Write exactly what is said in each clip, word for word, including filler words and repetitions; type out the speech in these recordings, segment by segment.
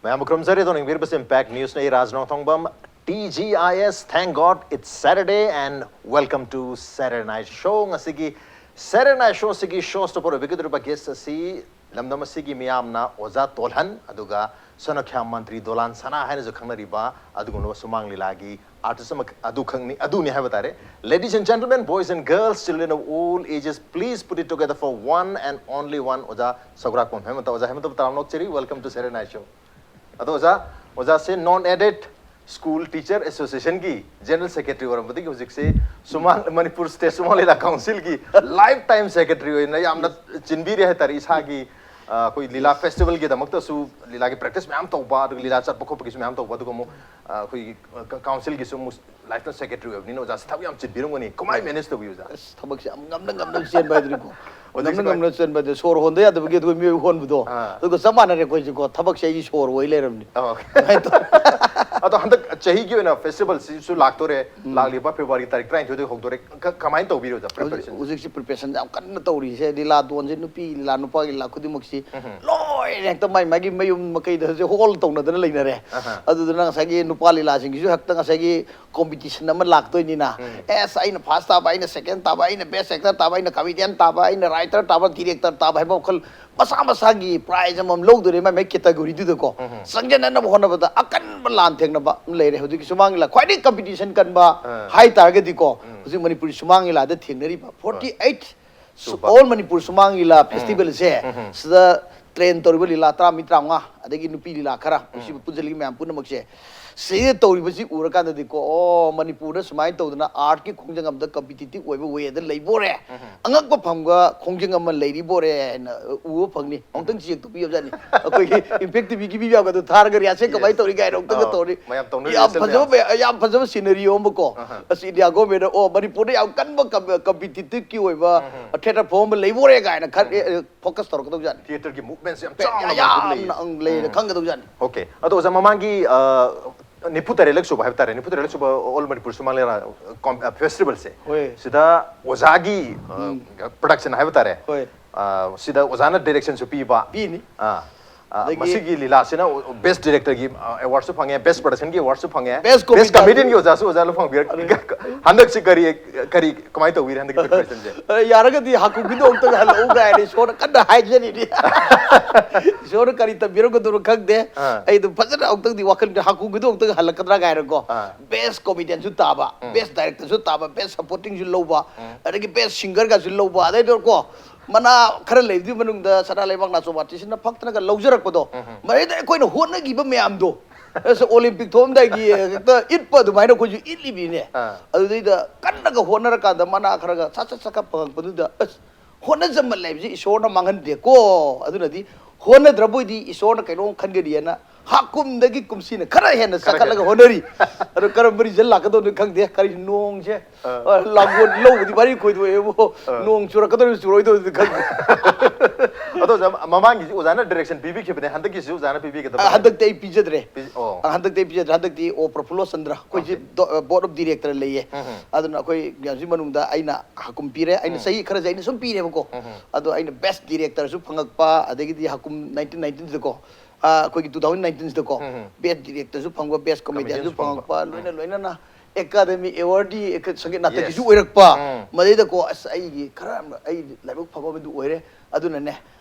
ꯃꯌꯥꯝꯕꯨ ꯈꯨꯔꯨꯝꯖꯔꯤ꯫ ꯑꯗꯣꯝꯅ ꯌꯦꯡꯕꯤꯔꯤꯕꯁꯤ Impact Newsꯅꯤ꯫ ꯑꯩ ꯔꯥꯖ ꯅꯣꯡꯊꯣꯡꯕꯝ, T G I S, thank God it's Saturday and welcome to Saturday Night Show꯫ ꯉꯁꯤꯒꯤ Saturday Night Show ꯑꯁꯤꯒꯤ show stopper ꯑꯣꯏꯕꯤꯒꯗꯧꯔꯤꯕ guest ꯑꯁꯤ ꯂꯝꯗꯝ ꯑꯁꯤꯒꯤ ꯃꯤꯌꯥꯝꯅ ꯑꯣꯖꯥ ꯇꯣꯜꯍꯟ ꯑꯗꯨꯒ ꯁꯣꯅꯥꯈ꯭ꯌꯥꯝ ꯃꯟꯇ꯭ꯔꯤ ꯗꯣꯂꯥꯟ ꯁꯅꯥ ꯍꯥꯏꯅꯁꯨ ꯈꯪꯅꯔꯤꯕ ꯑꯗꯨꯒꯨꯝꯂꯕ ꯁꯨꯃꯥꯡ ꯂꯤꯂꯥꯒꯤ artist ꯑꯃ ꯑꯗꯨ ꯈꯪꯅꯤ, ꯑꯗꯨꯅꯤ ꯍꯥꯏꯕ ꯇꯥꯔꯦ꯫ Ladies and gentlemen, boys and girls, children of all ages, please put it together for one and only one, ꯑꯣꯖꯥ ꯁꯧꯒ꯭ꯔꯥꯛꯄꯝ ꯍꯦꯃꯟꯇ꯫ ꯑꯣꯖꯥ ꯍꯦꯃꯟꯇꯕꯨ ꯇꯔꯥꯝꯅ ꯑꯣꯛꯆꯔꯤ꯫ Welcome to Saturday Night Show꯫ ꯑꯗꯣ ꯑꯣꯖꯥ, ꯑꯣꯖꯥꯁꯦ Non Aided School Teacher Associationꯒꯤ General Secretary ꯑꯣꯏꯔꯝꯕꯗꯒꯤ ꯍꯧꯖꯤꯛꯁꯦ ꯁꯨꯃꯥꯡ, ꯃꯅꯤꯄꯨꯔ State ꯁꯨꯃꯥꯡ ꯂꯤꯂꯥ Councilꯒꯤ lifetime secretary ꯑꯣꯏꯅ ꯌꯥꯝꯅ ꯆꯤꯟꯕꯤꯔꯦ ꯍꯥꯏꯇꯥꯔꯦ꯫ ꯏꯁꯥꯒꯤ, ꯑ, ꯑꯩꯈꯣꯏ ꯂꯤꯂꯥ festivalꯒꯤꯗꯃꯛꯇꯁꯨ ꯂꯤꯂꯥꯒꯤ practice ꯃꯌꯥꯝ ꯇꯧꯕ, ꯑꯗꯨꯒ ꯂꯤꯂꯥ ꯆꯠꯄ ꯈꯣꯠꯄꯒꯤꯁꯨ ꯃꯌꯥꯝ ꯇꯧꯕ, ꯑꯗꯨꯒ ꯑꯃꯨꯛ, ꯑ, ꯑꯩꯈꯣꯏꯒꯤ, ꯑ, ꯀ-, councilꯒꯤꯁꯨ ꯑꯃꯨꯛ lifetime secretary ꯑꯣꯏꯕꯅꯤꯅ ꯑꯣꯖꯥꯁꯦ ꯊꯕꯛ ꯌꯥꯝ ꯆꯤꯟꯕꯤꯔꯝꯒꯅꯤ꯫ ꯀꯃꯥꯏꯅ manage ꯇꯧꯕꯤ, ꯑꯣꯖꯥ? ꯑꯁ, ꯊꯕꯛꯁꯦ ꯌꯥꯝ ꯉꯝꯅ ꯉꯝꯅ ꯆꯦꯟꯕ ꯍꯥꯏꯗꯨꯅꯤꯀꯣ꯫ ꯍꯧꯖꯤꯛꯁꯦ ꯉꯝꯅ ꯀꯃꯥꯏ- ꯉꯝꯅ ꯆꯦꯟꯕ ꯍꯥꯏꯗꯤ ꯁꯣꯔ ꯍꯣꯟꯗ ꯌꯥꯗꯕꯒꯤ ꯑꯩꯈꯣꯏ ꯃꯤꯑꯣꯏꯕ ꯍꯣꯟꯕꯗꯣ꯫ ꯑꯥ꯫ ꯑꯗꯨꯒ ꯆꯞ ꯃꯥꯟꯅꯔꯦ ꯑꯩꯈꯣꯏꯁꯦꯀꯣ꯫ ꯊꯕꯛꯁꯦ ꯑꯩꯒꯤ ꯁꯣꯔ ꯑꯣꯏ ꯂꯩꯔꯕꯅꯤ꯫ ꯑꯣ꯫ ꯑꯗꯨꯃꯥꯏꯅ ꯇꯧ- ꯑꯗꯣ ꯍꯟꯗꯛ ꯆꯍꯤꯒꯤ ꯑꯣꯏꯅ festivalꯁꯤꯁꯨ ꯂꯥꯛꯇꯣꯔꯦ꯫ ꯎꯝ꯫ ꯂꯥꯛꯂꯤꯕ February ꯇꯥꯔꯤꯛ ꯇꯔꯥꯅꯤꯊꯣꯏꯗꯒꯤ ꯍꯧꯗꯣꯔꯦ꯫ ꯀ-, ꯀꯃꯥꯏꯅ ꯇꯧꯕꯤꯔꯤ, ꯑꯣꯖꯥ, ꯍꯧꯖꯤꯛ, preparation? ꯍꯧꯖꯤꯛꯁꯤ preparation ꯌꯥꯝ ꯀꯟꯅ ꯇꯧꯔꯤꯁꯦ꯫ ꯂꯤꯂꯥ ꯗꯣꯟꯁꯦ ꯅꯨꯄꯤ ꯂꯤꯂꯥ, ꯅꯨꯄꯥꯒꯤ ꯂꯤꯂꯥ ꯈꯨꯗꯤꯡꯃꯛꯁꯤ ꯎꯝ꯫ ꯂꯣꯏꯅ ꯍꯦꯛꯇ ꯃꯥꯏ ꯃꯥꯒꯤ ꯃꯌꯨꯝ ꯃꯀꯩꯗ ꯍꯧꯖꯤꯛ hall ꯇꯧꯅꯗꯅ ꯂꯩꯅꯔꯦ꯫ ꯑꯍꯥ꯫ ꯑꯗꯨꯗꯨꯅ ꯉꯁꯥꯏꯒꯤ ꯅꯨꯄꯥ ꯂꯤꯂꯥꯁꯤꯡꯒꯤꯁꯨ ꯍꯦꯛꯇ ꯉꯁꯥꯏꯒꯤ competition ꯑꯃ ꯂꯥꯛꯇꯣꯏꯅꯤꯅ, ꯎꯝ꯫ ꯑꯦꯁ, ꯑꯩꯅ first ꯇꯥꯕ, ꯑꯩꯅ second ꯇꯥꯕ, ꯑꯩꯅ best actor ꯇꯥꯕ, ꯑꯩꯅ comedian ꯇꯥꯕ, ꯑꯩꯅ writer ꯇꯥꯕ, director ꯇꯥꯕ ꯍꯥꯏꯕ ꯋꯥꯈꯜ ꯃꯁꯥ ꯃꯁꯥꯒꯤ prize ꯑꯃꯃꯝ ꯂꯧꯗꯣꯏꯅꯦ ꯃꯥꯏ ꯃꯥꯏ categoryꯗꯨꯗꯀꯣ꯫ ꯎꯝ꯫ ꯆꯪꯖꯅꯅꯕ ꯍꯣꯠꯅꯕꯗ ꯑꯀꯟꯕ ꯂꯥꯟ ꯊꯦꯡꯅꯕ ꯑꯃ ꯂꯩꯔꯦ꯫ ꯍꯧꯖꯤꯛꯀꯤ ꯁꯨꯃꯥꯡ ꯂꯤꯂꯥ ꯈ꯭ꯋꯥꯏꯗꯒꯤ competition ꯀꯟꯕ ꯑꯥ꯫ ꯍꯥꯏꯇꯥꯔꯒꯗꯤ ꯀꯣ, ꯎꯝ꯫ ꯍꯧꯖꯤꯛ ꯃꯅꯤꯄꯨꯔꯤ ꯁꯨꯃꯥꯡ ꯂꯤꯂꯥꯗ ꯊꯦꯡꯅꯔꯤꯕ forty eight ꯁꯨꯕ꯫ All ꯃꯅꯤꯄꯨꯔ ꯁꯨꯃꯥꯡ ꯂꯤꯂꯥ ꯎꯝ꯫ Festivalꯁꯦ, ꯎꯝ꯫ ꯁꯤꯗ train ꯇꯧꯔꯤꯕ ꯂꯤꯂꯥ ꯇꯔꯥ ꯃꯤ ꯇꯔꯥꯃꯉꯥ, ꯑꯗꯒꯤ ꯅꯨꯄꯤ ꯂꯤꯂꯥ ꯈꯔ, ꯎꯝ꯫ ꯁꯤꯕꯨ ꯄꯨꯟꯁꯤꯜꯂꯒ ꯃꯌꯥꯝ ꯄꯨꯝꯅꯃꯛꯁꯦ, ꯁꯤꯗ ꯇꯧꯔꯤꯕꯁꯤ ꯎꯔꯀꯥꯟꯗꯗꯤꯀꯣ, ꯑꯣ, ꯃꯅꯤꯄꯨꯔꯗ ꯁꯨꯃꯥꯏꯅ ꯇꯧꯗꯅ artꯀꯤ ꯈꯣꯡꯖꯪ ꯑꯃꯗ competitive ꯑꯣꯏꯕ wayꯗ ꯂꯩꯕꯣꯔꯦ, ꯎꯝ꯫ ꯑꯉꯛꯄ ꯐꯪꯕ ꯈꯣꯡꯖꯪ ꯑꯃ ꯂꯩꯔꯤꯕꯣꯔꯦ ꯍꯥꯏꯅ, ꯑ, ꯎꯕ ꯐꯪꯅꯤ꯫ ꯑꯃꯨꯛꯇꯪ check ꯇꯧꯕꯤꯌꯨ ꯖꯥꯠꯅꯤ꯫ ꯑꯩꯈꯣꯏꯒꯤ Impact TVꯒꯤ ꯃꯤ ꯃꯌꯥꯝꯒꯗꯣ ꯊꯥꯔꯒ rehearsal ꯀꯃꯥꯏꯅ Yes. ꯇꯧꯔꯤ ꯀꯥꯏꯅ ꯑꯃꯨꯛꯇꯪꯒ ꯑꯧ, ꯇꯧꯔꯤ꯫ ꯃꯌꯥꯝ ꯇꯧꯅꯔꯤ ꯌꯥꯝ rehearsal ꯐꯖꯕ ꯃꯌꯥꯝꯁꯦ꯫ ꯃꯌꯥꯝ, ꯌꯥꯝ ꯐꯖꯕ scenario ꯑꯃꯀꯣ꯫ ꯑꯍꯥ꯫ ꯑꯁ, India governmentꯅ, ꯑꯣ, ꯃꯅꯤꯄꯨꯔꯗ ꯌꯥꯝ ꯀꯟꯕ com-, competitiveꯀꯤ ꯑꯣꯏꯕ ꯎꯝ꯫ Theatre form ꯑꯃ ꯂꯩꯕꯣꯔꯦ ꯀꯥꯏꯅ ꯈꯔ, ꯎꯝ꯫ ꯑꯦ, focus ꯇꯧꯔꯛꯀꯗꯧꯖꯥꯠꯅꯤ꯫ Theatreꯒꯤ movementꯁꯦ ꯌꯥꯝ ꯆꯥꯎꯅ ꯌꯥꯝꯅ, ꯃꯅꯤꯄꯨꯔꯗ ꯂꯩꯔꯤꯁꯦ꯫ ꯑꯪ, ꯂꯩꯔꯦ, ꯎꯝ꯫ ꯈꯪꯒꯗꯧꯖꯥꯠꯅꯤ꯫ Okay꯫ ꯑꯗꯣ ꯑꯣꯖꯥ, ꯃꯃꯥꯡꯒꯤ, ꯑ, ꯅꯤꯐꯨ ꯇꯔꯦꯠꯂꯛ ꯁꯨꯕ ꯍꯥꯏꯕ ꯇꯥꯔꯦ, ꯅꯤꯐꯨ ꯇꯔꯦꯠꯂꯛ ꯁꯨꯕ All ꯃꯅꯤꯄꯨꯔ ꯁꯨꯃꯥꯡ ꯂꯤꯂꯥ, ꯑ, com-, ꯑ, festivalꯁꯦ, ꯍꯣꯏ꯫ ꯁꯤꯗ ꯑꯣꯖꯥꯒꯤ, ꯑ, ꯎꯝ꯫ Production ꯍꯥꯏꯕ ꯇꯥꯔꯦ꯫ ꯍꯣꯏ꯫ ꯑ, ꯁꯤꯗ ꯑꯣꯖꯥꯅ directionꯁꯨ ꯄꯤꯕ꯫ ꯄꯤꯅꯤ꯫ ꯑꯥ꯫ ꯑ, ꯑꯗꯒꯤ ꯃꯁꯤꯒꯤ ꯂꯤꯂꯥꯁꯤꯅ ꯕꯦꯁ ꯗꯤꯔꯦꯛꯇꯔꯒꯤ ꯑꯦꯋꯥꯔꯗꯁꯨ ꯐꯪꯉꯦ, ꯕꯦꯁ ꯄ꯭ꯔꯗꯛꯁꯟꯒꯤ ꯑꯦꯋꯥꯔꯗꯁꯨ ꯐꯪꯉꯦ, ꯕꯦꯁ ꯕꯦꯁ ꯀꯣꯃꯦꯗꯤꯌꯟꯒꯤ ꯑꯣꯖꯥꯁꯨ ꯑꯣꯖꯥ ꯂꯧ ꯐꯪꯕꯤꯔꯦ꯫ ꯍꯟꯗꯛꯁꯤ ꯀꯔꯤ, ꯀꯔꯤ, ꯀꯃꯥꯏꯅ ꯇꯧꯕꯤꯔꯦ ꯍꯟꯗꯛꯀꯤ ꯐꯤꯜꯝ ꯄ꯭ꯔꯗꯛꯁꯟꯁꯦ? ꯑ, ꯌꯥꯔꯒꯗꯤ ꯍꯥꯀꯨꯝꯒꯤꯗꯣ ꯑꯃꯨꯛꯇꯪ ꯍꯜꯂꯛꯎ ꯀꯥꯏꯅ ꯏꯁꯣꯔꯅ ꯀꯟꯅ ꯍꯥꯏꯖꯔꯤꯅꯤ꯫ ꯏꯁꯣꯔꯅ ꯀꯔꯤ ꯇꯝꯕꯤꯔꯝꯒꯗꯣꯏꯅꯣ ꯈꯪꯗꯦ꯫ ꯑꯥ꯫ ꯑꯩ ꯑꯗꯨꯝ ꯐꯖꯅ ꯑꯃꯨꯛꯇꯪꯗꯤ ꯋꯥꯈꯜꯗ ꯍꯥꯀꯨꯝꯒꯤꯗꯣ ꯑꯃꯨꯛꯇꯪ ꯍꯜꯂꯛꯀꯗ꯭ꯔꯥ ꯀꯥꯏꯅꯀꯣ꯫ ꯑꯥ꯫ ꯕꯦꯁ ꯀꯣꯃꯦꯗꯤꯌꯟꯁꯨ ꯇꯥꯕ, ꯎꯝ꯫ ꯕꯦꯁ ꯗꯥꯏꯔꯦꯛꯇꯔꯁꯨ ꯇꯥꯕ, ꯕꯦꯁ ꯁꯄꯣꯔꯇꯤꯡꯁꯨ ꯂꯧꯕ, ꯎꯝ꯫ ꯑꯗꯒꯤ ꯕꯦꯁ ꯁꯤꯡꯒꯔꯒꯁꯨ ꯂꯧꯕ, ꯑꯗꯩꯗꯨꯀꯣ ꯃꯅꯥ ꯈꯔ ꯂꯩꯕꯗꯨꯒꯤ ꯃꯅꯨꯡꯗ ꯁꯅꯥ ꯂꯩꯕꯥꯛ ꯅꯥꯆꯣꯝ ꯑꯥꯔꯇꯤꯁꯅ ꯐꯛꯇꯅꯒ ꯂꯧꯖꯔꯛꯄꯗꯣ, ꯎꯝ, ꯎꯝ꯫ ꯃꯗꯩꯗ ꯑꯩꯈꯣꯏꯅ ꯍꯣꯠꯅꯈꯤꯕ ꯃꯌꯥꯝꯗꯣ, ꯑꯁ, ꯑꯣꯂꯤꯝꯄꯤꯛ ꯊꯣꯛꯑꯝꯗꯥꯏꯒꯤ ꯍꯦꯛꯇ ꯏꯠꯄ ꯑꯗꯨꯃꯥꯏꯅ ꯑꯩꯈꯣꯏꯁꯨ ꯏꯠꯂꯤꯃꯤꯅꯦ꯫ ꯑꯥ꯫ ꯑꯗꯨꯗꯩꯗ ꯀꯟꯅꯒ ꯍꯣꯠꯅꯔꯀꯥꯟꯗ ꯃꯅꯥ ꯈꯔꯒ ꯁꯠ ꯁꯠ ꯁꯠ ꯈꯠ ꯐꯪꯉꯛꯄꯗꯨꯗ, ꯑꯁ, ꯍꯣꯠꯅꯖꯃꯜ ꯍꯥꯏꯕꯁꯤ ꯏꯁꯣꯔꯅ ꯃꯥꯡꯍꯟꯗꯦꯀꯣ꯫ ꯑꯗꯨꯅꯗꯤ ꯍꯣꯠꯅꯗ꯭ꯔꯕꯣꯏꯗꯤ ꯏꯁꯣꯔꯅ ꯀꯩꯅꯣꯝ ꯈꯟꯒꯅꯤꯅ ꯍꯥꯀꯨꯝꯗꯒꯤ ꯀꯨꯝꯁꯤꯅ ꯈꯔ ꯍꯦꯟꯅ ꯈꯔ ꯆꯈꯠꯂꯒ ꯍꯦꯟꯅ꯫ ꯍꯣꯠꯅꯔꯤ꯫ ꯑꯗꯣ ꯀꯔꯝꯕ ꯔꯤꯖꯜ ꯂꯥꯛꯀꯗꯧꯅꯣ ꯈꯪꯗꯦ꯫ ꯀꯔꯤ ꯅꯣꯡꯁꯦ, ꯑꯥ꯫ ꯑ, ꯂꯥꯡꯒꯣꯜ ꯂꯧꯕꯨꯗꯤ ꯃꯔꯤ ꯈꯣꯏꯗꯣꯛꯑꯦꯕꯨ, ꯑꯥ꯫ ꯅꯣꯡ ꯆꯨꯔꯛꯀꯗꯧꯔꯤꯕ ꯆꯨꯔꯣꯏꯗꯧꯔꯤꯕꯗꯤ ꯈꯪꯗꯦ꯫ ꯑꯗꯣ ꯑꯣꯖꯥ, ꯃꯃꯥꯡꯒꯤꯁꯤ ꯑꯣꯖꯥꯅ ꯗꯥꯏꯔꯦꯛꯁꯟ ꯄꯤꯕꯤꯈꯤꯕꯅꯦ, ꯍꯟꯗꯛꯀꯤꯁꯨ ꯑꯣꯖꯥꯅ ꯄꯤꯕꯤꯒꯗꯕ ꯑ, ꯍꯟꯗꯛꯇꯤ ꯑꯩ ꯄꯤꯖꯗ꯭ꯔꯦ꯫ ꯄꯤ-, ꯑꯣ꯫ ꯑ, ꯍꯟꯗꯛꯇꯤ ꯑꯩ ꯄꯤꯖꯗ꯭ꯔꯦ꯫ ꯍꯟꯗꯛꯇꯤ ꯑꯣ ꯄ꯭ꯔꯐꯨꯜꯂꯣ ꯆꯟꯗ꯭ꯔ, ꯑꯩꯈꯣꯏꯁꯦ ꯑꯣꯀꯦ꯫ ꯗꯣ-, ꯑ, ꯕꯣꯔꯗ ꯑꯣꯐ ꯗꯤꯔꯦꯛꯇꯔ ꯂꯩꯌꯦ꯫ ꯎꯝ, ꯎꯝ꯫ ꯑꯗꯨꯅ ꯑꯩꯈꯣꯏ ꯃꯌꯥꯝꯁꯤ ꯃꯅꯨꯡꯗ ꯑꯩꯅ ꯍꯥꯀꯨꯝ ꯄꯤꯔꯦ, ꯑꯩꯅ ꯎꯝ꯫ ꯆꯍꯤ ꯈꯔꯁꯦ ꯑꯩꯅ ꯁꯨꯝ ꯄꯤꯔꯦꯕꯀꯣ꯫ ꯎꯝ, ꯎꯝ꯫ ꯑꯗꯣ ꯑꯩꯅ ꯕꯦꯁ ꯗꯤꯔꯦꯛꯇꯔꯁꯨ ꯐꯪꯉꯛꯄ, ꯑꯗꯒꯤꯗꯤ ꯍꯥꯀꯨꯝ ꯅꯥꯏꯟꯇꯤꯟ ꯅꯥꯏꯟꯇꯤꯟꯁꯤꯗꯀꯣ, ꯑ, ꯑꯩꯈꯣꯏꯒꯤ ꯇꯨ ꯊꯥꯎꯖꯟ ꯅꯥꯏꯟꯇꯤꯟꯁꯤꯗꯀꯣ, ꯎꯝ, ꯎꯝ꯫ ꯕꯦꯁ ꯗꯤꯔꯦꯛꯇꯔꯁꯨ ꯐꯪꯕ, ꯕꯦꯁ ꯀꯣꯃꯦꯗꯤꯌꯟꯁꯨ ꯀꯣꯃꯦꯗꯤꯌꯟꯁꯨ ꯐꯪꯕ꯫ ꯐꯪꯉꯛꯄ, ꯎꯝ꯫ ꯂꯣꯏꯅ ꯂꯣꯏꯅꯅ ꯑꯦꯀꯥꯗꯃꯤ ꯑꯦꯋꯥꯔꯗꯤ, ꯑꯦꯀ-, ꯁꯪꯒꯤꯠ ꯅꯥꯇꯛꯀꯤꯁꯨ ꯌꯦꯁ꯫ ꯑꯣꯏꯔꯛꯄ꯫ ꯎꯝ꯫ ꯃꯗꯩꯗꯀꯣ, ꯑꯁ, ꯑꯩꯒꯤ ꯈꯔ ꯑꯃ, ꯑꯩ ꯂꯥꯏꯕꯛ ꯐꯕ ꯑꯃꯗꯤ ꯑꯣꯏꯔꯦ꯫ ꯑꯗꯨꯅꯅꯦ,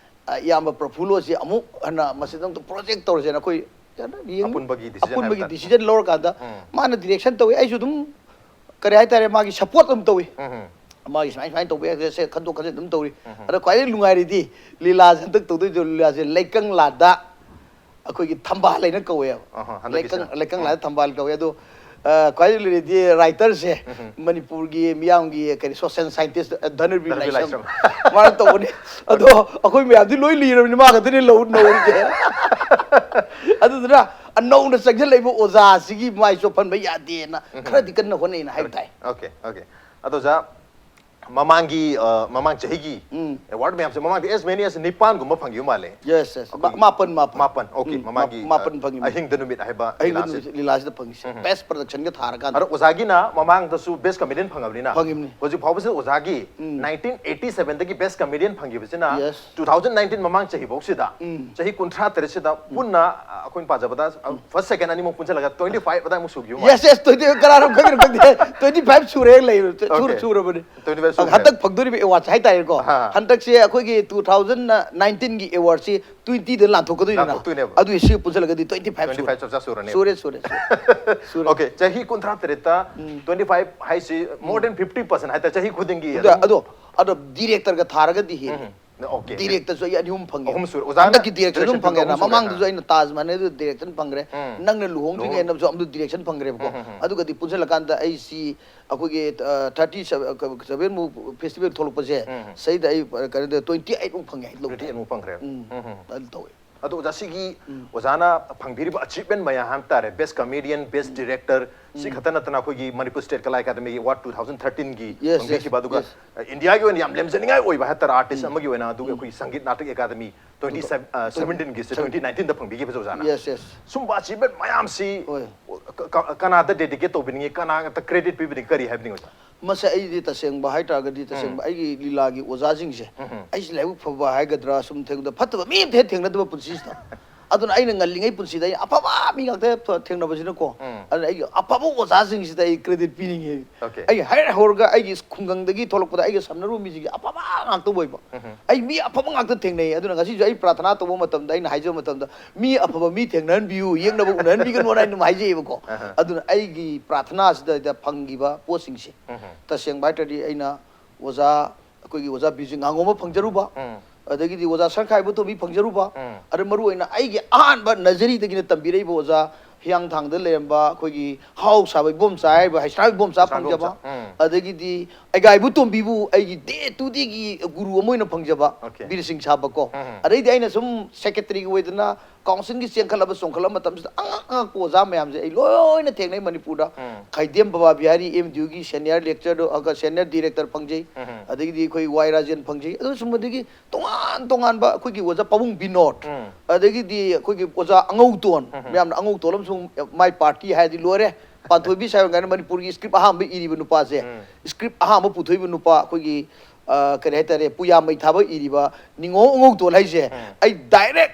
ꯑ, ꯏꯌꯥꯝꯕ ꯄ꯭ꯔꯐꯨꯜꯂꯣꯁꯤ ꯑꯃꯨꯛ ꯍꯟꯅ ꯃꯁꯤꯗ ꯑꯃꯨꯛꯇ ꯄ꯭ꯔꯣꯖꯦꯛ ꯇꯧꯔꯁꯦꯅ ꯑꯩꯈꯣꯏ ꯌꯦꯡ-, ꯑꯄꯨꯟꯕꯒꯤ ꯗꯤꯁꯤꯖꯟ ꯑꯄꯨꯟꯕꯒꯤ ꯍꯥꯏꯕ ꯇꯥꯔꯦ꯫ ꯗꯤꯁꯤꯖꯟ ꯂꯧꯔꯀꯥꯟꯗ ꯎꯝ꯫ ꯃꯥꯅ ꯗꯤꯔꯦꯛꯁꯟ ꯇꯧꯋꯤ, ꯑꯩꯁꯨ ꯑꯗꯨꯝ, ꯀꯔꯤ ꯍꯥꯏꯇꯥꯔꯦ, ꯃꯥꯒꯤ ꯁꯄꯣꯔꯠ ꯑꯗꯨꯝ ꯇꯧꯋꯤ꯫ ꯎꯝ, ꯎꯝ꯫ ꯃꯥꯒꯤ ꯁꯨꯃꯥꯏ, ꯁꯨꯃꯥꯏꯅ ꯇꯧꯕ ꯌꯥꯏ, ꯁꯦ ꯈꯟꯗꯣꯛ ꯈꯟꯖꯤꯟ ꯑꯗꯨꯝ ꯇꯧꯔꯤ꯫ ꯎꯝ, ꯎꯝ꯫ ꯑꯗꯣ ꯈ꯭ꯋꯥꯏꯗꯒꯤ ꯅꯨꯡꯉꯥꯏꯔꯤꯗꯤ ꯂꯤꯂꯥꯁꯦ, ꯍꯟꯗꯛ ꯇꯧꯗꯣꯏꯗꯣ ꯂꯤꯂꯥꯁꯦ ꯂꯩꯀꯪꯂꯥꯗ ꯑꯩꯈꯣꯏꯒꯤ ꯊꯝꯕꯥꯜ ꯍꯥꯏꯅ ꯀꯧꯋꯦꯕ꯫ ꯑꯍ, ꯍꯟꯗꯛꯀꯤꯁꯦ꯫ ꯂꯩꯀꯪ-, ꯂꯩꯀꯪꯂꯥꯗ ꯎꯝ꯫ ꯊꯝꯕꯥꯜ ꯀꯧꯋꯦ꯫ ꯑꯗꯣ, ꯑ, ꯈ꯭ꯋꯥꯏꯗꯒꯤ ꯂꯩꯔꯗꯤ ꯔꯥꯏꯇꯔꯁꯦ, ꯎꯝ꯫ ꯃꯅꯤꯄꯨꯔꯒꯤ ꯃꯤꯌꯥꯝꯒꯤ ꯀꯔꯤ ꯁꯣꯁꯤꯌꯦꯜ ꯁꯥꯏꯟꯇꯤꯁ, ꯑ, ꯙꯅꯕꯤꯔ ꯙꯅꯕꯤꯔ ꯂꯥꯏꯁ꯭ꯔꯝ꯫ ꯂꯥꯏꯁ꯭ꯔꯝ꯫ ꯃꯥꯅ ꯇꯧꯕꯅꯤ꯫ ꯑꯗꯣ ꯑꯩꯈꯣꯏ ꯃꯌꯥꯝꯗꯤ ꯂꯣꯏ ꯂꯤꯔꯕꯅꯤ, ꯃꯥ ꯈꯛꯇꯅꯤ ꯂꯧ-, ꯅꯧꯔꯤꯁꯦ꯫ ꯑꯗꯨꯗꯨꯅ ꯑꯅꯧꯅ ꯆꯪꯁꯤꯜꯂꯛꯏꯕ ꯑꯣꯖꯥꯁꯤꯒꯤ ꯃꯥꯏ ꯆꯣꯞꯍꯟꯕ ꯌꯥꯗꯦꯅ ꯎꯝ꯫ ꯈꯔꯗꯤ ꯀꯟꯅ ꯍꯣꯠꯅꯩꯅ ꯍꯥꯏꯕ ꯇꯥꯏ꯫ Okay, okay. ꯑꯗꯣ ꯑꯣꯖꯥ, ꯃꯃꯥꯡꯒꯤ ꯑ, ꯃꯃꯥꯡ ꯆꯍꯤꯒꯤ ꯑꯦꯋꯥꯔꯗ ꯃꯌꯥꯝꯁꯦ ꯃꯃꯥꯡꯗꯤ as many as ꯅꯤꯄꯥꯟꯒꯨꯝꯕ ꯐꯪꯈꯤꯕ ꯃꯥꯜꯂꯦ꯫ ꯌꯦꯁ ꯌꯦꯁ ꯑꯩꯈꯣꯏ ꯃꯥꯄꯟ ꯃꯥꯄꯟ ꯃꯥꯄꯟ ꯑꯣꯀꯦ ꯎꯝ, ꯃꯃꯥꯡꯒꯤ ꯃꯥ- ꯃꯥꯄꯟ ꯐꯪꯉꯤꯕ ꯑꯍꯤꯡꯗ ꯅꯨꯃꯤꯠ ꯍꯥꯏꯕ ꯑꯍꯤꯡꯗ ꯂꯤꯂꯥꯁꯦ꯫ ꯅꯨꯃꯤꯠ ꯂꯤꯂꯥꯁꯤꯗ ꯐꯪꯉꯤꯁꯦ ꯕꯦꯁ ꯄ꯭ꯔꯗꯛꯁꯟꯒ ꯊꯥꯔꯀꯥꯟꯗ ꯑꯗꯣ ꯑꯣꯖꯥꯒꯤꯅ ꯃꯃꯥꯡꯗꯁꯨ ꯕꯦꯁ ꯀꯃꯦꯗꯤꯌꯟ ꯐꯪꯉꯕꯅꯤꯅ ꯐꯪꯉꯤꯕꯅꯤ꯫ ꯍꯧꯖꯤꯛ ꯐꯥꯎꯕꯁꯤꯗ ꯑꯣꯖꯥꯒꯤ ꯅꯥꯏꯟꯇꯤꯟ ꯑꯩꯠꯇꯤ ꯁꯚꯦꯟꯗꯒꯤ ꯕꯦꯁ ꯀꯃꯦꯗꯤꯌꯟ ꯐꯪꯈꯤꯕꯁꯤꯅ Yes. ꯇꯨ ꯊꯥꯎꯖꯟ ꯅꯥꯏꯟꯇꯤꯟ ꯃꯃꯥꯡ ꯆꯍꯤꯐꯧꯁꯤꯗ ꯆꯍꯤ ꯀꯨꯟꯊ꯭ꯔꯥ ꯇꯔꯦꯠꯁꯤꯗ ꯄꯨꯟꯅ ꯑ, ꯑꯩꯈꯣꯏꯅ ꯄꯥꯖꯕꯗ ꯐꯥꯔꯁ ꯁꯦꯀꯦꯟ ꯑꯅꯤꯃꯛ ꯄꯨꯟꯁꯤꯜꯂꯒ ꯇ꯭ꯋꯦꯟꯇꯤ ꯐꯥꯏꯚ ꯑꯗꯥꯏꯃꯨꯛ ꯁꯨꯈꯤꯕ ꯃꯥꯜꯂꯦ꯫ ꯌꯦꯁ ꯌꯦꯁ ꯇ꯭ꯋꯦꯟꯇꯤ ꯀꯅꯥꯅꯣ ꯈꯪꯒꯤꯅꯣ ꯈꯪꯗꯦ ꯇ꯭ꯋꯦꯟꯇꯤ ꯐꯥꯏꯚ ꯁꯨꯔꯦ ꯂꯩꯔꯦ ꯁꯨꯔ Okay. ꯁꯨꯔꯕꯅꯤ꯫ ꯇ꯭ꯋꯦꯟꯇꯤ ꯐꯥꯏꯚ ꯁꯨꯈ꯭ꯔꯦ꯫ ꯍꯟꯗꯛ ꯐꯪꯗꯣꯔꯤꯕ ꯑꯦꯋꯥꯔꯗꯁꯦ ꯍꯥꯏꯇꯥꯔꯦꯀꯣ ꯑꯍꯥ. ꯍꯟꯗꯛꯁꯦ ꯑꯩꯈꯣꯏꯒꯤ ꯇꯨ ꯊꯥꯎꯖꯟ ꯅꯥꯏꯟꯇꯤꯟꯒꯤ ꯑꯦꯋꯥꯔꯗꯁꯤ ꯇ꯭ꯋꯦꯟꯇꯤꯗ ꯂꯥꯟꯊꯣꯛꯀꯗꯣꯏꯅꯤꯅ ꯂꯥꯟꯊꯣꯛꯇꯣꯏꯅꯦꯕ꯫ ꯑꯗꯨꯒꯤ ꯁꯤ ꯄꯨꯟꯁꯤꯜꯂꯒꯗꯤ ꯇ꯭ꯋꯦꯟꯇꯤ ꯐꯥꯏꯚ ꯇ꯭ꯋꯦꯟꯇꯤ ꯐꯥꯏꯚ ꯆꯞ ꯆꯥ ꯁꯨꯔꯅꯦꯕ꯫ ꯁꯨꯔꯦ ꯁꯨꯔꯦ ꯁꯨꯔꯦ ꯁꯨꯔꯦ ꯑꯣꯀꯦ ꯆꯍꯤ ꯀꯨꯟꯊ꯭ꯔꯥ ꯇꯔꯦꯠꯇ ꯇ꯭ꯋꯦꯟꯇꯤ ꯐꯥꯏꯚ ꯍꯥꯏꯁꯤ ꯃꯣꯔ ꯗꯦꯟ ꯐꯤꯐꯇꯤ ꯄꯔꯁꯦꯟ ꯍꯥꯏꯇꯥꯔꯦ ꯆꯍꯤ ꯈꯨꯗꯤꯡꯒꯤ ꯑꯗꯣ ꯑꯗꯣ ꯑꯗꯣ ꯗꯤꯔꯦꯛꯇꯔꯒ ꯊꯥꯔꯒꯗꯤ ꯍꯦꯜꯂꯤ꯫ ꯑꯣꯀꯦ ꯗꯤꯔꯦꯛꯇꯔꯁꯨ ꯑꯩ ꯑꯅꯤ ꯑꯍꯨꯝ ꯐꯪꯉꯦ꯫ ꯑꯍꯨꯝ ꯁꯨꯔꯦ꯫ ꯑꯣꯖꯥꯅ ꯍꯟꯗꯛꯀꯤ ꯗꯤꯔꯦꯛꯇꯔ ꯑꯗꯨꯝ direction ꯐꯪꯉꯦꯅ ꯑꯍꯨꯝ ꯁꯨꯔꯦ꯫ ꯃꯃꯥꯡꯗꯁꯨ ꯑꯩꯅ ꯇꯥꯖ ꯃꯍꯜꯗ ꯗꯤꯔꯦꯛꯁꯟ ꯐꯪꯈ꯭ꯔꯦ꯫ ꯅꯪꯅ ꯂꯨꯍꯣꯡꯗ꯭ꯔꯤꯉꯩꯗꯁꯨ ꯑꯃꯗ ꯗꯤꯔꯦꯛꯁꯟ ꯐꯪꯈ꯭ꯔꯦꯕꯀꯣ꯫ ꯑꯗꯨꯒꯗꯤ ꯄꯨꯟꯁꯤꯜꯂꯀꯥꯟꯗ ꯑꯩꯁꯤ ꯑꯩꯈꯣꯏꯒꯤ ꯊꯥꯔꯇꯤ ꯁꯚꯦꯟꯃꯨꯛ ꯐꯦꯁꯇꯤꯚꯦꯜ ꯊꯣꯛꯂꯛꯄꯁꯦ ꯁꯤꯗ ꯑꯩ ꯀꯩꯅꯣꯗ ꯇ꯭ꯋꯦꯟꯇꯤ ꯑꯩꯠꯃꯨꯛ ꯐꯪꯉꯦ ꯍꯥꯏ ꯂꯧꯕ꯫ ꯇ꯭ꯋꯦꯟꯇꯤ ꯑꯩꯠꯃꯨꯛ ꯐꯪꯈ꯭ꯔꯦ꯫ ꯎꯝ ꯑꯗꯨ ꯇꯧꯋꯦ꯫ ꯑꯗꯣ ꯑꯣꯖꯥ ꯁꯤꯒꯤ ꯑꯣꯖꯥꯅ ꯐꯪꯕꯤꯔꯤꯕ ꯑꯆꯤꯞꯃꯦꯟ ꯃꯌꯥꯝ ꯍꯥꯏꯕ ꯇꯥꯔꯦ ꯕꯦꯁ ꯀꯃꯦꯗꯤꯌꯟ ꯕꯦꯁ ꯗꯤꯔꯦꯛꯇꯔ ꯁꯤ ꯈꯛꯇ ꯅꯠꯇꯅ ꯑꯩꯈꯣꯏꯒꯤ ꯃꯅꯤꯄꯨꯔ ꯁ꯭ꯇꯦꯠ ꯀꯂꯥ ꯑꯦꯀꯥꯗꯃꯤꯒꯤ ꯑꯦꯋꯥꯔꯗ ꯇꯨ ꯊꯥꯎꯖꯟ ꯊꯥꯔꯇꯤꯟꯒꯤ Yes, yes, ꯐꯪꯕꯤꯈꯤꯕ ꯑꯗꯨꯒ yes. ꯏꯟꯗꯤꯌꯥꯒꯤ ꯑꯣꯏꯅ ꯌꯥꯝ ꯂꯦꯝꯖꯅꯤꯡꯉꯥꯏ ꯑꯣꯏꯕ ꯍꯥꯏꯇꯥꯔꯦ ꯑꯥꯔꯇꯤꯁ ꯑꯃꯒꯤ ꯑꯣꯏꯅ ꯑꯗꯨꯒ ꯑꯩꯈꯣꯏꯒꯤ Sangeet Natak academy twenty ꯁꯚꯦꯟꯇꯤꯟꯒꯤ twenty ꯅꯥꯏꯟꯇꯤꯟꯗ ꯐꯪꯕꯤꯈꯤꯕꯁꯦ ꯑꯣꯖꯥꯅ꯫ Yes, yes. ꯁꯨꯝꯕ ꯑꯆꯤꯞꯃꯦꯟ ꯃꯌꯥꯝꯁꯤ ꯍꯣꯏ꯫ ꯀ- ꯀ- ꯀꯅꯥꯗ ꯗꯦꯗꯤꯀꯦꯠ ꯇꯧꯕꯤꯅꯤꯡꯉꯤ ꯀꯅꯥꯗ ꯀ꯭ꯔꯦꯗꯤꯠ ꯄꯤꯕꯤꯅꯤꯡꯉꯤ ꯀꯔꯤ ꯍꯥꯏꯕꯅꯤꯡꯉꯤ ꯑꯣꯖꯥ? ꯃꯁꯦ ꯑꯩꯗꯤ ꯇꯁꯦꯡꯕ ꯍꯥꯏꯇꯥꯔꯒꯗꯤ ꯇꯁꯦꯡꯕ ꯑꯩꯒꯤ ꯂꯤꯂꯥꯒꯤ ꯑꯣꯖꯥꯁꯤꯡꯁꯦ ꯑꯩꯁꯦ ꯂꯥꯏꯕꯛ ꯐꯕ ꯍꯥꯏꯒꯗ꯭ꯔꯥ ꯁꯨꯝ ꯊꯦꯡꯅꯗ ꯐꯠꯇꯕ ꯃꯤ ꯑꯝꯇ ꯍꯦꯛ ꯊꯦꯡꯅꯗꯕ ꯄꯨꯟꯁꯤꯁꯤꯗ꯫ ꯑꯗꯨꯅ ꯑꯩꯅ ꯉꯜꯂꯤꯉꯩ ꯄꯨꯟꯁꯤꯗ ꯑꯩ ꯑꯐꯕ ꯃꯤ ꯉꯥꯛꯇ ꯊꯦꯡꯅꯕꯁꯤꯅꯀꯣ꯫ ꯑꯗꯨꯅ ꯑꯩꯒꯤ ꯑꯐꯕ ꯑꯣꯖꯥꯁꯤꯡꯁꯤꯗ ꯑꯩ ꯀ꯭ꯔꯦꯗꯤꯠ ꯄꯤꯅꯤꯡꯉꯤ꯫ Okay. ꯑꯩ ꯍꯦꯛ ꯍꯧꯔꯒ ꯑꯩꯒꯤ ꯈꯨꯡꯒꯪꯗꯒꯤ ꯊꯣꯛꯂꯛꯄꯗ ꯑꯩꯒ ꯁꯝꯅꯔꯨꯕ ꯃꯤꯁꯤꯡꯁꯦ ꯑꯐꯕ ꯉꯥꯛꯇ ꯑꯣꯏꯕ꯫ ꯑꯩ ꯃꯤ ꯑꯐꯕ ꯉꯥꯛꯇ ꯊꯦꯡꯅꯩ꯫ ꯑꯗꯨꯅ ꯉꯁꯤꯁꯨ ꯑꯩ ꯄ꯭ꯔꯥꯊꯅꯥ ꯇꯧꯕ ꯃꯇꯝꯗ ꯑꯩꯅ ꯍꯥꯏꯖꯕ ꯃꯇꯝꯗ ꯃꯤ ꯑꯐꯕ ꯃꯤ ꯊꯦꯡꯅꯍꯟꯕꯤꯌꯨ, ꯌꯦꯛꯅꯕ ꯎꯅꯍꯟꯕꯤꯒꯅꯨ ꯍꯥꯏꯅ ꯑꯗꯨꯝ ꯍꯥꯏꯖꯩꯑꯕꯀꯣ꯫ ꯑꯗꯨꯅ ꯑꯩꯒꯤ ꯄ꯭ꯔꯥꯊꯅꯥꯁꯤꯗ ꯐꯪꯈꯤꯕ ꯄꯣꯠꯁꯤꯡꯁꯦ ꯇꯁꯦꯡꯕ ꯍꯥꯏꯇꯥꯔꯗꯤ ꯑꯩꯅ ꯑꯣꯖꯥ ꯑꯩꯈꯣꯏꯒꯤ ꯑꯣꯖꯥ ꯕꯤꯖꯨ ꯉꯥꯉꯣꯝꯕ ꯐꯪꯖꯔꯨꯕ, ꯑꯗꯒꯤꯗꯤ ꯑꯣꯖꯥ ꯁꯪꯈꯥꯏꯕ ꯇꯣꯝꯕꯤ ꯐꯪꯖꯔꯨꯕ, ꯑꯗ ꯃꯔꯨ ꯑꯣꯏꯅ ꯑꯩꯒꯤ ꯑꯍꯥꯟꯕ ꯅꯖꯔꯤꯗꯒꯤꯅ ꯇꯝꯕꯤꯔꯛꯏꯕ ꯑꯣꯖꯥ ꯍꯤꯌꯥꯡꯊꯥꯡꯗ ꯂꯩꯔꯝꯕ ꯑꯩꯈꯣꯏꯒꯤ ꯍꯥꯎ ꯁꯥꯕ ꯏꯕꯣꯝꯆꯥ ꯍꯥꯏꯔꯤꯕ ꯍꯩꯁꯅꯥꯝ ꯏꯕꯣꯝꯆꯥ ꯍꯩꯁꯅꯥꯝ ꯐꯪꯖꯕ, ꯏꯕꯣꯝꯆꯥ, ꯎꯝ꯫ ꯑꯗꯒꯤꯗꯤ ꯑꯩꯒꯥꯏꯕꯨ ꯇꯣꯝꯕꯤꯕꯨ ꯑꯩꯒꯤ ꯗꯦ ꯇꯨ ꯗꯦꯒꯤ ꯒꯨꯔꯨ ꯑꯃ ꯑꯣꯏꯅ ꯐꯪꯖꯕ, Okay. ꯕꯤꯔ ꯁꯤꯡ ꯁꯥꯕ ꯀꯣ꯫ ꯎꯝ꯫ ꯑꯗꯩꯗꯤ ꯑꯩꯅ ꯁꯨꯝ ꯁꯦꯀ꯭ꯔꯦꯇꯔꯤꯒꯤ ꯑꯣꯏꯗꯅ ꯀꯥꯎꯟꯁꯤꯜꯒꯤ ꯆꯦꯟꯈꯠꯂꯕ ꯆꯣꯡꯈꯠꯂꯕ ꯃꯇꯝꯁꯤꯗ ꯑꯉꯛ ꯑꯉꯛꯄ ꯑꯣꯖꯥ ꯃꯌꯥꯝꯁꯦ ꯑꯩ ꯂꯣꯏꯅ ꯊꯦꯡꯅꯩ ꯃꯅꯤꯄꯨꯔꯗ꯫ ꯎꯝ꯫ ꯈꯥꯏꯗꯦꯝ ꯕꯕꯥ ꯕꯤꯍꯥꯔꯤ ꯑꯦꯝ ꯗꯤ ꯌꯨꯒꯤ ꯁꯦꯅꯤꯌꯔ ꯂꯦꯛꯆꯔꯗꯣ, ꯁꯦꯅꯤꯌꯔ ꯗꯤꯔꯦꯛꯇꯔ ꯐꯪꯖꯩ꯫ ꯎꯝ꯫ ꯑꯗꯒꯤꯗꯤ ꯑꯩꯈꯣꯏ ꯋꯥꯏ ꯔꯥꯖꯦꯟ ꯐꯪꯖꯩ꯫ ꯑꯗꯨ ꯁꯨꯝꯕꯗꯒꯤ ꯇꯣꯉꯥꯟ ꯇꯣꯉꯥꯟꯕ ꯑꯩꯈꯣꯏꯒꯤ ꯑꯣꯖꯥ ꯄꯥꯕꯨꯡ ꯕꯤꯅꯣꯗ, ꯎꯝ꯫ ꯑꯗꯒꯤꯗꯤ ꯑꯩꯈꯣꯏꯒꯤ ꯑꯣꯖꯥ ꯑꯉꯧꯇꯣꯟ, ꯎꯝ꯫ ꯃꯌꯥꯝꯅ ꯑꯉꯧꯇꯣꯟ ꯑꯃꯁꯨꯡ ꯃꯥꯏ ꯄꯥꯔꯇꯤ ꯍꯥꯏꯔꯗꯤ ꯂꯣꯏꯔꯦ꯫ ꯄꯥꯟꯊꯣꯏꯕꯤ ꯁꯥꯌꯣꯟ ꯀꯥꯏꯅ ꯃꯅꯤꯄꯨꯔꯒꯤ ꯁ꯭ꯀ꯭ꯔꯤꯞ ꯑꯍꯥꯟꯕ ꯏꯔꯤꯕ ꯅꯨꯄꯥꯁꯦ, ꯎꯝ꯫ ꯁ꯭ꯀ꯭ꯔꯤꯞ ꯑꯍꯥꯟꯕ ꯄꯨꯊꯣꯛꯏꯕ ꯅꯨꯄꯥ, ꯑꯩꯈꯣꯏꯒꯤ, ꯑ, ꯀꯔꯤ ꯍꯥꯏꯇꯥꯔꯦ, ꯄꯨꯌꯥ ꯃꯩꯊꯥꯕ ꯏꯔꯤꯕ ꯅꯤꯉꯣꯜ ꯑꯉꯧꯇꯣꯟ ꯍꯥꯏꯁꯦ, ꯎꯝ꯫ ꯑꯩ ꯗꯥꯏꯔꯦꯛ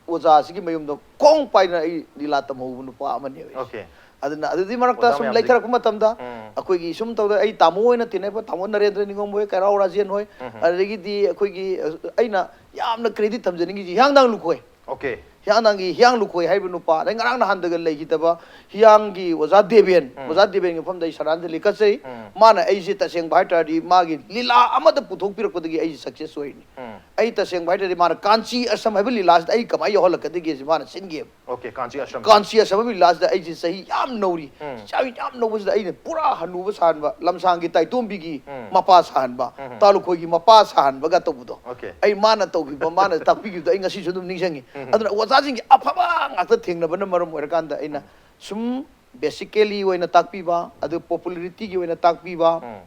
ꯑꯣꯖꯥꯁꯤꯒꯤ ꯃꯌꯨꯝꯗ ꯈꯣꯡ ꯄꯥꯏꯗꯅ ꯑꯩ ꯂꯤꯂꯥ ꯇꯝꯍꯧꯕ ꯅꯨꯄꯥ ꯑꯃꯅꯦꯕ ꯑꯩꯁꯦ꯫ Okay. ꯑꯗꯨꯅ ꯑꯗꯨꯗꯤ ꯃꯔꯛꯇ ꯑꯣꯖꯥ ꯁꯨꯝ ꯃꯌꯥꯝꯗꯒꯤ꯫ ꯂꯩꯊꯔꯛꯄ ꯃꯇꯝꯗ ꯎꯝ꯫ ꯑꯩꯈꯣꯏꯒꯤ ꯁꯨꯝ ꯇꯧꯗ ꯑꯩ ꯇꯥꯃꯣ ꯑꯣꯏꯅ ꯇꯤꯟꯅꯕ ꯇꯥꯃꯣ ꯅꯔꯦꯟꯗ꯭ꯔ ꯅꯤꯉꯣꯝꯕ ꯍꯣꯏ, ꯀꯩꯔꯥꯎ ꯔꯥꯖꯦꯟ ꯍꯣꯏ, ꯎꯝ꯫ ꯑꯗꯒꯤꯗꯤ ꯑꯩꯈꯣꯏꯒꯤ, ꯑ, ꯑꯩꯅ ꯌꯥꯝꯅ credit ꯊꯝꯖꯅꯤꯡꯉꯤꯁꯦ ꯍꯤꯌꯥꯡꯊꯥꯡ ꯂꯨꯈꯣꯏ꯫ Okay. ꯍꯤꯌꯥꯡꯊꯥꯡꯒꯤ ꯍꯤꯌꯥꯡ ꯂꯨꯈꯣꯏ ꯍꯥꯏꯔꯤꯕ ꯅꯨꯄꯥ, ꯑꯗꯩ ꯉꯔꯥꯡ ꯅꯍꯥꯟꯗꯒ ꯂꯩꯈꯤꯗꯕ ꯍꯤꯌꯥꯡꯒꯤ ꯑꯣꯖꯥ ꯗꯦꯕꯦꯟ, ꯎꯝ꯫ ꯑꯣꯖꯥ ꯗꯦꯕꯦꯟꯒꯤ ꯃꯐꯝꯗ ꯑꯩ ꯁꯔꯥꯟꯖꯂꯤ ꯀꯠꯆꯩ꯫ ꯎꯝ꯫ ꯃꯥꯅ ꯑꯩꯁꯦ ꯇꯁꯦꯡꯕ ꯍꯥꯏꯇꯥꯔꯗꯤ ꯃꯥꯒꯤ ꯂꯤꯂꯥ ꯑꯃꯗ ꯄꯨꯊꯣꯛꯄꯤꯔꯛꯄꯗꯒꯤ ꯑꯩꯁꯦ success ꯑꯣꯏꯔꯤꯅꯤ꯫ ꯎꯝ꯫ ꯑꯩ ꯇꯁꯦꯡꯕ ꯍꯥꯏꯇꯥꯔꯗꯤ ꯃꯥꯅ ꯀꯥꯟꯆꯤ ꯑꯁꯝ ꯍꯥꯏꯕ ꯂꯤꯂꯥꯁꯤꯗ ꯑꯩ ꯀꯃꯥꯏꯅ ꯌꯥꯎꯍꯜꯂꯛꯀꯗꯒꯦꯁꯦ ꯃꯥꯅ ꯁꯤꯟꯒꯦꯕ꯫ Okay, ꯀꯥꯟꯆꯤ ꯑꯁꯝ꯫ ꯀꯥꯟꯆꯤ ꯑꯁꯝ ꯍꯥꯏꯕ ꯂꯤꯂꯥꯁꯤꯗ ꯑꯩꯁꯦ ꯆꯍꯤ ꯌꯥꯝ ꯅꯧꯔꯤ꯫ ꯎꯝ꯫ ꯆꯍꯤ ꯌꯥꯝ ꯅꯧꯕꯁꯤꯗ ꯑꯩꯅ ꯄꯨꯔꯥ ꯍꯅꯨꯕ ꯁꯥꯍꯟꯕ, ꯂꯝꯁꯥꯡꯒꯤ ꯇꯥꯏꯇꯣꯝꯕꯤꯒꯤ ꯎꯝ꯫ ꯃꯄꯥ ꯁꯥꯍꯟꯕ, ꯎꯝ꯫ ꯇꯥꯂꯨꯈꯣꯏꯒꯤ ꯃꯄꯥ ꯁꯥꯍꯟꯕꯒ ꯇꯧꯕꯗꯣ꯫ Okay. ꯑꯩ ꯃꯥꯅ ꯇꯧꯈꯤꯕ, ꯃꯥꯅ ꯇꯥꯛꯄꯤꯈꯤꯕꯗꯣ ꯑꯩ ꯉꯁꯤꯁꯨ ꯑꯗꯨꯝ ꯅꯤꯡꯁꯤꯡꯉꯤ꯫ ꯎꯝ꯫ ꯑꯗꯨꯅ ꯑꯣꯖꯥꯁꯤꯡꯒꯤ ꯑꯐꯕ ꯉꯥꯛꯇ ꯊꯦꯡꯅꯕꯅ ꯃꯔꯝ ꯑꯣꯏꯔꯀꯥꯟꯗ ꯑꯩꯅ ꯎꯝ꯫ ꯁꯨꯝ basically ꯑꯣꯏꯅ ꯇꯥꯛꯄꯤꯕ, ꯑꯗꯨ popularityꯒꯤ ꯑꯣꯏꯅ ꯇꯥꯛꯄꯤꯕ, ꯎꯝ꯫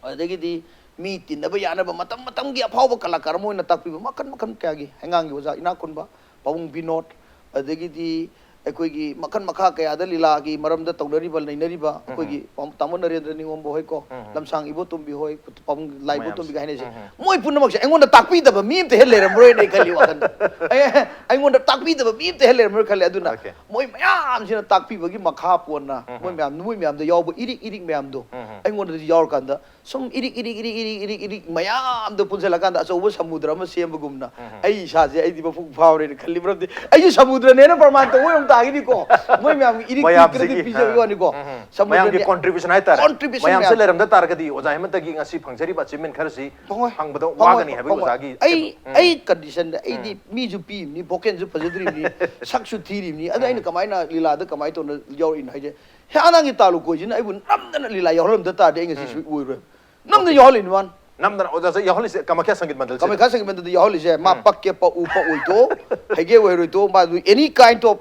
ꯑꯗꯒꯤꯗꯤ ꯃꯤ ꯇꯤꯟꯅꯕ ꯌꯥꯅꯕ ꯃꯇꯝ ꯃꯇꯝꯒꯤ ꯑꯐꯥꯎꯕ ꯀꯂꯥꯀꯥꯔ ꯑꯃ ꯑꯣꯏꯅ ꯇꯥꯛꯄꯤꯕ ꯃꯈꯟ ꯃꯈꯟ ꯀꯌꯥꯒꯤ ꯍꯩꯉꯥꯡꯒꯤ ꯑꯣꯖꯥ ꯏꯅꯥꯛ ꯈꯨꯟꯕ ꯄꯥꯕꯨꯡ ꯕꯤꯅꯣꯗ, ꯑꯗꯒꯤꯗꯤ ꯑꯩꯈꯣꯏꯒꯤ ꯃꯈꯟ ꯃꯈꯥ ꯀꯌꯥꯗ ꯂꯤꯂꯥꯒꯤ ꯃꯔꯝꯗ ꯇꯧꯅꯔꯤꯕ, ꯅꯩꯅꯔꯤꯕ ꯑꯩꯈꯣꯏꯒꯤ ꯎꯝ꯫ ꯄꯥꯝ-, ꯇꯥꯃꯣ ꯅꯔꯦꯟꯗ꯭ꯔ ꯅꯤꯉꯣꯝꯕ ꯍꯣꯏꯀꯣ, ꯎꯝ꯫ ꯂꯝꯁꯥꯡ ꯏꯕꯣꯇꯣꯝꯕꯤ ꯍꯣꯏ, ꯄꯥꯕꯨꯡ ꯂꯥꯏ ꯃꯌꯥꯝꯁꯦ꯫ ꯏꯕꯣꯇꯣꯝꯕꯤꯒ ꯍꯥꯏꯅꯩꯁꯦ꯫ ꯎꯝ꯫ ꯃꯣꯏ ꯄꯨꯝꯅꯃꯛꯁꯦ ꯑꯩꯉꯣꯟꯗ ꯇꯥꯛꯄꯤꯗꯕ ꯃꯤ ꯑꯝꯇ ꯍꯦꯛ ꯂꯩꯔꯝꯃꯔꯣꯏꯅ ꯑꯩ ꯈꯜꯂꯤ ꯋꯥꯈꯜꯗ꯫ ꯑꯩ, ꯑꯩꯉꯣꯟꯗ ꯇꯥꯛꯄꯤꯗꯕ ꯃꯤ ꯑꯝꯇ ꯍꯦꯛ ꯂꯩꯔꯝꯃꯔꯣꯏ ꯈꯜꯂꯤ꯫ ꯑꯗꯨꯅ Okay. ꯃꯣꯏ ꯃꯌꯥꯝꯁꯤꯅ ꯇꯥꯛꯄꯤꯕꯒꯤ ꯃꯈꯥ ꯄꯣꯟꯅ ꯎꯝ꯫ ꯃꯣꯏ ꯃꯌꯥꯝ, ꯃꯣꯏ ꯃꯌꯥꯝꯗ ꯌꯥꯎꯕ ꯏꯔꯤꯛ ꯏꯔꯤꯛ ꯃꯌꯥꯝꯗꯣ ꯎꯝ꯫ ꯑꯩꯉꯣꯟꯗꯗꯤ ꯌꯥꯎꯔꯀꯥꯟꯗ ꯁꯨꯝ ꯏꯔꯤꯛ ꯏꯔꯤꯛ ꯏꯔꯤꯛ ꯏꯔꯤꯛ ꯏꯔꯤꯛ ꯏꯔꯤꯛ ꯃꯌꯥꯝꯗꯣ ꯄꯨꯟꯁꯤꯜꯂꯀꯥꯟꯗ ꯑꯆꯧꯕ ꯁꯃꯨꯗ꯭ꯔ ꯑꯃ ꯁꯦꯝꯕꯒꯨꯝꯅ ꯑꯩ ꯏꯁꯥꯁꯦ ꯑꯩꯗꯤ ꯃꯄꯨꯡ ꯐꯥꯎꯔꯦꯅ ꯈꯜꯂꯤ꯫ ꯃꯔꯝꯗꯤ ꯑꯩꯁꯨ ꯁꯃꯨꯗ꯭ꯔꯅꯦꯅ ꯄ꯭ꯔꯃꯥꯟ ꯇꯧꯕ ꯑꯣꯏꯅ ꯇꯥꯈꯤꯅꯤꯀꯣ꯫ ꯃꯣꯏ ꯃꯌꯥꯝꯒꯤ ꯏꯔꯤꯛ ꯃꯌꯥꯝꯁꯤꯒꯤ, ꯄꯤꯖꯕꯒꯤ ꯋꯥꯅꯤꯀꯣ꯫ ꯎꯝ, ꯎꯝ꯫ ꯁꯃꯨꯗ꯭ꯔꯅꯦ꯫ ꯃꯌꯥꯝꯒꯤ contribution ꯍꯥꯏꯇꯥꯔꯦ꯫ Contribution ꯃꯌꯥꯝꯁꯦ ꯃꯌꯥꯝ꯫ ꯂꯩꯔꯝꯗ ꯇꯥꯔꯒꯗꯤ ꯑꯣꯖꯥ ꯍꯦꯃꯟꯇꯒꯤ ꯉꯁꯤ ꯐꯪꯖꯔꯤꯕ achievement ꯈꯔꯁꯤ ꯐꯪꯉꯣꯏ꯫ ꯍꯪꯕꯗ ꯐꯪꯉꯣꯏ, ꯋꯥꯒꯅꯤ ꯍꯥꯏꯕꯒꯤ ꯐꯪꯉꯣꯏ꯫ ꯑꯣꯖꯥꯒꯤ ꯑꯩ, ꯎꯝ꯫ ꯑꯩ conditionꯗ ꯑꯩꯗꯤ ꯎꯝ꯫ ꯃꯤꯁꯨ ꯄꯤꯛꯏꯕꯅꯤ, vocalꯁꯨ ꯐꯖꯗ꯭ꯔꯤꯕꯅꯤ, ꯁꯛꯁꯨ ꯊꯤꯔꯤꯕꯅꯤ꯫ ꯑꯗ ꯎꯝ꯫ ꯑꯩꯅ ꯀꯃꯥꯏꯅ ꯂꯤꯂꯥꯗ ꯀꯃꯥꯏꯅ ꯇꯧꯅ ꯌꯥꯎꯔꯛꯏꯅꯣ ꯍꯥꯏꯁꯦ, ꯍꯦ, ꯑꯉꯥꯡꯒꯤ ꯇꯥꯂꯨ ꯈꯣꯏꯁꯤꯅ ꯑꯩꯕꯨ ꯅꯝꯗꯅ ꯂꯤꯂꯥ ꯌꯥꯎꯍꯜꯂꯝꯗ ꯇꯥꯔꯗꯤ ꯑꯩ ꯉꯁꯤ ꯎꯝ꯫ ꯁꯨꯏ ꯑꯣꯏꯔꯣꯏ꯫ ꯅꯝꯗꯅ Okay꯫ ꯌꯥꯎꯍꯜꯂꯤꯅꯤ ꯃꯥꯅ꯫ ꯅꯝꯗꯅ ꯑꯣꯖꯥꯁꯦ ꯌꯥꯎꯍꯜꯂꯤꯁꯦ ꯀꯥꯃꯥꯈ꯭ꯌꯥ ꯁꯪꯒꯤꯠ ꯃꯟꯗꯜꯁꯤꯗ꯫ ꯀꯥꯃꯥꯈ꯭ꯌꯥ ꯁꯪꯒꯤꯠ ꯃꯟꯗꯜꯗ ꯌꯥꯎꯍꯜꯂꯤꯁꯦ ꯃꯥ ꯎꯝ꯫ ꯄꯛꯀꯦ ꯄꯛꯎ ꯄꯛꯑꯣꯏꯗꯣ, ꯍꯩꯒꯦ ꯑꯣꯏꯔꯣꯏꯗꯣ, ꯃꯥ ꯑꯗꯨ any kind of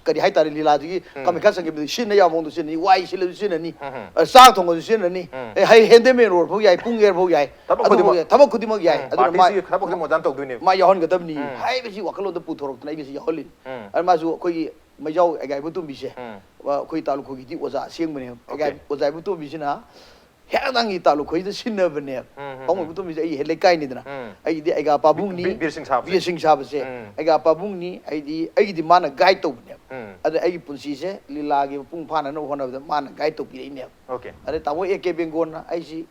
ꯀꯔꯤ ꯍꯥꯏꯇꯥꯔꯦ, ꯂꯤꯂꯥꯁꯤꯒꯤ ꯎꯝ꯫ ꯀꯥꯃꯥꯈ꯭ꯌꯥ ꯁꯪꯒꯤꯠ ꯃꯟꯗꯜ ꯁꯤꯖꯤꯟꯅ ꯌꯥꯕ ꯃꯑꯣꯡꯗ ꯁꯤꯖꯤꯟꯅꯅꯤ, ꯋꯥꯏ ꯁꯤꯜꯂꯁꯨ ꯁꯤꯖꯤꯟꯅꯅꯤ, ꯎꯝ꯫ ꯑ, ꯆꯥꯛ ꯊꯣꯡꯉꯁꯨ ꯁꯤꯖꯤꯟꯅꯅꯤ, ꯎꯝ꯫ ꯑꯦ, ꯍꯩ, handyman ꯑꯣꯏꯔꯐꯥꯎ ꯌꯥꯏ, ꯄꯨꯡ ꯌꯩꯔꯐꯥꯎ ꯌꯥꯏ, ꯊꯕꯛ ꯑꯗꯨꯐꯥꯎ ꯈꯨꯗꯤꯡꯃꯛ꯫ ꯌꯥꯏ, ꯊꯕꯛ ꯈꯨꯗꯤꯡꯃꯛ ꯌꯥꯏ꯫ ꯎꯝ, ꯑꯗꯨꯅ ꯃꯥ partyꯁꯤꯒꯤ ꯊꯕꯛ ꯈꯨꯗꯤꯡꯃꯛ ꯑꯣꯖꯥꯅ ꯇꯧꯗꯣꯏꯅꯦꯕ꯫ ꯃꯥ ꯌꯥꯎꯍꯟꯒꯗꯕꯅꯤ ꯎꯝ꯫ ꯍꯥꯏꯕꯁꯤ ꯋꯥꯈꯜꯂꯣꯟꯗ ꯄꯨꯊꯣꯔꯛꯇꯅ ꯑꯩ ꯉꯁꯤ ꯌꯥꯎꯍꯜꯂꯤꯅꯤ꯫ ꯎꯝ꯫ ꯑꯗꯨ ꯃꯥꯁꯨ ꯑꯩꯈꯣꯏꯒꯤ ꯃꯩꯖꯥꯎ ꯑꯒꯥꯏꯕꯨ ꯇꯣꯝꯕꯤꯁꯦ, ꯎꯝ꯫ ꯑ, ꯑꯩꯈꯣꯏ ꯇꯥꯂꯨ ꯈꯣꯏꯒꯤꯗꯤ ꯑꯣꯖꯥ ꯑꯁꯦꯡꯕꯅꯦꯕ꯫ Okay꯫ ꯑꯒꯥꯏ-, ꯑꯣꯖꯥ ꯏꯕꯨ ꯇꯣꯝꯕꯤꯁꯤꯅ ꯍꯦꯛꯇꯪꯒꯤ ꯇꯥꯂꯨ ꯈꯣꯏꯗ ꯁꯤꯟꯅꯕꯅꯦꯕ꯫ ꯎꯝ, ꯎꯝ, ꯄꯥꯕꯨꯡ ꯎꯝ꯫ ꯏꯕꯨ ꯇꯣꯝꯕꯤꯁꯦ ꯑꯩꯒꯤ ꯍꯦꯛ ꯂꯩꯀꯥꯏꯅꯤꯗꯅ꯫ ꯎꯝ꯫ ꯑꯩꯒꯤꯗꯤ ꯑꯩꯒ ꯄꯥꯕꯨꯡꯅꯤ, ꯕꯤ-, ꯕꯤꯔ ꯁꯤꯡ ꯁꯥꯕꯁꯦ꯫ ꯕꯤꯔ ꯁꯤꯡ ꯁꯥꯕꯁꯦ꯫ ꯎꯝ꯫ ꯑꯩꯒ ꯄꯥꯕꯨꯡꯅꯤ, ꯑꯩꯗꯤ, ꯑꯩꯒꯤꯗꯤ ꯃꯥꯅ guide ꯇꯧꯕꯅꯦꯕ꯫ ꯎꯝ꯫ ꯑꯗ ꯑꯩꯒꯤ ꯄꯨꯟꯁꯤꯁꯦ ꯂꯤꯂꯥꯒꯤ ꯃꯄꯨꯡ ꯐꯥꯅꯅꯕ ꯍꯣꯠꯅꯕꯗ ꯃꯥꯅ guide ꯇꯧꯕꯤꯔꯛꯏꯅꯦꯕ꯫ Okay꯫ ꯑꯗꯩ ꯇꯥꯃꯣ ꯑꯦ ꯀꯦ ꯕꯦꯡꯒꯣꯟꯅ ꯑꯩꯁꯤ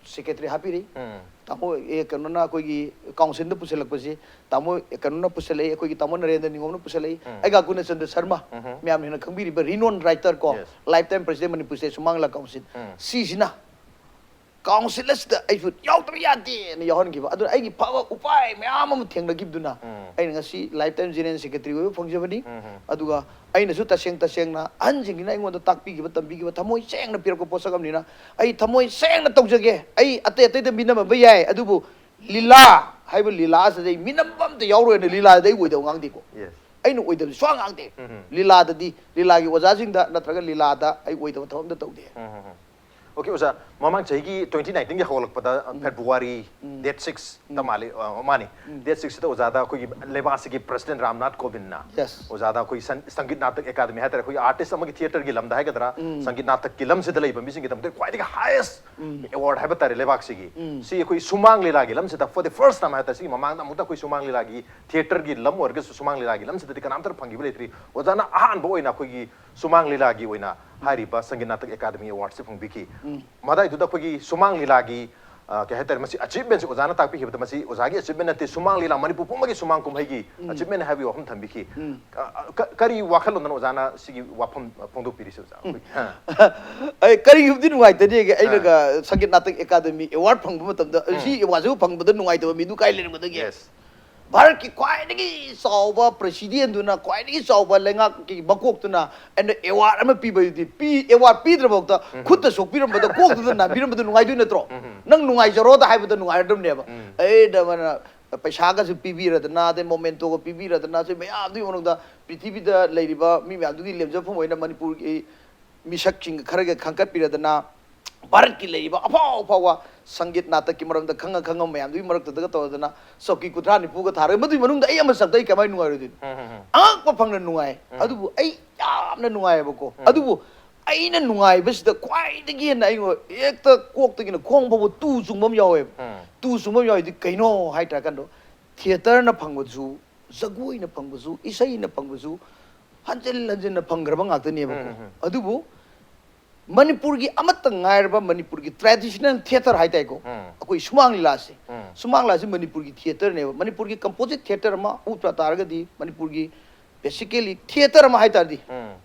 secretary ꯍꯥꯞꯄꯤꯔꯤ꯫ ꯎꯝ꯫ ꯇꯥꯃꯣ, ꯑꯦ, ꯀꯩꯅꯣꯅ ꯑꯩꯈꯣꯏꯒꯤ councilꯗ ꯄꯨꯁꯤꯜꯂꯛꯄꯁꯤ, ꯇꯥꯃꯣ, ꯑꯦ, ꯀꯩꯅꯣꯅ ꯄꯨꯁꯤꯜꯂꯛꯏ, ꯑꯩꯈꯣꯏꯒꯤ ꯇꯥꯃꯣ ꯅꯔꯦꯟꯗ꯭ꯔ ꯅꯤꯉꯣꯝꯅ ꯄꯨꯁꯤꯜꯂꯛꯏ, ꯎꯝ꯫ ꯑꯩꯒ ꯒꯨꯅꯆꯟꯗ꯭ꯔ ꯁꯔꯃ, ꯎꯝꯍꯨꯝ꯫ ꯃꯌꯥꯝꯅ ꯍꯦꯟꯅ ꯈꯪꯕꯤꯔꯤꯕ renowned writer ꯀꯣ, Yes꯫ lifetime president Manipur State ꯁꯨꯃꯥꯡ ꯂꯤꯂꯥ council꯫ ꯎꯝ꯫ ꯁꯤꯁꯤꯅ council ꯑꯁꯤꯗ ꯑꯩꯁꯨ ꯌꯥꯎꯗꯕ ꯌꯥꯗꯦꯅ ꯌꯥꯎꯍꯟꯈꯤꯕ꯫ ꯑꯗꯨꯅ ꯑꯩꯒꯤ ꯐꯕ ꯎꯄꯥꯏ ꯃꯌꯥꯝ ꯑꯃ ꯊꯦꯡꯅꯈꯤꯕꯗꯨꯅ ꯎꯝ꯫ ꯑꯩꯅ ꯉꯁꯤ lifetime general secretary ꯑꯣꯏꯕ ꯐꯪꯖꯕꯅꯤ꯫ ꯎꯝꯍꯨꯝ꯫ ꯑꯗꯨꯒ ꯑꯩꯅꯁꯨ ꯇꯁꯦꯡ ꯇꯁꯦꯡꯅ ꯑꯍꯟꯁꯤꯡꯁꯤꯅ ꯑꯩꯉꯣꯟꯗ ꯇꯥꯛꯄꯤꯈꯤꯕ, ꯇꯝꯕꯤꯈꯤꯕ ꯊꯃꯣꯏ ꯁꯦꯡꯅ ꯄꯤꯔꯛꯄ ꯄꯣꯠꯁꯛ ꯑꯃꯅꯤꯅ ꯑꯩ ꯊꯃꯣꯏ ꯁꯦꯡꯅ ꯇꯧꯖꯒꯦ꯫ ꯑꯩ ꯑꯇꯩ ꯑꯇꯩꯗ ꯃꯤꯅꯝꯃꯕ ꯌꯥꯏ, ꯑꯗꯨꯕꯨ ꯂꯤꯂꯥ ꯍꯥꯏꯕ ꯂꯤꯂꯥ ꯑꯁꯤꯗ ꯑꯩ ꯃꯤꯅꯝꯕ ꯑꯝꯇ ꯌꯥꯎꯔꯣꯏꯅ ꯂꯤꯂꯥꯗ ꯑꯩ ꯑꯣꯏꯗꯕ ꯉꯥꯡꯗꯦꯀꯣ꯫ Yes꯫ ꯑꯩꯅ ꯑꯣꯏꯗꯕꯗꯤ ꯁꯨꯡꯉꯥꯡ ꯉꯥꯡꯗꯦ꯫ ꯎꯝ꯫ ꯂꯤꯂꯥꯗꯗꯤ, ꯂꯤꯂꯥꯒꯤ ꯑꯣꯖꯥꯁꯤꯡꯗ ꯅꯠꯇ꯭ꯔꯒ ꯂꯤꯂꯥꯗ ꯑꯩ ꯑꯣꯏꯗꯕ ꯊꯕꯛ ꯑꯝꯇ ꯇꯧꯗꯦ꯫ ꯎꯝ, ꯎꯝ, ꯎꯝ꯫ Okay, ꯑꯣꯖꯥ, ꯃꯃꯥꯡ ꯆꯍꯤꯒꯤ twenty nineteenꯒꯤ ꯍꯧꯒꯠꯂꯛꯄꯗ, ꯎꯝ꯫ February ꯎꯝ꯫ Date six ꯇ ꯎꯝ꯫ ꯃꯥꯜꯂꯤ, ꯑ, ꯃꯥꯅꯤ꯫ ꯎꯝ꯫ Date six ꯁꯤꯗ ꯑꯣꯖꯥꯗ ꯑꯩꯈꯣꯏꯒꯤ ꯂꯩꯕꯥꯛꯁꯤꯒꯤ President ꯔꯥꯝꯅꯥꯊ ꯀꯣꯕꯤꯟꯗꯅ Yes꯫ ꯑꯣꯖꯥꯗ ꯑꯩꯈꯣꯏ ꯁꯟ-, ꯁꯪꯒꯤꯠ ꯅꯥꯇꯛ ꯑꯦꯀꯥꯗꯃꯤ ꯍꯥꯏꯇꯥꯔꯦ, ꯑꯩꯈꯣꯏꯒꯤ artist ꯑꯃꯒꯤ theatreꯒꯤ ꯂꯝꯗ ꯍꯥꯏꯒꯗ꯭ꯔꯥ, ꯎꯝ꯫ ꯁꯪꯒꯤꯠ ꯅꯥꯇꯛꯀꯤ ꯂꯝꯁꯤꯗ ꯂꯩꯕ ꯃꯤꯁꯤꯡꯒꯤꯗꯃꯛꯇ ꯈ꯭ꯋꯥꯏꯗꯒꯤ highest ꯎꯝ꯫ Award ꯍꯥꯏꯕ ꯇꯥꯔꯦ ꯂꯩꯕꯥꯛꯁꯤꯒꯤ꯫ ꯎꯝ꯫ ꯁꯤ ꯑꯩꯈꯣꯏ ꯁꯨꯃꯥꯡ ꯂꯤꯂꯥꯒꯤ ꯂꯝꯁꯤꯗ for the first time ꯍꯥꯏꯇꯥꯔꯦ, ꯁꯤꯒꯤ ꯃꯃꯥꯡꯗ ꯑꯃꯨꯛꯇ ꯑꯩꯈꯣꯏ ꯁꯨꯃꯥꯡ ꯂꯤꯂꯥꯒꯤ theatreꯒꯤ ꯂꯝ ꯑꯣꯏꯔꯒꯁꯨ ꯁꯨꯃꯥꯡ ꯂꯤꯂꯥꯒꯤ ꯂꯝꯁꯤꯗꯗꯤ ꯀꯅꯥꯝꯇꯅ ꯐꯪꯈꯤꯕ ꯂꯩꯇ꯭ꯔꯤ꯫ ꯑꯣꯖꯥꯅ ꯑꯍꯥꯟꯕ ꯑꯣꯏꯅ ꯑꯩꯈꯣꯏꯒꯤ ꯁꯨꯃꯥꯡ ꯂꯤꯂꯥꯒꯤ ꯑꯣꯏꯅ ꯍꯥꯏꯔꯤꯕ ꯁꯪꯒꯤꯠ ꯅꯥꯇꯛ ꯑꯦꯀꯥꯗꯃꯤ ꯑꯦꯋꯥꯔꯗꯁꯦ ꯐꯪꯕꯤꯈꯤ꯫ ꯃꯗꯥꯏꯗꯨꯗ ꯑꯩꯈꯣꯏꯒꯤ ꯁꯨꯃꯥꯡ ꯂꯤꯂꯥꯒꯤ, ꯑ, ꯀꯩ ꯍꯥꯏꯇꯥꯔꯦ, ꯃꯁꯤ ꯑꯆꯤꯞꯃꯦꯟꯁꯦ ꯑꯣꯖꯥꯅ ꯇꯥꯛꯄꯤꯈꯤꯕꯗ, ꯃꯁꯤ ꯑꯣꯖꯥꯒꯤ ꯑꯆꯤꯞꯃꯦꯟ ꯅꯠꯇꯦ, ꯁꯨꯃꯥꯡ ꯂꯤꯂꯥ ꯃꯅꯤꯄꯨꯔ ꯄꯨꯝꯕꯒꯤ ꯁꯨꯃꯥꯡ ꯀꯨꯝꯍꯩꯒꯤ ꯑꯆꯤꯞꯃꯦꯟ ꯍꯥꯏꯕꯒꯤ ꯋꯥꯐꯝ ꯊꯝꯕꯤꯈꯤ꯫ ꯑ, ꯑ, ꯀ-, ꯀꯔꯤ ꯋꯥꯈꯜꯂꯣꯟꯗꯅꯣ ꯑꯣꯖꯥꯅ ꯁꯤꯒꯤ ꯋꯥꯐꯝ, ꯑ, ꯐꯣꯡꯗꯣꯛꯄꯤꯔꯤꯁꯦ ꯑꯣꯖꯥ? ꯑꯩꯈꯣꯏ, ꯑ꯫ ꯑꯩ ꯀꯔꯤꯒꯨꯝꯕꯗꯤ ꯅꯨꯡꯉꯥꯏꯇꯅꯤꯒꯦ, ꯑꯩꯅꯒ ꯁꯪꯒꯤꯠ ꯅꯥꯇꯛ ꯑꯦꯀꯥꯗꯃꯤ ꯑꯦꯋꯥꯔꯗ ꯐꯪꯕ ꯃꯇꯝꯗ, ꯁꯤ ꯑꯦꯋꯥꯔꯗꯁꯤꯕꯨ ꯐꯪꯕꯗ ꯅꯨꯡꯉꯥꯏꯇꯕ ꯃꯤꯗꯨ ꯀꯥꯏ ꯂꯩꯔꯝꯒꯗꯒꯦ? Yes. ꯚꯥꯔꯠꯀꯤ ꯈ꯭ꯋꯥꯏꯗꯒꯤ ꯆꯥꯎꯕ ꯄ꯭ꯔꯦꯁꯤꯗꯦꯟꯗꯨꯅ, ꯈ꯭ꯋꯥꯏꯗꯒꯤ ꯆꯥꯎꯕ ꯂꯩꯉꯥꯛꯀꯤ ꯃꯀꯣꯛꯇꯨꯅ ꯑꯩꯅ ꯑꯦꯋꯥꯔꯗ ꯑꯃ ꯄꯤꯕꯗꯨꯗꯤ, ꯄꯤ-, ꯑꯦꯋꯥꯔꯗ ꯄꯤꯗ꯭ꯔꯐꯥꯎꯗ ꯈꯨꯠꯇ ꯁꯣꯛꯄꯤꯔꯝꯕꯗ, ꯀꯣꯛꯇꯨꯗ ꯅꯥꯟꯕꯤꯔꯝꯕꯗꯨ ꯅꯨꯡꯉꯥꯏꯗꯣꯏ ꯅꯠꯇ꯭ꯔꯣ? ꯅꯪ ꯅꯨꯡꯉꯥꯏꯖꯔꯣꯗ ꯍꯥꯏꯕꯗ ꯅꯨꯡꯉꯥꯏꯔꯗꯕꯅꯦꯕ꯫ ꯑꯩꯅ ꯃꯥꯅ ꯄꯩꯁꯥꯒꯁꯨ ꯄꯤꯕꯤꯔꯗꯅ, ꯑꯗꯩ ꯃꯣꯃꯦꯟꯇꯣꯒ ꯄꯤꯕꯤꯔꯗꯅ, ꯁꯤ ꯃꯌꯥꯝꯗꯨꯒꯤ ꯃꯅꯨꯡꯗ ꯄ꯭ꯔꯤꯊꯤꯕꯤꯗ ꯂꯩꯔꯤꯕ ꯃꯤ ꯃꯌꯥꯝꯗꯨꯒꯤ ꯂꯦꯝꯖꯐꯝ ꯑꯣꯏꯅ ꯃꯅꯤꯄꯨꯔꯒꯤ ꯃꯤꯁꯛꯁꯤꯡ ꯈꯔꯒ ꯈꯟꯒꯠꯄꯤꯔꯗꯅ, ꯚꯥꯔꯠꯀꯤ ꯂꯩꯔꯤꯕ ꯑꯐꯥꯎ ꯑꯐꯥꯎꯕ ꯁꯪꯒꯤꯠ ꯅꯥꯇꯛꯀꯤ ꯃꯔꯝꯗ ꯈꯪꯉ ꯈꯪꯉ ꯃꯌꯥꯝꯗꯨꯒꯤ ꯃꯔꯛꯇꯨꯗꯒ ꯇꯧꯔꯗꯅ ꯆꯧꯀꯤ ꯀꯨꯟꯊ꯭ꯔꯥ ꯅꯤꯐꯨꯒ ꯊꯥꯔꯒ, ꯃꯗꯨꯒꯤ ꯃꯅꯨꯡꯗ ꯑꯩ ꯑꯃ ꯆꯪꯗ ꯑꯩ ꯀꯃꯥꯏꯅ ꯅꯨꯡꯉꯥꯏꯔꯣꯏꯗꯣꯏꯅꯣ? ꯑꯉꯛꯄ ꯐꯪꯅ ꯅꯨꯡꯉꯥꯏ꯫ ꯑꯗꯨꯕꯨ ꯑꯩ ꯌꯥꯝꯅ ꯅꯨꯡꯉꯥꯏꯌꯦꯕꯀꯣ꯫ ꯑꯗꯨꯕꯨ ꯑꯩꯅ ꯅꯨꯡꯉꯥꯏꯕꯁꯤꯗ ꯈ꯭ꯋꯥꯏꯗꯒꯤ ꯍꯦꯟꯅ ꯑꯩꯉꯣꯟꯗ ꯍꯦꯛꯇ ꯀꯣꯛꯇꯒꯤꯅ ꯈꯣꯡ ꯐꯥꯎꯕ ꯇꯨ ꯆꯨꯡꯕ ꯑꯃ ꯌꯥꯎꯋꯦꯕ꯫ ꯇꯨ ꯆꯨꯡꯕ ꯑꯃ ꯌꯥꯎꯋꯤꯗꯤ ꯀꯩꯅꯣ ꯍꯥꯏ ꯇꯥꯔꯀꯥꯟꯗ, ꯊꯤꯌꯦꯇꯔꯅ ꯐꯪꯕꯗꯨꯁꯨ, ꯖꯒꯣꯏꯅ ꯐꯪꯕꯁꯨ, ꯏꯁꯩꯅ ꯐꯪꯕꯁꯨ ꯍꯟꯖꯤꯟ ꯍꯟꯖꯤꯟꯅ ꯐꯪꯈ꯭ꯔꯕ ꯉꯥꯛꯇꯅꯦꯕꯀꯣ꯫ ꯑꯗꯨꯕꯨ ꯃꯅꯤꯄꯨꯔꯒꯤ ꯑꯃꯠꯇ ꯉꯥꯏꯔꯕ ꯃꯅꯤꯄꯨꯔꯒꯤ traditional theatre ꯍꯥꯏꯇꯥꯔꯦꯀꯣ, ꯑꯩꯈꯣꯏ ꯁꯨꯃꯥꯡ ꯂꯤꯂꯥꯁꯦ, ꯁꯨꯃꯥꯡ ꯂꯤꯂꯥꯁꯦ ꯃꯅꯤꯄꯨꯔꯒꯤ ꯊꯤꯌꯦꯇꯔꯅꯦꯕ꯫ ꯃꯅꯤꯄꯨꯔꯒꯤ composite theatre ꯑꯃ ꯎꯠꯄ ꯇꯥꯔꯒꯗꯤ, ꯃꯅꯤꯄꯨꯔꯒꯤ basically theatre ꯑꯃ ꯍꯥꯏ ꯇꯥꯔꯗꯤ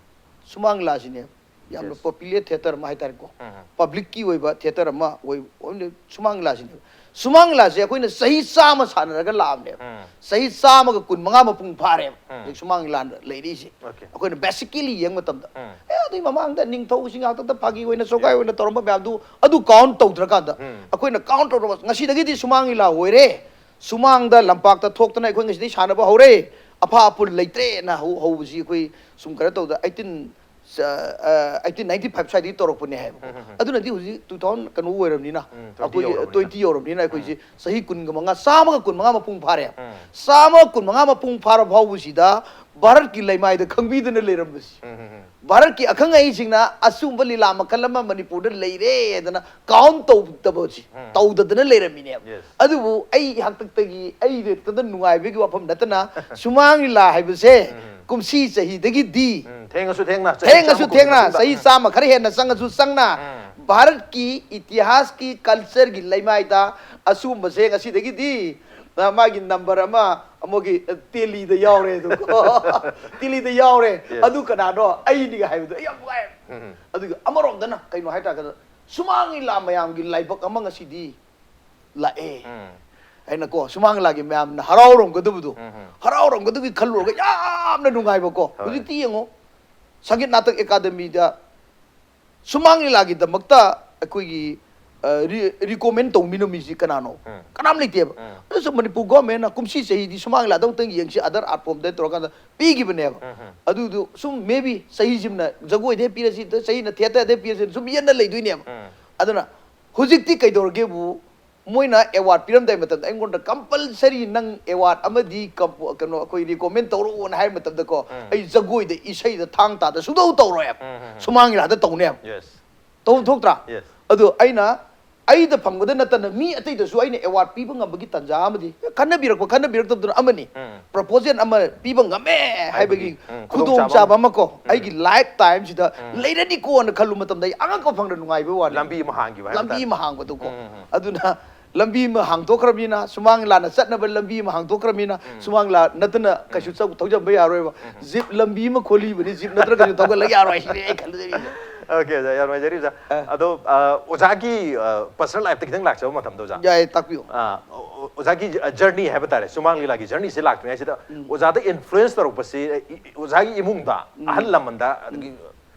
ꯁꯨꯃꯥꯡ ꯂꯤꯂꯥꯁꯤꯅꯦꯕ꯫ ꯌꯥꯝꯅ Yes. Popular theatre ꯑꯃ ꯍꯥꯏ ꯇꯥꯔꯦꯀꯣ, publicꯀꯤ ꯑꯣꯏꯕ theatre ꯑꯃ ꯑꯣꯏ-, ꯑꯣꯏꯅ ꯁꯨꯃꯥꯡ ꯂꯤꯂꯥꯁꯤꯅꯦꯕ꯫ ꯁꯨꯃꯥꯡ ꯂꯤꯂꯥꯁꯦ ꯑꯩꯈꯣꯏꯅ ꯆꯍꯤ ꯆꯥꯝꯃ ꯁꯥꯟꯅꯔꯒ ꯂꯥꯛꯑꯕꯅꯦꯕ꯫ ꯆꯍꯤ ꯆꯥꯝꯃꯒ ꯀꯨꯟꯃꯉꯥ ꯃꯄꯨꯡ ꯐꯥꯔꯦꯕ ꯍꯧꯖꯤꯛ ꯁꯨꯃꯥꯡ ꯂꯤꯂꯥ ꯂꯩꯔꯤꯁꯦ꯫ Okay. ꯑꯩꯈꯣꯏꯅ basically ꯌꯦꯡꯕ ꯃꯇꯝꯗ, ꯑꯦ, ꯑꯗꯨꯒꯤ ꯃꯃꯥꯡꯗ ꯅꯤꯡꯊꯧꯁꯤꯡ ꯉꯥꯛꯇ ꯐꯥꯒꯤ ꯑꯣꯏꯅ ꯆꯣꯒꯥꯏ ꯑꯣꯏꯅ ꯇꯧꯔꯝꯕ ꯃꯌꯥꯝꯗꯨ, ꯑꯗꯨ count ꯇꯧꯗ꯭ꯔꯀꯥꯟꯗ, ꯑꯩꯈꯣꯏꯅ count ꯇꯧꯔꯕ, ꯉꯁꯤꯗꯒꯤꯗꯤ ꯁꯨꯃꯥꯡ ꯂꯤꯂꯥ ꯑꯣꯏꯔꯦ, ꯁꯨꯃꯥꯡꯗ ꯂꯝꯄꯥꯛꯇ ꯊꯣꯛꯇꯅ ꯑꯩꯈꯣꯏ ꯉꯁꯤꯗꯒꯤ ꯁꯥꯟꯅꯕ ꯍꯧꯔꯦ, ꯑꯐꯥ ꯑꯐꯨꯜ ꯂꯩꯇ꯭ꯔꯦꯅ ꯍꯧ-, ꯍꯧꯕꯁꯤ ꯑꯩꯈꯣꯏ ꯁꯨꯝ ꯀꯩꯅꯣ ꯇꯧꯗ, eighteen, ꯑ, eighteen ninety five ꯁ꯭ꯋꯥꯏꯗꯒꯤ ꯇꯧꯔꯛꯄꯅꯦ ꯍꯥꯏꯕꯀꯣ꯫ ꯑꯗꯨꯅꯗꯤ ꯍꯧꯖꯤꯛ two thousand ꯀꯩꯅꯣ ꯑꯣꯏꯔꯕꯅꯤꯅ, ꯎꯝ, twenty ꯑꯩꯈꯣꯏꯒꯤ ꯌꯧꯔꯕꯅꯤꯅ꯫ Twenty ꯌꯧꯔꯕꯅꯤꯅ ꯑꯩꯈꯣꯏꯁꯦ ꯆꯍꯤ ꯀꯨꯟꯒ ꯃꯉꯥ, ꯆꯥꯝꯃꯒ ꯀꯨꯟꯃꯉꯥ ꯃꯄꯨꯡ ꯐꯥꯔꯦ꯫ ꯆꯥꯝꯃꯒ ꯀꯨꯟꯃꯉꯥ ꯃꯄꯨꯡ ꯐꯥꯔ ꯐꯥꯎꯕꯁꯤꯗ ꯚꯥꯔꯠꯀꯤ ꯂꯩꯃꯥꯏꯗ ꯈꯪꯕꯤꯗꯅ ꯂꯩꯔꯝꯕꯁꯤ꯫ ꯚꯥꯔꯠꯀꯤ ꯑꯈꯪ ꯑꯍꯩꯁꯤꯡꯅ ꯑꯆꯨꯝꯕ ꯂꯤꯂꯥ ꯃꯈꯜ ꯑꯃ ꯃꯅꯤꯄꯨꯔꯗ ꯂꯩꯔꯦ ꯍꯥꯏꯗꯅ count ꯇꯧꯗꯕꯁꯤ, ꯇꯧꯗꯗꯅ ꯂꯩꯔꯝꯃꯤꯅꯦꯕ꯫ Yes. ꯑꯗꯨꯕꯨ ꯑꯩ ꯍꯥꯛꯇꯛꯇꯒꯤ, ꯑꯩ ꯍꯦꯛꯇꯗ ꯅꯨꯡꯉꯥꯏꯕꯒꯤ ꯋꯥꯐꯝ ꯅꯠꯇꯅ, ꯁꯨꯃꯥꯡ ꯂꯤꯂꯥ ꯍꯥꯏꯕꯁꯦ ꯀꯨꯝꯁꯤ ꯆꯍꯤꯗꯒꯤꯗꯤ ꯎꯝ, ꯊꯦꯡꯉꯁꯨ ꯊꯦꯡꯅ ꯆꯍꯤ ꯊꯦꯡꯉꯁꯨ ꯆꯥꯝꯃ ꯀꯨꯟꯒꯤ ꯊꯦꯡꯅ ꯃꯇꯨꯡꯗ, ꯆꯍꯤ ꯎꯝ, ꯆꯥꯝꯃ ꯈꯔ ꯍꯦꯟꯅ ꯆꯪꯉꯁꯨ ꯆꯪꯅ ꯎꯝ, ꯚꯥꯔꯠꯀꯤ ꯏꯇꯤꯍꯥꯁꯀꯤ ꯀꯜꯆꯔꯒꯤ ꯂꯩꯃꯥꯏꯗ ꯑꯁꯤꯒꯨꯝꯕꯁꯦ ꯉꯁꯤꯗꯒꯤꯗꯤ ꯃꯥꯒꯤ ꯅꯝꯕꯔ ꯑꯃ ꯑꯃꯒꯤ ꯇꯦꯂꯤꯗ ꯌꯥꯎꯔꯦ ꯑꯗꯨ ꯇꯦꯂꯤꯗ ꯌꯥꯎꯔꯦ꯫ Yes. ꯑꯗꯨ ꯀꯅꯥꯅꯣ? ꯑꯩꯅꯤꯒ ꯍꯥꯏꯕꯗꯣ ꯑꯩ ꯌꯥꯝ ꯅꯨꯡꯉꯥꯏ꯫ ꯎꯝ, ꯑꯗꯨꯒ ꯑꯃꯔꯣꯝꯗꯅ ꯀꯩꯅꯣ ꯍꯥꯏꯇꯥꯔꯒꯗꯤ ꯁꯨꯃꯥꯡ ꯂꯤꯂꯥ ꯃꯌꯥꯝꯒꯤ ꯂꯥꯏꯕꯛ ꯑꯃ ꯉꯁꯤꯗꯤ ꯂꯥꯛꯑꯦ ꯎꯝ, ꯍꯥꯏꯅꯀꯣ ꯁꯨꯃꯥꯡ ꯂꯤꯂꯥꯒꯤ ꯃꯌꯥꯝꯅ ꯍꯔꯥꯎꯔꯝꯒꯗꯕꯗꯣ ꯎꯝ, ꯍꯔꯥꯎꯔꯝꯒꯗꯕꯒꯤ ꯈꯜꯂꯨꯔꯒ ꯌꯥꯝꯅ ꯅꯨꯡꯉꯥꯏꯕꯀꯣ꯫ ꯍꯣꯏ. ꯍꯧꯖꯤꯛꯇꯤ ꯌꯦꯡꯉꯣ, ꯁꯪꯒꯤꯠ ꯅꯥꯇꯛ ꯑꯦꯀꯥꯗꯃꯤꯗ ꯁꯨꯃꯥꯡ ꯂꯤꯂꯥꯒꯤꯗꯃꯛꯇ ꯑꯩꯈꯣꯏꯒꯤ ꯔꯤꯀꯣꯃꯦꯟ ꯇꯧꯃꯤꯟꯅ ꯃꯤꯁꯤ ꯀꯅꯥꯅꯣ? ꯎꯝ. ꯀꯅꯥꯝ ꯂꯩꯇꯦꯕ꯫ ꯎꯝ. ꯑꯗꯨꯁꯨ ꯃꯅꯤꯄꯨꯔ ꯒꯣꯔꯃꯦꯟꯅ ꯀꯨꯝꯁꯤ ꯆꯍꯤꯗꯤ ꯁꯨꯃꯥꯡ ꯂꯤꯂꯥꯗ ꯑꯃꯨꯛꯇꯪ ꯌꯦꯡꯁꯤ, other art formꯗ ꯇꯧꯔꯀꯥꯟꯗ ꯄꯤꯈꯤꯕꯅꯦꯕ꯫ ꯎꯝ, ꯎꯝ. ꯑꯗꯨꯗꯨ ꯁꯨꯝ maybe ꯆꯍꯤꯁꯤꯃꯅ ꯖꯒꯣꯏꯗꯩ ꯄꯤꯔꯁꯤ, ꯆꯍꯤꯅ ꯊꯤꯌꯦꯇꯔꯗꯩ ꯄꯤꯔꯁꯤ ꯁꯨꯝ ꯌꯦꯟꯅ ꯂꯩꯗꯣꯏꯅꯦꯕ꯫ ꯎꯝ. ꯑꯗꯨꯅ ꯍꯧꯖꯤꯛꯇꯤ ꯀꯩꯗꯧꯔꯒꯦꯕꯨ, ꯃꯣꯏꯅ ꯑꯦꯋꯥꯔꯗ ꯄꯤꯔꯝꯗꯥꯏ ꯃꯇꯝꯗ ꯑꯩꯉꯣꯟꯗ compulsory ꯅꯪ ꯑꯦꯋꯥꯔꯗ ꯑꯃꯗꯤ ꯀꯝꯄꯣ- ꯀꯩꯅꯣ ꯑꯩꯈꯣꯏ ꯔꯤꯀꯣꯃꯦꯟ ꯇꯧꯔꯛꯑꯣꯅ ꯍꯥꯏꯕ ꯃꯇꯝꯗꯀꯣ, ꯎꯝ. ꯑꯩ ꯖꯒꯣꯏꯗ, ꯏꯁꯩꯗ, ꯊꯥꯡ ꯇꯥꯗ ꯁꯨꯡꯇꯧ ꯇꯧꯔꯣꯏꯕ꯫ ꯎꯝ, ꯎꯝ, ꯎꯝ. ꯁꯨꯃꯥꯡ ꯂꯤꯂꯥꯗ ꯇꯧꯅꯦꯕ꯫ Yes. ꯇꯧꯐꯝ ꯊꯣꯛꯇ꯭ꯔꯥ? Yes. ꯑꯗꯣ ꯑꯩꯅ ꯑꯩꯗ ꯐꯪꯕꯗ ꯅꯠꯇꯅ ꯃꯤ ꯑꯇꯩꯗꯁꯨ ꯑꯩꯅ ꯑꯦꯋꯥꯔꯗ ꯄꯤꯕ ꯉꯝꯕꯒꯤ ꯇꯥꯟꯖꯥ ꯑꯃꯗꯤ ꯈꯟꯅꯕꯤꯔꯛꯄ ꯈꯟꯅꯕꯤꯔꯛꯇꯕꯗꯨꯅ ꯑꯃꯅꯤ꯫ ꯎꯝ. ꯄ꯭ꯔꯄꯣꯖꯦꯜ ꯑꯃ ꯄꯤꯕ ꯉꯝꯃꯦ ꯍꯥꯏꯕꯒꯤ ꯎꯝ, ꯈꯨꯗꯣꯡꯆꯥꯕ ꯈꯨꯗꯣꯡꯆꯥꯕ ꯑꯃ ꯀꯣ, ꯎꯝ. ꯑꯩꯒꯤ ꯂꯥꯏꯐ ꯇꯥꯏꯝꯁꯤꯗ ꯎꯝ. ꯂꯩꯔꯅꯤꯀꯣꯅ ꯈꯜꯂꯨ ꯃꯇꯝꯗ ꯑꯩ ꯑꯉꯛꯄ ꯐꯪꯗ ꯅꯨꯡꯉꯥꯏꯕ ꯋꯥꯅꯤ꯫ ꯂꯝꯕꯤ ꯑꯃ ꯍꯥꯡꯈꯤꯕ ꯍꯥꯏꯕ ꯂꯝꯕꯤ ꯇꯥꯔꯦ. ꯑꯃ ꯍꯥꯡꯕꯗꯨꯀꯣ꯫ ꯎꯝ, ꯎꯝ, ꯎꯝ. ꯑꯗꯨꯅ ꯂꯝꯕꯤ ꯑꯃ ꯍꯥꯡꯗꯣꯛꯈ꯭ꯔꯕꯅꯤꯅ, ꯁꯨꯃꯥꯡ ꯂꯤꯂꯥꯅ ꯆꯠꯅꯕ ꯂꯝꯕꯤ ꯑꯃ ꯍꯥꯡꯗꯣꯛꯈ꯭ꯔꯕꯅꯤꯅ, ꯁꯨꯃꯥꯡ ꯂꯤꯂꯥ ꯅꯠꯇꯅ ꯀꯩꯁꯨ ꯆꯧ- ꯊꯧꯖꯟꯕ ꯌꯥꯔꯣꯏꯕ꯫ ꯖꯤꯞ ꯂꯝꯕꯤ ꯑꯃ ꯈꯣꯜꯂꯤꯕꯅꯤ, ꯖꯤꯞ ꯅꯠꯇ꯭ꯔ ꯀꯩꯁꯨ ꯊꯧꯒꯠꯂ ꯌꯥꯔꯣꯏ ꯁꯤꯅꯤ ꯑꯩ ꯈꯜꯂꯖꯔꯤꯁꯦ꯫ Okay, ꯑꯣꯖꯥ, ꯌꯥꯝ ꯅꯨꯡꯉꯥꯏꯖꯔꯤ, ꯑꯣꯖꯥ. ꯑ. ꯑꯗꯣ, ꯑ, ꯑꯣꯖꯥꯒꯤ, ꯑ, personal lifeꯇ ꯈꯤꯇꯪ ꯂꯥꯛꯆꯕ ꯃꯇꯝꯗ, ꯑꯣꯖꯥ. ꯌꯥꯏ, ꯇꯥꯛꯄꯤꯌꯨ꯫ ꯑ, ꯑꯣ-, ꯑꯣꯖꯥꯒꯤ journey ꯍꯥꯏꯕ ꯇꯥꯔꯦ, ꯁꯨꯃꯥꯡ ꯂꯤꯂꯥꯒꯤ journeyꯁꯦ ꯂꯥꯛꯇ꯭ꯔꯤꯉꯩꯁꯤꯗ ꯑꯣꯖꯥꯗ influence ꯇꯧꯔꯛꯄꯁꯤ, ꯑ, ꯏ-, ꯑꯣꯖꯥꯒꯤ ꯏꯃꯨꯡꯗ, ꯑꯍꯜ ꯂꯃꯟꯗ, ꯑꯗꯒꯤ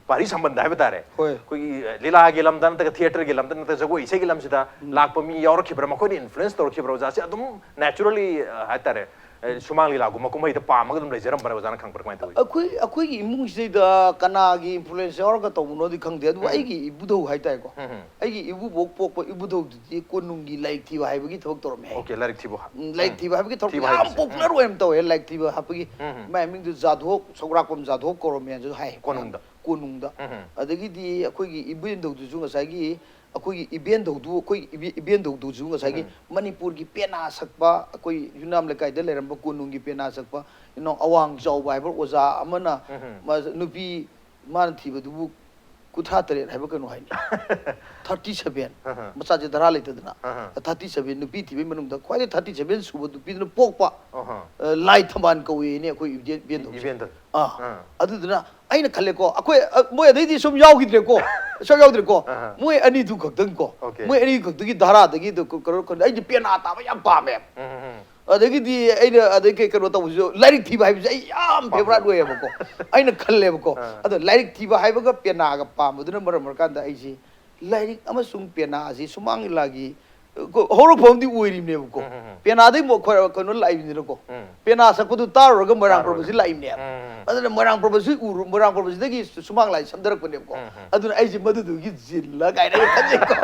ꯄꯥꯔꯤ ꯁꯝꯕꯟꯗ ꯍꯥꯏꯕ ꯇꯥꯔꯦ. ꯍꯣꯏ. ꯑꯩꯈꯣꯏꯒꯤ, ꯑ, ꯂꯤꯂꯥꯒꯤ ꯂꯝꯗ ꯅꯠꯇ꯭ꯔꯒ theatreꯒꯤ ꯂꯝꯗ ꯅꯠꯇ꯭ꯔꯒ ꯖꯒꯣꯏ ꯏꯁꯩꯒꯤ ꯂꯝꯁꯤꯗ ꯂꯥꯛꯄ ꯃꯤ ꯌꯥꯎꯔꯛꯈꯤꯕ꯭ꯔꯥ? ꯃꯈꯣꯏꯅ influence ꯇꯧꯔꯛꯈꯤꯕ꯭ꯔꯥ? ꯑꯣꯖꯥꯁꯦ ꯑꯗꯨꯝ naturally, ꯑ, ꯍꯥꯏ ꯇꯥꯔꯦ, ꯑ, ꯁꯨꯃꯥꯡ ꯂꯤꯂꯥꯒꯨꯝꯕ ꯀꯨꯝꯍꯩꯗ ꯄꯥꯝꯃꯒ ꯑꯗꯨꯝ ꯂꯩꯖꯔꯝꯕ꯭ꯔꯥ? ꯑꯣꯖꯥꯅ ꯈꯪꯕ꯭ꯔꯥ? ꯀꯃꯥꯏꯅ ꯇꯧꯏ? ꯑꯩꯈꯣꯏ, ꯑꯩꯈꯣꯏꯒꯤ ꯏꯃꯨꯡꯁꯤꯗꯩꯗ ꯀꯅꯥꯒꯤ influence ꯌꯥꯎꯔꯒ ꯇꯧꯕꯅꯣꯗꯤ ꯈꯪꯗꯦ, ꯑꯗꯨꯕꯨ ꯎꯝ. ꯑꯩꯒꯤ ꯏꯕꯨꯙꯧ ꯍꯥꯏꯇꯥꯔꯦꯀꯣ, ꯎꯝ, ꯎꯝ. ꯑꯩꯒꯤ ꯏꯕꯨꯕꯣꯛ ꯄꯣꯛꯄ ꯏꯕꯨꯙꯧꯗꯨꯗꯤ ꯀꯣꯅꯨꯡꯒꯤ ꯂꯥꯏꯔꯤꯛ ꯊꯤꯕ ꯍꯥꯏꯕꯒꯤ ꯊꯕꯛ ꯇꯧꯔꯝꯃꯦ ꯍꯥꯏ꯫ Okay, ꯂꯥꯏꯔꯤꯛ ꯊꯤꯕ ꯍꯥ-, ꯎꯝ, ꯂꯥꯏꯔꯤꯛ ꯎꯝ. ꯊꯤꯕ ꯍꯥꯏꯕꯒꯤ ꯊꯕꯛ ꯊꯤꯕ ꯌꯥꯝ ꯍꯥꯏꯕꯁꯦ. popular ꯑꯣꯏꯅ ꯇꯧꯋꯦ ꯂꯥꯏꯔꯤꯛ ꯊꯤꯕ ꯍꯥꯞꯄꯒꯤ꯫ ꯎꯝ, ꯎꯝ. ꯃꯥꯏ ꯃꯃꯤꯡꯗꯨ ꯖꯥꯗꯣꯛ ꯁꯧꯒ꯭ꯔꯥꯛꯄꯝ ꯖꯥꯗꯣꯛ ꯀꯧꯔꯝꯃꯦ ꯍꯥꯏꯅꯁꯨ ꯍꯥꯏ꯫ ꯀꯣꯅꯨꯡꯗ. ꯀꯣꯅꯨꯡꯗ꯫ ꯎꯝ, ꯎꯝ. ꯑꯗꯒꯤꯗꯤ ꯑꯩꯈꯣꯏꯒꯤ ꯏꯕꯨꯙꯧꯗꯨꯁꯨ ꯉꯁꯥꯏꯒꯤ ꯑꯩꯈꯣꯏꯒꯤ ꯏꯕꯦꯟꯗꯧꯗꯨ, ꯑꯩꯈꯣꯏ ꯏꯕꯦ- ꯏꯕꯦꯟꯗꯧꯗꯨꯁꯨ ꯉꯁꯥꯏꯒꯤ ꯎꯝ꯫ ꯃꯅꯤꯄꯨꯔꯒꯤ ꯄꯦꯅꯥ ꯁꯛꯄ, ꯑꯩꯈꯣꯏ ꯌꯨꯝꯅꯥꯝ ꯂꯩꯀꯥꯏꯗ ꯂꯩꯔꯝꯕ ꯀꯣꯅꯨꯡꯒꯤ ꯄꯦꯅꯥ ꯁꯛꯄ ꯏꯅꯥꯎ ꯑꯋꯥꯡ ꯆꯥꯎꯕ ꯍꯥꯏꯕ ꯑꯣꯖꯥ ꯑꯃꯅ, ꯎꯝ꯫ ꯃꯥ- ꯅꯨꯄꯤ ꯃꯥꯅ ꯊꯤꯕꯗꯨꯕꯨ ꯀꯨꯟꯊ꯭ꯔꯥ ꯇꯔꯦꯠ ꯍꯥꯏꯕ ꯀꯩꯅꯣ ꯍꯥꯏꯅꯤ꯫ Thirty seven. ꯑꯍ꯫ ꯃꯆꯥꯁꯦ ꯙꯔꯥ ꯂꯩꯇꯗꯅ꯫ ꯑꯍ꯫ ꯊꯥꯔꯇꯤ ꯁꯚꯦꯟ ꯅꯨꯄꯤ ꯊꯤꯕꯒꯤ ꯃꯅꯨꯡꯗ ꯈ꯭ꯋꯥꯏꯗꯒꯤ ꯊꯥꯔꯇꯤ ꯁꯚꯦꯟ ꯁꯨꯕ ꯅꯨꯄꯤꯗꯨꯅ ꯄꯣꯛꯄ, ꯑꯍ꯫ ꯑ, ꯂꯥꯏ ꯊꯝꯕꯥꯜ ꯀꯧꯋꯦꯅꯦ ꯑꯩꯈꯣꯏ ꯏꯕꯦꯟ- ꯏꯕꯦꯟꯗꯧꯁꯦ꯫ ꯏꯕꯦꯟꯗꯧ꯫ ꯑꯥ꯫ ꯑꯥ꯫ ꯑꯗꯨꯗꯨꯅ ꯑꯩꯅ ꯈꯜꯂꯦꯀꯣ, ꯑꯩꯈꯣꯏ, ꯑ, ꯃꯣꯏ ꯑꯗꯩꯗꯤ ꯁꯨꯝ ꯌꯥꯎꯈꯤꯗ꯭ꯔꯦꯀꯣ꯫ ꯁꯨꯝ ꯌꯥꯎꯗ꯭ꯔꯦꯀꯣ꯫ ꯑꯍ꯫ ꯃꯣꯏ ꯑꯅꯤꯗꯨ ꯈꯛꯇꯪ ꯀꯣ꯫ Okay꯫ ꯃꯣꯏ ꯑꯅꯤ ꯈꯛꯇꯒꯤ ꯙꯔꯥꯗꯒꯤ ꯑꯗꯨ ꯀ- ꯀꯩꯅꯣ ꯈꯪꯗꯦ꯫ ꯑꯩꯗꯤ ꯄꯦꯅꯥ ꯇꯥꯕ ꯌꯥꯝ ꯄꯥꯝꯃꯦ꯫ ꯎꯝ, ꯎꯝ, ꯎꯝ꯫ ꯑꯗꯒꯤꯗꯤ ꯑꯩꯅ ꯑꯗꯩ ꯀꯩ- ꯀꯩꯅꯣ ꯇꯧꯕꯁꯨ, ꯂꯥꯏꯔꯤꯛ ꯊꯤꯕ ꯍꯥꯏꯕꯁꯦ ꯑꯩ ꯌꯥꯝ ꯄꯥꯝꯃꯦ꯫ Favourite ꯑꯣꯏꯌꯦꯕꯀꯣ꯫ ꯑꯩꯅ ꯈꯜꯂꯦꯕꯀꯣ꯫ ꯑꯥ꯫ ꯑꯗꯣ ꯂꯥꯏꯔꯤꯛ ꯊꯤꯕ ꯍꯥꯏꯕꯒ ꯄꯦꯅꯥꯒ ꯄꯥꯝꯕꯗꯨꯅ ꯃꯔꯝ ꯑꯣꯏꯔꯀꯥꯟꯗ ꯑꯩꯁꯤ ꯂꯥꯏꯔꯤꯛ ꯑꯃꯁꯨꯡ ꯄꯦꯅꯥ ꯑꯁꯤ ꯁꯨꯃꯥꯡ ꯂꯤꯂꯥꯒꯤ, ꯑ, ꯀꯣ- ꯍꯧꯔꯛꯐꯝꯗꯤ ꯑꯣꯏꯔꯤꯕꯅꯦꯕꯀꯣ꯫ ꯎꯝ, ꯎꯝ, ꯎꯝ꯫ ꯄꯦꯅꯥꯗꯩ ꯃꯣ- ꯈꯣꯏ- ꯀꯩꯅꯣ ꯂꯥꯛꯏꯕꯅꯤꯅꯀꯣ꯫ ꯎꯝ꯫ ꯄꯦꯅꯥ ꯁꯛꯄꯗꯨ ꯇꯥꯔꯨꯔꯒ ꯃꯣꯏꯔꯥꯡ ꯇꯥꯔꯨꯔꯒ꯫ ꯄ꯭ꯔꯚꯨꯁꯤ ꯂꯥꯛꯏꯕꯅꯦꯕ꯫ ꯎꯝ, ꯎꯝ, ꯎꯝ꯫ ꯑꯗꯨꯅ ꯃꯣꯏꯔꯥꯡ ꯄ꯭ꯔꯚꯨꯁꯤ ꯎꯔꯨ- ꯃꯣꯏꯔꯥꯡ ꯄ꯭ꯔꯚꯨꯁꯤꯗꯒꯤ ꯁꯨ- ꯁꯨꯃꯥꯡ ꯂꯥꯏ ꯁꯝꯊꯔꯛꯄꯅꯦꯕꯀꯣ꯫ ꯎꯝ, ꯎꯝ꯫ ꯑꯗꯨꯅ ꯑꯩꯁꯦ ꯃꯗꯨꯗꯨꯒꯤ ꯖꯤꯜꯂ ꯀꯥꯏꯅ ꯑꯩ ꯈꯟꯖꯩꯀꯣ꯫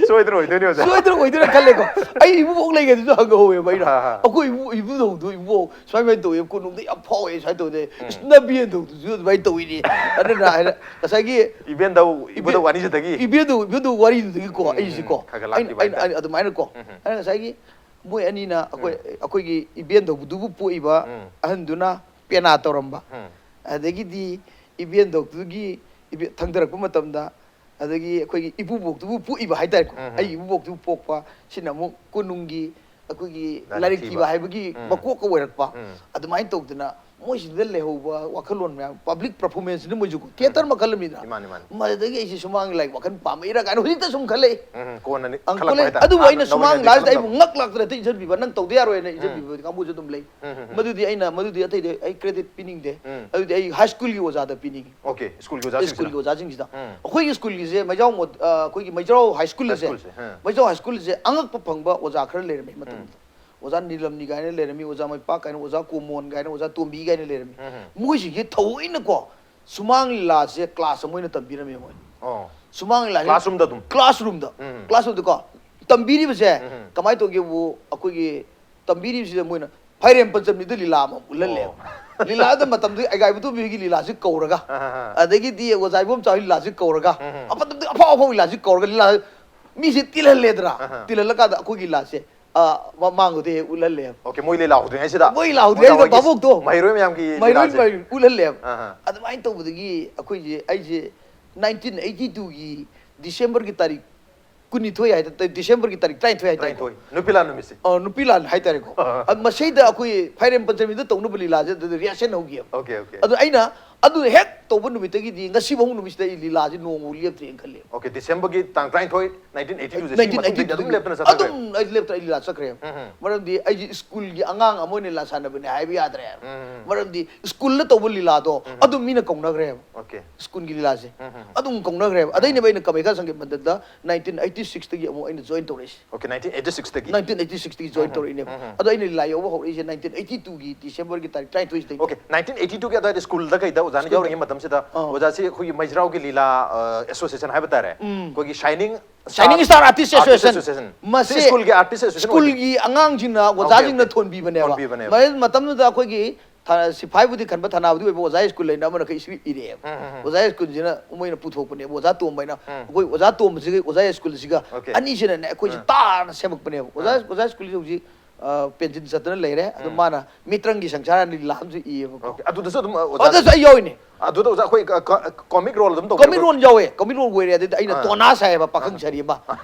ꯁꯣꯏꯗꯅ ꯑꯣꯏꯗꯣꯏꯅꯦ, ꯑꯣꯖꯥ꯫ ꯁꯣꯏꯗꯅ ꯑꯣꯏꯗꯣꯏꯅ ꯈꯜꯂꯦꯀꯣ꯫ ꯑꯩ ꯏꯕꯨꯕꯣꯛ ꯂꯩꯉꯩꯗꯁꯨ ꯍꯪꯍꯧꯋꯦꯕ ꯑꯩꯅ꯫ ꯑꯥ, ꯑꯥ꯫ ꯑꯩꯈꯣꯏ ꯏꯕꯨ- ꯏꯕꯨꯙꯧꯗꯣ, "ꯏꯕꯨꯕꯣꯛ, ꯁꯨꯃꯥꯏ ꯁꯨꯃꯥꯏꯅ ꯇꯧꯋꯦ, ꯀꯣꯅꯨꯡꯗ ꯌꯥꯝ ꯐꯥꯎꯋꯦ, ꯁꯨꯃꯥꯏꯅ ꯇꯧꯗꯦ꯫ ꯎꯝ꯫ ꯏꯁ, ꯅꯕꯦꯟꯗꯧꯗꯨꯁꯨ ꯑꯗꯨꯃꯥꯏꯅ ꯇꯧꯋꯤꯅꯦ"꯫ ꯑꯗꯨꯅ ꯍꯥꯏꯅ ꯉꯁꯥꯏꯒꯤ ꯏꯕꯦꯟꯗꯧ, ꯏꯕꯦ- ꯏꯕꯨꯙꯧ ꯋꯥꯔꯤꯁꯤꯗꯒꯤ꯫ ꯏꯕꯦꯟꯗꯧ, ꯏꯕꯦꯟꯗꯧ ꯋꯥꯔꯤꯗꯨꯗꯒꯤꯀꯣ, ꯎꯝ, ꯎꯝ, ꯑꯩꯁꯤꯀꯣ꯫ ꯈꯔ ꯈꯔ ꯑꯩꯅ, ꯂꯥꯛꯈꯤꯕ ꯑꯩꯅ, ꯍꯥꯏꯇꯥꯔꯦ꯫ ꯑꯩꯅ ꯑꯗꯨꯃꯥꯏꯅꯀꯣ꯫ ꯎꯝ, ꯎꯝ꯫ ꯑꯩꯅ ꯉꯁꯥꯏꯒꯤ ꯃꯣꯏ ꯑꯅꯤꯅ ꯑꯩꯈꯣꯏ, ꯎꯝ꯫ ꯑꯩꯈꯣꯏꯒꯤ ꯏꯕꯦꯟꯗꯧꯗꯨꯕꯨ ꯄꯣꯛꯏꯕ ꯎꯝ꯫ ꯑꯍꯟꯗꯨꯅ ꯄꯦꯅꯥ ꯇꯧꯔꯝꯕ꯫ ꯎꯝ꯫ ꯑꯗꯒꯤꯗꯤ ꯏꯕꯦꯟꯗꯧꯗꯨꯒꯤ ꯏꯕꯦ-, ꯊꯪꯗꯔꯛꯄ ꯃꯇꯝꯗ, ꯑꯗꯒꯤ ꯑꯩꯈꯣꯏꯒꯤ ꯏꯄꯨꯕꯣꯛꯇꯨꯕꯨ ꯄꯣꯛꯏꯕ ꯍꯥꯏꯇꯥꯔꯦꯀꯣ꯫ ꯎꯝ, ꯎꯝ꯫ ꯑꯩꯒꯤ ꯏꯄꯨꯕꯣꯛꯇꯨꯕꯨ ꯄꯣꯛꯄ, ꯁꯤꯅ ꯑꯃꯨꯛ ꯀꯣꯅꯨꯡꯒꯤ ꯑꯩꯈꯣꯏꯒꯤ ꯂꯥꯏꯔꯤꯛ ꯂꯥꯏꯔꯤꯛ ꯊꯤꯕ ꯊꯤꯕ꯫ ꯍꯥꯏꯕꯒꯤ ꯎꯝ꯫ ꯃꯀꯣꯛꯀ ꯑꯣꯏꯔꯛꯄ꯫ ꯎꯝ꯫ ꯑꯗꯨꯃꯥꯏꯅ ꯇꯧꯗꯅ ꯃꯣꯏꯁꯤꯗ ꯂꯩꯍꯧꯕ ꯋꯥꯈꯜꯂꯣꯟ ꯃꯌꯥꯝ, public performanceꯅꯤ ꯃꯣꯏꯁꯨ꯫ ꯎꯝ꯫ Theatre ꯃꯈꯜ ꯑꯃꯅꯤꯗꯅ꯫ ꯃꯥꯅꯤ, ꯃꯥꯅꯤ꯫ ꯃꯗꯨꯗꯒꯤ ꯑꯩꯁꯦ ꯁꯨꯃꯥꯡ ꯂꯤꯂꯥꯒꯤ ꯋꯥꯈꯜ ꯄꯥꯝꯃꯛꯏꯔꯥ ꯀꯥꯏꯅ ꯍꯧꯖꯤꯛꯇ ꯁꯨꯝ ꯈꯜꯂꯛꯏ꯫ ꯎꯝ, ꯀꯣꯟꯅ ꯅꯤ-, ꯑꯪ, ꯈꯜꯂꯛꯄ ꯈꯜꯂꯛꯏ꯫ ꯍꯥꯏꯇꯥꯔꯦ꯫ ꯑꯗꯨꯕꯨ ꯑꯥ, ꯑꯩꯅ ꯅꯧꯅ ꯁꯨꯃꯥꯡ ꯂꯤꯂꯥꯁꯤꯗ ꯑꯩꯕꯨ ꯅꯤꯡꯁꯤꯡꯉꯛꯄꯗꯣ꯫ ꯉꯛ ꯂꯥꯛꯇꯅ ꯍꯦꯛꯇ ꯏꯟꯁꯤꯟꯕꯤꯕ, "ꯅꯪ ꯇꯧꯗ ꯌꯥꯔꯣꯏꯅ" ꯎꯝ꯫ ꯏꯟꯁꯤꯟꯕꯤꯕ ꯀꯥꯡꯕꯨꯁꯨ ꯑꯗꯨꯝ ꯂꯩ꯫ ꯎꯝ, ꯎꯝ, ꯎꯝ꯫ ꯃꯗꯨꯗꯤ ꯑꯩꯅ, ꯃꯗꯨꯗꯤ ꯑꯇꯩꯗ ꯑꯩ credit ꯄꯤꯅꯤꯡꯗꯦ꯫ ꯎꯝ꯫ ꯑꯗꯨꯗꯤ ꯑꯩ high schoolꯒꯤ ꯑꯣꯖꯥꯗ ꯄꯤꯅꯤꯡꯉꯤ꯫ Okay, ꯁ꯭ꯀꯨꯜꯒꯤ ꯑꯣꯖꯥꯁꯤꯡꯁꯤꯅ꯫ ꯁ꯭ꯀꯨꯜꯒꯤ ꯑꯣꯖꯥꯁꯤꯡꯁꯤꯗ꯫ ꯎꯝ꯫ ꯑꯩꯈꯣꯏꯒꯤ ꯁ꯭ꯀꯨꯜꯒꯤꯁꯦ ꯃꯩꯖꯥꯎ ꯃꯣꯠ-, ꯑ, ꯑꯩꯈꯣꯏꯒꯤ ꯃꯩꯖꯥꯎ high schoolꯁꯦ, ꯍꯥꯏ ꯁ꯭ꯀꯨꯜꯁꯦ, ꯑꯥ꯫ ꯃꯩꯖꯥꯎ high schoolꯁꯦ ꯑꯉꯛꯄ ꯐꯪꯕ ꯑꯣꯖꯥ ꯈꯔ ꯂꯩꯔꯝꯃꯤ ꯃꯇꯝꯗꯨꯗ꯫ ꯎꯝ꯫ ꯑꯣꯖꯥ ꯅꯤꯂꯝꯅꯤ ꯀꯥꯏꯅ ꯂꯩꯔꯝꯃꯤ, ꯑꯣꯖꯥ ꯃꯩꯄꯥꯛ ꯀꯥꯏꯅ, ꯑꯣꯖꯥ ꯀꯣꯃꯣꯟ ꯀꯥꯏꯅ, ꯑꯣꯖꯥ ꯇꯣꯝꯕꯤ ꯀꯥꯏꯅ ꯂꯩꯔꯝꯃꯤ꯫ ꯎꯝ, ꯎꯝ꯫ ꯃꯣꯏꯁꯤꯡꯁꯦ ꯊꯑꯣꯏꯅꯀꯣ ꯁꯨꯃꯥꯡ ꯂꯤꯂꯥꯁꯦ class ꯑꯃ ꯑꯣꯏꯅ ꯇꯝꯕꯤꯔꯝꯃꯦ ꯃꯣꯏ꯫ ꯑꯣ꯫ ꯁꯨꯃꯥꯡ ꯂꯤꯂꯥꯁꯦ classroomꯗ ꯑꯗꯨꯝ? Classroomꯗ꯫ ꯎꯝ꯫ Classroomꯗꯀꯣ ꯇꯝꯕꯤꯔꯤꯕꯁꯦ ꯎꯝ꯫ ꯀꯃꯥꯏꯅ ꯇꯧꯒꯦꯕꯨ, ꯑꯩꯈꯣꯏꯒꯤ ꯇꯝꯕꯤꯔꯤꯕꯁꯤꯗ ꯃꯣꯏꯅ ꯐꯥꯏꯔꯦꯝ ꯄꯟꯆꯃꯤꯗ ꯂꯤꯂꯥ ꯑꯃ ꯎꯠꯍꯜꯂꯦꯕ꯫ ꯑꯣ꯫ ꯂꯤꯂꯥꯗ ꯃꯇꯝꯗꯨꯒꯤ ꯑꯩꯒꯥꯏꯕꯨ ꯇꯣꯝꯕꯤꯒꯤ ꯂꯤꯂꯥꯁꯤ ꯀꯧꯔꯒ, ꯑꯍꯥ, ꯑꯍꯥ꯫ ꯑꯗꯒꯤꯗꯤ ꯑꯣꯖꯥ ꯏꯕꯣꯝꯆꯥ ꯍꯣꯏ ꯂꯤꯂꯥꯁꯤ ꯀꯧꯔꯒ, ꯎꯝ, ꯎꯝ꯫ ꯑꯃ ꯃꯇꯝꯗꯨꯒꯤ ꯑꯐꯥꯎ ꯑꯐꯥꯎ ꯂꯤꯂꯥꯁꯤ ꯀꯧꯔꯒ ꯂꯤꯂꯥ ꯃꯤꯁꯦ ꯇꯤꯜꯍꯜꯂꯦꯗꯅ꯫ ꯑꯍꯥ꯫ ꯇꯤꯜꯍꯜꯂꯀꯥꯟꯗ ꯑꯩꯈꯣꯏꯒꯤ ꯂꯤꯂꯥꯁꯦ, ꯑ, ꯃꯃꯥꯡꯗꯨꯗ ꯍꯦꯛ ꯎꯠꯍꯜꯂꯦꯕ꯫ Okay, ꯃꯣꯏ ꯂꯤꯂꯥ ꯍꯧꯗ꯭ꯔꯤꯉꯩꯁꯤꯗ ꯃꯣꯏ ꯂꯤꯂꯥ ꯍꯧꯗ꯭ꯔꯤꯉꯩꯗ ꯑꯣꯖꯥ ꯍꯣꯏꯒꯤ ꯚꯥꯕꯣꯛꯇꯣ ꯃꯍꯩꯔꯣꯏ ꯃꯌꯥꯝꯒꯤ ꯃꯍꯩꯔꯣꯏ ꯂꯤꯂꯥꯁꯦ꯫ ꯃꯍꯩꯔꯣꯏ ꯎꯠꯍꯜꯂꯦꯕ꯫ ꯑꯍꯥ꯫ ꯑꯗꯨꯃꯥꯏꯅ ꯇꯧꯕꯗꯒꯤ ꯑꯩꯈꯣꯏꯁꯦ, ꯑꯩꯁꯦ nineteen eighty twoꯒꯤ Decemberꯒꯤ ꯇꯥꯔꯤꯛ ꯀꯨꯟꯅꯤꯊꯣꯏ ꯍꯥꯏ ꯇꯥꯔꯦ, Decemberꯒꯤ ꯇꯥꯔꯤꯛ ꯇꯔꯥꯅꯤꯊꯣꯏ ꯍꯥꯏ ꯇꯥꯔꯦꯀꯣ꯫ ꯇꯔꯥꯅꯤꯊꯣꯏ, ꯅꯨꯄꯤ ꯂꯥꯟ ꯅꯨꯃꯤꯠꯁꯦ꯫ ꯑ, ꯅꯨꯄꯤ ꯂꯥꯟ ꯍꯥꯏꯇꯥꯔꯦꯀꯣ꯫ ꯑ, ꯃꯁꯤꯗ ꯑꯩꯈꯣꯏ ꯐꯥꯏꯔꯦꯝ ꯄꯟꯆꯃꯤꯗ ꯇꯧꯅꯕ ꯂꯤꯂꯥꯁꯦ ꯑꯗꯨꯗ rehearsal ꯍꯧꯈꯤꯑꯕ꯫ Okay, okay. ꯑꯗꯨ ꯑꯩꯅ ꯑꯗꯨ ꯍꯦꯛ ꯇꯧꯕ ꯅꯨꯃꯤꯠꯇꯒꯤꯗꯤ ꯉꯁꯤꯐꯥꯎ ꯅꯨꯃꯤꯠꯁꯤꯗ ꯑꯩ ꯂꯤꯂꯥꯁꯦ ꯅꯣꯡꯃ ꯂꯦꯞꯇ꯭ꯔꯦꯅ ꯈꯜꯂꯦꯕ꯫ Okay, Decemberꯒꯤ ꯇꯥꯡ ꯇꯔꯥꯅꯤꯊꯣꯏ, nineteen eighty twoꯁꯦ ꯁꯤ nineteen ꯃꯇꯨꯡꯗꯒꯤ eighty ꯑꯗꯨꯝ two ꯂꯦꯞꯇꯅ ꯆꯠꯊꯈ꯭ꯔꯦ꯫ ꯑꯗꯨꯝ ꯑꯩ ꯂꯦꯞꯇ ꯑꯩ ꯂꯤꯂꯥ ꯆꯠꯈ꯭ꯔꯦꯕ꯫ ꯎꯝ, ꯎꯝ꯫ ꯃꯔꯝꯗꯤ ꯑꯩꯁꯦ ꯁ꯭ꯀꯨꯜꯒꯤ ꯑꯉꯥꯡ ꯑꯃ ꯑꯣꯏꯅ ꯂꯤꯂꯥ ꯁꯥꯟꯅꯕꯅꯦ ꯍꯥꯏꯕ ꯌꯥꯗ꯭ꯔꯦꯕ꯫ ꯎꯝ, ꯎꯝ꯫ ꯃꯔꯝꯗꯤ ꯁ꯭ꯀꯨꯜꯗ ꯇꯧꯕ ꯂꯤꯂꯥꯗꯣ ꯑꯗꯨꯝ ꯃꯤꯅ ꯀꯧꯅꯈ꯭ꯔꯦꯕ꯫ Okay. ꯁ꯭ꯀꯨꯜꯒꯤ ꯂꯤꯂꯥꯁꯦ ꯎꯝ, ꯎꯝ꯫ ꯑꯗꯨꯝ ꯀꯧꯅꯈ꯭ꯔꯦꯕ꯫ ꯑꯗꯩꯅꯦꯕ ꯑꯩꯅ ꯀꯃꯦꯀꯥ ꯁꯪꯒꯤꯠ ꯃꯟꯗꯟꯗ nineteen eighty sixꯇꯒꯤ ꯑꯃꯨꯛ ꯑꯩꯅ join ꯇꯧꯔꯛꯏꯁꯦ꯫ Okay, nineteen eighty sixꯇꯒꯤ꯫ nineteen eighty sixꯇꯒꯤ join ꯇꯧꯔꯛꯏꯅꯦꯕ꯫ ꯑꯗꯣ ꯑꯩꯅ ꯂꯤꯂꯥ ꯌꯥꯎꯕ ꯍꯧꯔꯛꯏꯁꯦ nineteen eighty twoꯒꯤ Decemberꯒꯤ ꯇꯥꯔꯤꯛ ꯇꯔꯥꯅꯤꯊꯣꯏꯁꯤꯗꯒꯤ꯫ Okay, nineteen eighty twoꯒꯤ ꯑꯗꯨꯋꯥꯏꯗ ꯁ꯭ꯀꯨꯜꯗ ꯀꯩꯗ ꯑꯣꯖꯥꯅ ꯁ꯭ꯀꯨꯜꯗ꯫ ꯌꯥꯎꯔꯤꯉꯩ ꯃꯇꯝꯁꯤꯗ ꯑꯥ꯫ ꯑꯣꯖꯥꯁꯤ ꯑꯩꯈꯣꯏꯒꯤ ꯃꯩꯖ꯭ꯔꯥꯎꯒꯤ ꯂꯤꯂꯥ, ꯑ, association ꯍꯥꯏꯕ ꯇꯥꯔꯦ꯫ ꯑꯩꯈꯣꯏꯒꯤ Shining Shining Star Artist Association꯫ ꯁꯤ ꯃꯁꯤ ꯁ꯭ꯀꯨꯜꯒꯤ artist association ꯑꯣꯏꯗꯣꯏꯅꯤ꯫ ꯁ꯭ꯀꯨꯜꯒꯤ ꯑꯉꯥꯡꯁꯤꯡꯅ ꯑꯣꯖꯥꯁꯤꯡꯅ Okay. ꯊꯣꯟꯕꯤꯕꯅꯦꯕ꯫ ꯊꯣꯟꯕꯤꯕꯅꯦꯕ꯫ ꯃ-, ꯃꯇꯝꯗꯨꯗ ꯑꯩꯈꯣꯏꯒꯤ ꯊ-, ꯁꯤꯐꯥꯏꯕꯨꯗꯤ ꯈꯟꯕ ꯊꯅꯥꯕꯨꯗꯤ ꯑꯣꯏꯕ ꯑꯣꯖꯥ ꯁ꯭ꯀꯨꯜ ꯂꯩꯅ ꯑꯃꯅ ꯈꯔ ꯏꯁꯨ ꯏꯔꯛꯑꯦꯕ꯫ ꯎꯝ, ꯎꯝ, ꯎꯝ꯫ ꯑꯣꯖꯥ ꯁ꯭ꯀꯨꯜꯁꯤꯅ ꯃꯣꯏꯅ ꯄꯨꯊꯣꯛꯄꯅꯦꯕ ꯑꯣꯖꯥ ꯇꯣꯝꯕ ꯍꯥꯏꯅ꯫ ꯎꯝ꯫ ꯑꯩꯈꯣꯏ ꯑꯣꯖꯥ ꯇꯣꯝꯕꯁꯤꯒ ꯑꯣꯖꯥ ꯁ꯭ꯀꯨꯜꯁꯤꯒ Okay. ꯑꯅꯤꯁꯤꯅꯅꯦ ꯑꯩꯈꯣꯏꯁꯦ ꯑꯥ꯫ ꯇꯥꯅ ꯁꯦꯝꯃꯛꯄꯅꯦꯕ꯫ ꯑꯣꯖꯥ, ꯑꯥ꯫ ꯑꯣꯖꯥ ꯁ꯭ꯀꯨꯜꯁꯤ ꯍꯧꯖꯤꯛ, ꯑ, ꯄꯦꯟꯁꯤꯟ ꯆꯠꯇꯅ ꯂꯩꯔꯦ꯫ ꯑꯗꯣ ꯎꯝ꯫ ꯃꯥꯅ ꯃꯤꯇ꯭ꯔꯪꯒꯤ ꯁꯪꯁꯥꯔ ꯂꯤꯂꯥ ꯑꯃꯁꯨ ꯏꯌꯦꯕꯀꯣ꯫ Okay. ꯑꯗꯨꯗꯁꯨ ꯑꯗꯨꯝ, ꯑ, ꯑꯣꯖꯥ ꯑꯗꯨꯁꯨ ꯑꯩ ꯌꯥꯎꯔꯤꯅꯦ꯫ ꯑꯗꯨꯗ ꯑꯣꯖꯥ ꯑꯩꯈꯣꯏ ꯀ-, ꯀ-, comic role ꯑꯗꯨꯝ ꯇꯧꯕ꯫ Comic role ꯌꯥꯎꯋꯦ꯫ Comic role ꯑꯣꯏꯔꯦ꯫ ꯑꯗꯨꯗꯤ ꯑꯩꯅ ꯑꯥ꯫ ꯇꯣꯅꯥ ꯁꯥꯏꯌꯦꯕ, ꯄꯥꯈꯪ ꯁꯥꯔꯤ ꯑꯃ꯫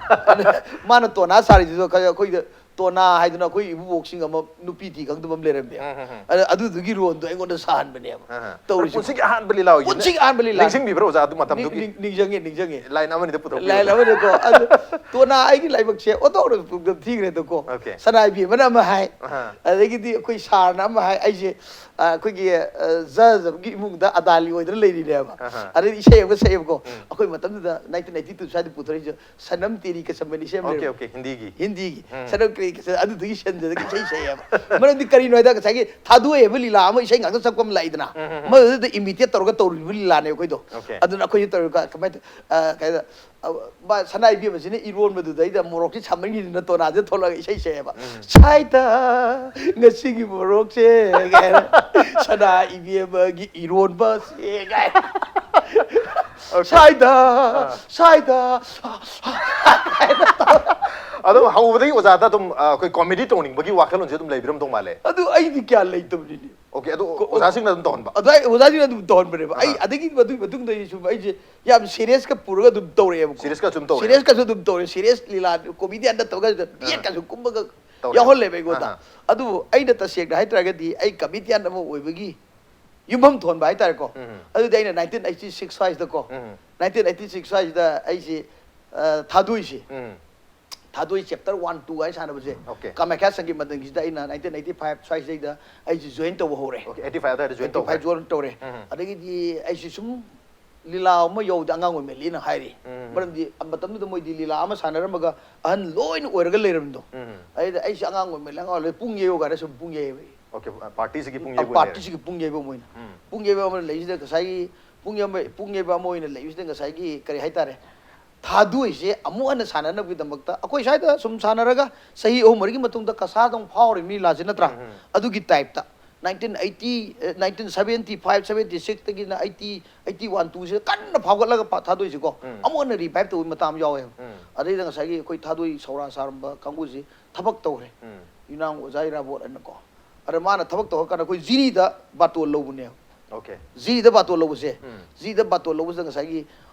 ꯑꯗ ꯃꯥꯅ ꯇꯣꯅꯥ ꯁꯥꯔꯤꯗꯨꯗ ꯈꯔ ꯑꯩꯈꯣꯏꯗ ꯇꯣꯅꯥ ꯍꯥꯏꯗꯅ ꯑꯩꯈꯣꯏ ꯏꯕꯨꯕꯣꯛꯁꯤꯡ ꯑꯃ ꯅꯨꯄꯤ ꯊꯤ ꯈꯪꯗꯕ ꯑꯃ ꯂꯩꯔꯝꯃꯦ꯫ ꯎꯝ, ꯎꯝ, ꯎꯝ꯫ ꯑꯗ ꯑꯗꯨꯗꯨꯒꯤ roleꯗꯣ ꯑꯩꯉꯣꯟꯗ ꯁꯥꯍꯟꯕꯅꯦꯕ꯫ ꯑꯥ, ꯑꯥ꯫ ꯇꯧꯔꯤꯁꯦ꯫ ꯄꯨꯟꯁꯤꯒꯤ ꯑꯍꯥꯟꯕ ꯂꯤꯂꯥ ꯑꯣꯏꯈꯤꯕꯅꯦ꯫ ꯄꯨꯟꯁꯤꯒꯤ ꯑꯍꯥꯟꯕ ꯂꯤꯂꯥ꯫ ꯅꯤꯡꯁꯤꯡꯕꯤꯕ꯭ꯔꯥ ꯑꯣꯖꯥ ꯑꯗꯨ ꯃꯇꯝꯗꯨꯒꯤ? ꯅꯤꯡ-, ꯅꯤꯡ-, ꯅꯤꯡꯁꯤꯡꯉꯦ, ꯅꯤꯡꯁꯤꯡꯉꯦ꯫ Line ꯑꯃꯅꯤꯗ ꯄꯨꯊꯣꯛꯄꯤꯌꯨ꯫ Line ꯑꯃꯅꯀꯣ꯫ ꯑꯗꯨ ꯇꯣꯅꯥ ꯑꯩꯒꯤ ꯂꯥꯏꯕꯛꯁꯦ ꯑꯣꯟꯊꯣꯛꯅ ꯄꯨꯛꯅꯤꯡ ꯊꯤꯈ꯭ꯔꯦꯗꯀꯣ꯫ Okay. ꯁꯅꯥ ꯏꯕꯦꯝꯃꯅ ꯑꯃ ꯍꯥꯏ꯫ ꯑꯍꯥ꯫ ꯑꯗꯒꯤꯗꯤ ꯑꯩꯈꯣꯏ ꯁꯥꯔꯅ ꯑꯃ ꯍꯥꯏ꯫ ꯑꯩꯁꯦ, ꯑ, ꯑꯩꯈꯣꯏꯒꯤ, ꯑ, ꯖꯖ ꯑꯃꯒꯤ ꯏꯃꯨꯡꯗ ꯑꯗꯥꯂꯤ ꯑꯣꯏꯗꯅ ꯂꯩꯔꯤꯅꯦꯕ꯫ ꯑꯍꯥ꯫ ꯑꯗꯩꯗꯤ ꯏꯁꯩ ꯑꯃꯒ ꯁꯛꯑꯦꯕꯀꯣ꯫ ꯎꯝ꯫ ꯑꯩꯈꯣꯏ ꯃꯇꯝꯗꯨꯗ nineteen eighty two ꯁ꯭ꯋꯥꯏꯗ ꯄꯨꯊꯣꯔꯛꯏꯁꯦ ꯁꯅꯝ ꯇꯦꯔꯤ ꯀꯁꯝ ꯍꯥꯏꯅ ꯏꯁꯩ ꯑꯃ Okay, ꯂꯩꯔꯝꯃꯦ꯫ okay, ꯍꯤꯟꯗꯤꯒꯤ꯫ ꯍꯤꯟꯗꯤꯒꯤ꯫ ꯎꯝ꯫ ꯁꯅꯝ ꯑꯗꯨꯗꯒꯤ ꯁꯦꯟꯖꯗꯒꯤ ꯏꯁꯩ ꯁꯛꯑꯦꯕ꯫ ꯃꯔꯝꯗꯤ ꯀꯔꯤꯅꯣ ꯍꯥꯏꯗ ꯉꯁꯥꯏꯒꯤ ꯊꯥꯗꯣꯏ ꯍꯥꯏꯕ ꯂꯤꯂꯥ ꯑꯃ ꯏꯁꯩ ꯉꯥꯛꯇ ꯁꯛꯄ ꯑꯃ ꯂꯥꯛꯏꯗꯅ, ꯎꯝ, ꯎꯝ, ꯎꯝ꯫ ꯃꯗꯨꯗ ꯏꯃꯤꯇꯦꯠ ꯇꯧꯔꯒ ꯇꯧꯔꯤꯕ ꯂꯤꯂꯥꯅꯦ ꯑꯩꯈꯣꯏꯗꯣ꯫ Okay. ꯑꯗꯨꯅ ꯑꯩꯈꯣꯏꯁꯨ ꯇꯧꯔꯤꯕ ꯀꯃꯥꯏꯅ ꯇꯧ-, ꯑ, ꯀꯩꯗ-, ꯑ, ꯃꯥ ꯁꯅꯥ ꯏꯕꯦꯝꯃꯁꯤꯅ ꯏꯔꯣꯟꯕꯗꯨꯗꯩꯗ ꯃꯣꯔꯣꯛꯁꯤ ꯁꯥꯃꯟꯈꯤꯗꯅ ꯇꯣꯅꯥꯁꯦ ꯊꯣꯛꯂꯒ ꯏꯁꯩ ꯁꯛꯑꯦꯕ꯫ ꯎꯝ꯫ "ꯁꯥꯏꯗ ꯉꯁꯤꯒꯤ ꯃꯣꯔꯣꯛꯁꯦ" ꯀꯥꯏꯅ꯫ "ꯁꯅꯥ ꯏꯕꯦꯝꯃꯒꯤ ꯏꯔꯣꯟꯕꯁꯦ" ꯀꯥꯏꯅ꯫ Okay. "ꯁꯥꯏꯗ, ꯑꯥ꯫ ꯁꯥꯏꯗ" ꯀꯥꯏꯅ ꯇꯧꯔꯒ꯫ ꯑꯗꯨꯝ ꯍꯧꯕꯗꯒꯤ ꯑꯣꯖꯥꯗ ꯑꯗꯨꯝ, ꯑ, ꯑꯩꯈꯣꯏ ꯀꯣꯃꯦꯗꯤ ꯇꯧꯅꯤꯡꯕꯒꯤ ꯋꯥꯈꯜꯂꯣꯟꯁꯦ ꯑꯗꯨꯝ ꯂꯩꯕꯤꯔꯝꯗꯧ ꯃꯥꯜꯂꯦ꯫ ꯑꯗꯨ ꯑꯩꯗꯤ ꯀꯌꯥ ꯂꯩꯇꯕꯅꯤꯅꯦ꯫ Okay, ꯑꯗꯨ ꯀꯣ-, ꯑꯣꯖꯥꯁꯤꯡꯅ ꯑꯗꯨꯝ ꯇꯧꯍꯟꯕ? ꯑꯗꯨ ꯑꯩ ꯑꯣꯖꯥꯁꯤꯡꯅ ꯑꯗꯨꯝ ꯇꯧꯍꯟꯕꯅꯦꯕ꯫ ꯑꯩ ꯑꯍꯥ꯫ ꯑꯗꯒꯤ ꯃꯗꯨꯒꯤ ꯃꯇꯨꯡꯗ ꯑꯩ ꯁꯨꯝ ꯑꯩꯁꯦ ꯌꯥꯝ seriousꯀ ꯄꯨꯔꯒ ꯑꯗꯨꯝ ꯇꯧꯔꯛꯑꯦꯕꯀꯣ꯫ Seriousꯀꯁꯨ ꯑꯗꯨꯝ ꯇꯧꯔꯛꯑꯦ? Seriousꯀꯁꯨ ꯑꯗꯨꯝ ꯇꯧꯔꯦ꯫ Serious ꯂꯤꯂꯥ comedian ꯅꯠꯇꯕꯒ ꯇꯧꯔꯛꯑꯦ? Duetꯀꯁꯨ ꯀꯨꯝꯕꯒ ꯇꯧꯔꯛꯑꯦ? ꯌꯥꯎꯍꯜꯂꯦꯕ ꯑꯩꯉꯣꯟꯗ꯫ ꯑꯍꯥ꯫ ꯑꯗꯨꯕꯨ ꯑꯩꯅ ꯇꯁꯦꯡꯅ ꯍꯥꯏꯇꯥꯔꯒꯗꯤ ꯑꯩ comedian ꯑꯃ ꯑꯣꯏꯕꯒꯤ ꯌꯨꯝꯐꯝ ꯊꯣꯟꯕ ꯍꯥꯏꯇꯥꯔꯦꯀꯣ꯫ ꯎꯝ꯫ ꯑꯗꯨꯗꯤ ꯑꯩꯅ nineteen eighty six ꯁ꯭ꯋꯥꯏꯁꯤꯗꯀꯣ, ꯎꯝ꯫ Nineteen eighty six ꯁ꯭ꯋꯥꯏꯁꯤꯗ ꯑꯩꯁꯤ, ꯑ, ꯊꯥꯗꯣꯏꯁꯦ, ꯎꯝ꯫ ꯊꯥꯗꯣꯏ chapter one, two ꯍꯥꯏꯅ ꯁꯥꯟꯅꯕꯁꯦ, Okay. ꯀꯥꯃꯥꯈ꯭ꯌꯥ ꯁꯪꯒꯤꯠ ꯃꯟꯗꯟꯒꯤꯁꯤꯗ ꯑꯩꯅ nineteen eighty five ꯁ꯭ꯋꯥꯏꯁꯤꯗꯩꯗ ꯑꯩꯁꯦ join ꯇꯧꯕ ꯍꯧꯔꯦ꯫ Okay, eighty five ꯑꯗꯨꯋꯥꯏꯗ join eighty five ꯇꯧꯈ꯭ꯔꯦ꯫ Join ꯇꯧꯔꯦ꯫ ꯎꯝ꯫ ꯑꯗꯒꯤꯗꯤ ꯑꯩꯁꯤ ꯁꯨꯝ ꯂꯤꯂꯥ ꯑꯃ ꯌꯧꯕꯗ ꯑꯉꯥꯡ ꯑꯣꯏꯃꯜꯂꯤꯅ ꯍꯥꯏꯔꯤ꯫ ꯎꯝ꯫ ꯃꯔꯝꯗꯤ ꯃꯇꯝꯗꯨꯗ ꯃꯣꯏꯗꯤ ꯂꯤꯂꯥ ꯑꯃ ꯁꯥꯟꯅꯔꯝꯃꯒ ꯑꯍꯟ ꯂꯣꯏꯅ ꯑꯣꯏꯔꯒ ꯂꯩꯔꯝꯗꯣ꯫ ꯎꯝ꯫ ꯑꯗꯩꯗ ꯑꯩꯁꯦ ꯑꯉꯥꯡ ꯑꯣꯏꯃꯜꯂꯤ, ꯑꯉꯥꯡ ꯑꯣꯏꯃꯜꯂꯤ, ꯄꯨꯡ ꯌꯩꯌꯨ ꯀꯥꯏꯅ ꯁꯨꯝ ꯄꯨꯡ ꯌꯩꯌꯦꯕ ꯑꯩ꯫ Okay, partyꯁꯤꯒꯤ ꯄꯨꯡ ꯑ, ꯌꯩꯕ ꯑꯣꯏꯅ꯫ Partyꯁꯤꯒꯤ ꯄꯨꯡ ꯌꯩꯕ ꯑꯃ ꯑꯣꯏꯅ꯫ ꯎꯝ꯫ ꯄꯨꯡ ꯌꯩꯕ ꯑꯃ ꯂꯩꯁꯤꯗ ꯉꯁꯥꯏꯒꯤ ꯄꯨꯡ ꯌꯩꯕ, ꯄꯨꯡ ꯌꯩꯕ ꯑꯃ ꯑꯣꯏꯅ ꯂꯩꯕꯁꯤꯗ ꯉꯁꯥꯏꯒꯤ ꯀꯔꯤ ꯍꯥꯏꯇꯥꯔꯦ, ꯊꯥꯗꯣꯏꯁꯦ ꯑꯃꯨꯛ ꯍꯟꯅ ꯁꯥꯟꯅꯅꯕꯒꯤꯗꯃꯛꯇ ꯑꯩꯈꯣꯏ ꯁ꯭ꯋꯥꯏꯗ ꯁꯨꯝ ꯁꯥꯟꯅꯔꯒ ꯆꯍꯤ ꯑꯍꯨꯝ ꯃꯔꯤꯒꯤ ꯃꯇꯨꯡꯗ ꯀꯁꯥꯗ ꯑꯃꯨꯛ ꯐꯥꯎꯔꯤꯕ ꯂꯤꯂꯥꯁꯦ ꯅꯠꯇ꯭ꯔꯥ? ꯎꯝ, ꯎꯝ꯫ ꯑꯗꯨꯒꯤ typeꯇ nineteen eighty, ꯑ, nineteen seventy five, seventy sixꯇꯒꯤꯅ eighty, eighty one, twoꯁꯤꯗ ꯀꯟꯅ ꯐꯥꯎꯒꯠꯂꯒ ꯄ-, ꯊꯥꯗꯣꯏꯁꯦꯀꯣ, ꯎꯝ꯫ ꯑꯃꯨꯛ ꯍꯟꯅ revive ꯇꯧꯕꯒꯤ ꯃꯇꯥꯡ ꯑꯃ ꯌꯥꯎꯋꯦꯕ꯫ ꯎꯝ꯫ ꯑꯗꯩꯗ ꯉꯁꯥꯏꯒꯤ ꯑꯩꯈꯣꯏ ꯊꯥꯗꯣꯏ ꯁꯧꯔꯥ ꯁꯥꯔꯝꯕ ꯀꯥꯡꯕꯨꯁꯤ ꯊꯕꯛ ꯇꯧꯈ꯭ꯔꯦ꯫ ꯎꯝ꯫ ꯏꯅꯥꯎ ꯑꯣꯖꯥ ꯏꯔꯥꯕꯣꯠ ꯍꯥꯏꯅꯀꯣ꯫ ꯑꯗ ꯃꯥꯅ ꯊꯕꯛ ꯇꯧꯔꯀꯥꯟꯗ ꯑꯩꯈꯣꯏ ꯖꯤꯔꯤꯗ ꯕꯥꯇꯣꯟ ꯂꯧꯕꯅꯦꯕ꯫ Okay꯫ ꯖꯤꯔꯤꯗ ꯕꯥꯇꯣꯟ ꯂꯧꯕꯁꯦ, ꯎꯝ꯫ ꯖꯤꯔꯤꯗ ꯕꯥꯇꯣꯟ ꯂꯧꯕꯁꯤꯗ ꯉꯁꯥꯏꯒꯤ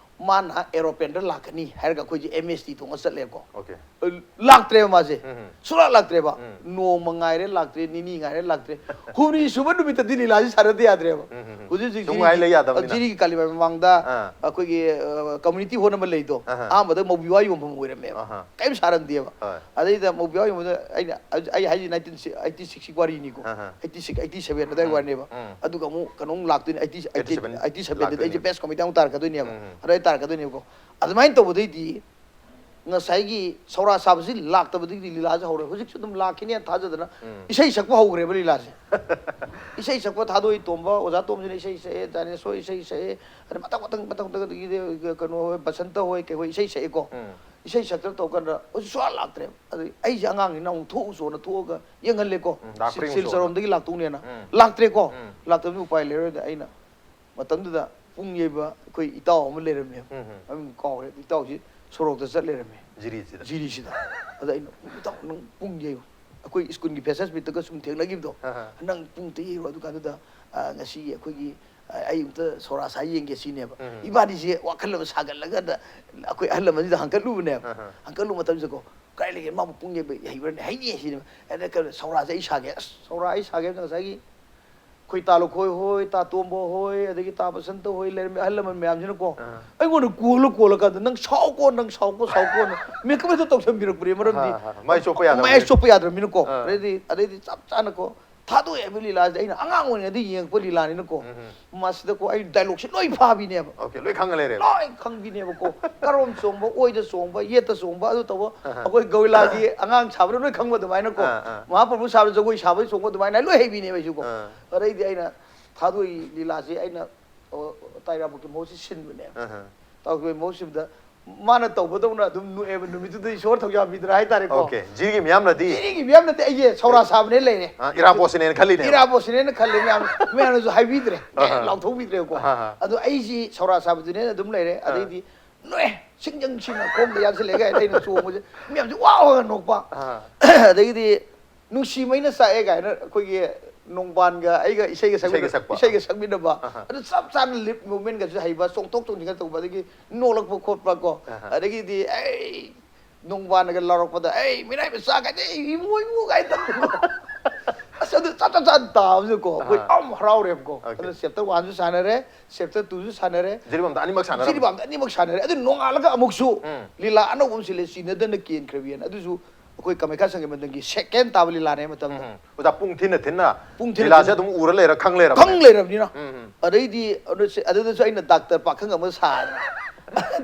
ꯃꯥꯅ aeroplaneꯗ ꯂꯥꯛꯀꯅꯤ ꯍꯥꯏꯔꯒ ꯑꯩꯈꯣꯏꯁꯦ MST ꯇꯣꯡꯉ ꯆꯠꯂꯦꯕꯀꯣ꯫ Okay꯫ ꯑ, ꯂꯥꯛꯇ꯭ꯔꯦꯕ ꯃꯥꯁꯦ꯫ ꯎꯝ, ꯎꯝ꯫ ꯁꯨꯡꯂꯥꯛ ꯂꯥꯛꯇ꯭ꯔꯦꯕ꯫ ꯎꯝ꯫ ꯅꯣꯡꯃ ꯉꯥꯏꯔꯦ ꯂꯥꯛꯇ꯭ꯔꯦ, ꯅꯤꯅꯤ ꯉꯥꯏꯔꯦ ꯂꯥꯛꯇ꯭ꯔꯦ꯫ ꯍꯨꯝꯅꯤ ꯁꯨꯕ ꯅꯨꯃꯤꯠꯇꯗꯤ ꯂꯤꯂꯥꯁꯤ ꯁꯥꯟꯅꯗ ꯌꯥꯗ꯭ꯔꯦꯕ꯫ ꯎꯝ, ꯎꯝ, ꯎꯝ꯫ ꯍꯧꯖꯤꯛ ꯍꯧꯖꯤꯛ ꯁꯨꯝ ꯖꯤꯔꯤꯒꯤ, ꯉꯥꯏ ꯂꯩ ꯌꯥꯗꯕꯅꯤꯅ꯫ ꯖꯤꯔꯤꯒꯤ ꯀꯥꯂꯤꯃꯥꯏ ꯃꯃꯥꯡꯗ ꯑꯥ꯫ ꯑꯩꯈꯣꯏꯒꯤ, ꯑ, community hall ꯑꯃ ꯂꯩꯗꯣ, ꯑꯍꯥ꯫ ꯑꯍꯥꯟꯕꯗ ꯃꯧꯕꯤꯋꯥ ꯌꯣꯟꯐꯝ ꯑꯣꯏꯔꯝꯃꯦꯕ꯫ ꯑꯍꯥ꯫ ꯀꯔꯤꯝ ꯁꯥꯔꯝꯗꯦꯕ꯫ ꯍꯣꯏ꯫ ꯑꯗꯩꯗ ꯃꯧꯕꯤꯋꯥ ꯌꯣꯟꯐꯝꯗ ꯑꯩꯅ, ꯑꯩ ꯍꯥꯏꯁꯤ nineteen eighty six ꯋꯥꯔꯤꯅꯤꯀꯣ꯫ ꯑꯍꯥ꯫ Eighty six, eighty seven ꯑꯗꯥꯏ ꯎꯝ, ꯋꯥꯔꯤꯅꯦꯕ꯫ ꯎꯝ꯫ ꯑꯗꯨꯒ ꯑꯃꯨꯛ ꯀꯩꯅꯣꯝ ꯂꯥꯛꯇꯣꯏꯅꯦ, eighty, eighty seven eighty seven ꯗꯗꯤ ꯑꯩꯁꯦ ꯂꯥꯛꯇꯣꯏꯅꯦ꯫ Best comedian ꯑꯃꯨꯛ ꯇꯥꯔꯛꯀꯗꯣꯏꯅꯦꯕ꯫ ꯎꯝ, ꯎꯝ꯫ ꯑꯗꯥꯏ ꯇꯥꯔꯛꯀꯗꯣꯏꯅꯦꯕꯀꯣ꯫ ꯑꯗꯨꯃꯥꯏꯅ ꯇꯧꯕꯗꯩꯗꯤ ꯉꯁꯥꯏꯒꯤ ꯁꯧꯔꯥ ꯁꯥꯕꯁꯤ ꯂꯥꯛꯇꯕꯗꯒꯤꯗꯤ ꯂꯤꯂꯥꯁꯦ ꯍꯧꯔꯦ꯫ ꯍꯧꯖꯤꯛꯁꯨ ꯑꯗꯨꯝ ꯂꯥꯛꯈꯤꯅꯦꯅ ꯊꯥꯖꯗꯅ ꯎꯝ꯫ ꯏꯁꯩ ꯁꯛꯄ ꯍꯧꯈ꯭ꯔꯦꯕ ꯂꯤꯂꯥꯁꯦ꯫ ꯏꯁꯩ ꯁꯛꯄ ꯊꯥꯗꯣꯏ ꯇꯣꯝꯕ, ꯑꯣꯖꯥ ꯇꯣꯝꯁꯤꯅ ꯏꯁꯩ ꯁꯛꯑꯦ, ꯗꯥꯏꯅꯦꯁꯣꯔ ꯏꯁꯩ ꯁꯛꯑꯦ, ꯑꯗꯩ ꯃꯊꯪ ꯃꯊꯪ ꯃꯊꯪ ꯃꯊꯪ ꯑꯗꯒꯤꯗꯤ ꯀꯩꯅꯣ ꯍꯣꯏ, ꯕꯁꯟꯇ ꯍꯣꯏ ꯀꯩ ꯍꯣꯏ ꯏꯁꯩ ꯁꯛꯑꯦꯀꯣ꯫ ꯎꯝ꯫ ꯏꯁꯩ ꯁꯛꯇꯅ ꯇꯧ ꯀꯥꯟꯗ ꯍꯧꯖꯤꯛ ꯁꯨꯡꯂꯥꯛ ꯂꯥꯛꯇ꯭ꯔꯦꯕ꯫ ꯑꯗꯩ ꯑꯩꯁꯦ ꯑꯉꯥꯡꯅꯤꯅ ꯑꯃꯨꯛ ꯊꯣꯛꯎꯆꯣꯅ ꯊꯣꯛꯑꯒ ꯌꯦꯡꯍꯜꯂꯦꯀꯣ꯫ ꯎꯝ, ꯂꯥꯛꯄ꯭ꯔꯥ ꯁꯤꯜ-, ꯌꯦꯡꯉꯨꯆꯣꯅ꯫ ꯁꯤꯜꯆꯔꯣꯝꯗꯒꯤ ꯂꯥꯛꯇꯧꯅꯦꯅ꯫ ꯎꯝ꯫ ꯂꯥꯛꯇ꯭ꯔꯦꯀꯣ꯫ ꯎꯝ꯫ ꯂꯥꯛꯇꯕꯅꯤꯅ ꯎꯄꯥꯏ ꯂꯩꯔꯣꯏꯗ ꯑꯩꯅ ꯃꯇꯝꯗꯨꯗ ꯄꯨꯡ ꯌꯩꯕ ꯑꯩꯈꯣꯏ ꯏꯇꯥꯎ ꯑꯃ ꯂꯩꯔꯝꯃꯦꯕ꯫ ꯎꯝ, ꯎꯝ꯫ ꯃꯃꯤꯡ ꯀꯥꯎꯈ꯭ꯔꯦ꯫ ꯏꯇꯥꯎꯁꯤ ꯁꯣꯔꯣꯛꯇ ꯆꯠ ꯂꯩꯔꯝꯃꯦ꯫ ꯖꯤꯔꯤꯁꯤꯗ꯫ ꯖꯤꯔꯤꯁꯤꯗ꯫ ꯑꯗ ꯑꯩꯅ, "ꯏꯇꯥꯎ, ꯅꯪ ꯄꯨꯡ ꯌꯩꯌꯨ꯫ ꯑꯩꯈꯣꯏ ꯁ꯭ꯀꯨꯜꯒꯤ ꯐ꯭ꯔꯦꯁꯔꯁ ꯃꯤꯠꯇꯒ ꯁꯨꯝ ꯊꯦꯡꯅꯈꯤꯕꯗꯣ꯫ ꯑꯍ꯫ ꯅꯪ ꯄꯨꯡ ꯑꯝꯇ ꯌꯩꯔꯣ꯫ ꯑꯗꯨ ꯀꯥꯟꯗꯨꯗ, ꯑ, ꯉꯁꯤꯒꯤ ꯑꯩꯈꯣꯏꯒꯤ, ꯑ, ꯑꯩ ꯑꯝꯇ ꯁꯧꯔꯥ ꯁꯥ ꯌꯦꯡꯒꯦ," ꯁꯤꯅꯦꯕ꯫ ꯎꯝ꯫ ꯏꯕꯥꯅꯤꯁꯦ ꯋꯥꯈꯜ ꯑꯃ ꯁꯥꯒꯠꯂꯒ ꯑꯩꯈꯣꯏ ꯑꯍꯜ ꯂꯃꯟꯁꯤꯗ ꯍꯪꯀꯠꯂꯨꯕꯅꯦꯕ꯫ ꯑꯍ꯫ ꯍꯪꯀꯠꯂꯨꯕ ꯃꯇꯝꯁꯤꯗꯀꯣ, "ꯀꯥꯏ ꯂꯩꯒꯦ? ꯃꯥꯕꯨ ꯄꯨꯡ ꯌꯩꯕ ꯍꯩꯕ꯭ꯔꯅꯦ?" "ꯍꯩꯅꯤ," ꯁꯤꯅꯦꯕ꯫ ꯑꯗ ꯀꯩꯅꯣ, "ꯁꯧꯔꯥꯁꯦ ꯑꯩ ꯁꯥꯒꯦ꯫" ꯑꯁ, ꯁꯧꯔꯥ ꯑꯩ ꯁꯥꯒꯦ ꯍꯥꯏꯕꯗ ꯉꯁꯥꯏꯒꯤ ꯑꯩꯈꯣꯏ ꯇꯥ ꯂꯨꯈꯣꯏ ꯍꯣꯏ, ꯇꯥ ꯇꯣꯝꯕ ꯍꯣꯏ, ꯑꯗꯒꯤ ꯇꯥ ꯕꯁꯟꯇ ꯍꯣꯏ ꯂꯩꯔꯝꯃꯤ ꯑꯍꯜ ꯂꯃꯟ ꯃꯌꯥꯝꯁꯤꯅꯀꯣ, ꯑꯥ꯫ ꯑꯩꯉꯣꯟꯗ ꯀꯣꯜꯂ ꯀꯣꯜꯂꯀꯥꯟꯗ, "ꯅꯪ ꯁꯥꯎꯀꯣ, ꯅꯪ ꯁꯥꯎꯀꯣ, ꯁꯥꯎꯀꯣꯅ" ꯃꯦꯀꯞ ꯍꯦꯛꯇ ꯇꯧꯁꯟꯕꯤꯔꯛꯄꯅꯦ꯫ ꯃꯔꯝꯗꯤ ꯑꯍꯥ, ꯑꯍꯥ꯫ ꯃꯥꯏ ꯆꯣꯞꯄ ꯌꯥꯗꯕ ꯃꯥꯏ ꯂꯤꯂꯥ꯫ ꯆꯣꯞꯄ ꯌꯥꯗ꯭ꯔꯕꯅꯤꯅꯀꯣ꯫ ꯑꯥ꯫ ꯑꯗꯩꯗꯤ, ꯑꯗꯩꯗꯤ ꯆꯞ ꯆꯥꯅꯀꯣ, ꯊꯥꯗꯣꯛꯑꯦ ꯍꯥꯏꯕ ꯂꯤꯂꯥꯁꯤꯗꯤ ꯑꯩꯅ ꯑꯉꯥꯡ ꯑꯣꯏꯔꯤꯉꯩꯗ ꯌꯦꯡꯉꯛꯄ ꯂꯤꯂꯥꯅꯤꯅꯀꯣ꯫ ꯎꯝ, ꯎꯝ꯫ ꯃꯁꯤꯗꯀꯣ ꯑꯩ ꯗꯥꯏꯂꯣꯛꯁꯦ ꯂꯣꯏ ꯐꯥꯕꯤꯅꯦꯕ꯫ ꯑꯣꯀꯦ, ꯂꯣꯏ ꯈꯪꯉ ꯂꯩꯔꯦꯕ꯫ ꯂꯣꯏ ꯈꯪꯕꯤꯅꯦꯕꯀꯣ꯫ ꯀꯔꯣꯝ ꯆꯣꯡꯕ, ꯑꯣꯏꯗ ꯆꯣꯡꯕ, ꯌꯦꯠꯇ ꯆꯣꯡꯕ, ꯑꯗꯨ ꯇꯧꯕ꯫ ꯑꯍꯥ꯫ ꯑꯩꯈꯣꯏ ꯒꯧꯔꯤꯂꯥꯒꯤ ꯑꯉꯥꯡ ꯁꯥꯕꯗ ꯂꯣꯏ ꯈꯪꯕ ꯑꯗꯨꯃꯥꯏꯅꯀꯣ꯫ ꯑꯥ, ꯑꯥ꯫ ꯃꯍꯥꯄ꯭ꯔꯚꯨ ꯁꯥꯕ ꯖꯒꯣꯏ ꯁꯥꯕ ꯆꯣꯡꯕ ꯑꯗꯨꯃꯥꯏꯅ ꯂꯣꯏ ꯍꯩꯕꯤꯅꯦꯕ ꯑꯩꯁꯨꯀꯣ꯫ ꯑꯥ꯫ ꯑꯗꯩꯗꯤ ꯑꯩꯅ ꯊꯥꯗꯣꯛꯏ ꯂꯤꯂꯥꯁꯦ ꯑꯩꯅ, ꯑꯣ, ꯇꯥꯏꯔꯥꯕꯨꯛꯀꯤ ꯃꯍꯨꯠꯁꯤ ꯁꯤꯟꯕꯅꯦꯕ꯫ ꯑꯍꯥ꯫ ꯇꯥꯏꯔꯥꯕꯨꯛꯀꯤ ꯃꯍꯨꯠ ꯁꯤꯟꯕꯗ ꯃꯥꯅ ꯇꯧꯕꯗꯧꯅ ꯑꯗꯨꯝ ꯅꯣꯛꯑꯦꯕ꯫ ꯅꯨꯃꯤꯠꯇꯨꯗ ꯏꯁꯣꯔ ꯊꯧꯖꯥꯜꯕꯤꯗ꯭ꯔꯥ ꯍꯥꯏꯇꯥꯔꯦꯀꯣ꯫ ꯑꯣꯀꯦ꯫ ꯖꯤꯔꯤꯒꯤ ꯃꯤꯌꯥꯝꯅꯗꯤ ꯖꯤꯔꯤꯒꯤ ꯃꯤꯌꯥꯝꯅꯗꯤ ꯑꯩꯁꯦ ꯁꯧꯔꯥ ꯁꯥꯕꯅꯦ ꯂꯩꯔꯦ꯫ ꯑꯥ, ꯏꯔꯥꯕꯣꯠꯁꯤꯅꯦꯅ ꯈꯜꯂꯤꯅꯦꯕ꯫ ꯏꯔꯥꯕꯣꯠꯁꯤꯅꯦꯅ ꯈꯜꯂꯦ ꯃꯌꯥꯝ꯫ ꯃꯌꯥꯝꯅꯁꯨ ꯍꯥꯏꯕꯤꯗ꯭ꯔꯦ꯫ ꯑꯍꯥ꯫ ꯂꯥꯎꯊꯣꯛꯄꯤꯗ꯭ꯔꯦꯕꯀꯣ꯫ ꯑꯍꯥ꯫ ꯑꯗꯣ ꯑꯩꯁꯤ ꯁꯧꯔꯥ ꯁꯥꯕꯗꯨꯅꯦꯅ ꯑꯗꯨꯝ ꯂꯩꯔꯦ꯫ ꯑꯥ꯫ ꯑꯗꯩꯗꯤ ꯅꯣꯛꯑꯦ, ꯁꯤꯡꯖꯪ ꯁꯤꯡꯅ ꯈꯣꯡꯗ ꯌꯥꯟꯁꯤꯜꯂꯛꯑꯦ ꯀꯥꯏꯅ ꯑꯩꯅ ꯆꯣꯡꯕꯁꯦ ꯃꯌꯥꯝꯁꯦ ꯋꯥ ꯋꯥ ꯅꯣꯛꯄ꯫ ꯑꯥ꯫ ꯑꯗꯒꯤꯗꯤ ꯅꯨꯡꯁꯤꯃꯩꯅ ꯆꯥꯛꯑꯦ ꯀꯥꯏꯅ ꯑꯩꯈꯣꯏꯒꯤ ꯅꯣꯡꯕꯥꯟꯒ ꯑꯩꯒ ꯏꯁꯩꯒ ꯁꯛꯃꯤꯟꯅ-, ꯏꯁꯩꯒ ꯁꯛꯄ꯫ ꯏꯁꯩꯒ ꯁꯛꯃꯤꯟꯅꯕ꯫ ꯑꯍꯥ꯫ ꯑꯗꯨ ꯆꯞ ꯆꯥꯅ ꯂꯤꯞ ꯃꯨꯚꯃꯦꯟꯒꯁꯨ ꯍꯩꯕ, ꯆꯣꯡꯊꯣꯛ ꯆꯣꯡꯁꯤꯟꯒ ꯇꯧꯕ, ꯑꯗꯒꯤ ꯅꯣꯛꯂꯛꯄ ꯈꯣꯠꯄ ꯀꯣ꯫ ꯑꯍꯥ꯫ ꯑꯗꯒꯤꯗꯤ ꯑꯩ ꯅꯣꯡꯕꯥꯟꯒ ꯂꯥꯎꯔꯛꯄꯗ, "ꯑꯩ ꯃꯤꯔꯥꯏ ꯃꯆꯥ ꯀꯥꯏꯗꯦ, ꯏꯃꯣ ꯏꯃꯣ" ꯀꯥꯏꯅ ꯇꯧꯕꯗꯣ꯫ ꯑꯁ, ꯑꯗꯨ ꯆꯞ ꯆꯞ ꯆꯥꯅ ꯇꯥꯕꯁꯨꯀꯣ ꯑꯩꯈꯣꯏ ꯑꯍꯥ꯫ ꯌꯥꯝ ꯍꯔꯥꯎꯔꯦꯕꯀꯣ꯫ ꯑꯣꯀꯦ꯫ ꯑꯗꯨꯅ ꯆꯦꯞꯇꯔ ꯋꯥꯟꯁꯨ ꯁꯥꯟꯅꯔꯦ, ꯆꯦꯞꯇꯔ ꯇꯨꯁꯨ ꯁꯥꯟꯅꯔꯦ꯫ ꯖꯤꯔꯤꯕꯥꯝꯗ ꯑꯅꯤꯃꯛ ꯁꯥꯟꯅꯔꯕ? ꯖꯤꯔꯤꯕꯥꯝꯗ ꯑꯅꯤꯃꯛ ꯁꯥꯟꯅꯔꯦ꯫ ꯑꯗꯨ ꯅꯣꯡꯉꯥꯜꯂꯒ ꯑꯃꯨꯛꯁꯨ ꯎꯝ꯫ ꯂꯤꯂꯥ ꯑꯅꯧꯕ ꯑꯃ ꯁꯤꯜꯂꯦ, ꯆꯤꯟꯅꯗꯅ ꯀꯦꯟꯈ꯭ꯔꯕꯤꯅ꯫ ꯑꯗꯨꯁꯨ ꯑꯩꯈꯣꯏ ꯀꯃꯩꯈꯥ ꯁꯪꯒꯤ ꯃꯇꯝꯒꯤ ꯁꯦꯀꯦꯟ ꯇꯥꯕ ꯂꯤꯂꯥꯅꯦ ꯃꯇꯝꯗ꯫ ꯎꯝ, ꯎꯝ꯫ ꯑꯣꯖꯥ, ꯄꯨꯡ ꯊꯤꯟꯅ ꯊꯤꯟꯅ ꯄꯨꯡ ꯊꯤꯟꯅ ꯂꯤꯂꯥꯁꯦ ꯊꯤꯟꯅ ꯑꯗꯨꯝ ꯎꯔ ꯂꯩꯔ ꯈꯪ ꯂꯩꯔꯕ? ꯈꯪ ꯂꯩꯔꯕꯅꯤꯅ꯫ ꯎꯝ, ꯎꯝ꯫ ꯑꯗꯩꯗꯤ ꯑꯗꯨꯁꯨ, ꯑꯗꯨꯗꯁꯨ ꯑꯩꯅ ꯗꯥꯛꯇꯔ ꯄꯥꯈꯪ ꯑꯃ ꯁꯥꯗꯅ꯫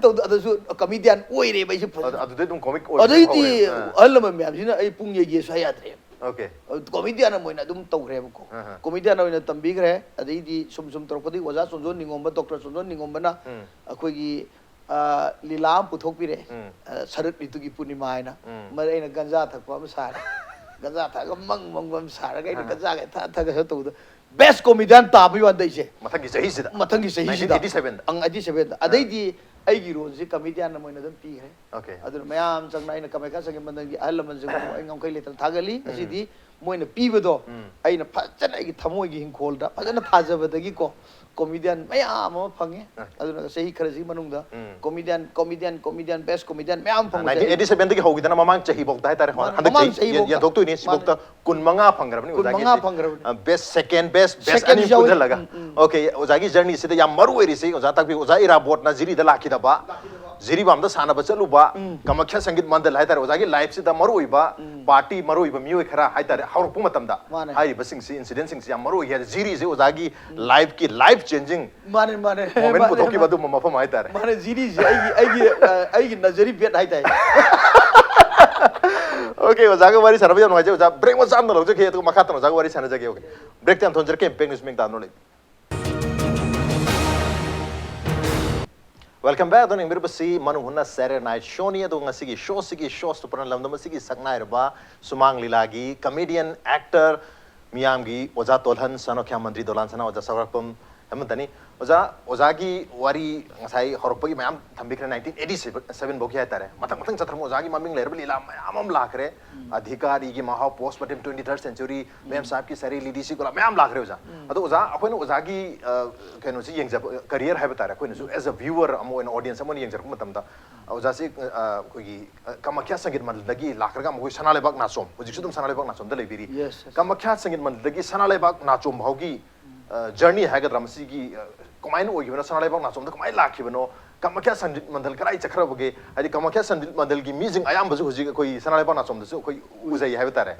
ꯇꯧꯗ ꯑꯗꯨꯁꯨ ꯀꯃꯤꯗꯤꯌꯥꯟ ꯑꯣꯏꯔꯦꯕ ꯑꯩꯁꯦ ꯐꯖꯅ꯫ ꯑꯗꯨꯗꯩ ꯑꯗꯨꯝ ꯀꯣꯃꯤꯛ ꯑꯣꯏꯕ ꯑꯗꯩꯗꯤ ꯍꯧꯔꯦ꯫ ꯑꯥ, ꯑꯍꯜ ꯂꯃꯟ ꯃꯌꯥꯝꯁꯤꯅ ꯑꯩ ꯄꯨꯡ ꯌꯩꯒꯦꯁꯨ ꯍꯥꯏ ꯌꯥꯗ꯭ꯔꯦ꯫ ꯑꯣꯀꯦ꯫ ꯀꯣꯃꯤꯗꯤꯌꯥꯟ ꯑꯃ ꯑꯣꯏꯅ ꯑꯗꯨꯝ ꯇꯧꯈ꯭ꯔꯦꯕꯀꯣ꯫ ꯑꯍ꯫ ꯀꯣꯃꯤꯗꯤꯌꯥꯟ ꯑꯣꯏꯅ ꯇꯝꯕꯤꯈ꯭ꯔꯦ꯫ ꯑꯗꯩꯗꯤ ꯁꯨꯝ ꯁꯨꯝ ꯇꯧꯔꯛꯄꯗꯒꯤ ꯑꯣꯖꯥ ꯆꯣꯟꯖꯣꯟ ꯅꯤꯉꯣꯝꯕ, ꯗꯣꯛꯇꯔ ꯆꯣꯟꯖꯣꯟ ꯅꯤꯉꯣꯝꯕꯅ ꯎꯝ꯫ ꯑꯩꯈꯣꯏꯒꯤ ꯑꯥ, ꯂꯤꯂꯥ ꯑꯃ ꯄꯨꯊꯣꯛꯄꯤꯔꯦ꯫ ꯎꯝ꯫ ꯑꯥ, ꯁꯔꯠ ꯔꯤꯇꯨꯒꯤ ꯄꯨꯔꯅꯤꯃꯥ ꯍꯥꯏꯅ꯫ ꯎꯝ꯫ ꯃꯗ ꯑꯩꯅ ꯒꯟꯖꯥ ꯊꯛꯄ ꯑꯃ ꯁꯥꯔꯦ꯫ ꯒꯟꯖꯥ ꯊꯛꯑꯒ ꯃꯪ ꯃꯪꯕ ꯑꯃ ꯁꯥꯔꯒ ꯑꯩꯅ ꯑꯍ꯫ ꯒꯟꯖꯥꯒ ꯊꯛ ꯊꯛꯑꯒ ꯁꯨꯝ ꯇꯧꯕꯗ ꯕꯦꯁ ꯀꯣꯃꯤꯗꯤꯌꯥꯟ ꯇꯥꯕꯒꯤ ꯋꯥꯅꯤꯗ ꯑꯩꯁꯦ꯫ ꯃꯊꯪꯒꯤ ꯆꯍꯤꯁꯤꯗ꯫ ꯃꯊꯪꯒꯤ ꯆꯍꯤꯁꯤꯗ꯫ nineteen eighty seven ꯗ꯫ ꯑꯪ, eighty seven ꯗ꯫ ꯑꯗꯩꯗꯤ ꯑꯩꯒꯤ ꯔꯣꯜꯁꯦ ꯀꯃꯤꯗꯤꯌꯥꯟ ꯑꯃ ꯑꯣꯏꯅ ꯑꯗꯨꯝ ꯄꯤꯈ꯭ꯔꯦ꯫ ꯑꯣꯀꯦ꯫ ꯑꯗꯨꯅ ꯃꯌꯥꯝ ꯆꯪꯅ ꯑꯩꯅ ꯀꯃꯥꯈ꯭ꯌꯥ ꯁꯪꯒꯤꯠ ꯃꯟꯗꯜꯒꯤ ꯑꯍꯜ ꯂꯃꯟꯁꯤꯡꯕꯨ ꯑꯩ ꯉꯝꯈꯩ ꯂꯩꯇꯅ ꯊꯥꯒꯠꯂꯤ꯫ ꯉꯁꯤꯗꯤ ꯃꯣꯏꯅ ꯄꯤꯕꯗꯣ ꯎꯝ꯫ ꯑꯩꯅ ꯐꯖꯅ ꯑꯩꯒꯤ ꯊꯃꯣꯏꯒꯤ ꯍꯤꯡꯈꯣꯜꯗ ꯐꯖꯅ ꯊꯥꯖꯕꯗꯒꯤꯀꯣ ꯀꯣꯃꯤꯗꯤꯌꯟ ꯃꯌꯥꯝ ꯑꯃ ꯐꯪꯉꯦ꯫ ꯑꯣꯀꯦ꯫ ꯑꯗꯨꯅ ꯆꯍꯤ ꯈꯔꯁꯤꯒꯤ ꯃꯅꯨꯡꯗ ꯎꯝ꯫ ꯀꯣꯃꯤꯗꯤꯌꯟ, ꯀꯣꯃꯤꯗꯤꯌꯟ, ꯀꯣꯃꯤꯗꯤꯌꯟ, ꯕꯦꯁ ꯀꯣꯃꯤꯗꯤꯌꯟ ꯃꯌꯥꯝ ꯐꯪꯕꯁꯦ nineteen eighty seven ꯗꯒꯤ ꯍꯧꯈꯤꯗꯅ ꯃꯃꯥꯡ ꯆꯍꯤ ꯐꯥꯎꯗ ꯍꯥꯏꯇꯥꯔꯦ꯫ ꯃꯥꯅꯦ, ꯍꯟꯗꯛ ꯃꯃꯥꯡ ꯆꯍꯤ ꯆꯍꯤ ꯐꯥꯎꯗ꯫ ꯌꯦꯟꯊꯣꯛꯇꯣꯏꯅꯤ꯫ ꯃꯥꯅꯦ꯫ ꯁꯤꯐꯥꯎꯗ ꯀꯨꯟ ꯃꯉꯥ ꯐꯪꯈ꯭ꯔꯕꯅꯤ ꯀꯨꯟ ꯃꯉꯥ ꯑꯣꯖꯥꯒꯤꯁꯦ꯫ ꯐꯪꯈ꯭ꯔꯕꯅꯤ꯫ ꯑ, ꯕꯦꯁ ꯁꯦꯀꯦꯟ, ꯕꯦꯁ, ꯕꯦꯁ ꯁꯦꯀꯦꯟ ꯑꯅꯤ ꯌꯥꯎꯏ꯫ ꯄꯨꯟꯁꯤꯜꯂꯒ꯫ ꯎꯝ, ꯎꯝ꯫ ꯑꯣꯀꯦ, ꯑꯣꯖꯥꯒꯤ ꯖꯔꯅꯤꯁꯤꯗ ꯌꯥꯝ ꯃꯔꯨ ꯑꯣꯏꯔꯤꯁꯤ ꯑꯣꯖꯥ ꯇꯥꯛꯄꯤ ꯑꯣꯖꯥ ꯏꯔꯥꯕꯣꯠꯅ ꯖꯤꯔꯤꯗ ꯂꯥꯛꯈꯤꯗꯕ, ꯖꯤꯔꯤꯕꯥꯝꯗ ꯁꯥꯟꯅꯕ ꯆꯠꯂꯨꯕ, ꯎꯝ꯫ ꯀꯃꯈ꯭ꯌꯥ ꯁꯪꯒꯤꯠ ꯃꯟꯗꯜ ꯍꯥꯏꯇꯥꯔꯦ, ꯑꯣꯖꯥꯒꯤ ꯂꯥꯏꯐꯁꯤꯗ ꯃꯔꯨ ꯑꯣꯏꯕ ꯎꯝ꯫ ꯄꯥꯔꯇꯤ, ꯃꯔꯨ ꯑꯣꯏꯕ ꯃꯤꯑꯣꯏ ꯈꯔ ꯍꯥꯏꯇꯥꯔꯦ, ꯍꯧꯔꯛꯄ ꯃꯇꯝꯗ ꯃꯥꯅꯦ꯫ ꯍꯥꯏꯔꯤꯕꯁꯤꯡꯁꯤ, ꯏꯟꯁꯤꯗꯦꯟꯁꯤꯡꯁꯤ ꯌꯥꯝ ꯃꯔꯨ ꯑꯣꯏ ꯍꯥꯏꯗꯤ ꯖꯤꯔꯤꯁꯦ ꯑꯣꯖꯥꯒꯤ ꯂꯥꯏꯐꯀꯤ, ꯂꯥꯏꯐ ꯆꯦꯟꯖꯤꯡ ꯃꯥꯅꯦ, ꯃꯥꯅꯦ꯫ ꯃꯣꯃꯦꯟ ꯃꯥꯅꯦ, ꯄꯨꯊꯣꯛꯈꯤꯕ ꯃꯥꯅꯦ꯫ ꯑꯗꯨꯝꯕ ꯃꯐꯝ ꯍꯥꯏꯇꯥꯔꯦ꯫ ꯃꯥꯅꯦ, ꯖꯤꯔꯤꯁꯦ ꯑꯩꯒꯤ, ꯑꯩꯒꯤ, ꯑ, ꯑꯩꯒꯤ ꯅꯖꯔꯤ ꯕꯦꯠ ꯍꯥꯏꯇꯥꯔꯦ꯫ ꯑꯣꯀꯦ, ꯑꯣꯖꯥꯒ ꯋꯥꯔꯤ ꯁꯥꯟꯅꯕ ꯌꯥꯝ ꯅꯨꯡꯉꯥꯏꯖꯩ꯫ ꯑꯣꯖꯥ, ꯕ꯭ꯔꯦꯛ ꯃꯆꯥ ꯑꯃ ꯂꯧꯖꯒꯦ, ꯑꯗꯨꯒ ꯃꯈꯥ ꯇꯥꯅ ꯑꯣꯖꯥꯒ ꯋꯥꯔꯤ ꯁꯥꯟꯅꯖꯒꯦ꯫ ꯑꯣꯀꯦ, ꯕ꯭ꯔꯦꯛꯇ ꯌꯥꯝ ꯊꯣꯟꯖꯔꯛꯀꯦ, ꯏꯝꯄꯦꯛ ꯅ꯭ꯌꯨꯁ ꯃꯤꯡ ꯇꯥꯗꯨꯅ ꯂꯩ꯫ Welcome back꯫ ꯑꯗꯣ ꯌꯦꯡꯕꯤꯔꯤꯕꯁꯤ ꯃꯅꯨꯡ ꯍꯨꯠꯅ Saturday Night Show ꯅꯤ꯫ ꯑꯗꯣ ꯉꯁꯤꯒꯤ ꯁꯣꯁꯤꯒꯤ ꯁꯣꯁꯇꯨ ꯄꯨꯔꯥ ꯂꯝꯗꯝ ꯑꯁꯤꯒꯤ ꯁꯛꯅꯥꯏꯔꯕ ꯁꯨꯃꯥꯡ ꯂꯤꯂꯥꯒꯤ ꯀꯃꯦꯗꯤꯌꯟ, ꯑꯦꯛꯇꯔ, ꯃꯤꯌꯥꯝꯒꯤ ꯑꯣꯖꯥ ꯇꯣꯜꯍꯟ, ꯁꯅꯣꯈ꯭ꯌꯥ ꯃꯟꯗ꯭ꯔꯤ ꯗꯣꯂꯥꯟ ꯁꯅꯥ, ꯑꯣꯖꯥ ꯁꯧꯒ꯭ꯔꯥꯛꯄꯝ ꯍꯦꯃꯟꯇꯅꯤ꯫ ꯑꯣꯖꯥ, ꯑꯣꯖꯥꯒꯤ ꯋꯥꯔꯤ ꯉꯁꯥꯏ ꯍꯧꯔꯛꯄꯒꯤ ꯃꯌꯥꯝ ꯊꯝꯕꯤꯈ꯭ꯔꯦ, nineteen eighty seven ꯐꯥꯎꯒꯤ ꯍꯥꯏꯇꯥꯔꯦ꯫ ꯃꯊꯪ ꯃꯊꯪ ꯆꯠꯊꯔꯛꯄ ꯑꯣꯖꯥꯒꯤ ꯃꯃꯤꯡ ꯂꯩꯔꯕ ꯂꯤꯂꯥ ꯃꯌꯥꯝ ꯑꯃ ꯂꯥꯛꯈ꯭ꯔꯦ꯫ ꯑꯙꯤꯀꯥꯔꯤꯒꯤ ꯃꯍꯥꯎ, Postmortem, Twenty Third Century, ꯃꯦꯝ ꯁꯥꯍꯦꯕꯀꯤ ꯁꯥꯔꯤ, ꯂꯤꯗꯤ ꯁꯤꯀꯨꯂꯥ ꯃꯌꯥꯝ ꯂꯥꯛꯈ꯭ꯔꯦ ꯑꯣꯖꯥ꯫ ꯑꯗꯣ ꯑꯣꯖꯥ, ꯑꯩꯈꯣꯏꯅ ꯑꯣꯖꯥꯒꯤ, ꯑ, ꯀꯩꯅꯣꯁꯤ ꯌꯦꯡꯖꯕ, ꯀꯦꯔꯤꯌꯔ ꯍꯥꯏꯕ ꯇꯥꯔꯦ, ꯑꯩꯈꯣꯏꯅꯁꯨ as a viewer ꯑꯃ ꯑꯣꯏꯅ, audience ꯑꯃ ꯑꯣꯏꯅ ꯌꯦꯡꯖꯔꯛꯄ ꯃꯇꯝꯗ, ꯑꯣꯖꯥꯁꯤ, ꯑ, ꯑꯩꯈꯣꯏꯒꯤ, ꯑ, ꯀꯃꯈ꯭ꯌꯥ ꯁꯪꯒꯤꯠ ꯃꯟꯗꯜꯗꯒꯤ ꯂꯥꯛꯈ꯭ꯔꯒ ꯑꯃꯨꯛ ꯑꯩꯈꯣꯏ ꯁꯅꯥ ꯂꯩꯕꯥꯛ ꯅꯥꯆꯣꯝ, ꯍꯧꯖꯤꯛꯁꯨ ꯑꯗꯨꯝ ꯁꯅꯥ ꯂꯩꯕꯥꯛ ꯅꯥꯆꯣꯝꯗ ꯂꯩꯕꯤꯔꯤ꯫ Yes, yes. ꯀꯃꯈ꯭ꯌꯥ ꯁꯪꯒꯤꯠ ꯃꯟꯗꯜꯗꯒꯤ ꯁꯅꯥ ꯂꯩꯕꯥꯛ ꯅꯥꯆꯣꯝ ꯐꯥꯎꯒꯤ, ꯑ, ꯖꯔꯅꯤ ꯍꯥꯏꯒꯗ꯭ꯔꯥ, ꯃꯁꯤꯒꯤ, ꯑ, ꯀꯃꯥꯏꯅ ꯑꯣꯏꯈꯤꯕꯅꯣ, ꯁꯅꯥ ꯂꯩꯕꯥꯛ ꯅꯥꯆꯣꯝꯗ ꯀꯃꯥꯏꯅ ꯂꯥꯛꯈꯤꯕꯅꯣ, ꯀꯃꯈ꯭ꯌꯥ ꯁꯪꯒꯤꯠ ꯃꯟꯗꯜ ꯀꯗꯥꯏ ꯆꯠꯈ꯭ꯔꯕꯒꯦ? ꯍꯥꯏꯗꯤ ꯀꯃꯈ꯭ꯌꯥ ꯁꯪꯒꯤꯠ ꯃꯟꯗꯜꯒꯤ ꯃꯤꯁꯤꯡ ꯑꯌꯥꯝꯕꯁꯨ ꯍꯧꯖꯤꯛ ꯑꯩꯈꯣꯏ ꯁꯅꯥ ꯂꯩꯕꯥꯛ ꯅꯥꯆꯣꯝꯗꯁꯨ ꯑꯩꯈꯣꯏ ꯎꯖꯩ ꯍꯥꯏꯕ ꯇꯥꯔꯦ꯫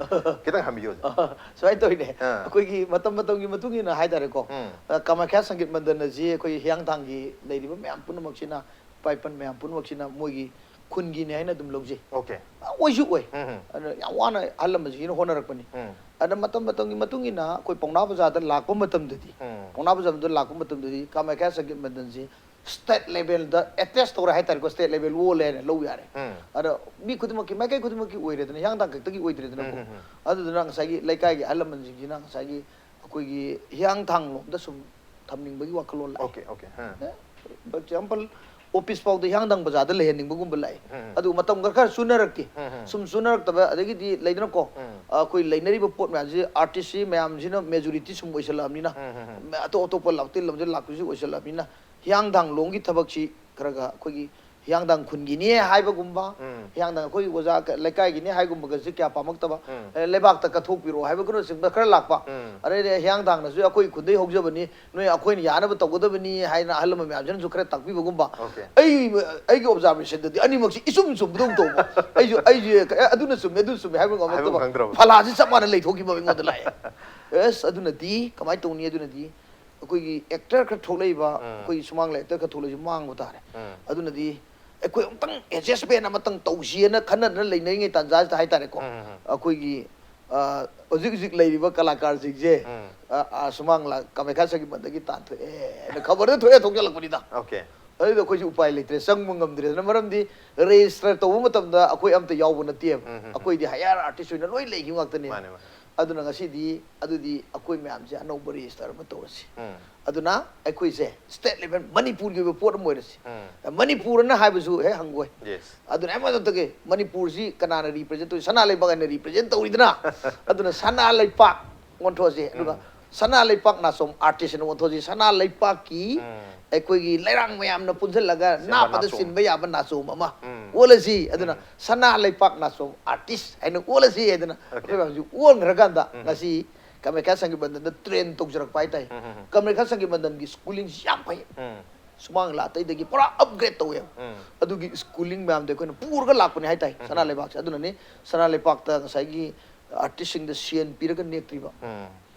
ꯈꯤꯇꯪ ꯍꯟꯕꯤꯌꯨ ꯑꯣꯖꯥ꯫ ꯁꯨꯃꯥꯏꯅ ꯇꯧꯔꯤꯅꯦ꯫ ꯑꯥ꯫ ꯑꯩꯈꯣꯏꯒꯤ ꯃꯇꯝ ꯃꯇꯝꯒꯤ ꯃꯇꯨꯡ ꯏꯟꯅ ꯍꯥꯏꯇꯥꯔꯦꯀꯣ꯫ ꯎꯝ꯫ ꯑ, ꯀꯃꯈ꯭ꯌꯥ ꯁꯪꯒꯤꯠ ꯃꯟꯗꯜ ꯑꯁꯤ ꯑꯩꯈꯣꯏ ꯍꯤꯌꯥꯡꯊꯥꯡꯒꯤ ꯂꯩꯔꯤꯕ ꯃꯌꯥꯝ ꯄꯨꯝꯅꯃꯛꯁꯤꯅ ꯏꯄꯥ ꯏꯄꯟ ꯃꯌꯥꯝ ꯄꯨꯝꯅꯃꯛꯁꯤꯅ ꯃꯣꯏꯒꯤ ꯈꯨꯟꯒꯤꯅꯤ ꯍꯥꯏꯅ ꯑꯗꯨꯝ ꯂꯧꯖꯩ꯫ ꯑꯣꯀꯦ꯫ ꯑꯣꯏꯁꯨ ꯑꯣꯏ꯫ ꯎꯝ ꯎꯝ꯫ ꯑꯗꯨꯅ ꯌꯥꯝ ꯋꯥꯅ ꯑꯍꯜ ꯂꯃꯟꯁꯤꯡꯁꯤꯅ ꯍꯣꯠꯅꯔꯛꯄꯅꯤ꯫ ꯎꯝ꯫ ꯑꯗ ꯃꯇꯝ ꯃꯇꯝꯒꯤ ꯃꯇꯨꯡ ꯏꯟꯅ ꯑꯩꯈꯣꯏ ꯄꯥꯎꯅꯥ ꯕꯖꯥꯔꯗ ꯂꯥꯛꯄ ꯃꯇꯝꯗꯗꯤ ꯎꯝ꯫ ꯄꯥꯎꯅꯥ ꯕꯖꯥꯔꯗ ꯂꯥꯛꯄ ꯃꯇꯝꯗꯗꯤ ꯀꯥꯃꯥꯈ꯭ꯌꯥ ꯁꯪꯒꯤꯠ ꯃꯟꯗꯟꯁꯤ state levelꯗ attest ꯇꯧꯔꯦ ꯍꯥꯏꯇꯥꯔꯦꯀꯣ꯫ State level ꯑꯣꯜꯂꯦ ꯍꯥꯏꯅ ꯂꯧ ꯌꯥꯔꯦ꯫ ꯎꯝ꯫ ꯑꯗ ꯃꯤ ꯈꯨꯗꯤꯡꯃꯛꯀꯤ ꯃꯥꯏꯀꯩ ꯈꯨꯗꯤꯡꯃꯛꯀꯤ ꯑꯣꯏꯔꯦꯗꯅ, ꯍꯤꯌꯥꯡꯊꯥꯡ ꯈꯛꯇꯒꯤ ꯑꯣꯏꯗ꯭ꯔꯦꯗꯅꯀꯣ꯫ ꯎꯝ ꯎꯝ ꯎꯝ꯫ ꯑꯗꯨꯗꯨꯅ ꯉꯁꯥꯏꯒꯤ ꯂꯩꯀꯥꯏꯒꯤ ꯑꯍꯜ ꯂꯃꯟꯁꯤꯡꯁꯤꯅ ꯉꯁꯥꯏꯒꯤ ꯑꯩꯈꯣꯏꯒꯤ ꯍꯤꯌꯥꯡꯊꯥꯡ ꯂꯣꯝꯗ ꯁꯨꯝ ꯊꯝꯅꯤꯡꯕꯒꯤ ꯋꯥꯈꯜꯂꯣꯟ ꯂꯥꯛꯑꯦ꯫ Okay okay. ꯑꯥ꯫ For example, office ꯐꯥꯎꯗ ꯍꯤꯌꯥꯡꯊꯥꯡ ꯕꯖꯥꯔꯗ ꯂꯩꯍꯟꯅꯤꯡꯕꯒꯨꯝꯕ ꯂꯥꯛꯑꯦ꯫ ꯎꯝ꯫ ꯑꯗꯨ ꯃꯇꯝ ꯈꯔ ꯈꯔ ꯆꯨꯅꯔꯛꯇꯦ꯫ ꯎꯝ ꯎꯝ꯫ ꯁꯨꯝ ꯆꯨꯅꯔꯛꯇꯕ, ꯑꯗꯒꯤꯗꯤ ꯂꯩꯗꯅꯀꯣ, ꯎꯝ꯫ ꯑꯩꯈꯣꯏ ꯂꯩꯅꯔꯤꯕ ꯄꯣꯠ ꯃꯌꯥꯝꯁꯤ, artistꯁꯤ ꯃꯌꯥꯝꯁꯤꯅ majority ꯁꯨꯝ ꯑꯣꯏꯁꯜꯂꯛꯑꯕꯅꯤꯅ, ꯎꯝ ꯎꯝ ꯎꯝ꯫ ꯑꯇꯣꯞ ꯑꯇꯣꯞꯄ ꯂꯝꯗꯩ ꯂꯝꯗꯩ ꯂꯥꯛꯄꯁꯨ ꯑꯣꯏꯁꯜꯂꯛꯑꯕꯅꯤꯅ, ꯍꯤꯌꯥꯡꯊꯥꯡ ꯂꯣꯝꯒꯤ ꯊꯕꯛꯁꯤ ꯈꯔ ꯈꯔ ꯑꯩꯈꯣꯏꯒꯤ ꯍꯤꯌꯥꯡꯊꯥꯡ ꯈꯨꯟꯒꯤꯅꯦ ꯍꯥꯏꯕꯒꯨꯝꯕ, ꯎꯝ꯫ ꯍꯤꯌꯥꯡꯊꯥꯡ ꯑꯩꯈꯣꯏꯒꯤ ꯑꯣꯖꯥ ꯂꯩꯀꯥꯏꯒꯤꯅꯦ ꯍꯥꯏꯒꯨꯝꯕꯒꯁꯦ ꯀꯌꯥ ꯄꯥꯝꯃꯛꯇꯕ, ꯎꯝ꯫ ꯑꯦ, ꯂꯩꯕꯥꯛꯇ ꯀꯠꯊꯣꯛꯄꯤꯔꯛꯑꯣ ꯍꯥꯏꯕꯒꯨꯝꯕꯁꯤꯡꯗ ꯈꯔ ꯂꯥꯛꯄ꯫ ꯎꯝ꯫ ꯑꯗꯩꯗꯤ ꯍꯤꯌꯥꯡꯊꯥꯡꯅꯁꯨ ꯑꯩꯈꯣꯏ ꯈꯨꯟꯗꯩ ꯍꯧꯖꯕꯅꯤ, ꯅꯣꯏ ꯑꯩꯈꯣꯏꯅ ꯌꯥꯅꯕ ꯇꯧꯒꯗꯕꯅꯤ ꯍꯥꯏꯅ ꯑꯍꯜ ꯂꯃꯟ ꯃꯌꯥꯝꯁꯤꯅꯁꯨ ꯈꯔ ꯇꯥꯛꯄꯤꯕꯒꯨꯝꯕ꯫ ꯑꯣꯀꯦ꯫ ꯑꯩ, ꯑꯩꯒꯤ observationꯗꯗꯤ ꯑꯅꯤꯃꯛꯁꯤ ꯏꯆꯨꯝ ꯆꯨꯝꯕꯗꯧ ꯇꯧꯕ꯫ ꯑꯩꯁꯨ, ꯑꯩꯁꯨ, "ꯑꯦ, ꯑꯗꯨꯅ ꯆꯨꯝꯃꯦ, ꯑꯗꯨꯅ ꯆꯨꯝꯃꯦ" ꯍꯥꯏꯕ ꯍꯥꯏꯕ ꯉꯝꯃꯛꯇꯕ꯫ ꯈꯪꯗ꯭ꯔꯕ꯫ ꯐꯂꯥꯁꯤ ꯆꯞ ꯃꯥꯟꯅ ꯂꯩꯊꯣꯛꯈꯤꯕ ꯑꯩꯉꯣꯟꯗ ꯂꯥꯛꯑꯦ꯫ ꯑꯦꯁ, ꯑꯗꯨꯅꯗꯤ ꯀꯃꯥꯏꯅ ꯇꯧꯅꯤ? ꯑꯗꯨꯅꯗꯤ ꯑꯩꯈꯣꯏꯒꯤ actor ꯈꯔ ꯊꯣꯛꯂꯛꯏꯕ, ꯎꯝ꯫ ꯑꯩꯈꯣꯏꯒꯤ ꯁꯨꯃꯥꯡ ꯂꯥꯏ actor ꯈꯔ ꯊꯣꯛꯂꯛꯏꯁꯤ ꯃꯥꯡꯕ ꯇꯥꯔꯦ꯫ ꯎꯝ꯫ ꯑꯗꯨꯅꯗꯤ ꯑꯩꯈꯣꯏ ꯑꯃꯨꯛꯇꯪ adjustment ꯑꯃꯇꯪ ꯇꯧꯁꯤꯑꯅ ꯈꯟꯅꯗꯅ ꯂꯩꯅꯔꯤꯉꯩ ꯇꯥꯟꯖꯥꯁꯤꯗ ꯍꯥꯏꯇꯥꯔꯦꯀꯣ, ꯎꯝ꯫ ꯑꯩꯈꯣꯏꯒꯤ, ꯑ, ꯍꯧꯖꯤꯛ ꯍꯧꯖꯤꯛ ꯂꯩꯔꯤꯕ ꯀꯂꯥꯀꯥꯔꯁꯤꯡꯁꯦ, ꯎꯝ꯫ ꯑ, ꯑ, ꯁꯨꯃꯥꯡ ꯂꯥ-, ꯀꯥꯃꯥꯈ꯭ꯌꯥ ꯁꯪꯒꯤꯠ ꯃꯟꯗꯟꯒꯤ ꯇꯥꯟꯊꯣꯛꯑꯦꯅ ꯈꯕꯔꯗ ꯊꯣꯛꯑꯦ ꯊꯣꯛꯆꯜꯂꯛꯄꯅꯤꯗ꯫ ꯑꯣꯀꯦ꯫ ꯑꯗꯨꯗ ꯑꯩꯈꯣꯏꯁꯨ ꯎꯄꯥꯏ ꯂꯩꯇ꯭ꯔꯦ, ꯆꯪꯕ ꯉꯝꯗ꯭ꯔꯦꯗꯅ, ꯃꯔꯝꯗꯤ register ꯇꯧꯕ ꯃꯇꯝꯗ ꯑꯩꯈꯣꯏ ꯑꯝꯇ ꯌꯥꯎꯕ ꯅꯠꯇꯦꯕ꯫ ꯎꯝ, ꯎꯝ, ꯎꯝ꯫ ꯑꯩꯈꯣꯏꯗꯤ hire artist ꯑꯣꯏꯅ ꯂꯣꯏ ꯂꯩꯈꯤꯕ ꯉꯥꯛꯇꯅꯦꯕ꯫ ꯃꯥꯅꯦ, ꯃꯥꯅꯦ꯫ ꯑꯗꯨꯅ ꯉꯁꯤꯗꯤ ꯑꯗꯨꯗꯤ ꯑꯩꯈꯣꯏ ꯃꯌꯥꯝꯁꯦ ꯑꯅꯧꯕ register ꯑꯃ ꯇꯧꯔꯁꯤ꯫ ꯎꯝ꯫ ꯑꯗꯨꯅ ꯑꯩꯈꯣꯏꯁꯦ state level ꯃꯅꯤꯄꯨꯔꯒꯤ ꯑꯣꯏꯕ ꯄꯣꯠ ꯑꯃ ꯑꯣꯏꯔꯁꯤ꯫ ꯎꯝ꯫ ꯃꯅꯤꯄꯨꯔꯅ ꯍꯥꯏꯕꯁꯨ ꯍꯦꯛ ꯍꯪꯒꯣꯏ꯫ Yes꯫ ꯑꯗꯨꯅ ꯑꯃ ꯃꯇꯝꯗꯒꯤ ꯃꯅꯤꯄꯨꯔꯁꯤ ꯀꯅꯥꯅ represent ꯇꯧꯔꯤ? ꯁꯅꯥ ꯂꯩꯕꯥꯛ ꯍꯥꯏꯅ represent ꯇꯧꯔꯤꯗꯅ꯫ ꯑꯗꯨꯅ ꯁꯅꯥ ꯂꯩꯄꯥꯛ ꯑꯣꯟꯊꯣꯛꯑꯁꯤ꯫ ꯑꯗꯨꯒ ꯎꯝ꯫ ꯁꯅꯥ ꯂꯩꯄꯥꯛ ꯅꯥꯆꯣꯝ artist ꯍꯥꯏꯅ ꯑꯣꯟꯊꯣꯛꯑꯁꯤ꯫ ꯁꯅꯥ ꯂꯩꯄꯥꯛꯀꯤ ꯎꯝ꯫ ꯑꯩꯈꯣꯏꯒꯤ ꯂꯩꯔꯥꯡ ꯃꯌꯥꯝꯅ ꯄꯨꯟꯁꯤꯜꯂꯒ ꯁꯦꯝꯕ ꯅꯥꯞꯄꯗ ꯅꯥꯆꯣꯝ꯫ ꯁꯤꯟꯕ ꯌꯥꯕ ꯅꯥꯆꯣꯝ ꯑꯃ ꯎꯝ꯫ ꯑꯣꯜꯂꯁꯤ꯫ ꯑꯗꯨꯅ ꯎꯝ꯫ ꯁꯅꯥ ꯂꯩꯄꯥꯛ ꯅꯥꯆꯣꯝ artist ꯍꯥꯏꯅ ꯑꯣꯜꯂꯁꯤ ꯍꯥꯏꯗꯅ Okay꯫ ꯑꯩꯈꯣꯏ ꯃꯌꯥꯝꯁꯤ ꯑꯣꯟꯈ꯭ꯔꯀꯥꯟꯗ ꯎꯝ꯫ ꯉꯁꯤ ꯀꯥꯃꯥꯈ꯭ꯌꯥ ꯁꯪꯒꯤꯠ ꯃꯟꯗꯟꯗ train ꯇꯧꯖꯔꯛꯄ ꯍꯥꯏꯇꯥꯔꯦ꯫ ꯎꯝ, ꯎꯝ, ꯎꯝ꯫ ꯀꯥꯃꯥꯈ꯭ꯌꯥ ꯁꯪꯒꯤꯠ ꯃꯟꯗꯟꯒꯤ schoolingꯁꯤ ꯌꯥꯝ ꯐꯩ꯫ ꯎꯝ꯫ ꯁꯨꯃꯥꯡ ꯂꯤꯂꯥ ꯑꯇꯩꯗꯒꯤ ꯄꯨꯔꯥ upgrade ꯇꯧꯋꯦꯕ꯫ ꯎꯝ꯫ ꯑꯗꯨꯒꯤ schooling ꯃꯌꯥꯝꯗꯣ ꯑꯩꯈꯣꯏꯅ ꯄꯨꯔꯒ ꯂꯥꯛꯄꯅꯦ ꯍꯥꯏꯇꯥꯔꯦ, ꯎꯝ꯫ ꯁꯅꯥ ꯂꯩꯕꯥꯛꯁꯦ꯫ ꯑꯗꯨꯅꯅꯤ ꯁꯅꯥ ꯂꯩꯄꯥꯛꯇ ꯉꯁꯥꯏꯒꯤ artistꯁꯤꯡꯗ ꯁꯦꯟ ꯄꯤꯔꯒ ꯅꯦꯛꯇ꯭ꯔꯤꯕ꯫ ꯎꯝ꯫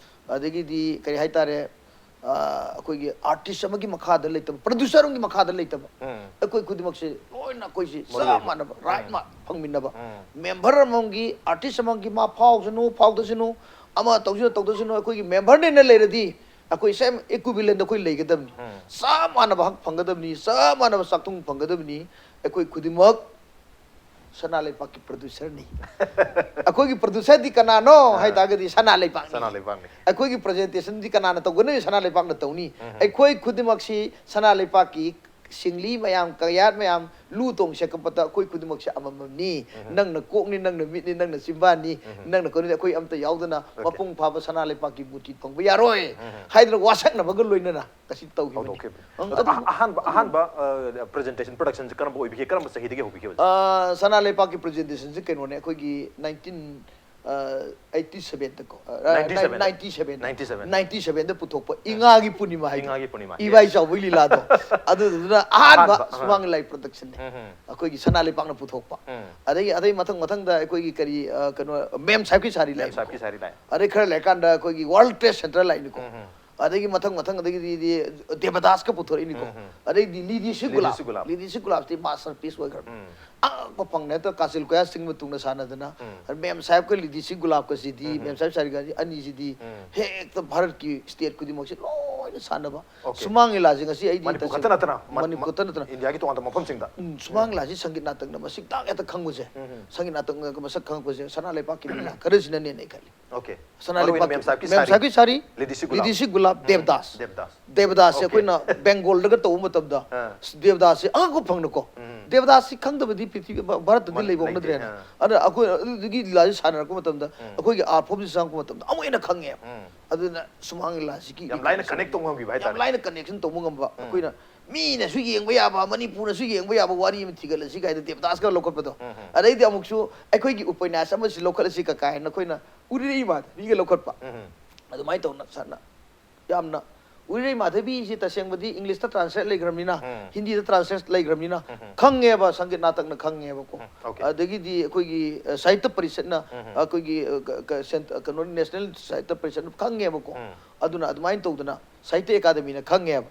ꯑꯗꯒꯤꯗꯤ ꯀꯔꯤ ꯍꯥꯏꯇꯥꯔꯦ, ꯑꯩꯈꯣꯏꯒꯤ ꯑꯥꯔꯇꯤꯁ ꯑꯃꯒꯤ ꯃꯈꯥꯗ ꯂꯩꯇꯕ, ꯄ꯭ꯔꯗ꯭ꯌꯨꯁꯔ ꯑꯃꯒꯤ ꯃꯈꯥꯗ ꯂꯩꯇꯕ, ꯎꯝ ꯑꯩꯈꯣꯏ ꯈꯨꯗꯤꯡꯃꯛꯁꯦ ꯂꯣꯏꯅ ꯑꯩꯈꯣꯏꯁꯤ ꯃꯔꯨ ꯆꯞ ꯑꯣꯏꯕ꯫ ꯃꯥꯟꯅꯕ ꯔꯥꯏꯠ ꯎꯝ ꯃꯥ ꯐꯪꯃꯤꯟꯅꯕ, ꯎꯝ ꯃꯦꯝꯕꯔ ꯑꯃꯃꯝꯒꯤ, ꯑꯥꯔꯇꯤꯁ ꯑꯃꯃꯝꯒꯤ ꯃꯥ ꯐꯥꯎꯁꯅꯨ ꯐꯥꯎꯗꯁꯅꯨ, ꯑꯃ ꯇꯧꯁꯅꯨ ꯇꯧꯗꯁꯅꯨ, ꯑꯩꯈꯣꯏꯒꯤ ꯃꯦꯝꯕꯔꯅꯦꯅ ꯂꯩꯔꯗꯤ ꯑꯩꯈꯣꯏ ꯁꯦꯝ ꯏꯀ꯭ꯋꯤꯕꯤꯂꯦꯟꯗ ꯑꯩꯈꯣꯏ ꯂꯩꯒꯗꯕꯅꯤ꯫ ꯎꯝ ꯆꯞ ꯃꯥꯟꯅꯕ ꯍꯛ ꯐꯪꯒꯗꯕꯅꯤ, ꯆꯞ ꯃꯥꯟꯅꯕ ꯆꯥꯛꯊꯨꯡ ꯐꯪꯒꯗꯕꯅꯤ꯫ ꯑꯩꯈꯣꯏ ꯈꯨꯗꯤꯡꯃꯛ ꯁꯅꯥ ꯂꯩꯄꯥꯛꯀꯤ ꯄ꯭ꯔꯗ꯭ꯌꯨꯁꯔꯅꯤ꯫ ꯑꯩꯈꯣꯏꯒꯤ ꯄ꯭ꯔꯗ꯭ꯌꯨꯁꯔꯗꯤ ꯀꯅꯥꯅꯣ ꯍꯥꯏ ꯇꯥꯔꯒꯗꯤ ꯁꯅꯥ ꯂꯩꯄꯥꯛꯅꯤ꯫ ꯁꯅꯥ ꯂꯩꯄꯥꯛꯅꯤ꯫ ꯑꯩꯈꯣꯏꯒꯤ ꯄ꯭ꯔꯖꯦꯟꯇꯦꯁꯟꯗꯤ ꯀꯅꯥꯅ ꯇꯧꯒꯅꯤ? ꯁꯅꯥ ꯂꯩꯄꯥꯛꯅ ꯇꯧꯅꯤ꯫ ꯎꯝ ꯑꯩꯈꯣꯏ ꯈꯨꯗꯤꯡꯃꯛꯁꯤ ꯁꯅꯥ ꯂꯩꯄꯥꯛꯀꯤ ꯁꯤꯡꯂꯤ ꯃꯌꯥꯝ, ꯀꯌꯥꯠ ꯃꯌꯥꯝ, ꯂꯨ ꯇꯣꯡ ꯁꯦꯀꯠꯄꯗ ꯑꯩꯈꯣꯏ ꯈꯨꯗꯤꯡꯃꯛꯁꯦ ꯑꯃꯃꯝꯅꯤ꯫ ꯎꯝ ꯅꯪꯅ ꯀꯣꯛꯅꯤ, ꯅꯪꯅ ꯃꯤꯠꯅꯤ, ꯅꯪꯅ ꯆꯤꯝꯕꯥꯟꯅꯤ, ꯎꯝ ꯅꯪꯅ ꯀꯩꯅꯣꯅꯤ, ꯑꯩꯈꯣꯏ ꯑꯝꯇ ꯌꯥꯎꯗꯅ Okay. ꯃꯄꯨꯡ ꯐꯥꯕ ꯁꯅꯥ ꯂꯩꯄꯥꯛꯀꯤ ꯃꯨꯔꯇꯤ ꯐꯪꯕ ꯌꯥꯔꯣꯏ ꯎꯝ ꯍꯥꯏꯗꯅ ꯋꯥꯁꯛꯅꯕꯒ ꯂꯣꯏꯅꯅ ꯉꯁꯤ ꯇꯧꯈꯤꯕꯅꯤ꯫ ꯍꯧꯗꯣꯛꯈꯤꯕꯅꯤ꯫ ꯑꯪ, ꯑꯗꯣ ꯑꯗꯨ ꯑꯍ- ꯑꯍꯥꯟꯕ ꯑꯍꯥꯟꯕ ꯄ꯭ꯔꯖꯦꯟꯇꯦꯁꯟ ꯄ꯭ꯔꯗꯛꯁꯟꯁꯦ ꯀꯔꯝꯕ ꯑꯣꯏꯕꯤꯒꯦ? ꯀꯔꯝꯕ ꯆꯍꯤꯗꯒꯤ ꯍꯧꯕꯤꯒꯦ? ꯑ, ꯁꯅꯥ ꯂꯩꯄꯥꯛꯀꯤ ꯄ꯭ꯔꯖꯦꯟꯇꯦꯁꯟꯁꯦ ꯀꯩꯅꯣꯅꯦ, ꯑꯩꯈꯣꯏꯒꯤ ꯅꯥꯏꯟꯇꯤꯟ ꯑꯩꯠꯇꯤ ꯁꯚꯦꯟꯗꯀꯣ, ꯅꯥꯏꯟꯇꯤ ꯁꯚꯦꯟꯗ꯫ Ninety seven, ninety seven. Ninety ꯁꯚꯦꯟꯗ ꯄꯨꯊꯣꯛꯄ ꯏꯉꯥꯒꯤ ꯄꯨꯔꯅꯤꯃꯥ ꯍꯥꯏꯗꯣ, ꯏꯉꯥꯒꯤ ꯄꯨꯔꯅꯤꯃꯥ, ꯏꯕꯥꯏ yes. ꯆꯥꯎꯕꯒꯤ ꯂꯤꯂꯥꯗꯣ, ꯑꯗꯨꯗꯨꯅ ꯑꯍꯥꯟꯕ ꯑꯍꯥꯟꯕ, ꯑꯍꯥ꯫ ꯁꯨꯃꯥꯡ ꯂꯤꯂꯥꯒꯤ ꯄ꯭ꯔꯗꯛꯁꯟꯅꯦ꯫ ꯎꯝ ꯍꯝ꯫ ꯑꯩꯈꯣꯏꯒꯤ ꯁꯅꯥ ꯂꯩꯄꯥꯛꯅ ꯄꯨꯊꯣꯛꯄ꯫ ꯎꯝ꯫ ꯑꯗꯒꯤ ꯑꯗꯩ ꯃꯊꯪ ꯃꯊꯪꯗ ꯑꯩꯈꯣꯏꯒꯤ ꯀꯔꯤ, ꯑ, ꯀꯩꯅꯣ, ꯃꯦꯝ ꯁꯥꯍꯦꯕꯀꯤ ꯁꯥꯔꯤ ꯃꯦꯝ ꯂꯥꯛꯏ꯫ ꯁꯥꯍꯦꯕꯀꯤ ꯁꯥꯔꯤ ꯂꯥꯛꯑꯦ꯫ ꯑꯗꯩ ꯈꯔ ꯂꯩꯔꯀꯥꯟꯗ ꯑꯩꯈꯣꯏꯒꯤ ꯋꯥꯔꯜ ꯇ꯭ꯔꯦꯗ ꯁꯦꯟꯇꯔ ꯂꯥꯛꯏꯅꯤꯀꯣ꯫ ꯎꯝ ꯍꯝ꯫ ꯑꯗꯒꯤ ꯃꯊꯪ ꯃꯊꯪ ꯑꯗꯒꯤꯗꯤ ꯗꯦꯕꯗꯥꯁꯀ ꯄꯨꯊꯣꯔꯛꯏꯅꯤꯀꯣ꯫ ꯎꯝ ꯍꯝ꯫ ꯑꯗꯩꯗꯤ ꯂꯤꯗꯤꯁꯤ ꯂꯤꯗꯤꯁꯤ ꯒꯨꯂꯥꯞ꯫ ꯒꯨꯂꯥꯞ꯫ ꯂꯤꯗꯤꯁꯤ ꯒꯨꯂꯥꯞꯁꯤ ꯃꯥꯁꯇꯔ ꯄꯤꯁ ꯑꯣꯏꯈ꯭ꯔꯕꯅꯤ꯫ ꯎꯝ꯫ ꯑꯉꯛꯄ ꯐꯪꯅ ꯍꯦꯛꯇ ꯀꯥꯖꯤꯜ ꯀꯣꯌꯥꯁ ꯆꯤꯡ ꯃꯇꯨꯡꯗ ꯁꯥꯟꯅꯗꯅ, ꯎꯝ꯫ ꯃꯦꯝ ꯁꯥꯍꯦꯕꯀ ꯂꯤꯗꯤꯁꯤ ꯒꯨꯂꯥꯞꯀꯁꯤꯗꯤ, ꯎꯝ꯫ ꯃꯦꯝ ꯁꯥꯍꯦꯕ ꯁꯥꯔꯤꯒꯥꯟꯙꯤ ꯑꯅꯤꯁꯤꯗꯤ ꯎꯝ꯫ ꯍꯦꯛꯇ ꯚꯥꯔꯠꯀꯤ ꯁ꯭ꯇꯦꯠ ꯈꯨꯗꯤꯡꯃꯛꯁꯦ ꯂꯣꯏꯅ ꯁꯥꯟꯅꯕ꯫ Okay. ꯁꯨꯃꯥꯡ ꯂꯤꯂꯥꯁꯤꯡ ꯑꯁꯤ ꯑꯩꯗꯤ ꯃꯅꯤꯄꯨꯔ ꯇꯁꯦꯡꯅ ꯈꯛꯇ ꯅꯠꯇꯅ, ꯃ- ꯃꯅꯤꯄꯨꯔ ꯈꯛꯇ ꯅꯠꯇꯅ ꯏꯟꯗꯤꯌꯥꯒꯤ ꯇꯣꯉꯥꯟ ꯇꯣꯉꯥꯟꯕ ꯃꯐꯝꯁꯤꯡꯗ꯫ ꯎꯝ, ꯁꯨꯃꯥꯡ ꯂꯤꯂꯥꯁꯤ ꯁꯪꯒꯤꯠ ꯅꯥꯇꯛꯅ ꯃꯁꯤꯡ ꯇꯥꯛ ꯍꯦꯛꯇ ꯈꯪꯕꯁꯦ, ꯎꯝ ꯍꯝ꯫ ꯁꯪꯒꯤꯠ ꯅꯥꯇꯛꯅꯒ ꯃꯁꯛ ꯈꯪꯉꯛꯄꯁꯦ ꯁꯅꯥ ꯂꯩꯄꯥꯛꯀꯤ ꯂꯤꯂꯥ ꯈꯔꯁꯤꯅꯅꯦꯅ ꯑꯩ ꯈꯜꯂꯤ꯫ Okay꯫ ꯁꯅꯥ ꯃꯔꯨ ꯑꯣꯏꯅ ꯂꯩꯄꯥꯛꯀꯤ ꯃꯦꯝ ꯁꯥꯍꯦꯕꯀꯤ ꯃꯦꯝ ꯁꯥꯔꯤ꯫ ꯁꯥꯍꯦꯕꯀꯤ ꯁꯥꯔꯤ, ꯂꯤꯗꯤꯁꯤ ꯒꯨꯂꯥꯞ꯫ ꯂꯤꯗꯤꯁꯤ ꯒꯨꯂꯥꯞ, ꯎꯝ꯫ ꯗꯦꯕꯗꯥꯁ꯫ ꯗꯦꯕꯗꯥꯁ꯫ ꯗꯦꯕꯗꯥꯁꯁꯦ Okay꯫ ꯑꯩꯈꯣꯏꯅ ꯕꯦꯡꯒꯣꯜꯗꯒ ꯇꯧꯕ ꯃꯇꯝꯗ, ꯑꯥ꯫ ꯗꯦꯕꯗꯥꯁꯁꯦ ꯑꯉꯛꯄ ꯐꯪꯅꯀꯣ꯫ ꯎꯝ꯫ ꯗꯦꯕꯗꯥꯁꯁꯤ ꯈꯪꯗꯕꯗꯤ ꯄ꯭ꯔꯤꯊꯤꯕꯤ ꯚꯥ-, ꯚꯥꯔꯠꯇꯗꯤ ꯃꯥꯅꯤ, ꯂꯩꯕ ꯂꯩꯇꯦ, ꯅꯠꯇ꯭ꯔꯦꯅ꯫ ꯑꯗ ꯑꯩꯈꯣꯏ ꯑꯗꯨꯗꯨꯒꯤ ꯂꯤꯂꯥꯁꯤ ꯁꯥꯟꯅꯔꯛꯄ ꯃꯇꯝꯗ ꯎꯝ꯫ ꯑꯩꯈꯣꯏꯒꯤ ꯑꯥꯔꯠ ꯐꯣꯝꯁꯤ ꯆꯪꯉꯛꯄ ꯃꯇꯝꯗ ꯑꯃꯨꯛ ꯍꯦꯟꯅ ꯈꯪꯉꯦꯕ꯫ ꯎꯝ꯫ ꯑꯗꯨꯅ ꯁꯨꯃꯥꯡ ꯂꯤꯂꯥꯁꯤꯒꯤ ꯌꯥꯝ ꯂꯥꯏꯅ connect ꯇꯧꯕ ꯉꯝꯈꯤꯕ ꯌꯥꯝ ꯍꯥꯏꯇꯥꯔꯦ꯫ ꯂꯥꯏꯅ connection ꯇꯧꯕ ꯉꯝꯕ꯫ ꯎꯝ꯫ ꯑꯩꯈꯣꯏꯅ ꯃꯤꯅꯁꯨ ꯌꯦꯡꯕ ꯌꯥꯕ, ꯃꯅꯤꯄꯨꯔꯅꯁꯨ ꯌꯦꯡꯕ ꯌꯥꯕ ꯋꯥꯔꯤ ꯑꯃ ꯊꯤꯒꯠꯂꯁꯤ ꯀꯥꯏꯗ ꯗꯦꯕꯗꯥꯁꯀ ꯂꯧꯈꯠꯄꯗꯣ꯫ ꯎꯝ, ꯎꯝ꯫ ꯑꯗꯩꯗꯤ ꯑꯃꯨꯛꯁꯨ ꯑꯩꯈꯣꯏꯒꯤ ꯎꯄꯟꯌꯥꯁ ꯑꯃꯁꯤ ꯂꯧꯈꯠꯂꯁꯤ ꯀꯀꯥ ꯍꯥꯏꯅ ꯑꯩꯈꯣꯏꯅ ꯎꯔꯤꯔꯛꯏ ꯃꯥꯗ ꯃꯤꯒ ꯂꯧꯈꯠꯄ꯫ ꯎꯝ, ꯎꯝ꯫ ꯑꯗꯨꯃꯥꯏꯅ ꯇꯧꯅ ꯁꯥꯟꯅ ꯌꯥꯝꯅ ꯎꯏꯔꯩ ꯃꯥꯙꯕꯤꯁꯤ ꯇꯁꯦꯡꯕꯗꯤ ꯏꯪꯂꯤꯁꯇ ꯇ꯭ꯔꯥꯟꯁꯂꯦꯠ ꯂꯩꯈ꯭ꯔꯕꯅꯤꯅ, ꯍꯤꯟꯗꯤꯗ ꯇ꯭ꯔꯥꯟꯁꯂꯦꯠ ꯂꯩꯈ꯭ꯔꯕꯅꯤꯅ, ꯈꯪꯉꯦꯕ, ꯁꯪꯒꯤꯠ ꯅꯥꯇꯛꯅ ꯈꯪꯉꯦꯕꯀꯣ꯫ ꯑꯣꯀꯦ꯫ ꯑꯗꯒꯤꯗꯤ ꯑꯩꯈꯣꯏꯒꯤ, ꯑ, ꯁꯥꯍꯤꯇ꯭ꯌ ꯄꯔꯤꯁꯠꯅ, ꯑꯩꯈꯣꯏꯒꯤ, ꯑ, ꯀ-, ꯀ-, ꯁꯦꯟ-, ꯀꯩꯅꯣ, ꯅꯦꯁꯅꯦꯜ ꯁꯥꯍꯤꯇ꯭ꯌ ꯄꯔꯤꯁꯠꯅ ꯈꯪꯉꯦꯕꯀꯣ꯫ ꯑꯗꯨꯅ ꯑꯗꯨꯃꯥꯏꯅ ꯇꯧꯗꯅ ꯁꯥꯍꯤꯇ꯭ꯌ ꯑꯦꯀꯥꯗꯃꯤꯅ ꯈꯪꯉꯦꯕ꯫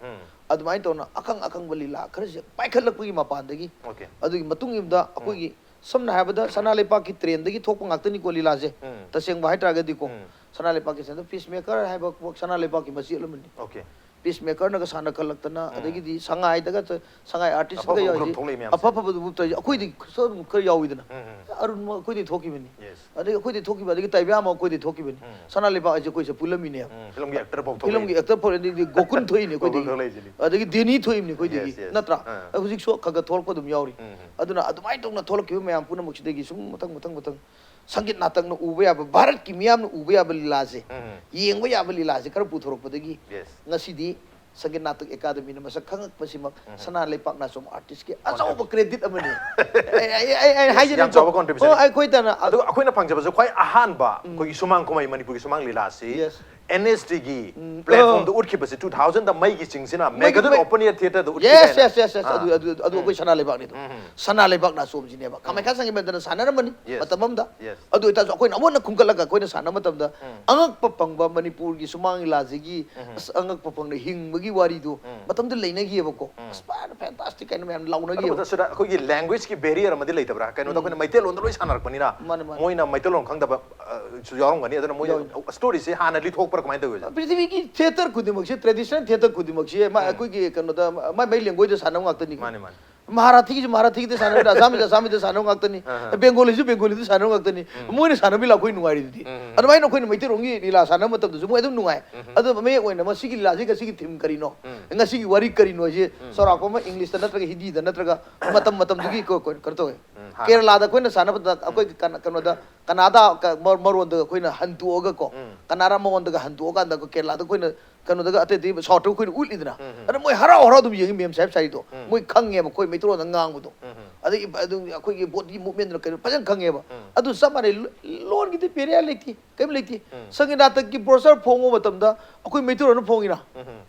ꯑꯗꯨꯃꯥꯏꯅ ꯇꯧꯅ ꯑꯈꯪ ꯑꯈꯪꯕ ꯂꯤꯂꯥ ꯈꯔꯁꯦ ꯄꯥꯏꯈꯠꯂꯛꯄꯒꯤ ꯃꯄꯥꯟꯗꯒꯤ, ꯑꯣꯀꯦ꯫ ꯑꯗꯨꯒꯤ ꯃꯇꯨꯡ ꯏꯟꯗ ꯑꯩꯈꯣꯏꯒꯤ, ꯁꯝꯅ ꯍꯥꯏꯔꯕꯗ, ꯁꯅꯥ ꯂꯩꯄꯥꯛꯀꯤ ꯇ꯭ꯔꯦꯟꯗꯒꯤ ꯊꯣꯛꯄ ꯉꯥꯛꯇꯅꯤꯀꯣ ꯂꯤꯂꯥꯁꯦ꯫ ꯇꯁꯦꯡꯕ ꯍꯥꯏꯇꯥꯔꯒꯗꯤꯀꯣ, ꯁꯅꯥ ꯂꯩꯄꯥꯛꯀꯤ ꯇ꯭ꯔꯦꯟꯗ ꯄꯤꯁ ꯃꯦꯀꯔ ꯍꯥꯏꯕ ꯄꯣꯠ ꯁꯅꯥ ꯂꯩꯄꯥꯛꯀꯤ ꯃꯆꯦꯠ ꯑꯃꯅꯤ꯫ ꯑꯣꯀꯦ꯫ ꯄꯤꯁ ꯃꯦꯀꯔꯅꯒ ꯁꯥꯟꯅ ꯈꯜꯂꯛꯇꯅ, ꯑꯗꯒꯤꯗꯤ ꯁꯪꯉꯥꯏꯗꯒ ꯆ-, ꯁꯪꯉꯥꯏ ꯑꯥꯔꯇꯤꯁꯀ ꯑꯐ-ꯑꯐꯕ ꯌꯥꯎꯔꯤꯁꯦ, group ꯊꯣꯛꯂꯛꯏ ꯃꯌꯥꯝꯁꯦ꯫ ꯑꯐ ꯑꯐꯕ group ꯇꯧꯔꯤꯁꯦ ꯑꯩꯈꯣꯏꯗꯤ ꯈꯔ ꯑꯗꯨꯝ ꯈꯔ ꯌꯥꯎꯋꯤꯗꯅ꯫ ꯎꯝ, ꯎꯝ꯫ ꯑꯔꯨꯟ ꯑꯩꯈꯣꯏꯗꯤ ꯊꯣꯛꯈꯤꯕꯅꯤ꯫ Yes. ꯑꯗꯒꯤ ꯑꯩꯈꯣꯏꯗꯤ ꯊꯣꯛꯈꯤꯕ, ꯑꯗꯒꯤ ꯇꯥꯏꯕꯤꯌꯥꯝ ꯑꯩꯈꯣꯏꯗꯤ ꯊꯣꯛꯈꯤꯕꯅꯤ꯫ ꯎꯝ꯫ ꯁꯅꯥ ꯂꯩꯕꯥꯛ ꯍꯥꯏꯁꯦ ꯑꯩꯈꯣꯏꯁꯦ ꯄꯨꯜꯂꯝꯃꯤꯅꯦꯕ꯫ ꯎꯝ, ꯐꯤꯂꯝꯒꯤ actor ꯐꯥꯎ ꯐꯤꯂꯝꯒꯤ ꯊꯣꯛꯂꯛꯏ꯫ Actor ꯐꯥꯎ, ꯑꯗꯒꯤꯗꯤ ꯒꯣꯀꯨꯟ ꯊꯣꯛꯏꯅꯦ ꯒꯣꯀꯨꯟ ꯑꯩꯈꯣꯏꯗꯤ꯫ ꯊꯣꯛꯂꯛꯏꯁꯤꯅꯤ꯫ ꯑꯗꯒꯤ ꯗꯦꯅꯤ ꯊꯣꯛꯏꯕꯅꯤ ꯑꯩꯈꯣꯏꯗꯒꯤ꯫ Yes, yes. ꯅꯠꯇ꯭ꯔꯥ? ꯑꯥ꯫ ꯍꯧꯖꯤꯛꯁꯨ ꯈꯔ ꯈꯔ ꯊꯣꯛꯂꯛꯄ ꯑꯗꯨꯝ ꯌꯥꯎꯔꯤ꯫ ꯎꯝ, ꯎꯝ꯫ ꯑꯗꯨꯅ ꯑꯗꯨꯃꯥꯏꯅ ꯇꯧꯅ ꯊꯣꯛꯂꯛꯈꯤꯕ ꯃꯌꯥꯝ ꯄꯨꯝꯅꯃꯛꯁꯤꯗꯒꯤ ꯁꯨꯝ ꯃꯊꯪ ꯃꯊꯪ ꯃꯊꯪ ꯁꯪꯒꯤꯠ ꯅꯥꯇꯛꯅ ꯎꯕ ꯌꯥꯕ, ꯚꯥꯔꯠꯀꯤ ꯃꯤꯌꯥꯝꯅ ꯎꯕ ꯌꯥꯕ ꯂꯤꯂꯥꯁꯦ, ꯎꯝ꯫ ꯌꯦꯡꯕ ꯌꯥꯕ ꯂꯤꯂꯥꯁꯦ ꯈꯔ ꯄꯨꯊꯣꯔꯛꯄꯗꯒꯤ Yes. ꯉꯁꯤꯗꯤ ꯁꯪꯒꯤꯠ ꯅꯥꯇꯛ ꯑꯦꯀꯥꯗꯃꯤꯅ ꯃꯁꯛ ꯈꯪꯉꯛꯄꯁꯤꯃꯛ ꯎꯝ꯫ ꯁꯅꯥ ꯂꯩꯄꯥꯛ ꯅꯥꯆꯣꯝ ꯑꯥꯔꯇꯤꯁꯀꯤ ꯑꯆꯧꯕ Contribution. Credit ꯑꯃꯅꯤ꯫ ꯑꯩ, ꯑꯩ, ꯑꯩ, ꯑꯩ Yes, ꯍꯥꯏꯖꯅꯤꯡꯗ꯭ꯔꯣ? ꯌꯥꯝ ꯆꯥꯎꯕ contribution. ꯑꯣ, ꯑꯩꯈꯣꯏꯗꯅ ꯑꯗꯨꯒ ꯑꯩꯈꯣꯏꯅ ꯐꯪꯖꯕꯁꯨ ꯈ꯭ꯋꯥꯏ ꯑꯍꯥꯟꯕ ꯑꯩꯈꯣꯏꯒꯤ ꯁꯨꯃꯥꯡ ꯀꯨꯝꯍꯩ, ꯃꯅꯤꯄꯨꯔꯒꯤ ꯁꯨꯃꯥꯡ ꯂꯤꯂꯥꯁꯤ Yes. N S T ꯒꯤ ꯎꯝ. platform ꯗ ꯑꯣ꯫ ꯎꯠꯈꯤꯕꯁꯤ two thousand ꯗ ꯃꯩꯒꯤ ꯆꯤꯡꯁꯤꯅ ꯃꯩꯒꯤ Megadon ꯃꯩ- Open Air Theatre ꯗ ꯎꯠꯈꯤ Yes, ꯀꯥꯏꯅ꯫ yes, yes, yes. ꯑꯥ꯫ ꯑꯗꯨ, ꯑꯗꯨ, ꯑꯗꯨ ꯑꯩꯈꯣꯏ ꯎꯝ. ꯁꯅꯥ ꯂꯩꯕꯥꯛꯅꯤꯗꯣ꯫ ꯎꯝ, ꯎꯝ. ꯁꯅꯥ ꯂꯩꯕꯥꯛ ꯅꯥꯆꯣꯝꯁꯤꯅꯦꯕ꯫ ꯀꯃꯥꯏꯈꯥ ꯁꯪꯒꯤꯠ ꯃꯟꯗꯅ ꯁꯥꯟꯅꯔꯝꯕꯅꯤ Yes. ꯃꯇꯝ ꯑꯃꯗ꯫ Yes. ꯑꯗꯨ ꯑꯣꯏꯇꯥꯔꯁꯨ ꯑꯩꯈꯣꯏꯅ ꯑꯃꯨꯛ ꯍꯟꯅ ꯈꯨꯝꯒꯠꯂꯒ ꯑꯩꯈꯣꯏꯅ ꯁꯥꯟꯅꯕ ꯃꯇꯝꯗ ꯎꯝ. ꯑꯉꯛꯄ ꯐꯪꯕ ꯃꯅꯤꯄꯨꯔꯒꯤ ꯁꯨꯃꯥꯡ ꯂꯤꯂꯥꯁꯤꯒꯤ ꯎꯝ. ꯑꯁ, ꯑꯉꯛꯄ ꯐꯪꯅ ꯍꯤꯡꯕꯒꯤ ꯋꯥꯔꯤꯗꯨ ꯎꯝ. ꯃꯇꯝꯗꯨꯗ ꯂꯩꯅꯒꯤꯑꯕꯀꯣ꯫ ꯎꯝ. ꯑꯁ, ꯐꯖꯅ fantastic ꯀꯥꯏꯅ ꯃꯌꯥꯝ ꯑꯗꯨ ꯂꯥꯎꯅꯒꯤꯑꯕ꯫ ꯃꯊꯛꯁꯤꯗ ꯑꯩꯈꯣꯏꯒꯤ language ꯀꯤ barrier ꯑꯃꯗꯤ ꯂꯩꯇꯕ꯭ꯔꯥ? ꯀꯩꯅꯣꯗ ꯎꯝ. ꯑꯩꯈꯣꯏꯅ ꯃꯩꯇꯩꯂꯣꯟꯗ ꯂꯣꯏ ꯁꯥꯟꯅꯔꯛꯄꯅꯤꯅ ꯃꯥꯅꯦ, ꯃꯥꯅꯦ. ꯃꯣꯏꯅ ꯃꯩꯇꯩꯂꯣꯟ ꯈꯪꯗꯕ, ꯑ, ꯁꯨ ꯌꯥꯎꯔꯝꯒꯅꯤ꯫ ꯑꯗꯨꯅ ꯃꯣꯏ ꯌꯥꯎꯏ. Story ꯁꯦ ꯍꯥꯟꯅ ꯂꯤꯊꯣꯛꯄ꯭ꯔꯥ ꯀꯃꯥꯏꯅ ꯇꯧꯏ ꯑꯣꯖꯥ? ꯄ꯭ꯔꯤꯊꯤꯕꯤꯒꯤ theatre ꯈꯨꯗꯤꯡꯃꯛꯁꯦ, traditional theatre ꯈꯨꯗꯤꯡꯃꯛꯁꯦ, ꯃꯥ, ꯎꯝ. ꯑꯩꯈꯣꯏꯒꯤ ꯀꯩꯅꯣꯗ, ꯃꯥꯏ ꯃꯥꯏ language ꯗ ꯁꯥꯟꯅꯕ ꯉꯥꯛꯇꯅꯤ꯫ ꯃꯥꯅꯦ, ꯃꯥꯅꯦ. ꯃꯍꯥꯔꯥꯊꯤꯒꯤꯁꯨ ꯃꯍꯥꯔꯥꯊꯤꯒꯤꯗ ꯁꯥꯟꯅꯕ, ꯑꯁꯥꯃꯤꯁ ꯑꯁꯥꯃꯤꯁꯗ ꯁꯥꯟꯅꯕ ꯉꯥꯛꯇꯅꯤ꯫ ꯑꯍ. ꯕꯦꯡꯒꯣꯂꯤꯁꯨ ꯕꯦꯡꯒꯣꯂꯤꯗ ꯁꯥꯟꯅꯕ ꯉꯥꯛꯇꯅꯤ꯫ ꯎꯝ. ꯃꯣꯏꯅ ꯁꯥꯟꯅꯕꯤ ꯂꯥꯛ ꯑꯩꯈꯣꯏ ꯅꯨꯡꯉꯥꯏꯔꯤꯗꯨꯗꯤ꯫ ꯎꯝ. ꯑꯗꯨꯃꯥꯏꯅ ꯑꯩꯈꯣꯏꯅ ꯃꯩꯇꯩꯔꯣꯝꯒꯤ ꯂꯤꯂꯥ ꯁꯥꯟꯅꯕ ꯃꯇꯝꯗꯁꯨ ꯃꯣꯏ ꯑꯗꯨꯝ ꯅꯨꯡꯉꯥꯏ꯫ ꯎꯝ. ꯑꯗꯨ ꯃꯌꯦꯛ ꯑꯣꯏꯅ ꯃꯁꯤꯒꯤ ꯂꯤꯂꯥꯁꯤ ꯉꯁꯤꯒꯤ theme ꯀꯔꯤꯅꯣ? ꯎꯝ. ꯉꯁꯤꯒꯤ ꯋꯥꯔꯤ ꯀꯔꯤꯅꯣ ꯍꯥꯏꯁꯦ ꯎꯝ. ꯆꯥꯎꯔꯥꯛꯄ ꯑꯃ English ꯇ ꯅꯠꯇ꯭ꯔꯒ ꯍꯤꯟꯗꯤꯗ ꯅꯠꯇ꯭ꯔꯒ ꯃꯇꯝ ꯃꯇꯝꯗꯨꯒꯤ ꯀꯣ-, ꯀꯣ-, ꯀꯩꯅꯣ ꯇꯧꯋꯦ꯫ ꯎꯝ. ꯍꯥꯟꯅ. ꯀꯦꯔꯂꯥꯗ ꯑꯩꯈꯣꯏꯅ ꯁꯥꯟꯅꯕꯗ ꯑꯩꯈꯣꯏ ꯀꯅꯥ-, ꯀꯩꯅꯣꯗ ꯀꯅꯥꯗꯥ ꯀ-, ꯃ-, ꯃꯔꯣꯟꯗ ꯑꯩꯈꯣꯏꯅ ꯍꯟꯗꯣꯛꯑꯒ ꯀꯣ, ꯎꯝ. ꯀꯅꯥꯗꯥ ꯃꯔꯣꯟꯗꯒ ꯍꯟꯗꯣꯛꯑꯀꯥꯟꯗ ꯑꯩꯈꯣꯏ ꯀꯦꯔꯂꯥꯗ ꯑꯩꯈꯣꯏꯅ ꯀꯩꯅꯣꯗꯒ ꯑꯇꯩ ꯑꯇꯩ South ꯇ ꯑꯩꯈꯣꯏꯅ ꯎꯠꯂꯤꯗꯅ꯫ ꯎꯝ, ꯎꯝ. ꯑꯗ ꯃꯣꯏ ꯍꯔꯥꯎ ꯍꯔꯥꯎ ꯑꯗꯨꯝ ꯌꯦꯡꯉꯤ ꯃꯦꯝ ꯁꯥꯍꯦꯕ ꯁꯥꯔꯤꯗꯣ꯫ ꯎꯝ. ꯃꯣꯏ ꯈꯪꯉꯦꯕ ꯑꯩꯈꯣꯏ ꯃꯩꯇꯩꯂꯣꯟꯗ ꯉꯥꯡꯕꯗꯣ꯫ ꯎꯝ, ꯎꯝ. ꯑꯗꯒꯤ ꯑꯗꯨꯝ ꯑꯩꯈꯣꯏꯒꯤ body movement ꯅ ꯀꯩꯅꯣ ꯐꯖꯅ ꯈꯪꯉꯦꯕ꯫ ꯎꯝ. ꯑꯗꯨ ꯆꯞ ꯃꯥꯟꯅꯩ꯫ ꯂꯣ-, ꯂꯣꯟꯒꯤꯗꯤ barrier ꯂꯩꯇꯦ, ꯀꯔꯤꯝ ꯂꯩꯇꯦ꯫ ꯎꯝ. ꯁꯪꯒꯤꯠ ꯅꯥꯇꯛꯀꯤ brochure ꯐꯣꯡꯕ ꯃꯇꯝꯗ ꯑꯩꯈꯣꯏ ꯃꯩꯇꯩꯂꯣꯟꯗ ꯐꯣꯡꯉꯤꯅ꯫ ꯎꯝ, ꯎꯝ.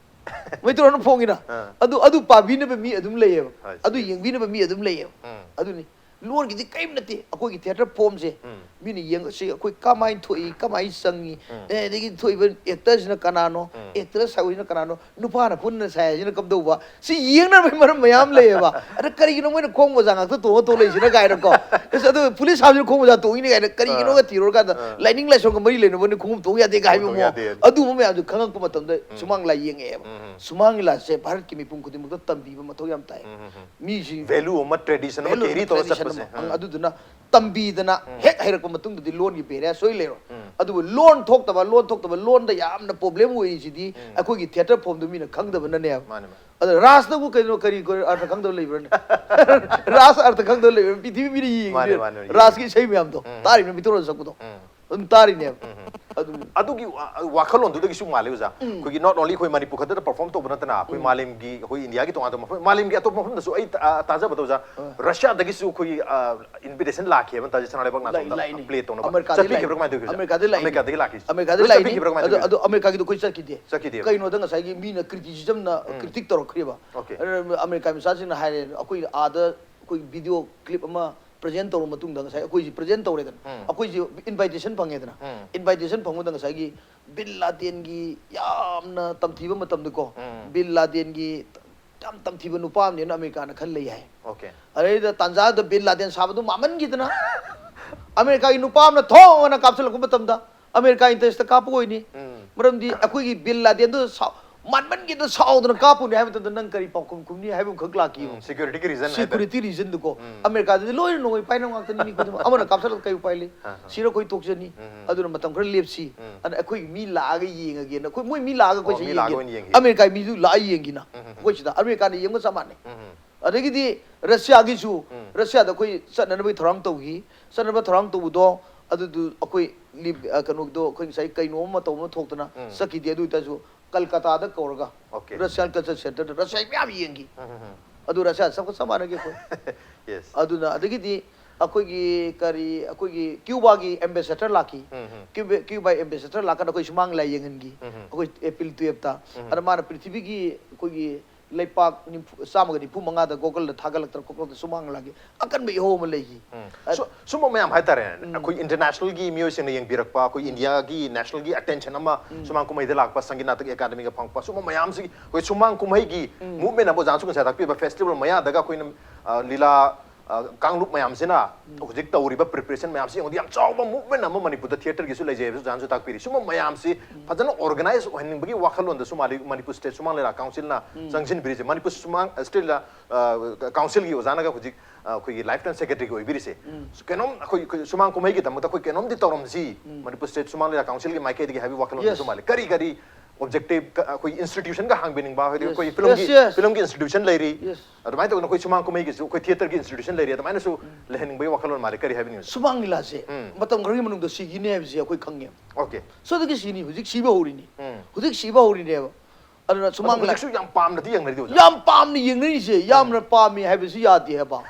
ꯃꯩꯇꯩꯂꯣꯟꯅ ꯐꯣꯡꯉꯤꯅ꯫ ꯑꯥ꯫ ꯑꯗꯨ ꯑꯗꯨ ꯄꯥꯕꯤꯅꯕ ꯃꯤ ꯑꯗꯨꯝ ꯂꯩꯌꯦꯕ꯫ ꯍꯣꯏ, ꯑꯗꯨ yes. ꯌꯦꯡꯕꯤꯅꯕ ꯃꯤ ꯑꯗꯨꯝ ꯂꯩꯌꯦꯕ꯫ ꯎꯝ꯫ ꯑꯗꯨꯅꯤ꯫ ꯂꯣꯟꯒꯤꯗꯤ ꯀꯔꯤꯝ ꯅꯠꯇꯦ꯫ ꯑꯩꯈꯣꯏꯒꯤ ꯊꯤꯌꯦꯇꯔ ꯐꯣꯝꯁꯦ ꯎꯝ꯫ ꯃꯤꯅ ꯌꯦꯡꯉꯁꯤ ꯑꯩꯈꯣꯏ ꯀꯃꯥꯏꯅ ꯊꯣꯛꯏ, ꯀꯃꯥꯏꯅ ꯆꯪꯉꯤ, ꯎꯝ꯫ ꯑꯦ, ꯑꯗꯒꯤ ꯊꯣꯛꯏꯕ ꯑꯦꯛꯇꯔꯁꯤꯅ ꯀꯅꯥꯅꯣ, ꯎꯝ꯫ ꯑꯦꯛꯇ꯭ꯔꯦꯁ ꯍꯥꯏꯕꯁꯤꯅ ꯀꯅꯥꯅꯣ, ꯅꯨꯄꯥꯅ ꯄꯨꯟꯅ ꯁꯥꯏ ꯍꯥꯏꯁꯤꯅ ꯀꯝꯗꯧꯕ, ꯁꯤ ꯌꯦꯡꯅꯕꯒꯤ ꯃꯔꯝ ꯃꯌꯥꯝ ꯂꯩꯌꯦꯕ꯫ ꯑꯗ ꯀꯔꯤꯒꯤꯅꯣ ꯃꯣꯏꯅ ꯈꯣꯡ ꯃꯣꯖꯥ ꯉꯥꯛꯇ ꯇꯣꯡꯉ ꯇꯣꯡ ꯂꯩꯁꯤꯅ ꯀꯥꯏꯅꯀꯣ? ꯑꯁ, ꯑꯗꯨ ꯄꯨꯂꯤꯁ ꯍꯥꯞꯁꯤꯅ ꯈꯣꯡ ꯃꯣꯖꯥ ꯇꯣꯡꯉꯤꯅꯦ ꯀꯥꯏꯅ ꯀꯔꯤꯒꯤꯅꯣꯒ ꯑꯥ꯫ ꯊꯤꯔꯨꯔꯀꯥꯟꯗ ꯑꯥ꯫ ꯂꯥꯏꯅꯤꯡ ꯂꯥꯏꯁꯣꯟꯒ ꯃꯔꯤ ꯂꯩꯅꯕꯅꯤ ꯈꯣꯡꯎꯞ ꯇꯣꯡ ꯌꯥꯗꯦ ꯀꯥꯏ ꯍꯥꯏꯕ ꯇꯣꯡ ꯃꯑꯣꯡ꯫ ꯌꯥꯗꯦ꯫ ꯑꯗꯨꯒꯨꯝꯕ ꯃꯌꯥꯝꯗꯨ ꯈꯪꯉꯛꯄ ꯃꯇꯝꯗ ꯁꯨꯃꯥꯡ ꯂꯥꯏ ꯌꯦꯡꯉꯛꯑꯦꯕ꯫ ꯎꯝ꯫ ꯁꯨꯃꯥꯡ ꯂꯤꯂꯥꯁꯦ ꯚꯥꯔꯠꯀꯤ ꯃꯤꯄꯨꯝ ꯈꯨꯗꯤꯡꯃꯛꯇ ꯇꯝꯕꯤꯕ ꯃꯊꯧ ꯌꯥꯝ ꯇꯥꯏ꯫ ꯎꯝ, ꯎꯝ, ꯎꯝ꯫ ꯃꯤꯁꯤꯡ Value ꯑꯃ, tradition ꯑꯃ value carry ꯑꯃ, ꯇꯧꯔ tradition ꯆꯠꯄꯁꯦ꯫ ꯑꯃ꯫ ꯎꯝ꯫ ꯑꯗꯨꯗꯨꯅ ꯇꯝꯕꯤꯗꯅ ꯍꯦꯛ ꯍꯩꯔꯛꯄ ꯃꯇꯨꯡꯗꯗꯤ ꯂꯣꯟꯒꯤ barrier ꯁꯣꯏ ꯂꯩꯔꯣꯏ꯫ ꯎꯝ꯫ ꯑꯗꯨꯕꯨ ꯂꯣꯟ ꯊꯣꯛꯇꯕ, ꯂꯣꯟ ꯊꯣꯛꯇꯕ, ꯂꯣꯟꯗ ꯌꯥꯝꯅ problem ꯑꯣꯏꯔꯤꯁꯤꯗꯤ ꯑꯩꯈꯣꯏꯒꯤ theatre form ꯗꯨ ꯃꯤꯅ ꯈꯪꯗꯕꯅꯅꯦꯕ꯫ ꯃꯥꯅꯦ, ꯃꯥꯅꯦ꯫ ꯑꯗ ꯔꯥꯁꯇꯕꯨ ꯀꯩꯅꯣ, ꯀꯔꯤ, ꯀꯔꯤ ꯑꯔꯊ ꯈꯪꯗꯕ ꯂꯩꯕ꯭ꯔꯅꯦ? ꯔꯥꯁ ꯑꯔꯊ ꯈꯪꯗꯕ ꯂꯩꯕ꯭ꯔꯥ? ꯄ꯭ꯔꯤꯊꯤꯕꯤ ꯃꯤꯅ ꯌꯦꯡꯉꯤꯁꯦ ꯃꯥꯅꯦ, ꯃꯥꯅꯦ, ꯌꯦꯡꯉꯤ꯫ ꯔꯥꯁꯀꯤ ꯏꯁꯩ ꯃꯌꯥꯝꯗꯣ ꯎꯝ꯫ ꯇꯥꯔꯤꯕꯅ ꯃꯤꯇꯣꯔꯣꯟ ꯁꯛꯄꯗꯣ꯫ ꯎꯝ꯫ ꯑꯗꯨꯝ ꯇꯥꯔꯤꯅꯦꯕ꯫ ꯎꯝ꯫ ꯑꯗꯨꯝ ꯑꯗꯨꯒꯤ ꯋꯥ-, ꯋꯥꯈꯜꯂꯣꯟꯗꯨꯗꯒꯤꯁꯨ ꯃꯥꯜꯂꯦ ꯑꯣꯖꯥ꯫ ꯎꯝ꯫ ꯑꯩꯈꯣꯏꯒꯤ not only ꯑꯩꯈꯣꯏ ꯃꯅꯤꯄꯨꯔ ꯈꯛꯇꯗ perform ꯇꯧꯕ ꯅꯠꯇꯅ ꯑꯩꯈꯣꯏ ꯎꯝ꯫ ꯃꯥꯂꯦꯝꯒꯤ, ꯑꯩꯈꯣꯏ ꯏꯟꯗꯤꯌꯥꯒꯤ ꯇꯣꯉꯥꯟ ꯇꯣꯉꯥꯟꯕ ꯃꯐꯝ, ꯃꯥꯂꯦꯝꯒꯤ ꯑꯇꯣꯞꯄ ꯃꯐꯝꯗꯁꯨ ꯑꯩ ꯇ-, ꯑ, ꯇꯥꯖꯕꯗ ꯑꯣꯖꯥ, ꯑ꯫ ꯔꯁꯤꯌꯥꯗꯒꯤꯁꯨ ꯑꯩꯈꯣꯏꯒꯤ, ꯑ, invitation ꯂꯥꯛꯈꯤꯕ ꯇꯥꯖꯦ ꯁꯅꯥ ꯂꯩꯕꯥꯛ ꯂꯥꯛꯏ, ꯅꯥꯆꯣꯝꯗ ꯂꯥꯛꯏꯅꯦ꯫ play ꯇꯧꯅꯕ꯫ ꯑꯃꯦꯔꯤꯀꯥꯗꯩ ꯆꯠꯄꯤꯈꯤꯕ꯭ꯔꯥ ꯂꯥꯛꯏꯅꯦ꯫ ꯀꯃꯥꯏꯅ ꯇꯧꯒꯦ ꯑꯣꯖꯥ? ꯑꯃꯦꯔꯤꯀꯥꯗꯩ ꯂꯥꯛꯏꯅꯦ꯫ ꯑꯃꯦꯔꯤꯀꯥꯗꯒꯤ ꯂꯥꯛꯈꯤꯁꯦ꯫ ꯑꯃꯦꯔꯤꯀꯥꯗꯩ ꯂꯣꯏ ꯂꯥꯛꯏꯅꯦ꯫ ꯆꯠꯄꯤꯈꯤꯕ꯭ꯔꯥ ꯀꯃꯥꯏꯅ ꯑꯗꯣ, ꯇꯧꯒꯦ? ꯑꯗꯣ ꯑꯃꯦꯔꯤꯀꯥꯒꯤꯗꯣ ꯑꯩꯈꯣꯏ ꯆꯠꯈꯤꯗꯦ꯫ ꯆꯠꯈꯤꯗꯦꯕ꯫ ꯀꯩꯅꯣꯗ ꯉꯁꯥꯏꯒꯤ ꯃꯤꯅ criticism ꯅ ꯎꯝ꯫ critic ꯇꯧꯔꯛꯈ꯭ꯔꯦꯕ꯫ Okay꯫ ꯑꯗꯨꯅ ꯑꯃꯦꯔꯤꯀꯥ ꯃꯆꯥꯁꯤꯡꯅ ꯍꯥꯏꯔꯦ, ꯑꯩꯈꯣꯏ ꯑꯥꯗ ꯑꯩꯈꯣꯏ video clip ꯑꯃ present ꯇꯧꯔ ꯃꯇꯨꯡꯗ ꯉꯁꯥꯏ ꯑꯩꯈꯣꯏꯁꯤ present ꯇꯧꯔꯦꯗꯅ꯫ ꯎꯝ꯫ ꯑꯩꯈꯣꯏꯁꯤ invitation ꯐꯪꯉꯦꯗꯅ꯫ ꯎꯝ꯫ Invitation ꯐꯪꯕꯗ ꯉꯁꯥꯏꯒꯤ ꯕꯤꯟ ꯂꯥꯗꯦꯟꯒꯤ ꯌꯥꯝꯅ ꯇꯝꯊꯤꯕ ꯃꯇꯝꯗꯀꯣ, ꯎꯝ꯫ ꯕꯤꯟ ꯂꯥꯗꯦꯟꯒꯤ ꯌꯥꯝ ꯇꯝꯊꯤꯕ ꯅꯨꯄꯥ ꯑꯃꯅꯦꯅ ꯑꯃꯦꯔꯤꯀꯥꯅ ꯈꯜ ꯂꯩ ꯍꯥꯏ꯫ Okay꯫ ꯑꯗꯩꯗ ꯇꯥꯟꯖꯥꯗ ꯕꯤꯟ ꯂꯥꯗꯦꯟ ꯁꯥꯕꯗꯨ ꯃꯥꯃꯟꯈꯤꯗꯅ ꯑꯃꯦꯔꯤꯀꯥꯒꯤ ꯅꯨꯄꯥ ꯑꯃꯅ ꯊꯣꯡ ꯑꯅ ꯀꯥꯞꯁꯤꯜꯂꯛꯄ ꯃꯇꯝꯗ ꯑꯃꯦꯔꯤꯀꯥ interest ꯇ ꯀꯥꯞꯄ ꯑꯣꯏꯅꯤ꯫ ꯎꯝ꯫ ꯃꯔꯝꯗꯤ ꯑꯩꯈꯣꯏꯒꯤ ꯕꯤꯟ ꯂꯥꯗꯦꯟꯗꯨ ꯁꯥꯎ-, ꯃꯥꯟꯃꯟꯈꯤꯗꯅ ꯁꯥꯎꯗꯅ ꯀꯥꯞꯄꯨꯅꯤ ꯍꯥꯏꯕ ꯃꯇꯝꯗ ꯅꯪ ꯀꯔꯤ ꯄꯥꯎꯈꯨꯝ ꯈꯨꯝꯅꯤ ꯍꯥꯏꯕ ꯑꯃꯈꯛ ꯂꯥꯛꯈꯤꯕ꯫ ꯎꯝ, security ꯒꯤ reason ꯍꯥꯏꯇꯥꯔꯦ꯫ Security reason ꯗꯨꯀꯣ꯫ ꯎꯝ꯫ ꯑꯃꯦꯔꯤꯀꯥꯗꯗꯤ ꯂꯣꯏꯅ ꯅꯣꯡꯃꯩ ꯄꯥꯏꯅꯕ ꯉꯥꯛꯇꯅꯤ ꯃꯤ ꯈꯨꯗꯤꯡꯃꯛ꯫ ꯑꯃꯅ ꯀꯥꯞꯁꯤꯜꯂꯛ ꯀꯩ ꯎꯄꯥꯏ ꯂꯩ? ꯑ, ꯑ꯫ ꯁꯤꯔ ꯑꯩꯈꯣꯏ ꯇꯣꯛꯆꯅꯤ꯫ ꯎꯝ, ꯎꯝ꯫ ꯑꯗꯨꯅ ꯃꯇꯝ ꯈꯔ ꯂꯦꯞꯁꯤ꯫ ꯎꯝ꯫ ꯑꯗ ꯑꯩꯈꯣꯏ ꯃꯤ ꯂꯥꯛꯑꯒ ꯌꯦꯡꯉꯒꯦꯅ ꯑꯩꯈꯣꯏ ꯃꯣꯏ ꯃꯤ ꯂꯥꯛꯑꯒ ꯑꯣ, ꯑꯩꯈꯣꯏꯁꯦ ꯃꯤ ꯂꯥꯛꯑꯒ ꯌꯦꯡꯒꯦꯅ꯫ ꯑꯣꯏꯅ ꯌꯦꯡꯈꯤ꯫ ꯑꯃꯦꯔꯤꯀꯥ ꯃꯤꯁꯨ ꯂꯥꯛꯑ ꯌꯦꯡꯒꯤꯅ꯫ ꯎꯝ, ꯎꯝ, ꯎꯝ꯫ ꯑꯩꯈꯣꯏ ꯁꯤꯗ ꯑꯃꯦꯔꯤꯀꯥꯅ ꯌꯦꯡꯕ ꯆꯞ ꯃꯥꯟꯅꯩ꯫ ꯎꯝ, ꯎꯝ꯫ ꯑꯗꯒꯤꯗꯤ ꯔꯁꯤꯌꯥꯒꯤꯁꯨ, ꯎꯝ꯫ ꯔꯁꯤꯌꯥꯗ ꯑꯩꯈꯣꯏ ꯆꯠꯅꯅꯕꯒꯤ ꯊꯧꯔꯥꯡ ꯇꯧꯈꯤ꯫ ꯆꯠꯅꯕ ꯊꯧꯔꯥꯡ ꯇꯧꯕꯗꯣ ꯑꯗꯨꯗꯨ ꯑꯩꯈꯣꯏ ꯂꯤꯕ-, ꯑ, ꯀꯩꯅꯣꯗꯣ ꯑꯩꯈꯣꯏ ꯉꯁꯥꯏ ꯀꯩꯅꯣ ꯑꯃ ꯇꯧꯕ ꯑꯃ ꯊꯣꯛꯇꯅ ꯎꯝ꯫ ꯆꯠꯈꯤꯗꯦ꯫ ꯑꯗꯨ ꯑꯣꯏꯇꯥꯔꯁꯨ ꯀꯜꯀꯇꯥꯗ ꯀꯧꯔꯒ Okay꯫ Russian Culture Center ꯗ ꯔꯁꯤꯌꯥ ꯃꯌꯥꯝ ꯌꯦꯡꯈꯤ꯫ ꯎꯝ, ꯎꯝ, ꯎꯝ꯫ ꯑꯗꯨ ꯔꯁꯤꯌꯥ ꯆꯞ ꯆꯞ ꯃꯥꯟꯅꯒꯦ ꯑꯩꯈꯣꯏ꯫ Yes꯫ ꯑꯗꯨꯅ ꯑꯗꯒꯤꯗꯤ ꯑꯩꯈꯣꯏꯒꯤ ꯀꯔꯤ, ꯑꯩꯈꯣꯏꯒꯤ ꯀ꯭ꯌꯨꯕꯥꯒꯤ ꯑꯦꯝꯕꯦꯁꯦꯗꯔ ꯂꯥꯛꯈꯤ꯫ ꯎꯝ, ꯎꯝ꯫ ꯀ꯭ꯌꯨꯕꯥ ꯀ꯭ꯌꯨꯕꯥꯏ ꯑꯦꯝꯕꯦꯁꯦꯗꯔ ꯂꯥꯛꯀꯥꯟꯗ ꯑꯩꯈꯣꯏ ꯁꯨꯃꯥꯡ ꯂꯤꯂꯥ ꯌꯦꯡꯍꯟꯈꯤ꯫ ꯎꯝ, ꯎꯝ꯫ ꯑꯩꯈꯣꯏ ꯑꯦꯄ꯭ꯔꯤꯜ ꯇꯨꯌꯦꯞꯇ꯫ ꯎꯝ꯫ ꯑꯗ ꯃꯥꯅ ꯄ꯭ꯔꯤꯊꯤꯕꯤꯒꯤ ꯑꯩꯈꯣꯏꯒꯤ ꯂꯩꯄꯥꯛ ꯅꯤꯐꯨ, ꯆꯥꯝꯃꯒ ꯅꯤꯐꯨ ꯃꯉꯥꯗ ꯒꯣꯒꯜꯗ ꯊꯥꯒꯠꯂꯛꯇꯅ ꯈꯣꯠꯂꯛꯇꯅ ꯁꯨꯃꯥꯡ ꯂꯤꯂꯥꯒꯤ ꯑꯀꯟꯕ ꯏꯍꯧ ꯑꯃ ꯂꯩꯈꯤ꯫ ꯎꯝ꯫ ꯑ- ꯁꯨ- ꯁꯨꯝꯕ ꯃꯌꯥꯝ ꯍꯥꯏꯇꯥꯔꯦ꯫ ꯎꯝ꯫ ꯑꯩꯈꯣꯏ ꯏꯟꯇꯔꯅꯦꯁꯅꯦꯜꯒꯤ ꯃꯤꯑꯣꯏꯁꯤꯡꯅ ꯌꯦꯡꯕꯤꯔꯛꯄ, ꯑꯩꯈꯣꯏ ꯎꯝ꯫ ꯏꯟꯗꯤꯌꯥꯒꯤ ꯅꯦꯁꯅꯦꯜꯒꯤ ꯑꯦꯇꯦꯟꯁꯟ ꯑꯃ ꯎꯝ꯫ ꯁꯨꯃꯥꯡ ꯀꯨꯝꯍꯩꯗ ꯂꯥꯛꯄ, ꯁꯪꯒꯤꯠ ꯅꯥꯇꯛ ꯑꯦꯀꯥꯗꯃꯤꯒ ꯐꯪꯉꯛꯄ, ꯁꯨꯝꯕ ꯃꯌꯥꯝꯁꯤꯒꯤ ꯑꯩꯈꯣꯏ ꯁꯨꯃꯥꯡ ꯀꯨꯝꯍꯩꯒꯤ ꯎꯝ꯫ ꯃꯨꯚꯃꯦꯟ ꯑꯃ ꯑꯣꯖꯥꯅꯁꯨ ꯉꯁꯥꯏ ꯇꯥꯛꯄꯤꯕ ꯐꯦꯁꯇꯤꯚꯦꯜ ꯃꯌꯥꯗꯒ ꯑꯩꯈꯣꯏꯅ, ꯑ, ꯂꯤꯂꯥ, ꯑ, ꯀꯥꯡꯂꯨꯞ ꯃꯌꯥꯝꯁꯤꯅ ꯎꯝ꯫ ꯍꯧꯖꯤꯛ ꯇꯧꯔꯤꯕ ꯄ꯭ꯔꯤꯄꯦꯔꯦꯁꯟ ꯃꯌꯥꯝꯁꯤ ꯌꯦꯡꯉꯨꯗꯤ ꯌꯥꯝ ꯆꯥꯎꯕ ꯃꯨꯚꯃꯦꯟ ꯑꯃ ꯃꯅꯤꯄꯨꯔꯗ ꯊꯤꯌꯦꯇꯔꯒꯤꯁꯨ ꯂꯩꯖꯩ ꯍꯥꯏꯕꯁꯨ ꯑꯣꯖꯥꯅꯁꯨ ꯇꯥꯛꯄꯤꯔꯤ꯫ ꯁꯨꯝꯕ ꯃꯌꯥꯝꯁꯤ ꯐꯖꯅ ꯑꯣꯔꯒꯅꯥꯏꯖ ꯑꯣꯏꯍꯟꯅꯤꯡꯕꯒꯤ ꯋꯥꯈꯜꯂꯣꯟꯗꯁꯨ ꯃꯥꯜꯂꯤ ꯃꯅꯤꯄꯨꯔ ꯁ꯭ꯇꯦꯠ ꯁꯨꯃꯥꯡ ꯂꯤꯂꯥ ꯀꯥꯎꯟꯁꯤꯜꯅ ꯎꯝ꯫ ꯆꯪꯁꯤꯟꯕꯤꯔꯤꯁꯦ꯫ ꯃꯅꯤꯄꯨꯔ ꯁꯨꯃꯥꯡ ꯁ꯭ꯇꯦꯠ ꯂꯤꯂꯥ, ꯑ, ꯀꯥꯎꯟꯁꯤꯜꯒꯤ ꯑꯣꯖꯥꯅꯒ ꯍꯧꯖꯤꯛ, ꯑ, ꯑꯩꯈꯣꯏꯒꯤ ꯂꯥꯏꯐ ꯇꯥꯏꯝ ꯁꯦꯀ꯭ꯔꯦꯇꯔꯤꯒꯤ ꯑꯣꯏꯕꯤꯔꯤꯁꯦ꯫ ꯎꯝ꯫ ꯀꯩꯅꯣꯝ ꯑꯩꯈꯣꯏ, ꯑꯩꯈꯣꯏ ꯁꯨꯃꯥꯡ ꯀꯨꯝꯍꯩꯒꯤꯗꯃꯛꯇ ꯑꯩꯈꯣꯏ ꯀꯩꯅꯣꯝꯗꯤ ꯇꯧꯔꯝꯁꯤ꯫ ꯎꯝ꯫ ꯃꯅꯤꯄꯨꯔ ꯁ꯭ꯇꯦꯠ ꯁꯨꯃꯥꯡ ꯂꯤꯂꯥ ꯀꯥꯎꯟꯁꯤꯜꯒꯤ ꯃꯥꯏꯀꯩꯗꯒꯤ ꯍꯥꯏꯕꯒꯤ ꯋꯥꯈꯜꯂꯣꯟꯗꯁꯨ Yes꯫ ꯃꯥꯜꯂꯤ꯫ ꯀꯔꯤ ꯀꯔꯤ ꯑꯣꯕꯖꯦꯛꯇꯤꯚ ꯑꯩꯈꯣꯏ ꯏꯟꯁꯇꯤꯇ꯭ꯌꯨꯁꯟꯒ ꯍꯥꯡꯕꯤꯅꯤꯡꯕ, ꯍꯥꯏꯗꯤ Yes꯫ ꯑꯩꯈꯣꯏ ꯐꯤꯂꯝꯒꯤ, Yes, yes꯫ ꯐꯤꯂꯝꯒꯤ ꯏꯟꯁꯇꯤꯇ꯭ꯌꯨꯁꯟ ꯂꯩꯔꯤ꯫ Yes꯫ ꯑꯗꯨꯃꯥꯏꯅ ꯇꯧꯗꯅ ꯑꯩꯈꯣꯏ ꯁꯨꯃꯥꯡ ꯀꯨꯝꯍꯩꯒꯤꯁꯨ ꯑꯩꯈꯣꯏ ꯊꯤꯌꯦꯇꯔꯒꯤ ꯏꯟꯁꯇꯤꯇ꯭ꯌꯨꯁꯟ ꯂꯩꯔꯤ꯫ ꯑꯗꯨꯃꯥꯏꯅꯁꯨ ꯂꯩꯍꯟꯅꯤꯡꯕꯒꯤ ꯋꯥꯈꯜꯂꯣꯟ ꯃꯥꯜꯂꯤ꯫ ꯀꯔꯤ ꯍꯥꯏꯕꯤꯅꯤꯡꯉꯤ? ꯁꯨꯃꯥꯡ ꯂꯤꯂꯥꯁꯦ ꯎꯝ꯫ ꯃꯇꯝ ꯈꯔꯒꯤ ꯃꯅꯨꯡꯗ ꯁꯤꯈꯤꯅꯤ ꯍꯥꯏꯕꯁꯦ ꯑꯩꯈꯣꯏ ꯈꯪꯉꯦꯕ꯫ ꯑꯣꯀꯦ꯫ ꯁꯣꯏꯗꯒꯤ ꯁꯤꯅꯤ, ꯍꯧꯖꯤꯛ ꯁꯤꯕ ꯍꯧꯔꯤꯅꯤ꯫ ꯎꯝ꯫ ꯍꯧꯖꯤꯛ ꯁꯤꯕ ꯍꯧꯔꯤꯅꯦꯕ꯫ ꯑꯗꯨꯅ ꯑꯗꯣ ꯁꯨꯃꯥꯡ ꯂꯤꯂꯥ ꯍꯧꯖꯤꯛꯁꯨ ꯌꯥꯝ ꯄꯥꯝꯅꯗꯤ ꯌꯦꯡꯅꯔꯤꯗꯤ ꯑꯣꯖꯥ꯫ ꯌꯥꯝ ꯄꯥꯝꯅ ꯌꯦꯡꯅꯔꯤꯁꯦ, ꯌꯥꯝꯅ ꯄꯥꯝꯃꯤ ꯍꯥꯏꯕꯁꯤ ꯌꯥꯗꯦ ꯍꯥꯏꯕ꯫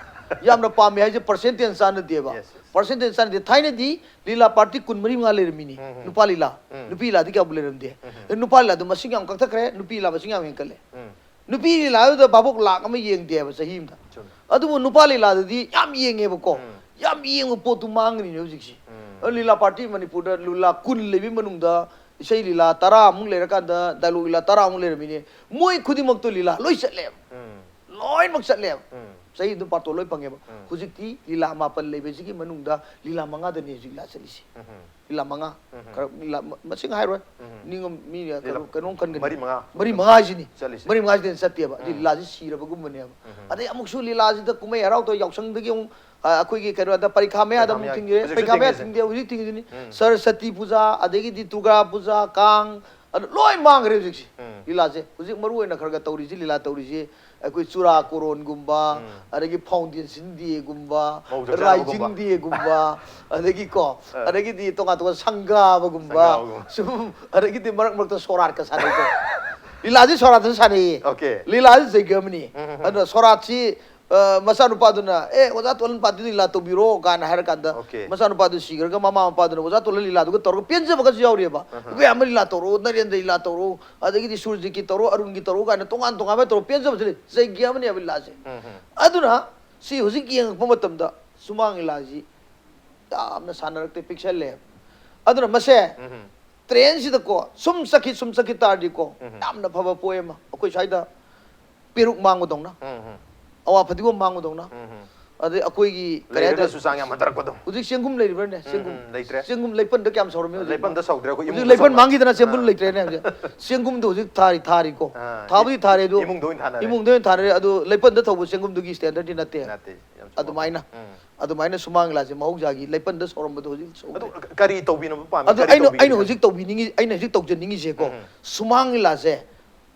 ꯌꯥꯝꯅ ꯄꯥꯝꯃꯤ ꯍꯥꯏꯁꯦ ꯄꯔꯁꯦꯟꯇꯦꯖ ꯆꯥꯟꯅꯗꯦꯕ꯫ Yes, yes꯫ ꯄꯔꯁꯦꯟꯇꯦꯖ ꯆꯥꯟꯅꯗꯦ꯫ ꯊꯥꯏꯅꯗꯤ ꯂꯤꯂꯥ ꯄꯥꯔꯇꯤ ꯀꯨꯟꯃꯔꯤ ꯃꯉꯥ ꯂꯩꯔꯝꯃꯤꯅꯤ꯫ ꯎꯝ, ꯎꯝ꯫ ꯅꯨꯄꯥ ꯂꯤꯂꯥ꯫ ꯎꯝ꯫ ꯅꯨꯄꯤ ꯂꯤꯂꯥꯗꯤ ꯀꯌꯥꯕꯨ ꯂꯩꯔꯝꯗꯦ꯫ ꯎꯝ, ꯎꯝ꯫ ꯑꯗꯨ ꯅꯨꯄꯥ ꯂꯤꯂꯥꯗꯣ ꯃꯁꯤꯡ ꯌꯥꯝ ꯀꯛꯊꯠꯈ꯭ꯔꯦ, ꯅꯨꯄꯤ ꯂꯤꯂꯥ ꯃꯁꯤꯡ ꯌꯥꯝ ꯍꯦꯟꯒꯠꯂꯦ꯫ ꯎꯝ꯫ ꯅꯨꯄꯤ ꯂꯤꯂꯥꯗꯨꯗ ꯚꯥꯕꯣꯛ ꯂꯥꯛ ꯑꯃ ꯌꯦꯡꯗꯦꯕ ꯆꯍꯤ ꯑꯃꯗ꯫ ꯆꯨꯝꯃꯤ꯫ ꯑꯗꯨꯕꯨ ꯅꯨꯄꯥ ꯂꯤꯂꯥꯗꯗꯤ ꯌꯥꯝ ꯌꯦꯡꯉꯦꯕꯀꯣ꯫ ꯎꯝ꯫ ꯌꯥꯝ ꯌꯦꯡꯕ ꯄꯣꯠꯇꯨ ꯃꯥꯡꯒꯅꯤꯅꯦ ꯍꯧꯖꯤꯛꯁꯦ꯫ ꯎꯝ꯫ ꯑꯗꯨ ꯂꯤꯂꯥ ꯄꯥꯔꯇꯤ ꯃꯅꯤꯄꯨꯔꯗ ꯂꯤꯂꯥ ꯀꯨꯟ ꯂꯩꯕꯒꯤ ꯃꯅꯨꯡꯗ ꯏꯁꯩ ꯂꯤꯂꯥ ꯇꯔꯥꯃꯨꯛ ꯂꯩꯔꯀꯥꯟꯗ ꯗꯥꯏꯂꯣꯒ ꯂꯤꯂꯥ ꯇꯔꯥꯃꯨꯛ ꯂꯩꯔꯝꯃꯤꯅꯦ꯫ ꯃꯣꯏ ꯈꯨꯗꯤꯡꯃꯛꯇꯨ ꯂꯤꯂꯥ ꯂꯣꯏ ꯆꯠꯂꯦꯕ꯫ ꯎꯝ꯫ ꯂꯣꯏꯅꯃꯛ ꯆꯠꯂꯦꯕ꯫ ꯎꯝ꯫ ꯆꯍꯤ ꯑꯗꯨꯝ ꯄꯥꯔꯇꯣ ꯂꯣꯏ ꯐꯪꯉꯦꯕ꯫ ꯎꯝ꯫ ꯍꯧꯖꯤꯛꯇꯤ ꯂꯤꯂꯥ ꯃꯥꯄꯟ ꯂꯩꯕꯁꯤꯒꯤ ꯃꯅꯨꯡꯗ ꯂꯤꯂꯥ ꯃꯉꯥꯗꯅꯤ ꯍꯧꯖꯤꯛ ꯂꯤꯂꯥ ꯆꯠꯂꯤꯁꯦ꯫ ꯎꯝ꯫ ꯂꯤꯂꯥ ꯃꯉꯥ꯫ ꯎꯝ꯫ ꯈꯔ ꯂꯤꯂꯥ ꯃ-, ꯃꯁꯤꯡ ꯍꯥꯏꯔꯣꯏ꯫ ꯎꯝ꯫ ꯅꯤꯡꯉꯝ-, ꯃꯤ ꯂꯤꯂꯥ ꯀꯩꯅꯣ, ꯀꯩꯅꯣꯝ ꯈꯟꯒꯅꯤ꯫ ꯃꯔꯤ ꯃꯉꯥ꯫ ꯃꯔꯤ ꯃꯉꯥꯁꯤꯅꯤ꯫ ꯆꯠꯂꯤꯁꯦ꯫ ꯃꯔꯤ ꯃꯉꯥꯁꯤꯗꯤ ꯆꯠꯇꯦꯕ꯫ ꯑꯗꯨ ꯎꯝ꯫ ꯂꯤꯂꯥꯁꯤ ꯁꯤꯔꯕꯒꯨꯝꯕꯅꯦꯕ꯫ ꯎꯝ꯫ ꯑꯗꯩ ꯑꯃꯨꯛꯁꯨ ꯂꯤꯂꯥꯁꯤꯗ ꯀꯨꯝꯍꯩ ꯍꯔꯥꯎ ꯇꯧ ꯌꯥꯎꯁꯪꯗꯒꯤ ꯑꯃꯨꯛ, ꯑ, ꯑꯩꯈꯣꯏꯒꯤ ꯀꯩꯅꯣꯗ ꯄꯔꯤꯈꯥ ꯃꯌꯥꯗ ꯄꯔꯤꯈꯥ ꯑꯃꯨꯛ ꯃꯌꯥ-, ꯊꯤꯡꯈ꯭ꯔꯦ꯫ ꯍꯧꯖꯤꯛꯁꯨ ꯄꯔꯤꯈꯥ ꯃꯌꯥ ꯊꯤꯡꯉꯤꯁꯦ꯫ ꯊꯤꯡꯗꯦ, ꯍꯧꯖꯤꯛ ꯊꯤꯡꯉꯤꯗꯨꯅꯤ꯫ ꯎꯝ꯫ ꯁꯔꯁꯇꯤ ꯄꯨꯖꯥ, ꯑꯗꯒꯤꯗꯤ ꯗꯨꯔꯒꯥ ꯄꯨꯖꯥ, ꯀꯥꯡ, ꯑꯗꯨ ꯂꯣꯏ ꯃꯥꯡꯈ꯭ꯔꯦ ꯍꯧꯖꯤꯛꯁꯦ꯫ ꯎꯝ꯫ ꯂꯤꯂꯥꯁꯦ ꯍꯧꯖꯤꯛ ꯃꯔꯨ ꯑꯣꯏꯅ ꯈꯔ ꯈꯔ ꯇꯧꯔꯤꯁꯤ, ꯂꯤꯂꯥ ꯇꯧꯔꯤꯁꯤ ꯑꯩꯈꯣꯏ ꯆꯨꯔꯥꯀꯣꯔꯣꯟꯒꯨꯝꯕ, ꯎꯝ꯫ ꯑꯗꯒꯤ ꯐꯥꯎꯟꯗꯦꯁꯟ ꯗꯦꯒꯨꯝꯕ, ꯃꯧ ꯆꯥꯛꯆꯥꯕꯒꯨꯝꯕ꯫ ꯔꯥꯏꯖꯤꯡ ꯗꯦꯒꯨꯝꯕ, ꯑꯗꯒꯤꯀꯣ, ꯑ꯫ ꯑꯗꯒꯤꯗꯤ ꯇꯣꯉꯥꯟ ꯇꯣꯉꯥꯟ ꯁꯪꯒꯥꯕꯒꯨꯝꯕ, ꯁꯪꯒꯥꯕꯒꯨꯝꯕ꯫ ꯁꯨꯝ, ꯑꯗꯒꯤꯗꯤ ꯃꯔꯛ ꯃꯔꯛꯇ ꯁꯣꯔꯥꯠꯀ ꯁꯥꯟꯅꯩꯀꯣ꯫ ꯂꯤꯂꯥꯁꯤ ꯁꯣꯔꯥꯠꯇꯁꯨ ꯁꯥꯟꯅꯩꯌꯦ꯫ ꯑꯣꯀꯦ꯫ ꯂꯤꯂꯥꯁꯤ ꯖꯩꯒꯃꯅꯤ꯫ ꯎꯝ, ꯎꯝ, ꯎꯝ꯫ ꯑꯗꯨꯅ ꯁꯣꯔꯥꯠꯁꯤ ꯑ, ꯃꯆꯥꯅꯨꯄꯥꯗꯨꯅ, "ꯑꯦ, ꯑꯣꯖꯥ ꯇꯣꯜꯍꯟ ꯄꯥꯔꯇꯤꯗꯨ ꯂꯤꯂꯥ ꯇꯧꯕꯤꯔꯣ" ꯀꯥꯏꯅ ꯍꯥꯏꯔꯀꯥꯟꯗ, Okay. ꯃꯆꯥꯅꯨꯄꯥꯗꯨ ꯁꯤꯈ꯭ꯔꯒ ꯃꯃꯥ ꯃꯄꯥꯗꯨꯅ ꯑꯣꯖꯥ ꯇꯣꯜꯍꯟ ꯂꯤꯂꯥꯗꯨꯒ ꯇꯧꯔꯒ ꯄꯦꯟꯖꯕꯒꯁꯨ ꯌꯥꯎꯔꯤꯑꯕ꯫ ꯑꯍ꯫ "ꯏꯕꯦꯝꯃ ꯂꯤꯂꯥ ꯇꯧꯔꯛꯑꯣ, ꯅꯔꯦꯟꯗ꯭ꯔ ꯂꯤꯂꯥ ꯇꯧꯔꯛꯑꯣ, ꯑꯗꯒꯤꯗꯤ ꯁꯨꯔꯖꯤꯠꯀꯤ ꯇꯧꯔꯛꯑꯣ, ꯑꯔꯨꯟꯒꯤ ꯇꯧꯔꯛꯑꯣ" ꯀꯥꯏꯅ ꯇꯣꯉꯥꯟ ꯇꯣꯉꯥꯟꯕ ꯇꯧꯔꯒ ꯄꯦꯟꯖꯕꯁꯨ ꯂꯩ꯫ ꯆꯩꯒꯤ ꯑꯃꯅꯦꯕ ꯂꯤꯂꯥꯁꯦ꯫ ꯎꯝ, ꯎꯝ꯫ ꯑꯗꯨꯅ ꯁꯤ ꯍꯧꯖꯤꯛ ꯌꯦꯡꯉꯛꯄ ꯃꯇꯝꯗ ꯁꯨꯃꯥꯡ ꯂꯤꯂꯥꯁꯤ ꯌꯥꯝꯅ ꯁꯥꯟꯅꯔꯛꯇꯦ, ꯄꯤꯛꯁꯜꯂꯦ꯫ ꯑꯗꯨꯅ ꯃꯁꯦ ꯎꯝ, ꯎꯝ꯫ ꯇ꯭ꯔꯦꯟꯁꯤꯗꯀꯣ ꯁꯨꯝ ꯆꯠꯈꯤ, ꯁꯨꯝ ꯆꯠꯈꯤ ꯇꯥꯔꯗꯤꯀꯣ, ꯎꯝ, ꯎꯝ꯫ ꯌꯥꯝꯅ ꯐꯕ ꯄꯣꯠ ꯑꯃ, ꯑꯩꯈꯣꯏ ꯁ꯭ꯋꯥꯏꯗ ꯄꯦꯔꯨꯛ ꯃꯥꯡꯕꯗꯧꯅ, ꯎꯝ, ꯎꯝ꯫ ꯑꯋꯥ ꯐꯗꯤꯒꯣꯝ ꯃꯥꯡꯕꯗꯧꯅ, ꯎꯝ, ꯎꯝ꯫ ꯑꯗꯩ ꯑꯩꯈꯣꯏꯒꯤ ꯀꯔꯤ ꯍꯥꯏꯇꯥꯔꯦ, ꯂꯩꯔꯒꯁꯨ ꯆꯥꯡ ꯌꯥꯝ ꯍꯟꯊꯔꯛꯄꯗꯣ꯫ ꯍꯧꯖꯤꯛ ꯆꯦꯡꯒꯨꯝ ꯂꯩꯔꯤꯕ꯭ꯔꯥꯅꯦ? ꯎꯝ, ꯆꯦꯡꯒꯨꯝ꯫ ꯎꯝ, ꯂꯩꯇ꯭ꯔꯦ꯫ ꯆꯦꯡꯒꯨꯝ ꯂꯩꯄꯟꯗ ꯀꯌꯥꯝ ꯁꯧꯔꯝꯃꯤ ꯍꯧꯖꯤꯛ? ꯂꯩꯄꯟꯗ ꯁꯧꯗ꯭ꯔꯦ, ꯑꯩꯈꯣꯏ ꯍꯧꯖꯤꯛ ꯏꯃꯨꯡꯗ ꯂꯩꯄꯟ ꯁꯧꯕ꯫ ꯃꯥꯡꯈꯤꯗꯅ ꯆꯦꯡꯒꯨꯝ ꯑꯥ꯫ ꯂꯩꯇ꯭ꯔꯦꯅꯦ ꯍꯧꯖꯤꯛ꯫ ꯆꯦꯡꯒꯨꯝꯗꯣ ꯍꯧꯖꯤꯛ ꯊꯥꯔꯤ, ꯊꯥꯔꯤꯀꯣ꯫ ꯑꯥ, ꯊꯥꯕꯨꯗꯤ ꯊꯥꯔꯦ ꯑꯗꯨ ꯏꯃꯨꯡꯗ ꯑꯣꯏꯅ ꯊꯥꯅꯔꯦ꯫ ꯏꯃꯨꯡꯗ ꯑꯣꯏꯅ ꯊꯥꯅꯔꯦ꯫ ꯑꯗꯨ ꯂꯩꯄꯟꯗ ꯊꯧꯕ ꯆꯦꯡꯒꯨꯝꯗꯨꯒꯤ ꯁ꯭ꯇꯦꯟꯗꯔꯗꯤ ꯅꯠꯇꯦ꯫ ꯅꯠꯇꯦ, ꯌꯥꯝ ꯆꯨꯝꯕ ꯑꯗꯨꯃꯥꯏꯅ꯫ ꯋꯥꯐꯝ꯫ ꯎꯝ꯫ ꯑꯗꯨꯃꯥꯏꯅ ꯁꯨꯃꯥꯡ ꯂꯤꯂꯥꯁꯦ ꯃꯍꯧꯁꯥꯒꯤ ꯂꯩꯄꯟꯗ ꯁꯧꯔꯝꯕꯗꯣ ꯍꯧꯖꯤꯛ ꯁꯧꯗ꯭ꯔꯦ꯫ ꯑꯗꯨ ꯀꯔꯤ ꯇꯧꯕꯤꯅꯕ ꯄꯥꯝꯃꯤ? ꯑꯗꯨ ꯀꯔꯤ ꯑꯩꯅ, ꯇꯧꯕꯤꯒꯦ ꯑꯩꯅ ꯈꯜꯂꯤ? ꯍꯧꯖꯤꯛ ꯇꯧꯕꯤꯅꯤꯡꯉꯤ, ꯑꯩꯅ ꯍꯧꯖꯤꯛ ꯇꯧꯖꯅꯤꯡꯉꯤꯁꯦꯀꯣ, ꯎꯝ꯫ ꯁꯨꯃꯥꯡ ꯂꯤꯂꯥꯁꯦ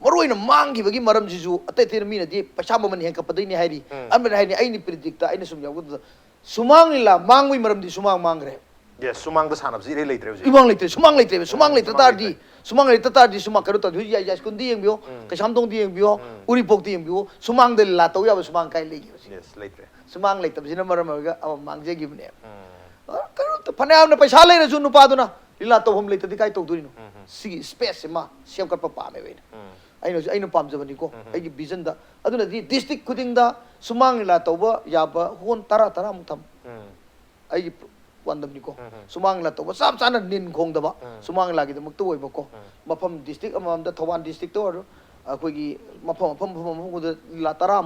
ꯃꯔꯨ ꯑꯣꯏꯅ ꯃꯥꯡꯈꯤꯕꯒꯤ ꯃꯔꯝꯁꯤꯁꯨ ꯑꯇꯩ ꯑꯇꯩꯅ ꯃꯤꯅꯗꯤ ꯄꯩꯁꯥ ꯃꯃꯜ ꯍꯦꯟꯒꯠꯄꯗꯩꯅꯦ ꯍꯥꯏꯔꯤ, ꯎꯝ꯫ ꯑꯃꯅ ꯍꯥꯏꯅꯤ, ꯑꯩꯅ ꯄ꯭ꯔꯤꯗꯤꯛꯇ ꯑꯩꯅ ꯁꯨꯝ ꯌꯥꯎꯒꯗꯕꯗ ꯁꯨꯃꯥꯡ ꯂꯤꯂꯥ ꯃꯥꯡꯕꯒꯤ ꯃꯔꯝꯗꯤ ꯁꯨꯃꯥꯡ ꯃꯥꯡꯈ꯭ꯔꯦ꯫ Yes, ꯁꯨꯃꯥꯡꯗ ꯁꯥꯟꯅꯕꯁꯤ ꯏꯔꯩ ꯂꯩꯇ꯭ꯔꯦ ꯍꯧꯖꯤꯛ꯫ ꯏꯃꯥꯡ ꯂꯩꯇ꯭ꯔꯦ, ꯁꯨꯃꯥꯡ ꯂꯩꯇ꯭ꯔꯦꯕ꯫ ꯁꯨꯃꯥꯡ ꯎꯝ, ꯂꯩꯇ ꯁꯨꯃꯥꯡ ꯇꯥꯔꯗꯤ, ꯂꯩꯇ꯭ꯔꯦ꯫ ꯁꯨꯃꯥꯡ ꯂꯩꯇ ꯇꯥꯔꯗꯤ ꯁꯨꯃꯥꯡ ꯀꯩꯅꯣ ꯇꯧꯗꯦ꯫ ꯍꯧꯖꯤꯛ ꯌꯥꯏ-, ꯌꯥꯏꯁ꯭ꯀꯨꯜꯗ ꯌꯦꯡꯕꯤꯌꯣ, ꯎꯝ꯫ ꯀꯩꯁꯥꯝꯊꯣꯡꯗ ꯌꯦꯡꯕꯤꯌꯣ, ꯎꯝ꯫ ꯎꯔꯤꯄꯣꯛꯇ ꯌꯦꯡꯕꯤꯌꯣ, ꯁꯨꯃꯥꯡꯗ ꯂꯤꯂꯥ ꯇꯧ ꯌꯥꯕ ꯁꯨꯃꯥꯡ ꯀꯥꯏ ꯂꯩꯒꯦ ꯍꯧꯖꯤꯛ? Yes, ꯂꯩꯇ꯭ꯔꯦ꯫ ꯁꯨꯃꯥꯡ ꯂꯩꯇꯕꯁꯤꯅ ꯃꯔꯝ ꯑꯣꯏꯔꯒ ꯑꯃ ꯃꯥꯡꯖꯈꯤꯕꯅꯦꯕ꯫ ꯎꯝ꯫ ꯑ, ꯀꯩꯅꯣ, ꯐꯅꯌꯥꯝꯅ ꯄꯩꯁꯥ ꯂꯩꯔꯁꯨ ꯅꯨꯄꯥꯗꯨꯅ ꯂꯤꯂꯥ ꯇꯧꯐꯝ ꯂꯩꯇꯗꯤ ꯀꯥꯏ ꯇꯧꯗꯣꯏꯅꯣ? ꯎꯝ, ꯎꯝ꯫ ꯁꯤꯒꯤ space ꯁꯤꯃ ꯁꯦꯝꯒꯠꯄ ꯄꯥꯝꯃꯦꯕ ꯑꯩꯅ꯫ ꯎꯝ꯫ ꯑꯩꯅ ꯍꯧꯖꯤꯛ ꯑꯩꯅ ꯄꯥꯝꯖꯕꯅꯤꯀꯣ, ꯎꯝ, ꯎꯝ꯫ ꯑꯩꯒꯤ vision ꯗ꯫ ꯑꯗꯨꯅꯗꯤ district ꯈꯨꯗꯤꯡꯗ ꯁꯨꯃꯥꯡ ꯂꯤꯂꯥ ꯇꯧꯕ ꯌꯥꯕ ꯍꯣꯜ ꯇꯔꯥ, ꯇꯔꯥꯃꯨꯛ ꯊꯝ꯫ ꯎꯝ꯫ ꯑꯩꯒꯤ ꯄꯥꯟꯗꯝꯅꯤꯀꯣ꯫ ꯎꯝ, ꯎꯝ꯫ ꯁꯨꯃꯥꯡ ꯂꯤꯂꯥ ꯇꯧꯕ ꯆꯞ ꯆꯥꯅ ꯅꯤꯟ ꯈꯣꯡꯗꯕ ꯎꯝ꯫ ꯁꯨꯃꯥꯡ ꯂꯤꯂꯥꯒꯤꯗꯃꯛꯇ ꯑꯣꯏꯕꯀꯣ꯫ ꯎꯝ꯫ ꯃꯐꯝ district ꯑꯃꯃꯝꯗ, ꯊꯧꯕꯥꯜ district ꯇ ꯑꯣꯏꯔꯣ, ꯑꯩꯈꯣꯏꯒꯤ ꯃꯐꯝ, ꯃꯐꯝ, ꯃꯐꯝ, ꯃꯐꯝ ꯈꯨꯗꯤꯡꯗ ꯂꯤꯂꯥ ꯇꯔꯥ,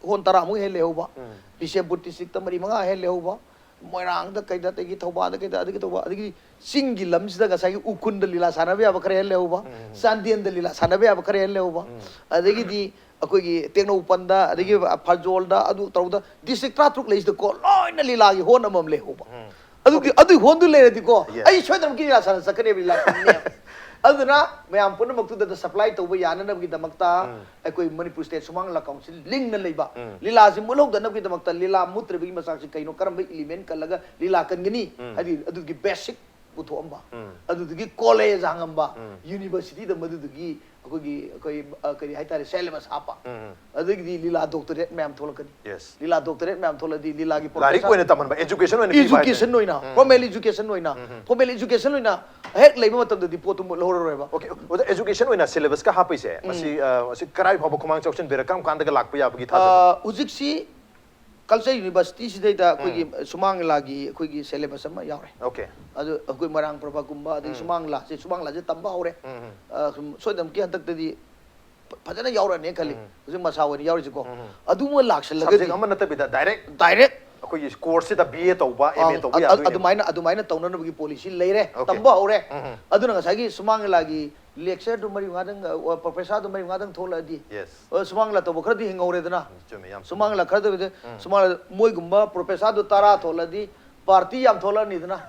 ꯍꯣꯜ ꯇꯔꯥꯃꯨꯛ ꯍꯦꯟꯅ ꯂꯩꯍꯧꯕ, ꯎꯝ꯫ ꯕꯤꯁꯦꯝꯄꯨꯔ district ꯇ ꯃꯔꯤ ꯃꯉꯥ ꯍꯦꯟꯅ ꯂꯩꯍꯧꯕ, ꯃꯣꯏꯔꯥꯡꯗ ꯀꯩꯗ, ꯑꯗꯒꯤ ꯊꯧꯕꯥꯜꯗ ꯀꯩꯗ, ꯑꯗꯒꯤ ꯇꯧꯕ, ꯑꯗꯒꯤ ꯆꯤꯡꯒꯤ ꯂꯝꯁꯤꯗ ꯉꯁꯥꯏꯒꯤ ꯎꯈ꯭ꯔꯨꯜꯗ ꯂꯤꯂꯥ ꯁꯥꯟꯅꯕ ꯌꯥꯕ ꯈꯔ ꯍꯦꯟꯅ ꯂꯩꯍꯧꯕ, ꯎꯝ꯫ ꯆꯥꯟꯗꯦꯜꯗ ꯂꯤꯂꯥ ꯁꯥꯟꯅꯕ ꯌꯥꯕ ꯈꯔ ꯍꯦꯟꯅ ꯂꯩꯍꯧꯕ, ꯎꯝ꯫ ꯑꯗꯒꯤꯗꯤ ꯑꯩꯈꯣꯏꯒꯤ ꯇꯦꯡꯅꯧꯄꯜꯗ, ꯑꯗꯒꯤ ꯎꯝ꯫ ꯐꯥꯖꯣꯜꯗ, ꯑꯗꯨ ꯇꯧꯗ district ꯇꯔꯥꯇꯔꯨꯛ ꯂꯩꯁꯤꯗꯀꯣ ꯂꯣꯏꯅ ꯂꯤꯂꯥꯒꯤ ꯍꯣꯜ ꯑꯃꯃꯝ ꯂꯩꯍꯧꯕ꯫ ꯎꯝ꯫ ꯑꯗꯨꯒꯤ, ꯑꯗꯨꯒꯤ ꯍꯣꯜꯗꯨ ꯂꯩꯔꯗꯤꯀꯣ, Yes. ꯑꯩ ꯁꯣꯏꯗꯅꯃꯛꯀꯤ ꯂꯤꯂꯥ ꯁꯥꯟꯅ ꯆꯠꯀꯅꯦꯕ, ꯂꯤꯂꯥ ꯇꯝꯅꯦꯕ꯫ ꯑꯗꯨꯅ ꯃꯌꯥꯝ ꯄꯨꯝꯅꯃꯛꯇꯨꯗ supply ꯇꯧꯕ ꯌꯥꯅꯅꯕꯒꯤꯗꯃꯛꯇ ꯎꯝ꯫ ꯑꯩꯈꯣꯏ ꯃꯅꯤꯄꯨꯔ state ꯁꯨꯃꯥꯡ ꯂꯤꯂꯥ council ꯂꯤꯡꯅ ꯂꯩꯕ, ꯎꯝ꯫ ꯂꯤꯂꯥꯁꯤ ꯃꯨꯠꯍꯧꯗꯅꯕꯒꯤꯗꯃꯛꯇ ꯂꯤꯂꯥ ꯃꯨꯠꯇ꯭ꯔꯕꯒꯤ ꯃꯆꯥꯛꯁꯤ ꯀꯩꯅꯣ, ꯀꯔꯝꯕ element ꯀꯜꯂꯒ ꯂꯤꯂꯥ ꯀꯟꯒꯅꯤ? ꯎꯝ꯫ ꯍꯥꯏꯗꯤ ꯑꯗꯨꯒꯤ basic ꯄꯨꯊꯣꯛꯑꯝꯕ, ꯑꯗꯨꯗꯒꯤ ꯀꯣꯂꯦꯖ ꯍꯥꯡꯉꯝꯕ, ꯌꯨꯅꯤꯚꯔꯁꯤꯇꯤꯗ ꯃꯗꯨꯗꯒꯤ ꯑꯩꯈꯣꯏꯒꯤ, ꯑꯩꯈꯣꯏ, ꯑ, ꯀꯔꯤ ꯍꯥꯏꯇꯥꯔꯦ, ꯁꯦꯂꯦꯕꯁ ꯍꯥꯞꯄ, ꯑꯗꯒꯤꯗꯤ ꯂꯤꯂꯥ ꯗꯣꯛꯇꯔꯦꯠ ꯃꯌꯥꯝ ꯊꯣꯛꯂꯛꯀꯅꯤ꯫ Yes. ꯂꯤꯂꯥ ꯗꯣꯛꯇꯔꯦꯠ ꯃꯌꯥꯝ ꯊꯣꯛꯂꯛꯑꯗꯤ ꯂꯤꯂꯥꯒꯤ ꯂꯥꯏꯔꯤꯛ professor, ꯑꯣꯏꯅ ꯇꯝꯍꯟꯕ, education ꯑꯣꯏꯅ ꯄꯤꯕ ꯍꯥꯏꯇꯥꯔꯦ꯫ education ꯑꯣꯏꯅ, formal education ꯑꯣꯏꯅ, formal education ꯑꯣꯏꯅ ꯍꯦꯛ ꯂꯩꯕ ꯃꯇꯝꯗꯗꯤ ꯄꯣꯠꯇꯨ ꯂꯧꯔꯔꯣꯏꯕ꯫ Okay, ꯑꯣꯖꯥ, education ꯑꯣꯏꯅ syllabus ꯀ ꯍꯥꯞꯄꯤꯁꯦ, ꯃꯁꯤ, ꯑ, ꯃꯁꯤ ꯀꯔꯥꯏ ꯐꯥꯎꯕ ꯈꯨꯃꯥꯡ ꯆꯥꯎꯁꯤꯟꯕꯤꯔ, ꯀꯔꯝ ꯀꯥꯟꯗꯒ ꯂꯥꯛꯄ ꯌꯥꯕꯒꯤ ꯊꯥꯖꯕ? ꯑ, ꯍꯧꯖꯤꯛꯁꯤ ꯀꯜꯆꯔ ꯌꯨꯅꯤꯚꯔꯁꯤꯇꯤꯁꯤꯗꯩꯗ ꯑꯩꯈꯣꯏꯒꯤ ꯁꯨꯃꯥꯡ ꯂꯤꯂꯥꯒꯤ ꯑꯩꯈꯣꯏꯒꯤ ꯁꯦꯂꯦꯕꯁ ꯑꯃ ꯌꯥꯎꯔꯦ꯫ Okay. ꯑꯗꯨ ꯑꯩꯈꯣꯏ ꯃꯣꯏꯔꯥꯡ ꯄ꯭ꯔꯚꯥꯀꯨꯝꯕ, ꯑꯗꯒꯤ ꯁꯨꯃꯥꯡ ꯂꯤꯂꯥꯁꯦ, ꯁꯨꯃꯥꯡ ꯂꯤꯂꯥꯁꯦ ꯇꯝꯕ ꯍꯧꯔꯦ꯫ ꯑ, ꯁꯨꯝ ꯁꯣꯏꯗꯅꯃꯛꯀꯤ ꯍꯟꯗꯛꯇꯗꯤ ꯐ-, ꯐꯖꯅ ꯌꯥꯎꯔꯛꯑꯅꯤ ꯈꯜꯂꯤ꯫ ꯍꯧꯖꯤꯛ ꯃꯁꯥ ꯑꯣꯏꯅ ꯌꯥꯎꯔꯤꯁꯤꯀꯣ꯫ ꯑꯗꯨꯃ ꯂꯥꯛꯁꯜꯂꯒꯗꯤ Subject ꯑꯃ ꯅꯠꯇꯕꯤꯗ direct direct ꯑꯩꯈꯣꯏꯒꯤ course ꯁꯤꯗ B A ꯇꯧꯕ, M A ꯑ, ꯇꯧꯕ ꯑ, ꯌꯥꯗꯣꯏꯅꯦꯕ꯫ ꯑꯗꯨꯃꯥꯏꯅ, ꯑꯗꯨꯃꯥꯏꯅ ꯇꯧꯅꯅꯕꯒꯤ policy ꯂꯩꯔꯦ, Okay. ꯇꯝꯕ ꯍꯧꯔꯦ꯫ ꯎꯝ, ꯎꯝ. ꯑꯗꯨꯅ ꯉꯁꯥꯏꯒꯤ ꯁꯨꯃꯥꯡ ꯂꯤꯂꯥꯒꯤ lecture ꯗꯨ ꯃꯔꯤ ꯃꯉꯥꯗꯪ, ꯑ, professor ꯗꯨ ꯃꯔꯤ ꯃꯉꯥꯗꯪ ꯊꯣꯛꯂꯛꯑꯗꯤ, Yes. ꯑ, ꯁꯨꯃꯥꯡ ꯂꯤꯂꯥ ꯇꯧꯕ ꯈꯔꯗꯤ ꯍꯤꯡꯍꯧꯔꯦꯗꯅ꯫ ꯆꯨꯝꯃꯦ, ꯌꯥꯝ ꯆꯨꯝꯃꯦ. ꯁꯨꯃꯥꯡ ꯂꯤꯂꯥ ꯈꯔꯗꯕꯨꯗꯤ, ꯁꯨꯃꯥꯡ ꯂꯤꯂꯥ ꯃꯣꯏꯒꯨꯝꯕ professor ꯗꯨ ꯇꯔꯥ ꯊꯣꯛꯂꯛꯑꯗꯤ party ꯌꯥꯝ ꯊꯣꯛꯂꯛꯑꯅꯤꯗꯅ꯫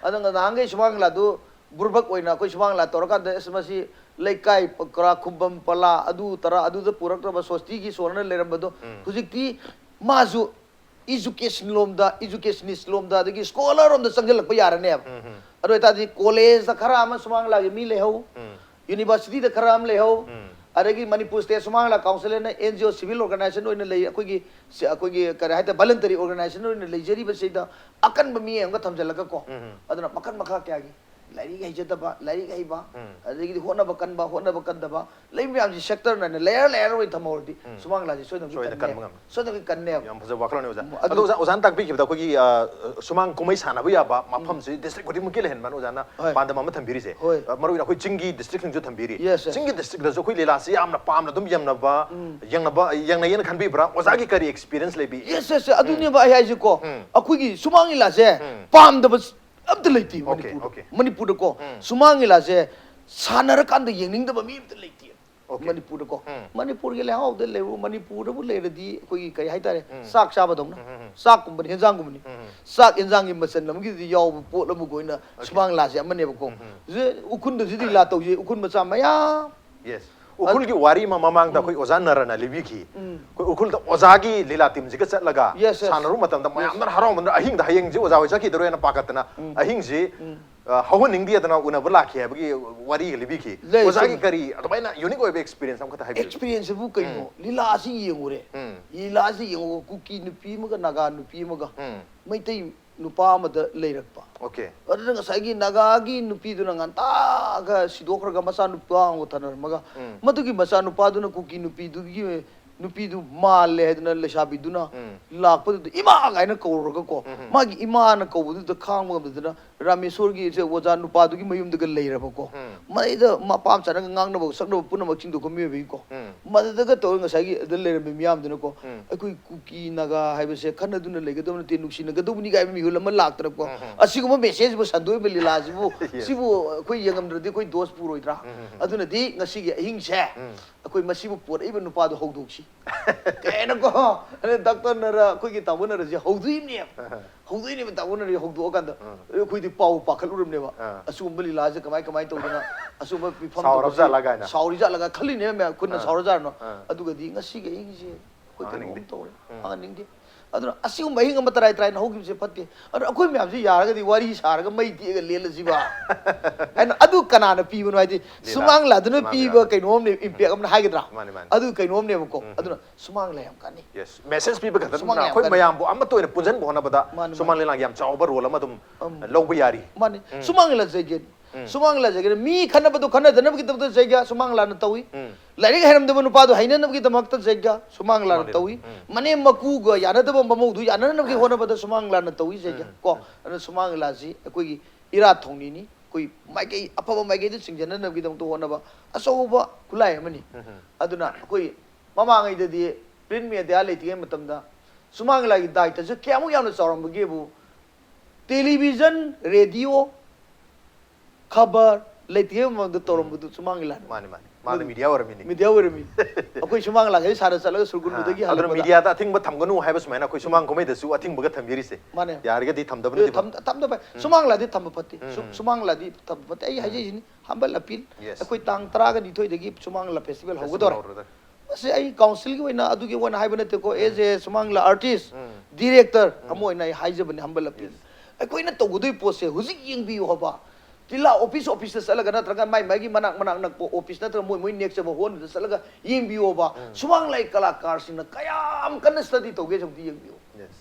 ꯑꯗꯨꯅ ꯅꯍꯥꯟꯈꯩ ꯁꯨꯃꯥꯡ ꯂꯤꯂꯥꯗꯨ ꯕꯨꯔꯕꯛ ꯑꯣꯏꯅ ꯑꯩꯈꯣꯏ ꯁꯨꯃꯥꯡ ꯂꯤꯂꯥ ꯇꯧꯔꯀꯥꯟꯗ, ꯑꯁ, ꯃꯁꯤ ꯂꯩꯀꯥꯏ ꯄ-, ꯀꯔꯥ, ꯈꯨꯕꯝ ꯄꯂꯥ, ꯑꯗꯨ ꯇꯔꯥ, ꯑꯗꯨꯗ ꯄꯨꯔꯛꯇ꯭ꯔꯕ ꯁꯣꯁꯇꯤꯒꯤ ꯁꯣꯟꯅ ꯂꯩꯔꯝꯕꯗꯣ, ꯍꯧꯖꯤꯛꯇꯤ ꯃꯥꯁꯨ education ꯂꯣꯝꯗ, educationist ꯂꯣꯝꯗ, ꯑꯗꯒꯤ scholar ꯔꯣꯝꯗ ꯆꯪꯁꯤꯜꯂꯛꯄ ꯌꯥꯔꯅꯦꯕ꯫ ꯑꯗꯨ ꯑꯣꯏꯇꯥꯔꯗꯤ ꯀꯣꯂꯦꯖꯇ ꯈꯔ ꯑꯃ ꯁꯨꯃꯥꯡ ꯂꯤꯂꯥꯒꯤ ꯃꯤ ꯂꯩꯍꯧ, ꯌꯨꯅꯤꯚꯔꯁꯤꯇꯤꯗ ꯈꯔ ꯑꯃ ꯂꯩꯍꯧ, ꯑꯗꯒꯤ ꯃꯅꯤꯄꯨꯔ ꯁ꯭ꯇꯦꯠ ꯁꯨꯃꯥꯡ ꯂꯤꯂꯥ ꯀꯥꯎꯟꯁꯤꯜ ꯍꯥꯏꯅ N G O civil organization ꯑꯣꯏꯅ ꯂꯩ, ꯑꯩꯈꯣꯏꯒꯤ, ꯁꯤ-, ꯑꯩꯈꯣꯏꯒꯤ ꯀꯔꯤ ꯍꯥꯏꯇꯥꯔꯦ, voluntary organization ꯑꯣꯏꯅ ꯂꯩꯖꯔꯤꯕꯁꯤꯗ ꯑꯀꯟꯕ ꯃꯤ ꯑꯃꯒ ꯊꯝꯖꯤꯜꯂꯒ ꯀꯣ, ꯑꯗꯨꯅ ꯃꯈꯜ ꯃꯈꯥ ꯀꯌꯥꯒꯤ ꯂꯥꯏꯔꯤꯛ ꯍꯩꯖꯗꯕ, ꯂꯥꯏꯔꯤꯛ ꯍꯩꯕ, ꯑꯗꯒꯤꯗꯤ ꯍꯣꯠꯅꯕ ꯀꯟꯕ, ꯍꯣꯠꯅꯕ ꯀꯟꯗꯕ, ꯂꯩꯕ ꯃꯌꯥꯝꯁꯤ sector ꯅꯥꯏꯅ layer layer ꯑꯣꯏꯅ ꯊꯝꯍꯧꯔꯗꯤ ꯁꯨꯃꯥꯡ ꯂꯤꯂꯥꯁꯤ ꯁꯣꯏꯗꯅ ꯁꯣꯏꯗꯅ ꯀꯟꯅꯦꯕ꯫ ꯀꯟꯕ ꯉꯝꯃꯤ꯫ ꯁꯣꯏꯗꯅ ꯀꯟꯅꯦꯕ꯫ ꯌꯥꯝ ꯐꯖꯕ ꯋꯥꯈꯜꯂꯣꯟꯅꯦ ꯑꯣꯖꯥ꯫ ꯎꯝ, ꯑꯗꯣ ꯑꯗꯨ ꯑꯣꯖꯥ, ꯑꯣꯖꯥꯅ ꯇꯥꯛꯄꯤꯈꯤꯕꯗ ꯑꯩꯈꯣꯏꯒꯤ, ꯑ, ꯁꯨꯃꯥꯡ ꯀꯨꯝꯍꯩ ꯁꯥꯟꯅꯕ ꯌꯥꯕ ꯃꯐꯝꯁꯤ district ꯈꯨꯗꯤꯡꯃꯛꯀꯤ ꯂꯩꯍꯟꯕꯅ ꯑꯣꯖꯥꯅ ꯍꯣꯏ꯫ ꯄꯥꯟꯗꯝ ꯑꯃ ꯊꯝꯕꯤꯔꯤꯁꯦ꯫ ꯍꯣꯏ꯫ ꯑ, ꯃꯔꯨ ꯑꯣꯏꯅ ꯑꯩꯈꯣꯏ ꯆꯤꯡꯒꯤ district ꯁꯤꯡꯁꯨ ꯊꯝꯕꯤꯔꯤ꯫ Yes, yes. ꯆꯤꯡꯒꯤ district ꯇꯁꯨ ꯑꯩꯈꯣꯏ ꯂꯤꯂꯥꯁꯤ ꯌꯥꯝꯅ ꯄꯥꯝꯅ ꯑꯗꯨꯝ ꯌꯦꯡꯅꯕ, ꯌꯦꯡꯅꯕ, ꯌꯦꯡꯅꯩꯌꯦꯅ ꯈꯟꯕꯤꯕ꯭ꯔꯥ? ꯑꯣꯖꯥꯒꯤ ꯀꯔꯤ experience ꯂꯩꯕꯤ? Yes, yes, yes. ꯑꯗꯨꯅꯦꯕ ꯑꯩ ꯍꯥꯏꯁꯦꯀꯣ꯫ ꯎꯝ. ꯑꯩꯈꯣꯏꯒꯤ ꯁꯨꯃꯥꯡ ꯂꯤꯂꯥꯁꯦ ꯄꯥꯝꯗꯕ ꯑꯝꯇ ꯂꯩꯇꯦ Okay, ꯃꯅꯤꯄꯨꯔꯗ꯫ okay. ꯃꯅꯤꯄꯨꯔꯗꯀꯣ ꯎꯝ. ꯁꯨꯃꯥꯡ ꯂꯤꯂꯥꯁꯦ ꯁꯥꯟꯅꯔꯀꯥꯟꯗ ꯌꯦꯡꯅꯤꯡꯗꯕ ꯃꯤ ꯑꯝꯇ ꯂꯩꯇꯦ꯫ Okay. ꯃꯅꯤꯄꯨꯔꯗꯀꯣ꯫ ꯎꯝ. ꯃꯅꯤꯄꯨꯔꯒꯤ ꯂꯩꯍꯥꯎꯗ ꯂꯩꯔꯨ, ꯃꯅꯤꯄꯨꯔꯗꯕꯨ ꯂꯩꯔꯗꯤ ꯑꯩꯈꯣꯏꯒꯤ ꯀꯔꯤ ꯍꯥꯏꯇꯥꯔꯦ, ꯎꯝ. ꯆꯥꯛ ꯆꯥꯕꯗꯧꯅ꯫ ꯎꯝ, ꯎꯝ, ꯎꯝ. ꯆꯥꯛꯀꯨꯝꯕꯅꯤ, ꯍꯦꯟꯖꯥꯡꯒꯨꯝꯕꯅꯤ꯫ ꯎꯝ, ꯎꯝ. ꯆꯥꯛ ꯍꯦꯟꯖꯥꯡꯒꯤ ꯃꯆꯜ ꯑꯃꯒꯤꯗꯤ ꯌꯥꯎꯕ ꯄꯣꯠ ꯑꯃꯒ ꯑꯣꯏꯅ Okay. ꯁꯨꯃꯥꯡ ꯂꯤꯂꯥꯁꯦ ꯑꯃꯅꯦꯕꯀꯣ꯫ ꯎꯝ, ꯎꯝ. ꯍꯧꯖꯤꯛ ꯎꯈ꯭ꯔꯨꯜꯗꯁꯨ ꯂꯤꯂꯥ ꯇꯧꯖꯩ, ꯎꯈ꯭ꯔꯨꯜ ꯃꯆꯥ ꯃꯌꯥꯝ꯫ Yes. ꯎꯈ꯭ꯔꯨꯜꯒꯤ ꯋꯥꯔꯤ ꯑꯃ ꯃꯃꯥꯡꯗ ꯑꯩꯈꯣꯏ ꯑꯣꯖꯥ ꯅꯔꯅ ꯂꯤꯕꯤꯈꯤ꯫ ꯎꯝ. ꯑꯩꯈꯣꯏ ꯎꯈ꯭ꯔꯨꯜꯗ ꯑꯣꯖꯥꯒꯤ ꯂꯤꯂꯥ team ꯁꯤꯒ ꯆꯠꯂꯒ Yes, yes. ꯁꯥꯟꯅꯔꯨꯕ ꯃꯇꯝꯗ ꯃꯌꯥꯝꯅ ꯍꯔꯥꯎꯃꯟꯗꯅ ꯑꯍꯤꯡꯗ ꯍꯌꯦꯡꯁꯦ ꯑꯣꯖꯥ ꯍꯣꯏ ꯆꯠꯈꯤꯗꯣꯔꯦꯅ ꯄꯥꯈꯠꯇꯅ ꯎꯝ. ꯑꯍꯤꯡꯁꯤ ꯎꯝ. ꯑ, ꯍꯧꯍꯟꯅꯤꯡꯗꯦꯗꯅ ꯎꯅꯕ ꯂꯥꯛꯈꯤ ꯍꯥꯏꯕꯒꯤ ꯋꯥꯔꯤꯒ ꯂꯤꯕꯤꯈꯤ꯫ ꯂꯩ, ꯑꯣꯖꯥꯒꯤ ꯆꯨꯝꯃꯤ꯫ ꯀꯔꯤ ꯑꯗꯨꯃꯥꯏꯅ ꯌꯨꯅꯤꯛ ꯑꯣꯏꯕ ꯑꯦꯛꯁꯄꯤꯔꯤꯌꯦꯟꯁ ꯑꯃꯈꯛꯇ ꯍꯥꯏꯕꯤꯌꯨ꯫ ꯑꯦꯛꯁꯄꯤꯔꯤꯌꯦꯟꯁ ꯑꯕꯨ ꯀꯩꯅꯣ? ꯎꯝ꯫ ꯂꯤꯂꯥꯁꯤ ꯌꯦꯡꯉꯨꯔꯦ꯫ ꯎꯝ꯫ ꯂꯤꯂꯥꯁꯤ ꯌꯦꯡꯉꯨ, ꯀꯨꯀꯤ ꯅꯨꯄꯤ ꯑꯃꯒ ꯅꯥꯒꯥ ꯅꯨꯄꯤ ꯑꯃꯒ ꯎꯝ꯫ ꯃꯩꯇꯩ ꯅꯨꯄꯥ ꯑꯃꯗ ꯂꯩꯔꯛꯄ꯫ ꯑꯣꯀꯦ꯫ ꯑꯗꯨꯅ ꯉꯁꯥꯏꯒꯤ ꯅꯥꯒꯥꯒꯤ ꯅꯨꯄꯤꯗꯨꯅ ꯉꯟꯇꯥꯒ ꯁꯤꯗꯣꯛꯈ꯭ꯔꯒ ꯃꯆꯥ ꯅꯨꯄꯥ ꯑꯃꯒ ꯊꯅꯔꯝꯃꯒ, ꯎꯝ꯫ ꯃꯗꯨꯒꯤ ꯃꯆꯥ ꯅꯨꯄꯥꯗꯨꯅ ꯀꯨꯀꯤ ꯅꯨꯄꯤꯗꯨꯒꯤ ꯅꯨꯄꯤꯗꯨ ꯃꯥꯜꯂꯦ ꯍꯥꯏꯗꯅ ꯂꯩꯁꯥꯕꯤꯗꯨꯅ ꯎꯝ꯫ ꯂꯥꯛꯄꯗꯨꯗ "ꯏꯃꯥ!" ꯀꯥꯏꯅ ꯀꯧꯔꯒꯀꯣ, ꯎꯝ꯫ ꯃꯥꯒꯤ ꯏꯃꯥꯅ ꯀꯧꯕꯗꯨꯗ ꯈꯥꯡꯕ ꯉꯝꯗꯗꯅ ꯔꯥꯃꯦꯁꯣꯔꯒꯤ ꯁꯦ ꯑꯣꯖꯥ ꯅꯨꯄꯥꯗꯨꯒꯤ ꯃꯌꯨꯝꯗꯒ ꯂꯩꯔꯕꯀꯣ꯫ ꯎꯝ꯫ ꯃꯗꯩꯗ ꯃꯄꯥꯝ ꯆꯥꯅꯒ ꯉꯥꯡꯅꯕ ꯁꯛꯅꯕ ꯄꯨꯝꯅꯃꯛꯁꯤꯡꯗꯣ ꯑꯩꯈꯣꯏ ꯃꯤꯑꯣꯏꯕꯒꯤꯀꯣ꯫ ꯎꯝ꯫ ꯃꯗꯨꯗꯒ ꯇꯧꯔꯒ ꯉꯁꯥꯏꯒꯤ ꯑꯗꯨꯗ ꯂꯩꯔꯝꯃꯤ ꯃꯤꯌꯥꯝꯗꯨꯅꯀꯣ, ꯎꯝ꯫ ꯑꯩꯈꯣꯏ ꯀꯨꯀꯤ ꯅꯥꯒꯥ ꯍꯥꯏꯕꯁꯦ ꯈꯟꯅꯗꯨꯅ ꯂꯩꯒꯗꯕ ꯅꯠꯇꯦ, ꯅꯨꯡꯁꯤꯅꯒꯗꯧꯕꯅꯤ ꯀꯥꯏꯕ ꯃꯤꯍꯨꯜ ꯑꯃ ꯂꯥꯛꯇꯅꯀꯣ꯫ ꯎꯝ, ꯎꯝ꯫ ꯑꯁꯤꯒꯨꯝꯕ ꯃꯦꯁꯦꯖꯕꯨ ꯁꯟꯗꯣꯛꯏꯕ ꯂꯤꯂꯥꯁꯤꯕꯨ, Yes. ꯁꯤꯕꯨ ꯑꯩꯈꯣꯏ ꯌꯦꯡꯉꯝꯗ꯭ꯔꯗꯤ ꯑꯩꯈꯣꯏ ꯗꯣꯁ ꯄꯨꯔꯣꯏꯗ꯭ꯔꯥ? ꯎꯝ, ꯎꯝ, ꯎꯝ꯫ ꯑꯗꯨꯅꯗꯤ ꯉꯁꯤꯒꯤ ꯑꯍꯤꯡꯁꯦ ꯎꯝ꯫ ꯑꯩꯈꯣꯏ ꯃꯁꯤꯕꯨ ꯄꯨꯔꯛꯏꯕ ꯅꯨꯄꯥꯗꯣ ꯍꯧꯗꯣꯛꯁꯤ꯫ ꯀꯩꯅꯀꯣ, ꯑꯗ ꯗꯥꯛꯇꯔꯅꯔ ꯑꯩꯈꯣꯏꯒꯤ ꯇꯥꯃꯣꯅꯔꯁꯦ ꯍꯧꯗꯣꯛꯏꯕꯅꯦꯕ꯫ ꯍꯧꯗꯣꯛꯏꯅꯦꯕ ꯇꯥꯃꯣꯅꯔꯁꯦ ꯍꯧꯗꯣꯛꯑꯀꯥꯟꯗ꯫ ꯎꯝ꯫ ꯑꯩꯈꯣꯏꯗꯤ ꯄꯥꯎ ꯄꯥꯈꯠꯂꯨꯔꯕꯅꯦꯕ꯫ ꯑꯥ꯫ ꯑꯁꯤꯒꯨꯝꯕ ꯂꯤꯂꯥꯁꯦ ꯀꯃꯥꯏ ꯀꯃꯥꯏ ꯇꯧꯗꯅ ꯑꯁꯤꯒꯨꯝꯕ ꯐꯤꯐꯝ ꯁꯥꯎꯔꯕꯖꯥꯠꯂ ꯀꯥꯏꯅ꯫ ꯁꯥꯎꯔꯤꯖꯥꯠꯂꯒ ꯈꯜꯂꯤꯅꯦꯕ ꯃꯌꯥꯝ, ꯈꯨꯟꯅ ꯑꯥ꯫ ꯁꯥꯎꯔꯖꯥꯠꯅꯣ꯫ ꯑꯥ꯫ ꯑꯗꯨꯒꯗꯤ ꯉꯁꯤꯒꯤ ꯑꯍꯤꯡꯁꯦ ꯑꯩꯈꯣꯏ ꯀꯩꯅꯣꯝ ꯈꯪꯍꯟꯅꯤꯡꯗꯦ꯫ ꯇꯧꯔꯦ꯫ ꯎꯝ꯫ ꯈꯪꯍꯟꯅꯤꯡꯗꯦ꯫ ꯑꯗꯨꯅ ꯑꯁꯤꯒꯨꯝꯕ ꯑꯍꯤꯡ ꯑꯃ ꯇꯔꯥꯏ ꯇꯔꯥꯏꯅ ꯍꯧꯈꯤꯕꯁꯦ ꯐꯠꯇꯦ꯫ ꯑꯗꯣ ꯑꯩꯈꯣꯏ ꯃꯌꯥꯝꯁꯦ ꯌꯥꯔꯒꯗꯤ ꯋꯥꯔꯤ ꯁꯥꯔꯒ ꯃꯩ ꯇꯦꯛꯑꯒ ꯂꯦꯜꯂꯁꯤꯕ꯫ ꯍꯥꯏꯅ ꯑꯗꯨ ꯀꯅꯥꯅ ꯄꯤꯕꯅꯣ ꯍꯥꯏꯗꯤ, ꯂꯤꯂꯥ, ꯁꯨꯃꯥꯡ ꯂꯥꯗꯨꯅ ꯁꯨꯃꯥꯡ ꯄꯤꯕ ꯂꯤꯂꯥ꯫ ꯀꯩꯅꯣꯝꯅꯦ, ꯏꯝꯄꯦꯛ ꯑꯃꯅ ꯍꯥꯏꯒꯗ꯭ꯔꯥ? ꯃꯥꯅꯦ, ꯃꯥꯅꯦ꯫ ꯑꯗꯨ ꯀꯩꯅꯣꯝꯅꯦꯕꯀꯣ꯫ ꯎꯝ, ꯎꯝ꯫ ꯑꯗꯨꯅ ꯁꯨꯃꯥꯡ ꯂꯤꯂꯥ ꯌꯥꯝ ꯀꯥꯟꯅꯩ꯫ ꯌꯦꯁ꯫ ꯃꯦꯁꯦꯖ ꯄꯤꯕ ꯈꯛꯇ ꯁꯨꯃꯥꯡ ꯅꯠꯇꯅ ꯌꯥꯝ ꯑꯩꯈꯣꯏ ꯀꯥꯟꯅꯩ꯫ ꯃꯌꯥꯝꯕꯨ ꯑꯃꯠꯇ ꯑꯣꯏꯅ ꯄꯨꯟꯁꯤꯟꯕ ꯍꯣꯠꯅꯕꯗ ꯃꯥꯅꯦ, ꯁꯨꯃꯥꯡ ꯃꯥꯅꯦ꯫ ꯂꯤꯂꯥꯒꯤ ꯌꯥꯝ ꯆꯥꯎꯕ ꯔꯣꯜ ꯑꯃ ꯑꯗꯨꯝ ꯎꯝ꯫ ꯂꯧꯕ ꯌꯥꯔꯤ꯫ ꯃꯥꯅꯦ꯫ ꯎꯝ꯫ ꯁꯨꯃꯥꯡ ꯂꯤꯂꯥ ꯖꯩꯒꯦꯅꯤ꯫ ꯎꯝ꯫ ꯁꯨꯃꯥꯡ ꯂꯤꯂꯥ ꯖꯩꯒꯦꯅꯤ꯫ ꯃꯤ ꯈꯠꯅꯕꯗꯣ ꯈꯠꯅꯗꯅꯕꯒꯤꯗꯃꯛꯇ ꯖꯩꯒ ꯁꯨꯃꯥꯡ ꯂꯤꯂꯥꯅ ꯇꯧꯏ꯫ ꯎꯝ꯫ ꯂꯥꯏꯔꯤꯛ ꯍꯩꯔꯝꯗꯕ ꯅꯨꯄꯥꯗꯣ ꯍꯩꯅꯅꯕꯒꯤꯗꯃꯛꯇ ꯖꯩꯒ ꯁꯨꯃꯥꯡ ꯂꯤꯂꯥꯅ ꯃꯥꯅꯦ꯫ ꯇꯧꯏ꯫ ꯎꯝ꯫ ꯃꯅꯦꯝ ꯃꯀꯨꯒ ꯌꯥꯅꯗꯕ ꯃꯃꯧꯗꯨ ꯌꯥꯅꯅꯕꯒꯤ ꯍꯣꯠꯅꯕꯗ ꯁꯨꯃꯥꯡ ꯂꯤꯂꯥꯅ ꯇꯧꯏ ꯖꯩꯒ꯫ ꯎꯝ꯫ ꯀꯣ? ꯎꯝ꯫ ꯑꯗꯨꯅ ꯁꯨꯃꯥꯡ ꯂꯤꯂꯥꯁꯤ ꯑꯩꯈꯣꯏꯒꯤ ꯏꯔꯥꯠ ꯊꯧꯅꯤꯅꯤ꯫ ꯑꯩꯈꯣꯏ ꯃꯥꯏꯀꯩ, ꯑꯐꯕ ꯃꯥꯏꯀꯩꯗ ꯆꯤꯡꯁꯤꯟꯅꯅꯕꯒꯤꯗꯃꯛꯇ ꯍꯣꯠꯅꯕ ꯑꯆꯧꯕ ꯈꯨꯠꯂꯥꯏ ꯑꯃꯅꯤ꯫ ꯎꯝ, ꯎꯝ꯫ ꯑꯗꯨꯅ ꯑꯩꯈꯣꯏ ꯃꯃꯥꯡꯉꯩꯗꯗꯤ ꯄ꯭ꯔꯤꯟ ꯃꯦꯗꯤꯌꯥ ꯂꯩꯇ꯭ꯔꯤꯉꯩ ꯃꯇꯝꯗ ꯁꯨꯃꯥꯡ ꯂꯤꯂꯥꯒꯤ ꯗꯥꯏꯇꯁꯨ ꯀꯌꯥꯃꯨꯛ ꯌꯥꯝꯅ ꯆꯥꯎꯔꯝꯕꯒꯦꯕꯨ, ꯇꯦꯂꯤꯚꯤꯖꯟ, ꯔꯦꯗꯤꯑꯣ, ꯈꯕꯔ ꯂꯩꯇ꯭ꯔꯤꯉꯩ ꯃꯃꯥꯡꯗ ꯇꯧꯔꯝꯕꯗꯨ ꯁꯨꯃꯥꯡ ꯂꯤꯂꯥꯅꯤ꯫ ꯃꯥꯅꯦ, ꯃꯥꯅꯦ꯫ ꯃꯥꯅ ꯃꯤꯗꯤꯌꯥ ꯑꯣꯏꯔꯝꯃꯤꯅꯤ꯫ ꯃꯤꯗꯤꯌꯥ ꯑꯣꯏꯔꯝꯃꯤ꯫ ꯑꯩꯈꯣꯏ ꯁꯨꯃꯥꯡ ꯂꯤꯂꯥꯒꯤ ꯁꯥꯟꯅ ꯆꯠꯂꯒ ꯁꯨꯔꯒꯨꯟꯕꯗꯒꯤ ꯑꯥ, ꯑꯗꯨꯅ ꯍꯜꯂꯛꯄꯗ꯫ ꯃꯤꯗꯤꯌꯥꯗ ꯑꯊꯤꯡꯕ ꯊꯝꯒꯅꯨ ꯍꯥꯏꯕ ꯁꯨꯃꯥꯏꯅ ꯑꯩꯈꯣꯏ ꯁꯨꯃꯥꯡ ꯀꯨꯝꯍꯩꯗꯁꯨ ꯑꯊꯤꯡꯕꯗ ꯊꯝꯕꯤꯔꯤꯁꯦ꯫ ꯃꯥꯅꯦ꯫ ꯌꯥꯔꯒꯗꯤ ꯊꯝꯗꯕꯅꯗꯤ ꯑꯗꯨ ꯊꯝ-, ꯊꯝꯗꯕ ꯐꯩ꯫ ꯎꯝ꯫ ꯁꯨꯃꯥꯡ ꯂꯤꯂꯥꯗꯤ ꯊꯝꯕ ꯐꯠꯇꯦ꯫ ꯎꯝ, ꯁꯨ-, ꯎꯝ꯫ ꯁꯨꯃꯥꯡ ꯂꯤꯂꯥꯗꯤ ꯊꯝꯕ ꯐꯠꯇꯦ꯫ ꯑꯩ ꯍꯥꯏꯖꯩꯁꯤꯅꯤ, humble appeal꯫ Yes꯫ ꯑꯩꯈꯣꯏ ꯇꯥꯡ ꯇꯔꯥꯒ ꯅꯤꯊꯣꯏꯗꯒꯤ ꯁꯨꯃꯥꯡ ꯂꯤꯂꯥ ꯐꯦꯁꯇꯤꯚꯦꯜ Yes, ꯍꯧꯒꯗꯧꯔꯦ꯫ ꯍꯧꯔꯗꯧꯔꯦ꯫ ꯃꯁꯤ ꯑꯩ ꯀꯥꯎꯟꯁꯤꯜꯒꯤ ꯑꯣꯏꯅ, ꯑꯗꯨꯒꯤ ꯑꯣꯏꯅ ꯍꯥꯏꯕ ꯅꯠꯇꯦꯀꯣ, as a ꯁꯨꯃꯥꯡ ꯂꯤꯂꯥ ꯑꯥꯔꯇꯤꯁ, ꯎꯝ꯫ ꯗꯤꯔꯦꯛꯇꯔ ꯎꯝ꯫ ꯑꯃ ꯑꯣꯏꯅ ꯑꯩ ꯍꯥꯏꯖꯕꯅꯤ, humble appeal꯫ Yes꯫ ꯑꯩꯈꯣꯏꯅ ꯇꯧꯒꯗꯣꯏ ꯄꯣꯠꯁꯦ ꯍꯧꯖꯤꯛ ꯌꯦꯡꯕꯤꯌꯨ ꯍꯥꯏꯕ꯫ ꯇꯤꯜꯂꯥ ꯑꯣꯐꯤꯁ ꯑꯣꯐꯤꯁꯇ ꯆꯠꯂꯒ ꯅꯠꯇ꯭ꯔꯒ ꯃꯥꯏ ꯃꯥꯏꯒꯤ ꯃꯅꯥꯛ ꯃꯅꯥꯛ ꯅꯛꯄ ꯑꯣꯐꯤꯁ ꯅꯠꯇ꯭ꯔꯒ ꯃꯣꯏ ꯃꯣꯏ ꯅꯦꯛꯆꯕ ꯍꯣꯜꯗꯨꯗ ꯆꯠꯂꯒ ꯌꯦꯡꯕꯤꯌꯣꯕ꯫ ꯁꯨꯃꯥꯡ ꯂꯥꯏ ꯀꯂꯥꯀꯥꯔꯁꯤꯡꯅ ꯀꯌꯥꯝ ꯀꯟꯅ ꯁ꯭ꯇꯗꯤ ꯇꯧꯒꯦꯁꯦ ꯑꯝꯇ ꯌꯦꯡꯕꯤꯌꯨ꯫ Yes.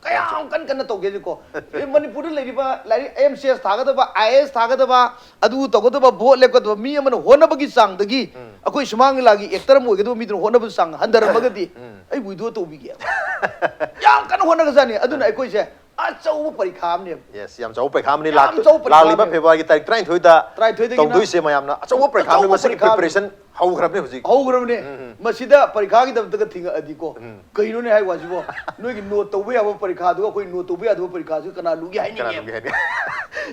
ꯀꯌꯥꯝ ꯀꯟ ꯀꯟꯅ ꯇꯧꯒꯦꯁꯦꯀꯣ꯫ ꯑꯦ, ꯃꯅꯤꯄꯨꯔꯗ ꯂꯩꯔꯤꯕ ꯂꯥꯏꯔꯤꯛ M C S ꯊꯥꯒꯗꯕ, I A S ꯊꯥꯒꯗꯕ, ꯑꯗꯨ ꯇꯧꯒꯗꯕ, ꯚꯣꯠ ꯂꯦꯞꯀꯗꯕ ꯃꯤ ꯑꯃꯅ ꯍꯣꯠꯅꯕꯒꯤ ꯆꯥꯡꯗꯒꯤ ꯑꯩꯈꯣꯏ ꯁꯨꯃꯥꯡ ꯂꯤꯂꯥꯒꯤ ꯑꯦꯛꯇꯔ ꯑꯃ ꯑꯣꯏꯒꯗꯕ ꯃꯤꯗꯨꯅ ꯍꯣꯠꯅꯕꯒꯤ ꯆꯥꯡ ꯍꯟꯊꯔꯝꯃꯒꯗꯤ ꯑꯩ ꯋꯤꯗ꯭ꯔꯣ ꯇꯧꯕꯤꯒꯦ꯫ ꯌꯥꯝ ꯀꯟꯅ ꯍꯣꯠꯅꯒꯖꯥꯠꯅꯤ꯫ ꯑꯗꯨꯅ ꯑꯩꯈꯣꯏꯁꯦ ꯑꯆꯧꯕ ꯄꯔꯤꯈꯥ ꯑꯃꯅꯦꯕ꯫ Yes, ꯌꯥꯝ ꯆꯥꯎꯕ ꯄꯔꯤꯈꯥ ꯑꯃꯅꯤ꯫ ꯌꯥꯝ ꯂꯥꯛ- ꯆꯥꯎꯕ ꯄꯔꯤꯈꯥ ꯂꯥꯛꯂꯤꯕ ꯑꯃꯅꯤ꯫ ꯐꯦꯕ꯭ꯔꯨꯋꯥꯔꯤꯒꯤ ꯇꯥꯔꯤꯛ ꯇꯔꯥꯅꯤꯊꯣꯏꯗ ꯇꯔꯥꯅꯤꯊꯣꯏꯗꯒꯤꯅ ꯇꯧꯗꯣꯏꯁꯦ ꯃꯌꯥꯝꯅ ꯑꯆꯧꯕ ꯄꯔꯤꯈꯥ ꯑꯃꯅꯤ꯫ ꯑꯆꯧꯕ ꯃꯁꯤꯒꯤ ꯄꯔꯤꯈꯥ ꯑꯃꯅꯤ꯫ ꯄ꯭ꯔꯤꯄꯦꯔꯦꯁꯟ ꯍꯧꯈ꯭ꯔꯕꯅꯤ ꯍꯧꯖꯤꯛ꯫ ꯍꯧꯈ꯭ꯔꯕꯅꯦ꯫ ꯃꯁꯤꯗ ꯄꯔꯤꯈꯥꯒꯤꯗꯃꯛꯇꯒ ꯊꯤꯡꯉꯛꯑꯗꯤꯀꯣ, ꯀꯩꯅꯣꯅꯦ ꯍꯥꯏ ꯋꯥꯁꯤꯕꯣ? ꯅꯣꯏꯒꯤ ꯅꯣꯠ ꯇꯧꯕ ꯌꯥꯕ ꯄꯔꯤꯈꯥꯗꯨꯒ ꯑꯩꯈꯣꯏ ꯅꯣꯠ ꯇꯧꯕ ꯌꯥꯗꯕ ꯄꯔꯤꯈꯥꯁꯤꯒ ꯀꯅꯥ ꯂꯨꯒꯦ ꯍꯥꯏꯅꯤꯡꯉꯦ꯫ ꯀꯅꯥ ꯂꯨꯒꯦ ꯍꯥꯏꯅꯤ?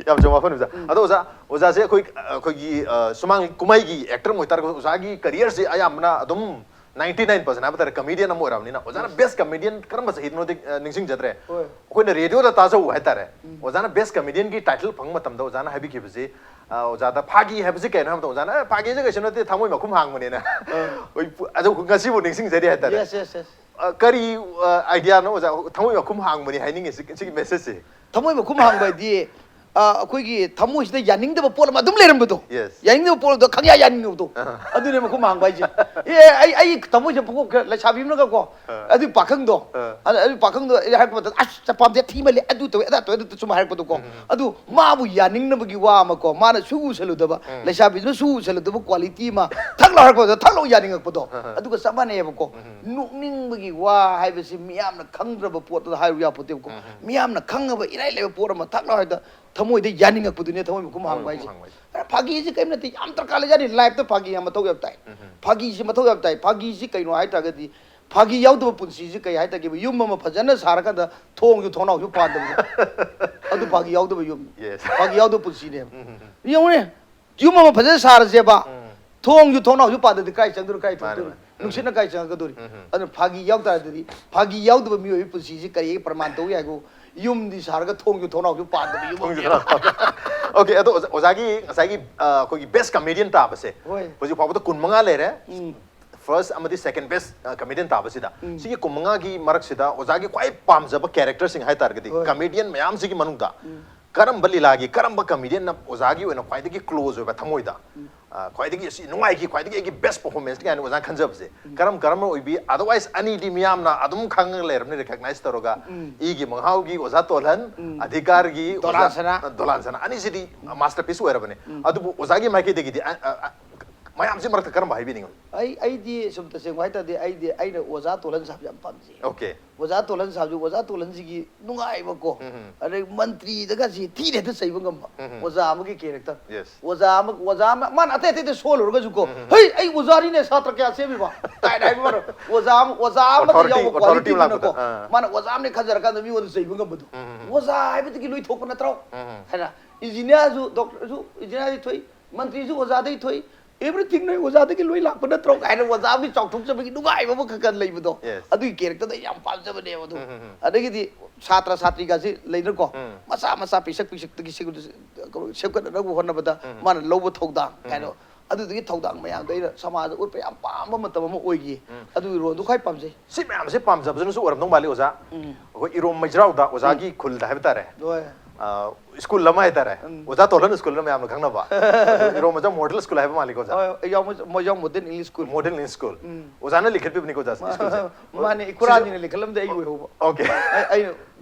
ꯌꯥꯝ ꯆꯨꯝꯕ ꯋꯥꯐꯝꯅꯤ, ꯑꯣꯖꯥ꯫ ꯑꯗꯣ ꯑꯣꯖꯥ, ꯑꯣꯖꯥꯁꯦ ꯑꯩꯈꯣꯏ, ꯑꯩꯈꯣꯏꯒꯤ, ꯑ, ꯁꯨꯃꯥꯡ ꯀꯨꯝꯍꯩꯒꯤ ꯑꯦꯛꯇꯔ ꯑꯃ ꯑꯣꯏꯇꯥꯔꯒꯁꯨ ꯑꯣꯖꯥꯒꯤ ꯀꯦꯔꯤꯌꯔꯁꯦ ꯑꯌꯥꯝꯕꯅ ꯑꯗꯨꯝ ninety nine percent ꯍꯥꯏꯕ ꯇꯥꯔꯦ, ꯀꯃꯦꯗꯤꯌꯟ ꯑꯃ ꯑꯣꯏꯔꯕꯅꯤꯅ꯫ ꯑꯣꯖꯥꯅ ꯕꯦꯁ ꯀꯃꯦꯗꯤꯌꯟ ꯀꯔꯝꯕ ꯆꯍꯤꯗꯅꯣꯗꯤ, ꯑ, ꯅꯤꯡꯁꯤꯡꯖꯗ꯭ꯔꯦ꯫ ꯍꯣꯏ꯫ ꯑꯩꯈꯣꯏꯅ ꯔꯦꯗꯤꯑꯣꯗ ꯇꯥꯖꯧ ꯍꯥꯏꯇꯥꯔꯦ꯫ ꯑꯣꯖꯥꯅ ꯕꯦꯁ ꯀꯃꯦꯗꯤꯌꯟꯒꯤ ꯇꯥꯏꯇꯜ ꯐꯪꯕ ꯃꯇꯝꯗ ꯑꯣꯖꯥꯅ ꯍꯥꯏꯕꯤꯈꯤꯕꯁꯤ, ꯑ, ꯑꯣꯖꯥꯗ ꯐꯥꯒꯤ ꯍꯥꯏꯕꯁꯤ ꯀꯩꯅꯣ ꯍꯥꯏꯕ ꯃꯇꯝꯗ ꯑꯣꯖꯥꯅ, "ꯑꯦ, ꯐꯥꯒꯤꯁꯦ ꯀꯩꯁꯨ ꯅꯠꯇꯦ, ꯊꯃꯣꯏ ꯃꯈꯨꯝ ꯍꯥꯡꯕꯅꯦꯅ"꯫ ꯍꯣꯏ, ꯄꯨ-, ꯑꯗꯨ ꯉꯁꯤꯕꯨ ꯅꯤꯡꯁꯤꯡꯖꯔꯤ ꯍꯥꯏꯇꯥꯔꯦ꯫ Yes, yes, yes. ꯑ, ꯀꯔꯤ, ꯑ, ꯑꯥꯏꯗꯤꯌꯥꯅꯣ ꯑꯣꯖꯥ? ꯊꯃꯣꯏ ꯃꯈꯨꯝ ꯍꯥꯡꯕꯅꯤ ꯍꯥꯏꯅꯤꯡꯉꯤꯁꯤ, ꯁꯤꯒꯤ ꯃꯦꯁꯦꯖꯁꯦ꯫ ꯊꯃꯣꯏ ꯃꯈꯨꯝ ꯍꯥꯡꯕ ꯍꯥꯏꯗꯤ, ꯑ, ꯑꯩꯈꯣꯏꯒꯤ ꯊꯃꯣꯏꯁꯤꯗ ꯌꯥꯅꯤꯡꯗꯕ ꯄꯣꯠ ꯑꯃ ꯑꯗꯨꯝ ꯂꯩꯔꯝꯕꯗꯣ꯫ Yes. ꯌꯥꯅꯤꯡꯗꯕ ꯄꯣꯠꯇꯣ ꯈꯪꯌꯥ ꯌꯥꯅꯤꯡꯗꯕꯗꯣ꯫ ꯑꯗꯨꯅꯦ ꯃꯈꯨꯝ ꯍꯥꯡꯕ ꯍꯥꯏꯁꯦ꯫ ꯑꯦ, ꯑꯩ, ꯑꯩ ꯊꯃꯣꯏꯁꯦ ꯄꯨꯡꯀꯣꯛ ꯈꯔ ꯂꯩꯁꯥꯕꯤ ꯑꯃꯅꯒꯀꯣ, ꯑꯗꯨꯏ ꯄꯥꯈꯪꯗꯣ, ꯑ꯫ ꯑꯗꯨ, ꯑꯗꯨꯏ ꯄꯥꯈꯪꯗꯣ ꯑꯩ ꯍꯥꯏꯔꯛꯄ ꯃꯇꯝꯗ, "ꯑꯁ, ꯆꯄꯥꯝꯁꯦ ꯊꯤꯃꯜꯂꯦ, ꯑꯗꯨ ꯇꯧꯋꯦ, ꯑꯗꯥ ꯇꯧꯋꯦ", ꯑꯗꯨ ꯁꯨꯝ ꯍꯥꯏꯔꯛꯄꯗꯣꯀꯣ꯫ ꯑꯗꯨ ꯃꯥꯕꯨ ꯌꯥꯅꯤꯡꯅꯕꯒꯤ ꯋꯥ ꯑꯃꯀꯣ, ꯃꯥꯅ ꯁꯨ ꯎꯁꯜꯂꯨꯗꯕ, ꯂꯩꯁꯥꯕꯤꯗꯨꯅ ꯁꯨ ꯎꯁꯜꯂꯨꯗꯕ quality ꯑꯃ ꯊꯛ ꯂꯥꯎ ꯍꯥꯏꯔꯛꯄꯗ ꯊꯛ ꯂꯥꯎ ꯌꯥꯅꯤꯡꯉꯛꯄꯗꯣ꯫ ꯑꯗꯨꯒ ꯆꯞ ꯃꯥꯟꯅꯩꯌꯦꯕꯀꯣ꯫ ꯅꯣꯛꯅꯤꯡꯕꯒꯤ ꯋꯥ ꯍꯥꯏꯕꯁꯤ ꯃꯤꯌꯥꯝꯅ ꯈꯪꯗ꯭ꯔꯕ ꯄꯣꯠꯇꯨꯗ ꯍꯥꯏꯔꯨ ꯌꯥꯄꯣꯠꯇꯦꯕꯀꯣ꯫ ꯃꯤꯌꯥꯝꯅ ꯈꯪꯉꯕ ꯏꯔꯥꯏ ꯂꯥꯏꯕ ꯄꯣꯠ ꯑꯃ ꯊꯛ ꯂꯥꯎ ꯍꯥꯏꯗ ꯊꯃꯣꯏꯗ ꯌꯥꯅꯤꯡꯉꯛꯄꯗꯨꯅꯦ ꯊꯃꯣꯏ ꯃꯈꯨꯝ ꯍꯥꯡꯕ ꯊꯃꯣꯏ ꯍꯥꯏꯁꯦ꯫ ꯃꯈꯨꯝ ꯍꯥꯡꯕ ꯍꯥꯏꯁꯦ꯫ ꯑ, ꯐꯥꯒꯤꯁꯤ ꯀꯔꯤꯝ ꯅꯠꯇꯦ, ꯌꯥꯝ ꯗꯔꯀꯥꯔ ꯂꯩꯖꯥꯠꯅꯤ꯫ ꯂꯥꯏꯐꯇ ꯐꯥꯒꯤ ꯌꯥꯝ ꯃꯊꯧ ꯌꯥꯝ ꯇꯥꯏ꯫ ꯐꯥꯒꯤꯁꯤ ꯃꯊꯧ ꯌꯥꯝ ꯇꯥꯏ꯫ ꯐꯥꯒꯤꯁꯤ ꯀꯩꯅꯣ ꯍꯥꯏ ꯇꯥꯔꯒꯗꯤ, ꯐꯥꯒꯤ ꯌꯥꯎꯗꯕ ꯄꯨꯟꯁꯤꯁꯤ ꯀꯩ ꯍꯥꯏ ꯇꯥꯔꯒꯦ? ꯌꯨꯝ ꯑꯃ ꯐꯖꯅ ꯁꯥꯔꯀꯥꯟꯗ ꯊꯣꯡꯁꯨ ꯊꯣꯡꯅꯥꯎꯁꯨ ꯄꯥꯟꯗꯕꯗꯣ꯫ ꯑꯗꯨ ꯐꯥꯒꯤ ꯌꯥꯎꯗꯕ ꯌꯨꯝ, Yes. ꯐꯥꯒꯤ ꯌꯥꯎꯗꯕ ꯄꯨꯟꯁꯤꯅꯦꯕ꯫ ꯌꯦꯡꯉꯨꯅꯦ, ꯌꯨꯝ ꯑꯃ ꯐꯖꯅ ꯁꯥꯔꯁꯦꯕ, ꯊꯣꯡꯁꯨ ꯊꯣꯡꯅꯥꯎꯁꯨ ꯄꯥꯟꯗꯗꯤ ꯀꯥꯏ ꯆꯪꯗꯣꯏꯅꯣ, ꯀꯥꯏ ꯃꯥꯅꯦ, ꯊꯣꯛꯇꯣꯏꯅꯣ? ꯃꯥꯅꯦ꯫ ꯅꯨꯡꯁꯤꯠꯅ ꯀꯥꯏ ꯆꯪꯉꯛꯀꯗꯣꯔꯤ? ꯑꯗꯨꯅ ꯐꯥꯒꯤ ꯌꯥꯎ ꯇꯥꯔꯗꯤ, ꯐꯥꯒꯤ ꯌꯥꯎꯗꯕ ꯃꯤꯑꯣꯏꯕꯒꯤ ꯄꯨꯟꯁꯤꯁꯤ ꯀꯔꯤ ꯄ꯭ꯔꯃꯥꯟ ꯇꯧ ꯌꯥꯏꯀꯣ? ꯌꯨꯝꯗꯤ ꯁꯥꯔꯒ ꯊꯣꯡꯁꯨ ꯊꯣꯡꯅꯥꯎꯁꯨ ꯄꯥꯟꯗꯕ ꯌꯨꯝ ꯑꯃ꯫ OK, ꯑꯗꯣ ꯑꯣꯖꯥ-, ꯑꯣꯖꯥꯒꯤ ꯉꯁꯥꯏꯒꯤ, ꯑ, ꯑꯩꯈꯣꯏꯒꯤ ꯕꯦꯁ ꯀꯃꯦꯗꯤꯌꯟ ꯇꯥꯕꯁꯦ ꯍꯣꯏ꯫ ꯍꯧꯖꯤꯛ ꯐꯥꯎꯕꯗ ꯀꯨꯟꯃꯉꯥ ꯂꯩꯔꯦ꯫ ꯎꯝ꯫ ꯐꯥꯔꯁ ꯑꯃꯗꯤ ꯁꯦꯀꯦꯟ ꯕꯦꯁ ꯀꯃꯦꯗꯤꯌꯟ ꯇꯥꯕꯁꯤꯗ, ꯁꯤꯒꯤ ꯀꯨꯟ ꯃꯉꯥꯒꯤ ꯃꯔꯛꯁꯤꯗ ꯑꯣꯖꯥꯒꯤ ꯈ꯭ꯋꯥꯏ ꯄꯥꯝꯖꯕ ꯀꯦꯔꯦꯛꯇꯔꯁꯤꯡ ꯍꯥꯏꯇꯥꯔꯒꯗꯤ, ꯍꯣꯏ꯫ ꯀꯃꯦꯗꯤꯌꯟ ꯃꯌꯥꯝꯁꯤꯒꯤ ꯃꯅꯨꯡꯗ ꯀꯔꯝꯕ ꯂꯤꯂꯥꯒꯤ, ꯀꯔꯝꯕ ꯀꯃꯦꯗꯤꯌꯟꯅ ꯑꯣꯖꯥꯒꯤ ꯑꯣꯏꯅ ꯈ꯭ꯋꯥꯏꯗꯒꯤ ꯀ꯭ꯂꯣꯖ ꯑꯣꯏꯕ ꯊꯃꯣꯏꯗ, ꯑ, ꯈ꯭ꯋꯥꯏꯗꯒꯤ ꯑꯁꯤ ꯅꯨꯡꯉꯥꯏꯈꯤ, ꯈ꯭ꯋꯥꯏꯗꯒꯤ ꯑꯩꯒꯤ ꯕꯦꯁ ꯄꯔꯐꯣꯔꯃꯦꯟꯁꯅꯤ ꯀꯥꯏꯅ ꯑꯣꯖꯥꯅ ꯈꯟꯖꯕꯁꯦ ꯀꯔꯝ ꯀꯔꯝꯕ ꯑꯣꯏꯕꯤ? ꯑꯗꯔꯋꯥꯏꯁ ꯑꯅꯤꯗꯤ ꯃꯤꯌꯥꯝꯅ ꯑꯗꯨꯝ ꯈꯪꯉꯒ ꯂꯩꯔꯕꯅꯤ, ꯔꯤꯀꯛꯅꯥꯏꯁ ꯇꯧꯔꯒ, ꯏꯒꯤ ꯃꯍꯥꯎꯒꯤ ꯑꯣꯖꯥ ꯇꯣꯜꯍꯟ, ꯑꯙꯤꯀꯥꯔꯒꯤ ꯑꯣꯖꯥ, ꯗꯣꯂꯥꯟꯁꯅꯥ꯫ ꯑ, ꯗꯣꯂꯥꯟꯁꯅꯥ, ꯑꯅꯤꯁꯤꯗꯤ ꯃꯥꯁꯇꯔꯄꯤꯁ ꯑꯣꯏꯔꯕꯅꯤ꯫ ꯑꯗꯨꯕꯨ ꯑꯣꯖꯥꯒꯤ ꯃꯥꯏꯀꯩꯗꯒꯤꯗꯤ, ꯑ, ꯑ, ꯑ, ꯃꯌꯥꯝꯁꯤ ꯃꯔꯛꯇ ꯀꯔꯝꯕ ꯍꯥꯏꯕꯤꯅꯤꯡꯉꯤ? ꯑꯩ ꯑꯩꯗꯤ ꯁꯨꯝ ꯇꯁꯦꯡꯕ ꯍꯥꯏꯇꯥꯔꯗꯤ, ꯑꯩꯗꯤ ꯑꯩꯅ ꯑꯣꯖꯥ ꯇꯣꯜꯍꯟ ꯁꯥꯕꯁꯦ ꯌꯥꯝ ꯄꯥꯝꯖꯩ꯫ ꯑꯣꯀꯦ꯫ ꯑꯣꯖꯥ ꯇꯣꯜꯍꯟ ꯁꯥꯕꯁꯤ, ꯑꯣꯖꯥ ꯇꯣꯜꯍꯟꯁꯤꯒꯤ ꯅꯨꯡꯉꯥꯏꯕꯀꯣ, ꯎꯝ꯫ ꯑꯗꯩ ꯃꯟꯇ꯭ꯔꯤꯗꯒꯁꯤ ꯊꯤꯅ ꯍꯦꯛꯇ ꯆꯩꯕ ꯉꯝꯕ ꯎꯝ꯫ ꯑꯣꯖꯥ ꯑꯃꯒꯤ ꯀꯦꯔꯦꯛꯇꯔ꯫ ꯌꯦꯁ꯫ ꯑꯣꯖꯥ ꯑꯃ, ꯑꯣꯖꯥ ꯑꯃ, ꯃꯥꯅ ꯑꯇꯩ ꯑꯇꯩꯗ ꯁꯣꯜꯂꯨꯔꯒꯁꯨꯀꯣ, ꯎꯝ꯫ ꯍꯩ, ꯑꯩ ꯑꯣꯖꯥꯅꯤꯅꯦ, ꯁꯥꯇ꯭ꯔ ꯀꯌꯥ ꯁꯦꯝꯃꯤꯕ ꯀꯥꯏꯅ ꯍꯥꯏꯕ ꯃꯥꯅ ꯑꯣꯖꯥ ꯑꯃ, ꯑꯣꯖꯥ ꯑꯃꯗ Authority, ꯌꯥꯎꯕ authority ꯑꯃ ꯀ꯭ꯋꯥꯂꯤꯇꯤꯗꯨꯅꯀꯣ, ꯂꯥꯛꯄꯗꯣ꯫ ꯑꯥ꯫ ꯃꯥꯅ ꯑꯣꯖꯥ ꯑꯃꯅꯦ ꯈꯟꯖꯔꯀꯥꯟꯗ ꯃꯤꯉꯣꯟꯗ ꯆꯩꯕ ꯉꯝꯕꯗꯣ꯫ ꯎꯝ, ꯎꯝ, ꯎꯝ꯫ ꯑꯣꯖꯥ ꯍꯥꯏꯕꯗꯒꯤ ꯂꯣꯏ ꯊꯣꯛꯄ ꯅꯠꯇ꯭ꯔꯣ? ꯎꯝ, ꯎꯝ꯫ ꯍꯥꯏꯅ ꯏꯟꯖꯤꯅꯤꯌꯥꯔꯁꯨ, ꯗꯣꯛꯇꯔꯁꯨ ꯏꯟꯖꯤꯅꯤꯌꯥꯔꯗꯒꯤ ꯊꯣꯛꯏ, ꯃꯟꯇ꯭ꯔꯤꯁꯨ ꯑꯣꯖꯥꯗꯒꯤ ꯊꯣꯛꯏ, everything ꯅꯣꯏ ꯑꯣꯖꯥꯗꯒꯤ ꯂꯣꯏ ꯂꯥꯛꯄ ꯅꯠꯇ꯭ꯔꯣ ꯀꯥꯏꯅ ꯑꯣꯖꯥ ꯑꯃꯒꯤ ꯆꯥꯎꯊꯣꯛꯆꯕꯒꯤ ꯅꯨꯡꯉꯥꯏꯕ ꯑꯃꯈꯛ ꯈꯔ ꯂꯩꯕꯗꯣ꯫ Yes. ꯑꯗꯨꯒꯤ ꯀꯦꯔꯦꯛꯇꯔꯗ ꯑꯩ ꯌꯥꯝ ꯄꯥꯝꯖꯕꯅꯦꯕ ꯑꯗꯨ꯫ ꯎꯝ, ꯎꯝ, ꯎꯝ꯫ ꯑꯗꯒꯤꯗꯤ ꯁꯥꯇ꯭ꯔ ꯁꯥꯇ꯭ꯔꯤꯒꯁꯤ ꯂꯩꯅꯀꯣ, ꯎꯝ꯫ ꯃꯆꯥ ꯃꯆꯥ ꯄꯤꯁꯛ ꯄꯤꯁꯛꯇꯒꯤ ꯁꯦꯝꯒꯠ-, ꯁꯦꯝꯒꯠꯅꯅꯕ ꯍꯣꯠꯅꯕꯗ ꯎꯝ꯫ ꯃꯥꯅ ꯂꯧꯕ ꯊꯧꯗꯥꯡ ꯎꯝ꯫ ꯀꯥꯏꯅ, ꯑꯗꯨꯗꯨꯒꯤ ꯊꯧꯗꯥꯡ ꯃꯌꯥꯝꯗꯣ ꯑꯩꯅ ꯁꯃꯥꯖꯗ ꯎꯠꯄ ꯌꯥꯝ ꯄꯥꯝꯕ ꯃꯇꯝ ꯑꯃ ꯑꯣꯏꯈꯤ꯫ ꯎꯝ꯫ ꯑꯗꯨꯒꯤ ꯔꯣꯜꯗꯣ ꯈ꯭ꯋꯥꯏ ꯄꯥꯝꯖꯩ꯫ ꯁꯤ ꯃꯌꯥꯝꯁꯦ ꯄꯥꯝꯖꯕꯗꯨꯅꯁꯨ ꯑꯣꯏꯔꯝꯗꯧ ꯃꯥꯜꯂꯤ ꯑꯣꯖꯥ꯫ ꯎꯝ꯫ ꯑꯩꯈꯣꯏ ꯏꯔꯣꯝ ꯃꯩꯖ꯭ꯔꯥꯎꯗ ꯑꯣꯖꯥꯒꯤ ꯈꯨꯜꯗ ꯍꯥꯏꯕ ꯇꯥꯔꯦ꯫ ꯍꯣꯏ꯫ ꯑ, ꯁ꯭ꯀꯨꯜ ꯑꯃ ꯍꯥꯏꯇꯥꯔꯦ꯫ ꯎꯝ꯫ ꯑꯣꯖꯥ ꯇꯣꯜꯍꯟ ꯁ꯭ꯀꯨꯜꯅ ꯃꯌꯥꯝꯅ ꯈꯪꯅꯕ꯫ ꯑꯗꯣ ꯏꯔꯣꯝ ꯃꯩꯖ꯭ꯔꯥꯎ ꯃꯣꯗꯦꯜ ꯁ꯭ꯀꯨꯜ ꯍꯥꯏꯕ ꯃꯥꯜꯂꯤꯀꯣ ꯑꯣꯖꯥ? ꯍꯣꯏ, Meijrao model English school. Model English school. Um. ꯑꯣꯖꯥꯅ ꯂꯤꯡꯈꯠꯄꯤꯕꯅꯤꯀꯣ ꯑꯣꯖꯥ, ꯁ꯭ꯀꯨꯜꯁꯦ? ꯃꯥꯅꯦ, ꯁꯤꯁꯨ ꯏꯈꯨꯔꯥꯁꯤꯅ ꯂꯤꯡꯈꯠꯂꯝꯗꯦ, ꯑꯩꯒꯤ ꯑꯣꯏꯍꯧꯕ꯫ ꯑꯣꯀꯦ꯫ ꯑꯩ, ꯑꯩꯅ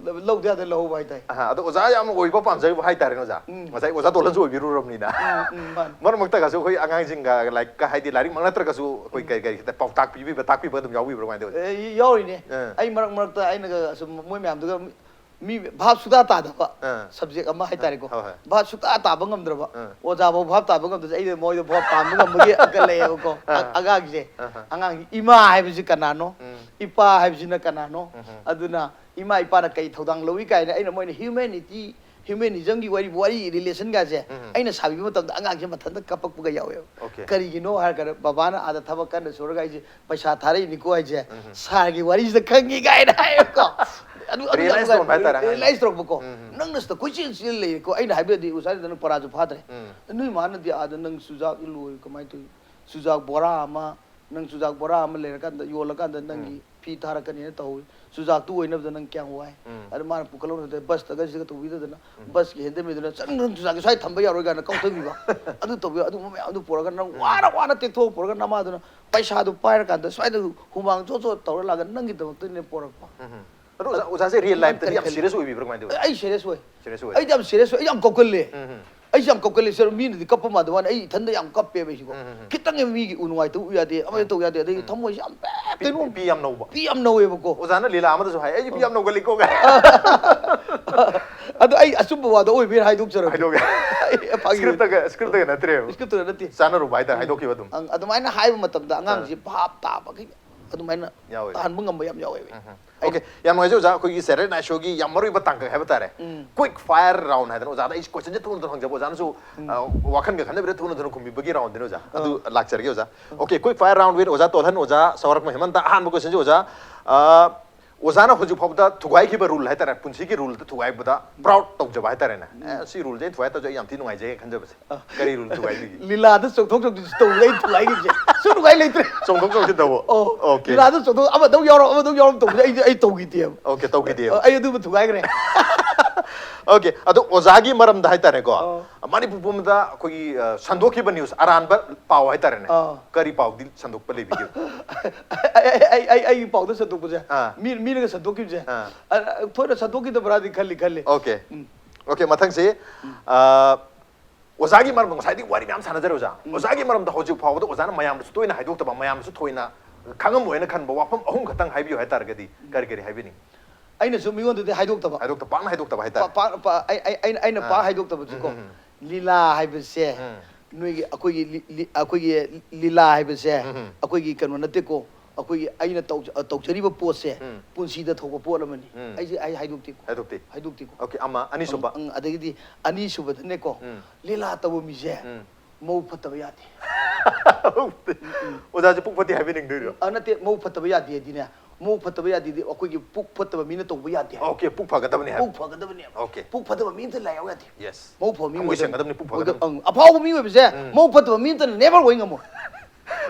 ꯂꯧꯗ ꯌꯥꯗ ꯂꯧꯍꯧꯕ ꯍꯥꯏꯇꯥꯔꯦ꯫ ꯑꯍꯥ, ꯑꯗꯣ ꯑꯣꯖꯥ ꯌꯥꯝꯅ ꯑꯣꯏꯕ ꯄꯥꯝꯖꯕ ꯍꯥꯏꯇꯥꯔꯦꯅꯦ ꯑꯣꯖꯥ꯫ ꯎꯝ꯫ ꯉꯁꯥꯏ ꯑꯣꯖꯥ ꯇꯣꯜꯍꯟꯁꯨ ꯑꯣꯏꯕꯤꯔꯨꯔꯕꯅꯤꯅ꯫ ꯎꯝ, ꯎꯝ, ꯃꯥꯅꯦ꯫ ꯃꯔꯛ ꯃꯔꯛꯇꯒꯁꯨ ꯑꯩꯈꯣꯏ ꯑꯉꯥꯡꯁꯤꯡꯒ ꯂꯥꯏꯔꯤꯛꯀ ꯍꯥꯏꯗꯤ ꯂꯥꯏꯔꯤꯛꯃꯛ ꯅꯠꯇ꯭ꯔꯒꯁꯨ ꯑꯩꯈꯣꯏ ꯀꯩ ꯀꯩ ꯈꯤꯇꯪ ꯄꯥꯎꯇꯥꯛ ꯄꯤꯕꯤꯕ, ꯇꯥꯛꯄꯤꯕ ꯑꯗꯨꯝ ꯌꯥꯎꯕꯤꯕ꯭ꯔꯥ, ꯀꯃꯥꯏꯅ ꯇꯧꯋꯤ? ꯑꯦ, ꯌꯥꯎꯔꯤꯅꯦ꯫ ꯑꯥ꯫ ꯑꯩ ꯃꯔꯛ ꯃꯔꯛꯇ ꯑꯩꯅꯒ ꯁꯨꯝ ꯃꯣꯏ ꯃꯌꯥꯝꯗꯨꯒ ꯃꯤ ꯚꯥꯞ ꯁꯨꯛꯇꯥ ꯇꯥꯗꯕ ꯑꯥ꯫ ꯁꯕꯖꯦꯛ ꯑꯃ ꯍꯥꯏꯇꯥꯔꯦꯀꯣ꯫ ꯍꯣꯏ, ꯍꯣꯏ꯫ ꯚꯥꯞ ꯁꯨꯛꯇꯥ ꯇꯥꯕ ꯉꯝꯗ꯭ꯔꯕ꯫ ꯑꯥ꯫ ꯑꯣꯖꯥꯐꯥꯎ ꯚꯥꯞ ꯇꯥꯕ ꯉꯝꯗ꯭ꯔꯁꯦ, ꯑꯩꯅ ꯃꯣꯏꯗ ꯚꯥꯞ ꯇꯥꯍꯟꯕ ꯉꯝꯕꯒꯤ ꯑꯪꯀ ꯂꯩꯌꯦꯕꯀꯣ꯫ ꯑꯥ꯫ ꯑꯉꯥꯡꯁꯦ꯫ ꯑꯍꯥ꯫ ꯑꯉꯥꯡꯒꯤ ꯏꯃꯥ ꯍꯥꯏꯕꯁꯤ ꯀꯅꯥꯅꯣ? ꯎꯝ꯫ ꯏꯄꯥ ꯍꯥꯏꯕꯁꯤꯅ ꯀꯅꯥꯅꯣ? ꯎꯝ꯫ ꯑꯗꯨꯅ ꯏꯃꯥ ꯏꯄꯥꯅ ꯀꯩ ꯊꯧꯗꯥꯡ ꯂꯧꯏ ꯀꯥꯏꯅ ꯑꯩꯅ ꯃꯣꯏꯅ ꯍ꯭ꯌꯨꯃꯦꯅꯤꯇꯤ, ꯍ꯭ꯌꯨꯃꯦꯅꯤꯖꯝꯒꯤ ꯋꯥꯔꯤ, ꯋꯥꯔꯤ ꯔꯤꯂꯦꯁꯟꯒꯥꯁꯦ ꯎꯝ꯫ ꯑꯩꯅ ꯁꯥꯕꯤꯕ ꯃꯇꯝꯗ ꯑꯉꯥꯡꯁꯦ ꯃꯊꯟꯇ ꯀꯞꯄꯛꯄꯒ ꯌꯥꯎꯋꯦꯕ꯫ ꯑꯣꯀꯦ꯫ ꯀꯔꯤꯒꯤꯅꯣ ꯍꯥꯏꯔꯀꯥꯟꯗ, "ꯕꯕꯥꯅ ꯑꯥꯗ ꯊꯕꯛ ꯀꯟꯅ ꯁꯨꯔꯒ ꯑꯩꯁꯦ ꯄꯩꯁꯥ ꯊꯥꯔꯛꯏꯅꯤꯀꯣ ꯍꯥꯏꯁꯦ, ꯁꯥꯔꯒꯤ ꯋꯥꯔꯤꯁꯤꯗ ꯈꯪꯉꯤ" ꯀꯥꯏꯅ ꯍꯥꯏꯌꯦꯕꯀꯣ꯫ ꯑꯗꯨ, ꯑꯗꯨ Realize ꯌꯥꯝ ꯇꯧꯔꯝꯕ ꯍꯥꯏꯇꯥꯔꯦ ꯑꯉꯥꯡꯅ꯫ Realize ꯇꯧꯔꯛꯄꯀꯣ꯫ ꯎꯝ, ꯎꯝ꯫ "ꯅꯪꯅ ꯁꯤꯗ ꯀꯣꯏꯆꯦꯟ ꯆꯦꯜ ꯂꯩꯔꯦꯀꯣ", ꯑꯩꯅ ꯍꯥꯏꯕꯗꯤ ꯉꯁꯥꯏꯗ ꯅꯪ ꯄꯔꯥꯁꯨ ꯐꯥꯗ꯭ꯔꯦ꯫ ꯎꯝ꯫ "ꯅꯣꯏ ꯃꯥꯅꯗꯤ ꯑꯥꯗ ꯅꯪ ꯆꯨꯖꯥꯛ ꯂꯣꯏ ꯀꯃꯥꯏꯅ ꯇꯧꯏ? ꯆꯨꯖꯥꯛ ꯕꯣꯔꯥ ꯑꯃ, ꯅꯪ ꯆꯨꯖꯥꯛ ꯕꯣꯔꯥ ꯑꯃ ꯂꯩꯔꯀꯥꯟꯗ, ꯌꯣꯜꯂꯀꯥꯟꯗ ꯅꯪꯒꯤ ꯐꯤ ꯊꯥꯔꯛꯀꯅꯤꯅ ꯇꯧꯍꯧꯏ꯫ ꯆꯨꯖꯥꯛꯇꯨ ꯑꯣꯏꯅꯕꯗ ꯅꯪ ꯀꯌꯥꯝ ꯋꯥꯏ? ꯑꯗꯨ ꯃꯥꯅ ꯄꯨꯈꯠꯂꯛꯅꯗꯦ, ꯕꯁꯇꯒ ꯁꯤꯒ ꯇꯧꯕꯤꯗꯗꯅ, ꯕꯁꯀꯤ ꯍꯦꯟꯗꯃꯤꯗꯨꯅ ꯆꯪ, ꯅꯪ ꯆꯨꯖꯥꯛꯀꯤ ꯁ꯭ꯋꯥꯏ ꯊꯝꯕ ꯌꯥꯔꯣꯏ ꯀꯥꯏꯅ ꯀꯥꯎꯊꯕꯤꯕ꯫ ꯑꯗꯨ ꯇꯧꯕꯤꯕ, ꯑꯗꯨꯒꯨꯝꯕ ꯃꯌꯥꯝꯗꯨ ꯄꯨꯔꯒ ꯅꯪ ꯋꯥꯅ ꯋꯥꯅ ꯇꯦꯛꯊꯣꯛꯑ ꯄꯨꯔꯒ ꯅꯃꯥꯗꯨꯅ ꯄꯩꯁꯥꯗꯨ ꯄꯥꯏꯔꯀꯥꯟꯗ ꯁ꯭ꯋꯥꯏꯗ ꯍꯨꯃꯥꯡ ꯆꯣꯠ ꯆꯣꯠ ꯇꯧꯔ ꯂꯥꯛꯑꯒ ꯅꯪꯒꯤꯗꯃꯛꯇꯅꯦ ꯄꯣꯔꯛꯄ꯫ ꯑꯗꯣ ꯑꯣꯖꯥ, ꯑꯣꯖꯥꯁꯦ ꯔꯤꯌꯦꯜ ꯂꯥꯏꯐꯇꯗꯤ ꯌꯥꯝ ꯁꯤꯔꯤꯌꯁ ꯑꯣꯏꯕꯤꯕ꯭ꯔꯥ ꯀꯃꯥꯏꯅ ꯇꯧꯋꯤ? ꯑꯩ ꯁꯦꯔꯤꯌꯁ ꯑꯣꯏ꯫ ꯁꯤꯔꯤꯌꯁ ꯑꯣꯏ꯫ ꯑꯩꯗꯤ ꯌꯥꯝ ꯁꯦꯔꯤꯌꯁ ꯑꯣꯏ, ꯑꯩ ꯌꯥꯝ ꯀꯞꯀꯜꯂꯦ꯫ ꯑꯩꯁꯦ ꯌꯥꯝ ꯀꯞꯀꯜꯂꯦ ꯁꯥꯔ, ꯃꯤꯅꯗꯤ ꯀꯞꯄ ꯃꯥꯟꯗ ꯋꯥꯅꯤ, ꯑꯩ ꯏꯊꯟꯗ ꯌꯥꯝ ꯀꯞꯄꯦꯕ ꯑꯩꯁꯤꯀꯣ꯫ ꯈꯤꯇꯪ ꯃꯤꯒꯤ ꯎ ꯅꯨꯡꯉꯥꯏꯇꯕ ꯎ ꯌꯥꯗꯦ, ꯑꯃ ꯇꯧ ꯌꯥꯗꯦ, ꯑꯗꯩ ꯊꯃꯣꯏꯁꯦ ꯌꯥꯝ ꯄꯦꯛ ꯄꯤ- ꯀꯩꯅꯣ ꯄꯤ ꯌꯥꯝ ꯅꯧꯕ꯫ ꯄꯤ ꯌꯥꯝ ꯅꯧꯋꯦꯕꯀꯣ꯫ ꯑꯣꯖꯥꯅ ꯂꯤꯂꯥ ꯑꯃꯗꯁꯨ ꯍꯥꯏ, "ꯑꯩꯁꯦ ꯄꯤ ꯌꯥꯝ ꯅꯧꯒꯜꯂꯤꯀꯣ" ꯀꯥꯏ꯫ ꯑꯗꯣ ꯑꯩ ꯑꯆꯨꯝꯕ ꯋꯥꯗꯣ ꯑꯣꯏꯕꯩ ꯍꯥꯏꯗꯣꯛꯆꯔꯒꯦ꯫ ꯍꯥꯏꯗꯣꯛꯑꯦ꯫ ꯑꯩ ꯐꯥꯒꯤ ꯁ꯭ꯀ꯭ꯔꯤꯞꯇꯒ ꯁ꯭ꯀ꯭ꯔꯤꯞꯇꯒ ꯅꯠꯇ꯭ꯔꯦꯕ꯫ ꯁ꯭ꯀ꯭ꯔꯤꯞꯇꯒ ꯅꯠꯇꯦ꯫ ꯆꯥꯅꯔꯨꯕ ꯍꯥꯏꯇꯥꯔꯦ, ꯍꯥꯏꯗꯣꯛꯈꯤꯕ ꯑꯗꯨꯝ꯫ ꯑꯪ, ꯑꯗꯨꯃꯥꯏꯅ ꯍꯥꯏꯕ ꯃꯇꯝꯗ ꯑꯉꯥꯡꯁꯤ ꯚꯥꯞ ꯇꯥꯕꯒꯤ ꯑꯗꯨꯃꯥꯏꯅ ꯌꯥꯎꯋꯦ꯫ ꯇꯥꯍꯟꯕ ꯉꯝꯕ ꯌꯥꯝ ꯌꯥꯎꯋꯦꯕ꯫ ꯑꯣꯀꯦ, ꯌꯥꯝ ꯅꯨꯡꯉꯥꯏꯖꯩ ꯑꯣꯖꯥ, ꯑꯩꯈꯣꯏꯒꯤ ꯁꯦꯇꯔꯗꯦ ꯅꯥꯏꯠ ꯁꯣꯒꯤ ꯌꯥꯝ ꯃꯔꯨ ꯑꯣꯏꯕ ꯇꯥꯡꯀꯛ ꯍꯥꯏꯕ ꯇꯥꯔꯦ꯫ ꯀ꯭ꯋꯤꯛ ꯐꯥꯌꯔ ꯔꯥꯎꯟ ꯍꯥꯏꯗꯅ ꯑꯣꯖꯥꯗ ꯑꯩꯁꯦ ꯀꯣꯏꯁꯟꯁꯦ ꯊꯨꯅ ꯊꯨꯅ ꯍꯪꯖꯕ, ꯑꯣꯖꯥꯅꯁꯨ ꯑ, ꯋꯥꯈꯜꯒ ꯈꯟꯗꯕꯤꯗ ꯊꯨꯅ ꯊꯨꯅ ꯈꯨꯝꯕꯤꯕꯒꯤ ꯔꯥꯎꯟꯗꯨꯅꯦ ꯑꯣꯖꯥ꯫ ꯑꯗꯨ ꯂꯥꯛꯆꯔꯒꯦ ꯑꯣꯖꯥ꯫ Okay, quick fire round with ꯑꯣꯖꯥ ꯇꯣꯜꯍꯟ, ꯑꯣꯖꯥ ꯁꯋꯥꯔꯛꯃ ꯍꯦꯃꯟꯇ꯫ ꯑꯍꯥꯟꯕ ꯀꯣꯏꯁꯟꯁꯦ ꯑꯣꯖꯥ, ꯑ, ꯑꯣꯖꯥꯅ ꯍꯧꯖꯤꯛ ꯐꯥꯎꯕꯗ ꯊꯨꯒꯥꯏꯈꯤꯕ ꯔꯨꯜ ꯍꯥꯏꯇꯥꯔꯦ, ꯄꯨꯟꯁꯤꯒꯤ ꯔꯨꯜꯗ ꯊꯨꯒꯥꯏꯕꯗ ꯄ꯭ꯔꯥꯎꯗ ꯇꯧꯖꯕ ꯍꯥꯏꯇꯥꯔꯦꯅꯦ꯫ ꯑꯦ, ꯁꯤ ꯔꯨꯜꯁꯦ ꯑꯩꯅ ꯊꯨꯒꯥꯏ ꯇꯧꯖ ꯑꯩ ꯌꯥꯝ ꯊꯤ ꯅꯨꯡꯉꯥꯏꯖꯩ ꯈꯟꯖꯕꯁꯦ꯫ ꯀꯔꯤ ꯔꯨꯜ ꯊꯨꯒꯥꯏꯕꯤꯒꯦ? ꯂꯤꯂꯥꯗ ꯆꯣꯡꯊꯣꯛ ꯆꯣꯡꯁꯤꯟ ꯇꯧꯕꯗ ꯑꯩ ꯊꯨꯒꯥꯏꯈꯤꯕꯁꯦ꯫ ꯁꯨꯝ ꯅꯨꯡꯉꯥꯏ ꯂꯩꯇ꯭ꯔꯦ꯫ ꯆꯣꯡꯊꯣꯛ ꯆꯣꯡꯁꯤꯟ ꯇꯧꯕ꯫ ꯑꯣ, ꯑꯣꯀꯦ꯫ ꯂꯤꯂꯥꯗ ꯆꯣꯡꯊꯣꯛ, ꯑꯃꯗꯧ ꯌꯥꯎꯔꯣ, ꯑꯃꯗꯧ ꯌꯥꯎꯔꯣ ꯇꯧꯕꯗ ꯑꯩꯗꯤ, ꯑꯩ ꯇꯧꯈꯤꯗꯦꯕ꯫ ꯑꯣꯀꯦ, ꯇꯧꯈꯤꯗꯦꯕ꯫ ꯑꯩ ꯑꯗꯨꯃ ꯊꯨꯒꯥꯏꯈ꯭ꯔꯦ꯫ ꯑꯣꯀꯦ, ꯑꯗꯣ ꯑꯣꯖꯥꯒꯤ ꯃꯔꯝꯗ ꯍꯥꯏꯇꯥꯔꯦꯀꯣ, ꯑꯥ꯫ ꯃꯅꯤꯄꯨꯔ ꯄꯨꯝꯕꯗ ꯑꯩꯈꯣꯏꯒꯤ, ꯑ, ꯁꯟꯗꯣꯛꯈꯤꯕ ꯅ꯭ꯌꯨꯁ, ꯑꯔꯥꯟꯕ ꯄꯥꯎ ꯍꯥꯏꯇꯥꯔꯦꯅꯦ꯫ ꯑꯥ꯫ ꯀꯔꯤ ꯄꯥꯎꯗꯤ ꯁꯟꯗꯣꯛꯄ ꯂꯩꯕꯤꯒꯦ? ꯑꯩ, ꯑꯩ, ꯑꯩ, ꯑꯩ, ꯑꯩꯒꯤ ꯄꯥꯎꯗ ꯁꯟꯗꯣꯛꯄꯁꯦ, ꯑꯥ꯫ ꯃꯤ, ꯃꯤꯅꯒ ꯁꯟꯗꯣꯛꯈꯤꯕꯁꯦ, ꯑꯥ꯫ ꯑ, ꯊꯣꯏꯅ ꯁꯟꯗꯣꯛꯈꯤꯗꯕ꯭ꯔꯥꯗꯤ ꯈꯜꯂꯤ, ꯈꯜꯂꯤ꯫ ꯑꯣꯀꯦ꯫ ꯎꯝ꯫ ꯑꯣꯀꯦ, ꯃꯊꯪꯁꯤ, ꯑ, ꯑꯣꯖꯥꯒꯤ ꯃꯔꯝꯗ ꯉꯁꯥꯏꯗꯤ ꯋꯥꯔꯤ ꯃꯌꯥꯝ ꯁꯥꯟꯅꯖꯔꯦ ꯑꯣꯖꯥ꯫ ꯑꯣꯖꯥꯒꯤ ꯃꯔꯝꯗ ꯍꯧꯖꯤꯛ ꯐꯥꯎꯕꯗ ꯑꯣꯖꯥꯅ ꯃꯌꯥꯝꯗꯁꯨ ꯇꯣꯏꯅ ꯍꯥꯏꯗꯣꯛꯇꯕ, ꯃꯌꯥꯝꯗꯁꯨ ꯊꯣꯏꯅ ꯈꯪꯉꯝꯃꯣꯏꯅ ꯈꯟꯕ ꯋꯥꯐꯝ ꯑꯍꯨꯝ ꯈꯛꯇꯪ ꯍꯥꯏꯕꯤꯌꯨ ꯍꯥꯏꯇꯥꯔꯒꯗꯤ ꯀꯔꯤ ꯀꯔꯤ ꯍꯥꯏꯕꯤꯅꯤꯡ? ꯑꯩꯅꯁꯨ ꯃꯤꯉꯣꯟꯗꯗꯤ ꯍꯥꯏꯗꯣꯛꯇꯕ꯫ ꯍꯥꯏꯗꯣꯛꯇ-, ꯄꯥꯛꯅ ꯍꯥꯏꯗꯣꯛꯇꯕ ꯍꯥꯏꯇꯥꯔꯦ꯫ ꯄꯥ-, ꯄꯥ-, ꯄꯥ-, ꯑꯩ, ꯑꯩ, ꯑꯩꯅ, ꯑꯩꯅ ꯄꯥꯛ ꯑꯥ꯫ ꯍꯥꯏꯗꯣꯛꯇꯕꯁꯤꯀꯣ꯫ ꯎꯝ, ꯎꯝ, ꯎꯝ꯫ ꯂꯤꯂꯥ ꯍꯥꯏꯕꯁꯦ, ꯎꯝ꯫ ꯅꯣꯏꯒꯤ ꯑꯩꯈꯣꯏꯒꯤ ꯂꯤ-, ꯂꯤ-, ꯑꯩꯈꯣꯏꯒꯤ ꯂꯤꯂꯥ ꯍꯥꯏꯕꯁꯦ, ꯎꯝ, ꯎꯝ꯫ ꯑꯩꯈꯣꯏꯒꯤ ꯀꯩꯅꯣ ꯅꯠꯇꯦꯀꯣ꯫ ꯑꯩꯈꯣꯏꯒꯤ ꯑꯩꯅ ꯇꯧ-, ꯇꯧꯖꯔꯤꯕ ꯄꯣꯠꯁꯦ ꯎꯝ꯫ ꯄꯨꯟꯁꯤꯗ ꯊꯣꯛꯄ ꯄꯣꯠ ꯑꯃꯅꯤ꯫ ꯎꯝ꯫ ꯑꯩꯁꯦ ꯑꯩ ꯍꯥꯏꯗꯣꯛꯇꯦꯀꯣ꯫ ꯍꯥꯏꯗꯣꯛꯇꯦ꯫ ꯍꯥꯏꯗꯣꯛꯇꯦꯀꯣ꯫ ꯑꯣꯀꯦ, ꯑꯃ, ꯑꯅꯤꯁꯨꯕ꯫ ꯑꯪ, ꯑꯗꯒꯤꯗꯤ ꯑꯅꯤꯁꯨꯕꯗꯅꯦꯀꯣ, ꯎꯝ꯫ ꯂꯤꯂꯥ ꯇꯧꯕ ꯃꯤꯁꯦ ꯎꯝ꯫ ꯃꯧ ꯐꯠꯇꯕ ꯌꯥꯗꯦ꯫ ꯑꯣꯖꯥꯁꯦ ꯄꯨꯛ ꯐꯠꯇꯦ ꯍꯥꯏꯕꯤꯅꯤꯡꯗꯣꯏꯔꯣ? ꯑ, ꯅꯠꯇꯦ, ꯃꯧ ꯐꯠꯇꯕ ꯌꯥꯗꯦ ꯍꯥꯏꯗꯤꯅꯦ, ꯃꯧ ꯐꯠꯇꯕ ꯌꯥꯗꯦꯗꯤ ꯑꯩꯈꯣꯏꯒꯤ ꯄꯨꯛ ꯐꯠꯇꯕ ꯃꯤꯅ ꯇꯧꯕ ꯌꯥꯗꯦ ꯍꯥꯏꯕ꯫ ꯑꯣꯀꯦ, ꯄꯨꯛ ꯐꯒꯗꯕꯅꯤ ꯍꯥꯏꯕ꯫ ꯄꯨꯛ ꯐꯒꯗꯕꯅꯦꯕ꯫ ꯑꯣꯀꯦ꯫ ꯄꯨꯛ ꯐꯠꯇꯕ ꯃꯤ ꯑꯝꯇ ꯂꯥꯏ ꯌꯥꯎ ꯌꯥꯗꯦ꯫ ꯌꯦꯁ꯫ ꯃꯧ ꯐꯕ ꯃꯤ ꯊꯃꯣꯏ ꯑꯣꯏꯒꯗꯕꯅꯤ꯫ ꯁꯦꯡꯒꯗꯕꯅꯤ, ꯄꯨꯛ ꯐꯒꯗꯕꯅꯤ꯫ ꯑꯪ, ꯑꯐꯥꯎꯕ ꯃꯤ ꯑꯣꯏꯕꯁꯦ ꯎꯝ꯫ ꯃꯧ ꯐꯠꯇꯕ ꯃꯤ ꯑꯝꯇꯅ never ꯑꯣꯏ ꯉꯝꯃꯣꯏ꯫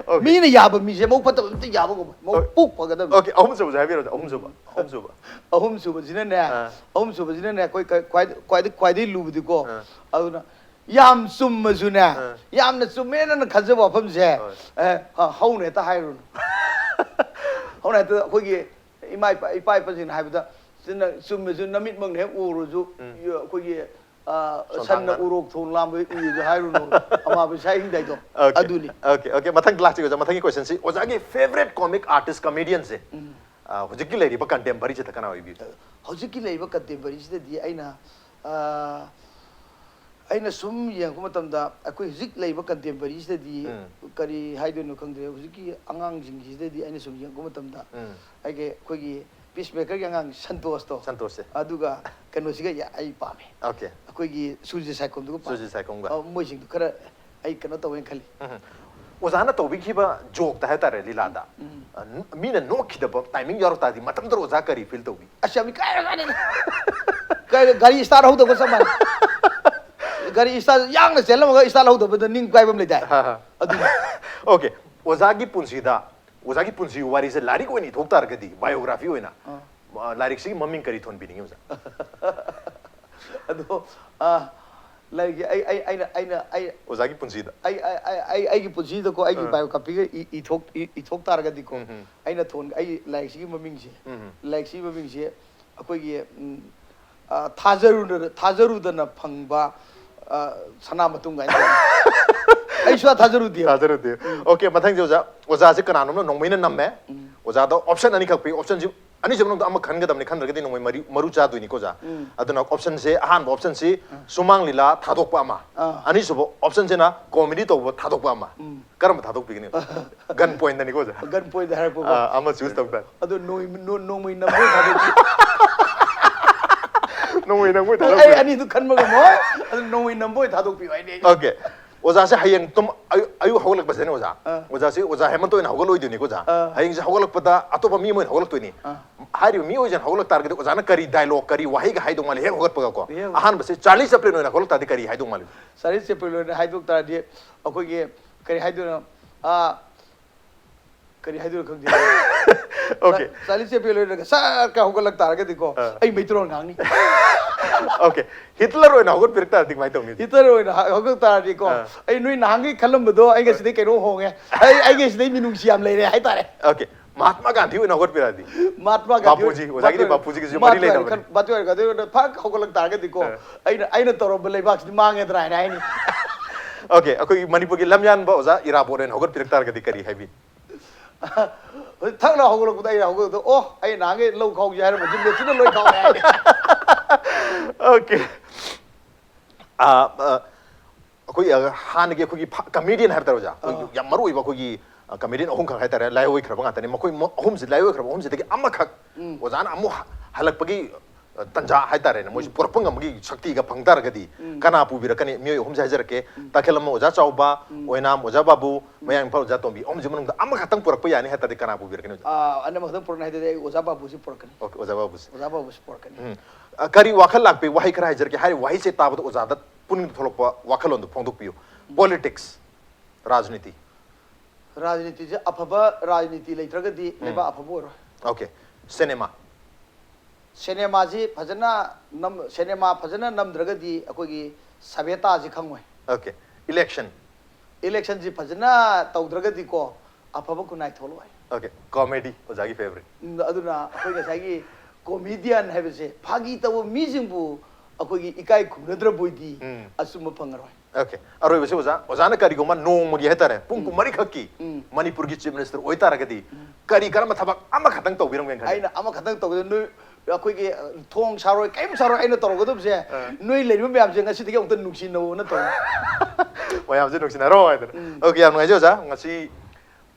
Okay. ꯃꯤꯅ ꯌꯥꯕ ꯃꯤꯁꯦ ꯃꯧ ꯐꯠꯇꯕ ꯑꯝꯇ ꯌꯥꯕꯒꯨꯝꯕ, ꯃꯧ Okay. ꯄꯨꯛ ꯐꯒꯗꯕꯅꯤ. Okay, ꯑꯍꯨꯝꯁꯨꯕꯁꯦ ꯍꯥꯏꯕꯤꯔꯣ, ꯑꯍꯨꯝꯁꯨꯕ, ꯑꯍꯨꯝꯁꯨꯕ꯫ ꯑꯍꯨꯝꯁꯨꯕꯁꯤꯅꯅꯦ, ꯑꯥ. ꯑꯍꯨꯝꯁꯨꯕꯁꯤꯅꯅꯦ, ꯑꯩꯈꯣꯏ ꯈ꯭ꯋꯥꯏ- ꯈ꯭ꯋꯥꯏꯗꯩ ꯈ꯭ꯋꯥꯏꯗꯩ ꯂꯨꯕꯗꯤꯀꯣ, ꯑꯥ. ꯑꯗꯨꯅ ꯌꯥꯝ ꯆꯨꯝꯃꯁꯨꯅꯦ, ꯑꯥ. ꯌꯥꯝꯅ ꯆꯨꯝꯃꯦꯅ ꯅꯪ ꯈꯟꯖꯕ ꯋꯥꯐꯝꯁꯦ, ꯍꯣꯏ. ꯑꯦ, ꯑ, ꯍꯧꯅ ꯍꯦꯛꯇ ꯍꯥꯏꯔꯨꯅꯨ. ꯍꯧꯅ ꯍꯦꯛꯇ ꯑꯩꯈꯣꯏꯒꯤ ꯏꯃꯥ ꯏꯄꯥ ꯏꯄꯥ ꯏꯄꯥꯁꯤꯡꯅ ꯍꯥꯏꯕꯗ, ꯆꯨꯝꯅ- ꯆꯨꯝꯃꯁꯨ ꯅꯃꯤꯠꯃꯛꯅ ꯍꯦꯛ ꯎꯔꯁꯨ, ꯎꯝ. ꯑꯩꯈꯣꯏꯒꯤ, ꯑ, ꯁꯣꯟꯊꯥꯡ ꯁꯟꯅ ꯂꯥꯟ- ꯎꯔꯣꯛ ꯊꯣꯡ ꯂꯥꯝꯕ ꯎꯏꯗ ꯍꯥꯏꯔꯨꯅꯨ, ꯑꯃꯥꯕ ꯏꯁꯥ ꯍꯤꯡꯗꯥꯏꯗꯣ, Okay. ꯑꯗꯨꯅꯤ. Okay, okay. ꯃꯊꯪ ꯂꯥꯛꯆꯒꯦ ꯑꯣꯖꯥ, ꯃꯊꯪꯒꯤ question ꯁꯤ ꯑꯣꯖꯥꯒꯤ favourite comic artist comedian ꯁꯦ, ꯎꯝ. ꯑ, ꯍꯧꯖꯤꯛꯀꯤ ꯂꯩꯔꯤꯕ contemporary ꯁꯤꯗ ꯀꯅꯥ ꯑꯣꯏꯕꯤꯒꯦ? ꯍꯧꯖꯤꯛꯀꯤ ꯂꯩꯔꯤꯕ contemporary ꯁꯤꯗꯗꯤ ꯑꯩꯅ, ꯑ, ꯑꯩꯅ ꯁꯨꯝ ꯌꯦꯡꯉꯛꯄ ꯃꯇꯝꯗ, ꯑꯩꯈꯣꯏ ꯍꯧꯖꯤꯛ ꯂꯩꯔꯤꯕ contemporary ꯁꯤꯗꯗꯤ ꯎꯝ. ꯀꯔꯤ ꯍꯥꯏꯗꯣꯏꯅꯣ ꯈꯪꯗ꯭ꯔꯦ꯫ ꯍꯧꯖꯤꯛꯀꯤ ꯑꯉꯥꯡꯁꯤꯡꯁꯤꯗꯗꯤ ꯑꯩꯅ ꯁꯨꯝ ꯌꯦꯡꯉꯛꯄ ꯃꯇꯝꯗ, ꯎꯝ. ꯑꯩꯒꯤ, ꯑꯩꯈꯣꯏꯒꯤ Peacemaker ꯒꯤ ꯑꯉꯥꯡ ꯁꯟꯇꯣꯁꯇꯣ, ꯁꯟꯇꯣꯁꯁꯦ. ꯑꯗꯨꯒ ꯀꯩꯅꯣꯁꯤꯒ ꯌꯥ- ꯑꯩ ꯄꯥꯝꯃꯦ꯫ Okay. ꯑꯩꯈꯣꯏꯒꯤ ꯁꯨꯔꯖꯤꯠ ꯁꯥꯏꯈꯣꯝꯗꯨꯒ ꯄꯥꯝꯃꯦ꯫ ꯁꯨꯔꯖꯤꯠ ꯁꯥꯏꯈꯣꯝꯒ. ꯑ, ꯃꯣꯏꯁꯤꯡꯗꯨ ꯈꯔ ꯑꯩ ꯀꯩꯅꯣ ꯇꯧꯋꯦꯅ ꯈꯜꯂꯤ꯫ ꯎꯝ. ꯑꯣꯖꯥꯅ ꯇꯧꯕꯤꯈꯤꯕ joke ꯇ ꯍꯥꯏꯇꯥꯔꯦ, ꯂꯤꯂꯥꯗ, ꯎꯝ. ꯑ, ꯃꯤꯅ ꯅꯣꯛꯈꯤꯗꯕ timing ꯌꯥꯎꯔꯛ ꯇꯥꯔꯗꯤ, ꯃꯇꯝꯗꯨꯗ ꯑꯣꯖꯥ ꯀꯔꯤ feel ꯇꯧꯕꯤ? ꯑꯁ, ꯌꯥꯝ ꯏꯀꯥꯏꯔꯖꯥꯠꯅꯤꯗ꯫ ꯀꯥꯏꯗ ꯒꯥꯔꯤ start ꯍꯧꯗꯕꯒ ꯆꯞ ꯃꯥꯟꯅꯩ꯫ ꯒꯥꯔꯤ start ꯌꯥꯡꯅ ꯆꯦꯜꯂꯝꯃꯒ start ꯍꯧꯗꯕꯗ ꯅꯤꯡ ꯀꯥꯏꯕ ꯑꯃ ꯂꯩꯗꯥꯏ? ꯍꯥ, ꯍꯥ. ꯑꯗꯨꯅꯤ꯫ Okay, ꯑꯣꯖꯥꯒꯤ ꯄꯨꯟꯁꯤꯗ, ꯑꯣꯖꯥꯒꯤ ꯄꯨꯟꯁꯤ ꯋꯥꯔꯤꯁꯦ ꯂꯥꯏꯔꯤꯛ ꯑꯣꯏꯅ ꯏꯊꯣꯛ ꯇꯥꯔꯒꯗꯤ, biography ꯑꯣꯏꯅ, ꯑꯥ. ꯑ, ꯂꯥꯏꯔꯤꯛꯁꯤꯒꯤ ꯃꯃꯤꯡ ꯀꯔꯤ ꯊꯣꯟꯕꯤꯅꯤꯡꯉꯤ ꯑꯣꯖꯥ? ꯑꯗꯣ, ꯑ, ꯂꯥꯏꯔꯤꯛꯁꯦ ꯑꯩ, ꯑꯩ, ꯑꯩꯅ, ꯑꯩꯅ, ꯑꯩ, ꯑꯣꯖꯥꯒꯤ ꯄꯨꯟꯁꯤꯗ. ꯑꯩ, ꯑꯩ, ꯑꯩ, ꯑꯩ, ꯑꯩꯒꯤ ꯄꯨꯟꯁꯤꯗꯀꯣ, ꯑꯩꯒꯤ ꯑꯥ. biography ꯒ ꯏ-, ꯏꯊꯣꯛ-, ꯏ-, ꯏꯊꯣꯛ ꯇꯥꯔꯒꯗꯤꯀꯣ, ꯎꯝ, ꯎꯝ. ꯑꯩꯅ ꯊꯣꯟ-, ꯑꯩ ꯂꯥꯏꯔꯤꯛꯁꯤꯒꯤ ꯃꯃꯤꯡꯁꯦ, ꯎꯝ, ꯎꯝ. ꯂꯥꯏꯔꯤꯛꯁꯤꯒꯤ ꯃꯃꯤꯡꯁꯦ ꯑꯩꯈꯣꯏꯒꯤ, ꯎꯝ, ꯑ, ꯊꯥꯖꯔꯨꯗ-, ꯊꯥꯖꯔꯨꯗꯅ ꯐꯪꯕ, ꯑ, ꯁꯅꯥ ꯃꯇꯨꯝ ꯀꯥꯏꯅ ꯇꯧꯕ꯫ ꯑꯩ ꯁꯨꯡꯊꯥ ꯊꯥꯖꯔꯨꯗꯦꯕ꯫ ꯊꯥꯖꯔꯨꯗꯦ꯫ Okay, ꯃꯊꯪꯁꯦ ꯑꯣꯖꯥ, ꯑꯣꯖꯥꯁꯦ ꯀꯅꯥꯅꯣꯝꯅ ꯅꯣꯡꯃꯩꯅ ꯅꯝꯃꯦ꯫ ꯎꯝ. ꯑꯣꯖꯥꯗ option ꯑꯅꯤꯈꯛ ꯄꯤ, option ꯁꯤ ꯑꯅꯤꯁꯤꯒꯤ ꯃꯅꯨꯡꯗ ꯑꯃ ꯈꯟꯒꯗꯕꯅꯤ, ꯈꯟꯗ꯭ꯔꯒꯗꯤ ꯅꯣꯡꯃꯩ ꯃꯔꯤ, ꯃꯔꯨ ꯆꯥꯗꯣꯏꯅꯤꯀꯣ ꯑꯣꯖꯥ꯫ ꯎꯝ. ꯑꯗꯨꯅ option ꯁꯦ, ꯑꯍꯥꯟꯕ option ꯁꯤ ꯁꯨꯃꯥꯡ ꯂꯤꯂꯥ ꯊꯥꯗꯣꯛꯄ ꯑꯃ, ꯑꯥ. ꯑꯅꯤꯁꯨꯕ option ꯁꯤꯅ comedy ꯇꯧꯕ ꯊꯥꯗꯣꯛꯄ ꯑꯃ꯫ ꯎꯝ. ꯀꯔꯝꯕ ꯊꯥꯗꯣꯛꯄꯤꯒꯅꯤ? Gun point ꯅꯤꯀꯣ ꯑꯣꯖꯥ꯫ Gun point ꯍꯥꯏꯔꯛꯄꯀꯣ꯫ ꯑꯥ, ꯑꯃ choose ꯇꯧ ꯇꯥꯔꯦ꯫ ꯑꯗꯣ ꯅꯣꯡꯃꯩ, ꯅꯣ-, ꯅꯣꯡꯃꯩ ꯅꯝꯕ ꯊꯥꯗꯣꯛꯄꯤ꯫ ꯅꯣꯡꯃꯩ ꯅꯝꯕ ꯑꯩ ꯊꯥꯗꯣꯛꯄꯤ꯫ ꯑꯅꯤꯗꯨ ꯈꯟꯕ ꯉꯝꯃꯣꯏ꯫ ꯑꯗꯨ ꯅꯣꯡꯃꯩ ꯅꯝꯕ ꯑꯣꯏꯅ ꯊꯥꯗꯣꯛꯄꯤꯌꯨ ꯍꯥꯏꯅꯦ ꯑꯩ꯫ Okay. ꯑꯣꯖꯥꯁꯦ ꯍꯌꯦꯡ ꯇꯨꯝ-, ꯑꯌꯨꯛ, ꯑꯌꯨꯛ ꯍꯧꯒꯠꯂꯛꯄꯁꯤꯗꯅꯦ ꯑꯣꯖꯥ꯫ ꯑꯥ. ꯑꯣꯖꯥꯁꯦ ꯑꯣꯖꯥ ꯍꯦꯃꯟꯇ ꯑꯣꯏꯅ ꯍꯧꯒꯠꯂꯣꯏꯗꯣꯏꯅꯤꯀꯣ ꯑꯣꯖꯥ꯫ ꯑꯥ. ꯍꯌꯦꯡꯁꯦ ꯍꯧꯒꯠꯂꯛꯄꯗ ꯑꯇꯣꯞꯄ ꯃꯤ ꯑꯃ ꯑꯣꯏꯅ ꯍꯧꯒꯠꯂꯛꯇꯣꯏꯅꯤ꯫ ꯑꯥ. ꯍꯥꯏꯔꯤꯕ ꯃꯤ ꯑꯣꯏꯁꯤꯅ ꯍꯧꯒꯠꯂꯛ ꯇꯥꯔꯒꯗꯤ ꯑꯣꯖꯥꯅ ꯀꯔꯤ dialogue, ꯀꯔꯤ ꯋꯥꯍꯩꯒ ꯍꯥꯏꯗꯧ ꯃꯥꯜꯂꯤ ꯍꯦꯛ ꯍꯧꯒꯠꯄꯒꯀꯣ? ꯍꯦꯛ ꯑꯍꯥꯟꯕꯁꯦ ꯆꯥꯔꯂꯤ ꯆꯦꯄ꯭ꯂꯤꯟ ꯑꯣꯏꯅ ꯍꯧꯒꯠꯂꯛ ꯇꯥꯔꯗꯤ ꯀꯔꯤ ꯍꯥꯏꯗꯧ ꯃꯥꯜꯂꯤ? ꯆꯥꯔꯂꯤ ꯆꯦꯄ꯭ꯂꯤꯟ ꯑꯣꯏꯅ ꯍꯥꯏꯗꯣꯛ ꯇꯥꯔꯗꯤ ꯑꯩꯈꯣꯏꯒꯤ ꯀꯔꯤ ꯍꯥꯏꯗꯣꯏꯅꯣ? ꯑꯥ, ꯀꯔꯤ ꯍꯥꯏꯗꯣꯏꯅꯣ ꯈꯪꯗꯦ꯫ Okay. ꯆꯥꯔꯂꯤ ꯆꯦꯄ꯭ꯂꯤꯟ ꯂꯣꯏꯔꯒ ꯁꯠꯀ ꯍꯧꯒꯠꯂꯛ ꯇꯥꯔꯒꯗꯤꯀꯣ, ꯑꯥ. ꯑꯩ ꯃꯩꯇ꯭ꯔꯣꯟ ꯉꯥꯡꯅꯤ꯫ Okay. ꯍꯤꯠꯂꯔ ꯑꯣꯏꯅ ꯍꯧꯒꯠꯄꯤꯔꯛ ꯇꯥꯔꯗꯤ ꯀꯃꯥꯏꯅ ꯇꯧꯅꯤ? ꯍꯤꯠꯂꯔ ꯑꯣꯏꯅ ꯍ- ꯍꯧꯒꯠ ꯇꯥꯔꯗꯤꯀꯣ, ꯑꯥ. ꯑꯩ ꯅꯣꯏ ꯅꯍꯥꯟꯒꯤ ꯈꯜꯂꯝꯕꯗꯣ ꯑꯩ ꯉꯁꯤꯗꯩ ꯀꯩꯅꯣ ꯍꯣꯡꯉꯦ꯫ ꯑꯩ ꯑꯩ ꯉꯁꯤꯗꯩ ꯃꯤꯅꯨꯡꯁꯤ ꯌꯥꯝ ꯂꯩꯔꯦ ꯍꯥꯏꯇꯥꯔꯦ꯫ Okay. ꯃꯍꯥꯠꯃꯥ ꯒꯥꯟꯙꯤ ꯑꯣꯏꯅ ꯍꯧꯒꯠꯄꯤꯔꯛꯑꯗꯤ? ꯃꯍꯥꯠꯃꯥ ꯒꯥꯟꯙꯤ ꯕꯥꯄꯨꯖꯤ, ꯑꯣꯖꯥꯒꯤꯗꯤ ꯕꯥꯄꯨꯖꯤꯒꯤꯁꯨ ꯃꯔꯤ ꯃꯍꯥꯠꯃꯥ ꯂꯩꯅꯕꯅꯤ꯫ ꯒꯥꯟꯙꯤ ꯃꯍꯥꯠꯃꯥ ꯒꯥꯟꯙꯤ ꯐꯛ ꯍꯧꯒꯠꯂꯛ ꯇꯥꯔꯒꯗꯤꯀꯣ, ꯑꯥ. ꯑꯩꯅ ꯑꯩꯅ ꯇꯧꯔꯝꯕ ꯂꯩꯕꯥꯛꯁꯤꯗꯤ ꯃꯥꯡꯉꯦꯗ꯭ꯔꯥ ꯍꯥꯏꯅ ꯍꯥꯏꯅꯤ꯫ Okay. ꯑꯩꯈꯣꯏꯒꯤ ꯃꯅꯤꯄꯨꯔꯒꯤ ꯂꯝꯌꯥꯟꯕ ꯑꯣꯖꯥ ꯏꯔꯥꯕꯣꯠ ꯑꯣꯏꯅ ꯍꯧꯒꯠꯄꯤꯔꯛ ꯇꯥꯔꯒꯗꯤ ꯀꯔꯤ ꯍꯥꯏꯕꯤ? ꯍꯧꯖꯤꯛ ꯊꯛꯅ ꯍꯧꯒꯠꯂꯛꯄꯗ ꯑꯩꯅ ꯍꯧꯒꯠꯂꯛꯄꯗ, "ꯑꯣ, ꯑꯩ ꯅꯍꯥꯟꯒꯩ ꯂꯧ ꯈꯥꯎꯁꯦ ꯍꯥꯏꯔꯝꯕ ꯖꯤꯝ ꯃꯦꯆꯤꯟꯅ ꯂꯣꯏ ꯈꯥꯎꯔꯦ" ꯍꯥꯏꯅꯤ꯫ Okay. ꯑꯥ, ꯑꯥ, ꯑꯩꯈꯣꯏ, ꯑꯥ, ꯍꯥꯟꯅꯒꯤ ꯑꯩꯈꯣꯏꯒꯤ ꯐ-, comedian ꯍꯥꯏꯕ ꯇꯥꯔꯦ ꯑꯣꯖꯥ, ꯑꯩꯈꯣꯏꯒꯤ ꯑꯥ. ꯌꯥꯝ ꯃꯔꯨ ꯑꯣꯏꯕ ꯑꯩꯈꯣꯏꯒꯤ, ꯑꯥ, comedian ꯑꯍꯨꯝꯈꯛ ꯍꯥꯏꯇꯥꯔꯦ, ꯂꯥꯏꯑꯣꯏꯈ꯭ꯔꯕ ꯉꯥꯛꯇꯅꯤ꯫ ꯃꯈꯣꯏ ꯃ-, ꯑꯍꯨꯝꯁꯤ, ꯂꯥꯏꯑꯣꯏꯈ꯭ꯔꯕ ꯑꯍꯨꯝꯁꯤꯗꯒꯤ ꯑꯃꯈꯛ ꯎꯝ. ꯑꯣꯖꯥꯅ ꯑꯃꯨꯛ ꯍ-, ꯍꯜꯂꯛꯄꯒꯤ, ꯑꯥ, ꯇꯟꯖꯥ ꯍꯥꯏꯇꯥꯔꯦꯅꯦ, ꯃꯣꯏꯁꯤ ꯄꯨꯔꯛꯄ ꯉꯝꯕꯒꯤ ꯁꯛꯇꯤꯒ ꯐꯪ ꯇꯥꯔꯒꯗꯗꯤ ꯎꯝ. ꯀꯅꯥ ꯄꯨꯕꯤꯔꯛꯀꯅꯤ? ꯃꯤꯑꯣꯏ ꯑꯍꯨꯝꯁꯦ ꯍꯥꯏꯖꯔꯛꯀꯦ, ꯇꯥꯈꯦꯜꯂꯝꯕ ꯑꯣꯖꯥ ꯆꯥꯎꯕ, ꯑꯣꯏꯅꯥꯝ ꯑꯣꯖꯥ ꯕꯥꯕꯨ, ꯃꯌꯥꯡ ꯏꯝꯐꯥꯜ ꯑꯣꯖꯥ ꯇꯣꯝꯕꯤ, ꯑꯍꯨꯝꯁꯤ ꯃꯅꯨꯡꯗ ꯑꯃꯈꯛꯇꯪ ꯄꯨꯔꯛꯄ ꯌꯥꯅꯤ ꯍꯥꯏ ꯇꯥꯔꯗꯤ ꯀꯅꯥ ꯄꯨꯕꯤꯔꯛꯀꯅꯤ ꯑꯣꯖꯥ? ꯑꯥ, ꯑꯩꯅ ꯃꯈꯥꯇꯪ ꯄꯨꯔꯛꯅꯤ ꯍꯥꯏꯗꯨꯗꯤ ꯑꯩ ꯑꯣꯖꯥ ꯕꯥꯕꯨꯁꯤ ꯄꯨꯔꯛꯀꯅꯤ꯫ Okay, ꯑꯣꯖꯥ ꯕꯥꯕꯨꯁꯦ꯫ ꯑꯣꯖꯥ ꯕꯥꯕꯨꯁꯤ ꯄꯨꯔꯛꯀꯅꯤ꯫ ꯎꯝ. ꯑ, ꯀꯔꯤ ꯋꯥꯈꯜ ꯂꯥꯛꯄꯤ? ꯋꯥꯍꯩ ꯈꯔ ꯍꯥꯏꯖꯔꯛꯀꯦ꯫ ꯍꯥꯏꯔꯤꯕ ꯋꯥꯍꯩꯁꯦ ꯇꯥꯕꯗ ꯑꯣꯖꯥꯗ ꯄꯨꯛꯅꯤꯡꯗ ꯊꯣꯛꯂꯛꯄ ꯋꯥꯈꯜꯂꯣꯟꯗꯣ ꯐꯣꯡꯗꯣꯛꯄꯤꯌꯨ꯫ Politics, ꯔꯥꯖꯅꯤꯇꯤ꯫ ꯔꯥꯖꯅꯤꯇꯤꯁꯦ, ꯑꯐꯕ ꯔꯥꯖꯅꯤꯇꯤ ꯂꯩꯇ꯭ꯔꯒꯗꯤ ꯂꯩꯕꯥꯛ ꯑꯐꯕ ꯑꯣꯏꯔꯣꯏ꯫ Okay. Cinema. ꯁꯤꯅꯦꯃꯥꯁꯤ ꯐꯖꯅ ꯅꯝ-, ꯁꯤꯅꯦꯃꯥ ꯐꯖꯅ ꯅꯝꯗ꯭ꯔꯒꯗꯤ ꯑꯩꯈꯣꯏꯒꯤ ꯁꯚ꯭ꯌꯇꯥꯁꯤ ꯈꯪꯉꯣꯏ꯫ Okay. Election. Electionꯁꯤ ꯐꯖꯅ ꯇꯧꯗ꯭ꯔꯒꯗꯤꯀꯣ, ꯑꯐꯕ ꯈꯨꯟꯅꯥꯏ ꯊꯣꯛꯂꯛꯑꯣꯏ꯫ Okay. Comedy, ꯑꯣꯖꯥꯒꯤ favourite. ꯎꯝ, ꯑꯗꯨꯅ ꯑꯩꯈꯣꯏ ꯉꯁꯥꯏꯒꯤ comedian ꯍꯥꯏꯕꯁꯦ, ꯐꯥꯒꯤ ꯇꯧꯕ ꯃꯤꯁꯤꯡꯕꯨ ꯑꯩꯈꯣꯏꯒꯤ ꯏꯀꯥꯏ ꯈꯨꯝꯅꯗ꯭ꯔꯕꯣꯏꯗꯤ ꯎꯝ. ꯑꯆꯨꯝꯕ ꯐꯪꯉꯔꯣꯏ꯫ Okay. ꯑꯔꯣꯏꯕꯁꯤ ꯑꯣꯖꯥ, ꯑꯣꯖꯥꯅ ꯀꯔꯤꯒꯨꯝꯕ ꯅꯣꯡꯃꯒꯤ ꯍꯥꯏꯇꯥꯔꯦ, ꯄꯨꯡ ꯀꯨꯟꯃꯔꯤ ꯈꯛꯀꯤ ꯎꯝ. ꯃꯅꯤꯄꯨꯔꯒꯤ Chief Minister ꯑꯣꯏꯇꯥꯔꯒꯗꯤ ꯀꯔꯤ ꯀꯔꯝꯕ ꯊꯕꯛ ꯑꯃꯈꯛꯇꯪ ꯇꯧꯕꯤꯔꯝꯒꯦꯅ ꯈꯜꯂꯤ? ꯑꯩꯅ ꯑꯃꯈꯛꯇꯪ ꯇꯧꯕꯗ ꯅꯣꯏ ꯑꯩꯈꯣꯏꯒꯤ, ꯑ, ꯊꯣꯡ ꯁꯥꯔꯣꯏ, ꯀꯔꯤꯝ ꯁꯥꯔꯣꯏ, ꯑꯩꯅ ꯇꯧꯔꯒꯗꯕꯁꯦ, ꯑ. ꯅꯣꯏ ꯂꯩꯔꯤꯕ ꯃꯌꯥꯝꯁꯦ ꯉꯁꯤꯗꯒꯤ ꯑꯃꯨꯛꯇ ꯅꯨꯡꯁꯤꯅꯧꯅ ꯇꯧꯔꯤ꯫ ꯃꯌꯥꯝꯁꯦ ꯅꯨꯡꯁꯤꯅꯔꯣ ꯍꯥꯏꯗꯅ꯫ ꯎꯝ. Okay, ꯌꯥꯝ ꯅꯨꯡꯉꯥꯏꯖꯩ ꯑꯣꯖꯥ꯫ ꯉꯁꯤ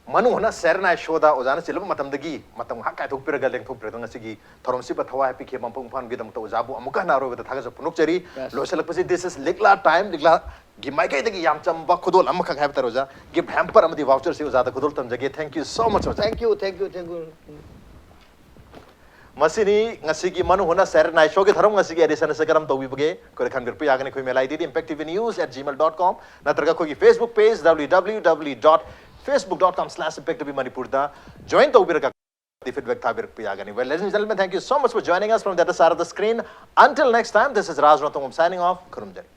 ꯃꯅꯨꯡ ꯍꯨꯠꯅ ꯁꯦꯔꯅꯥꯏ ꯁꯣꯗ ꯑꯣꯖꯥꯅ ꯆꯤꯜꯂꯕ ꯃꯇꯝꯗꯒꯤ ꯃꯇꯝ ꯉꯥꯏꯍꯥꯛ ꯀꯥꯏꯊꯣꯛꯄꯤꯔꯒ ꯂꯦꯡꯊꯣꯛꯄꯤꯔꯒ ꯉꯁꯤꯒꯤ ꯊꯧꯔꯝꯁꯤꯕ ꯊꯋꯥꯏ ꯍꯥꯞꯄꯤꯈꯤꯕ ꯃꯐꯝ ꯏꯝꯐꯥꯜꯒꯤꯗꯃꯛꯇ ꯑꯣꯖꯥꯕꯨ ꯑꯃꯨꯛꯀ ꯍꯟꯅ ꯑꯔꯣꯏꯕꯗ ꯊꯥꯒꯠꯆꯕ ꯐꯣꯡꯗꯣꯛꯆꯔꯤ꯫ Yes. ꯂꯣꯏꯁꯤꯜꯂꯛꯄꯁꯤ, this is ꯂꯤꯛꯂꯥ time, ꯂꯤꯛꯂꯥꯒꯤ ꯃꯥꯏꯀꯩꯗꯒꯤ ꯌꯥꯝ ꯆꯝꯕ ꯈꯨꯗꯣꯜ ꯑꯃꯈꯛ ꯍꯥꯏꯕ ꯇꯥꯔꯦ ꯑꯣꯖꯥ, gift hamper ꯑꯃꯗꯤ voucherꯁꯤ ꯑꯣꯖꯥꯗ ꯈꯨꯗꯣꯜ ꯇꯝꯖꯒꯦ꯫ Thank you so much ꯑꯣꯖꯥ꯫ Thank you, thank you, thank you. ꯃꯁꯤꯅꯤ ꯉꯁꯤꯒꯤ ꯃꯅꯨꯡ ꯍꯨꯠꯅ ꯁꯦꯔꯅꯥꯏ ꯁꯣꯒꯤ ꯊꯧꯔꯝ꯫ ꯉꯁꯤꯒꯤ edition ꯑꯁꯤ ꯀꯔꯝ ꯇꯧꯕꯤꯕꯒꯦ? ꯑꯩꯈꯣꯏꯗ ꯈꯟꯕꯤꯔꯛꯄ ꯌꯥꯒꯅꯤ꯫ ꯑꯩꯈꯣꯏ ꯃꯦꯂꯥꯏꯗꯤꯗꯤ impact T V news at gmail dot com ꯅꯠꯇ꯭ꯔꯒ ꯑꯩꯈꯣꯏꯒꯤ Facebook page W W W dot facebook dot com slash impact T V Manipur ꯗ join ꯇꯧꯕꯤꯔꯒ feedback ꯊꯥꯕꯤꯔꯛꯄ ꯌꯥꯒꯅꯤ. Well, ladies and gentlemen, thank you so much for joining us from the other side of the screen. Until next time, this is Raj Ranthambam signing off. ꯈꯨꯔꯨꯝꯖꯔꯤ.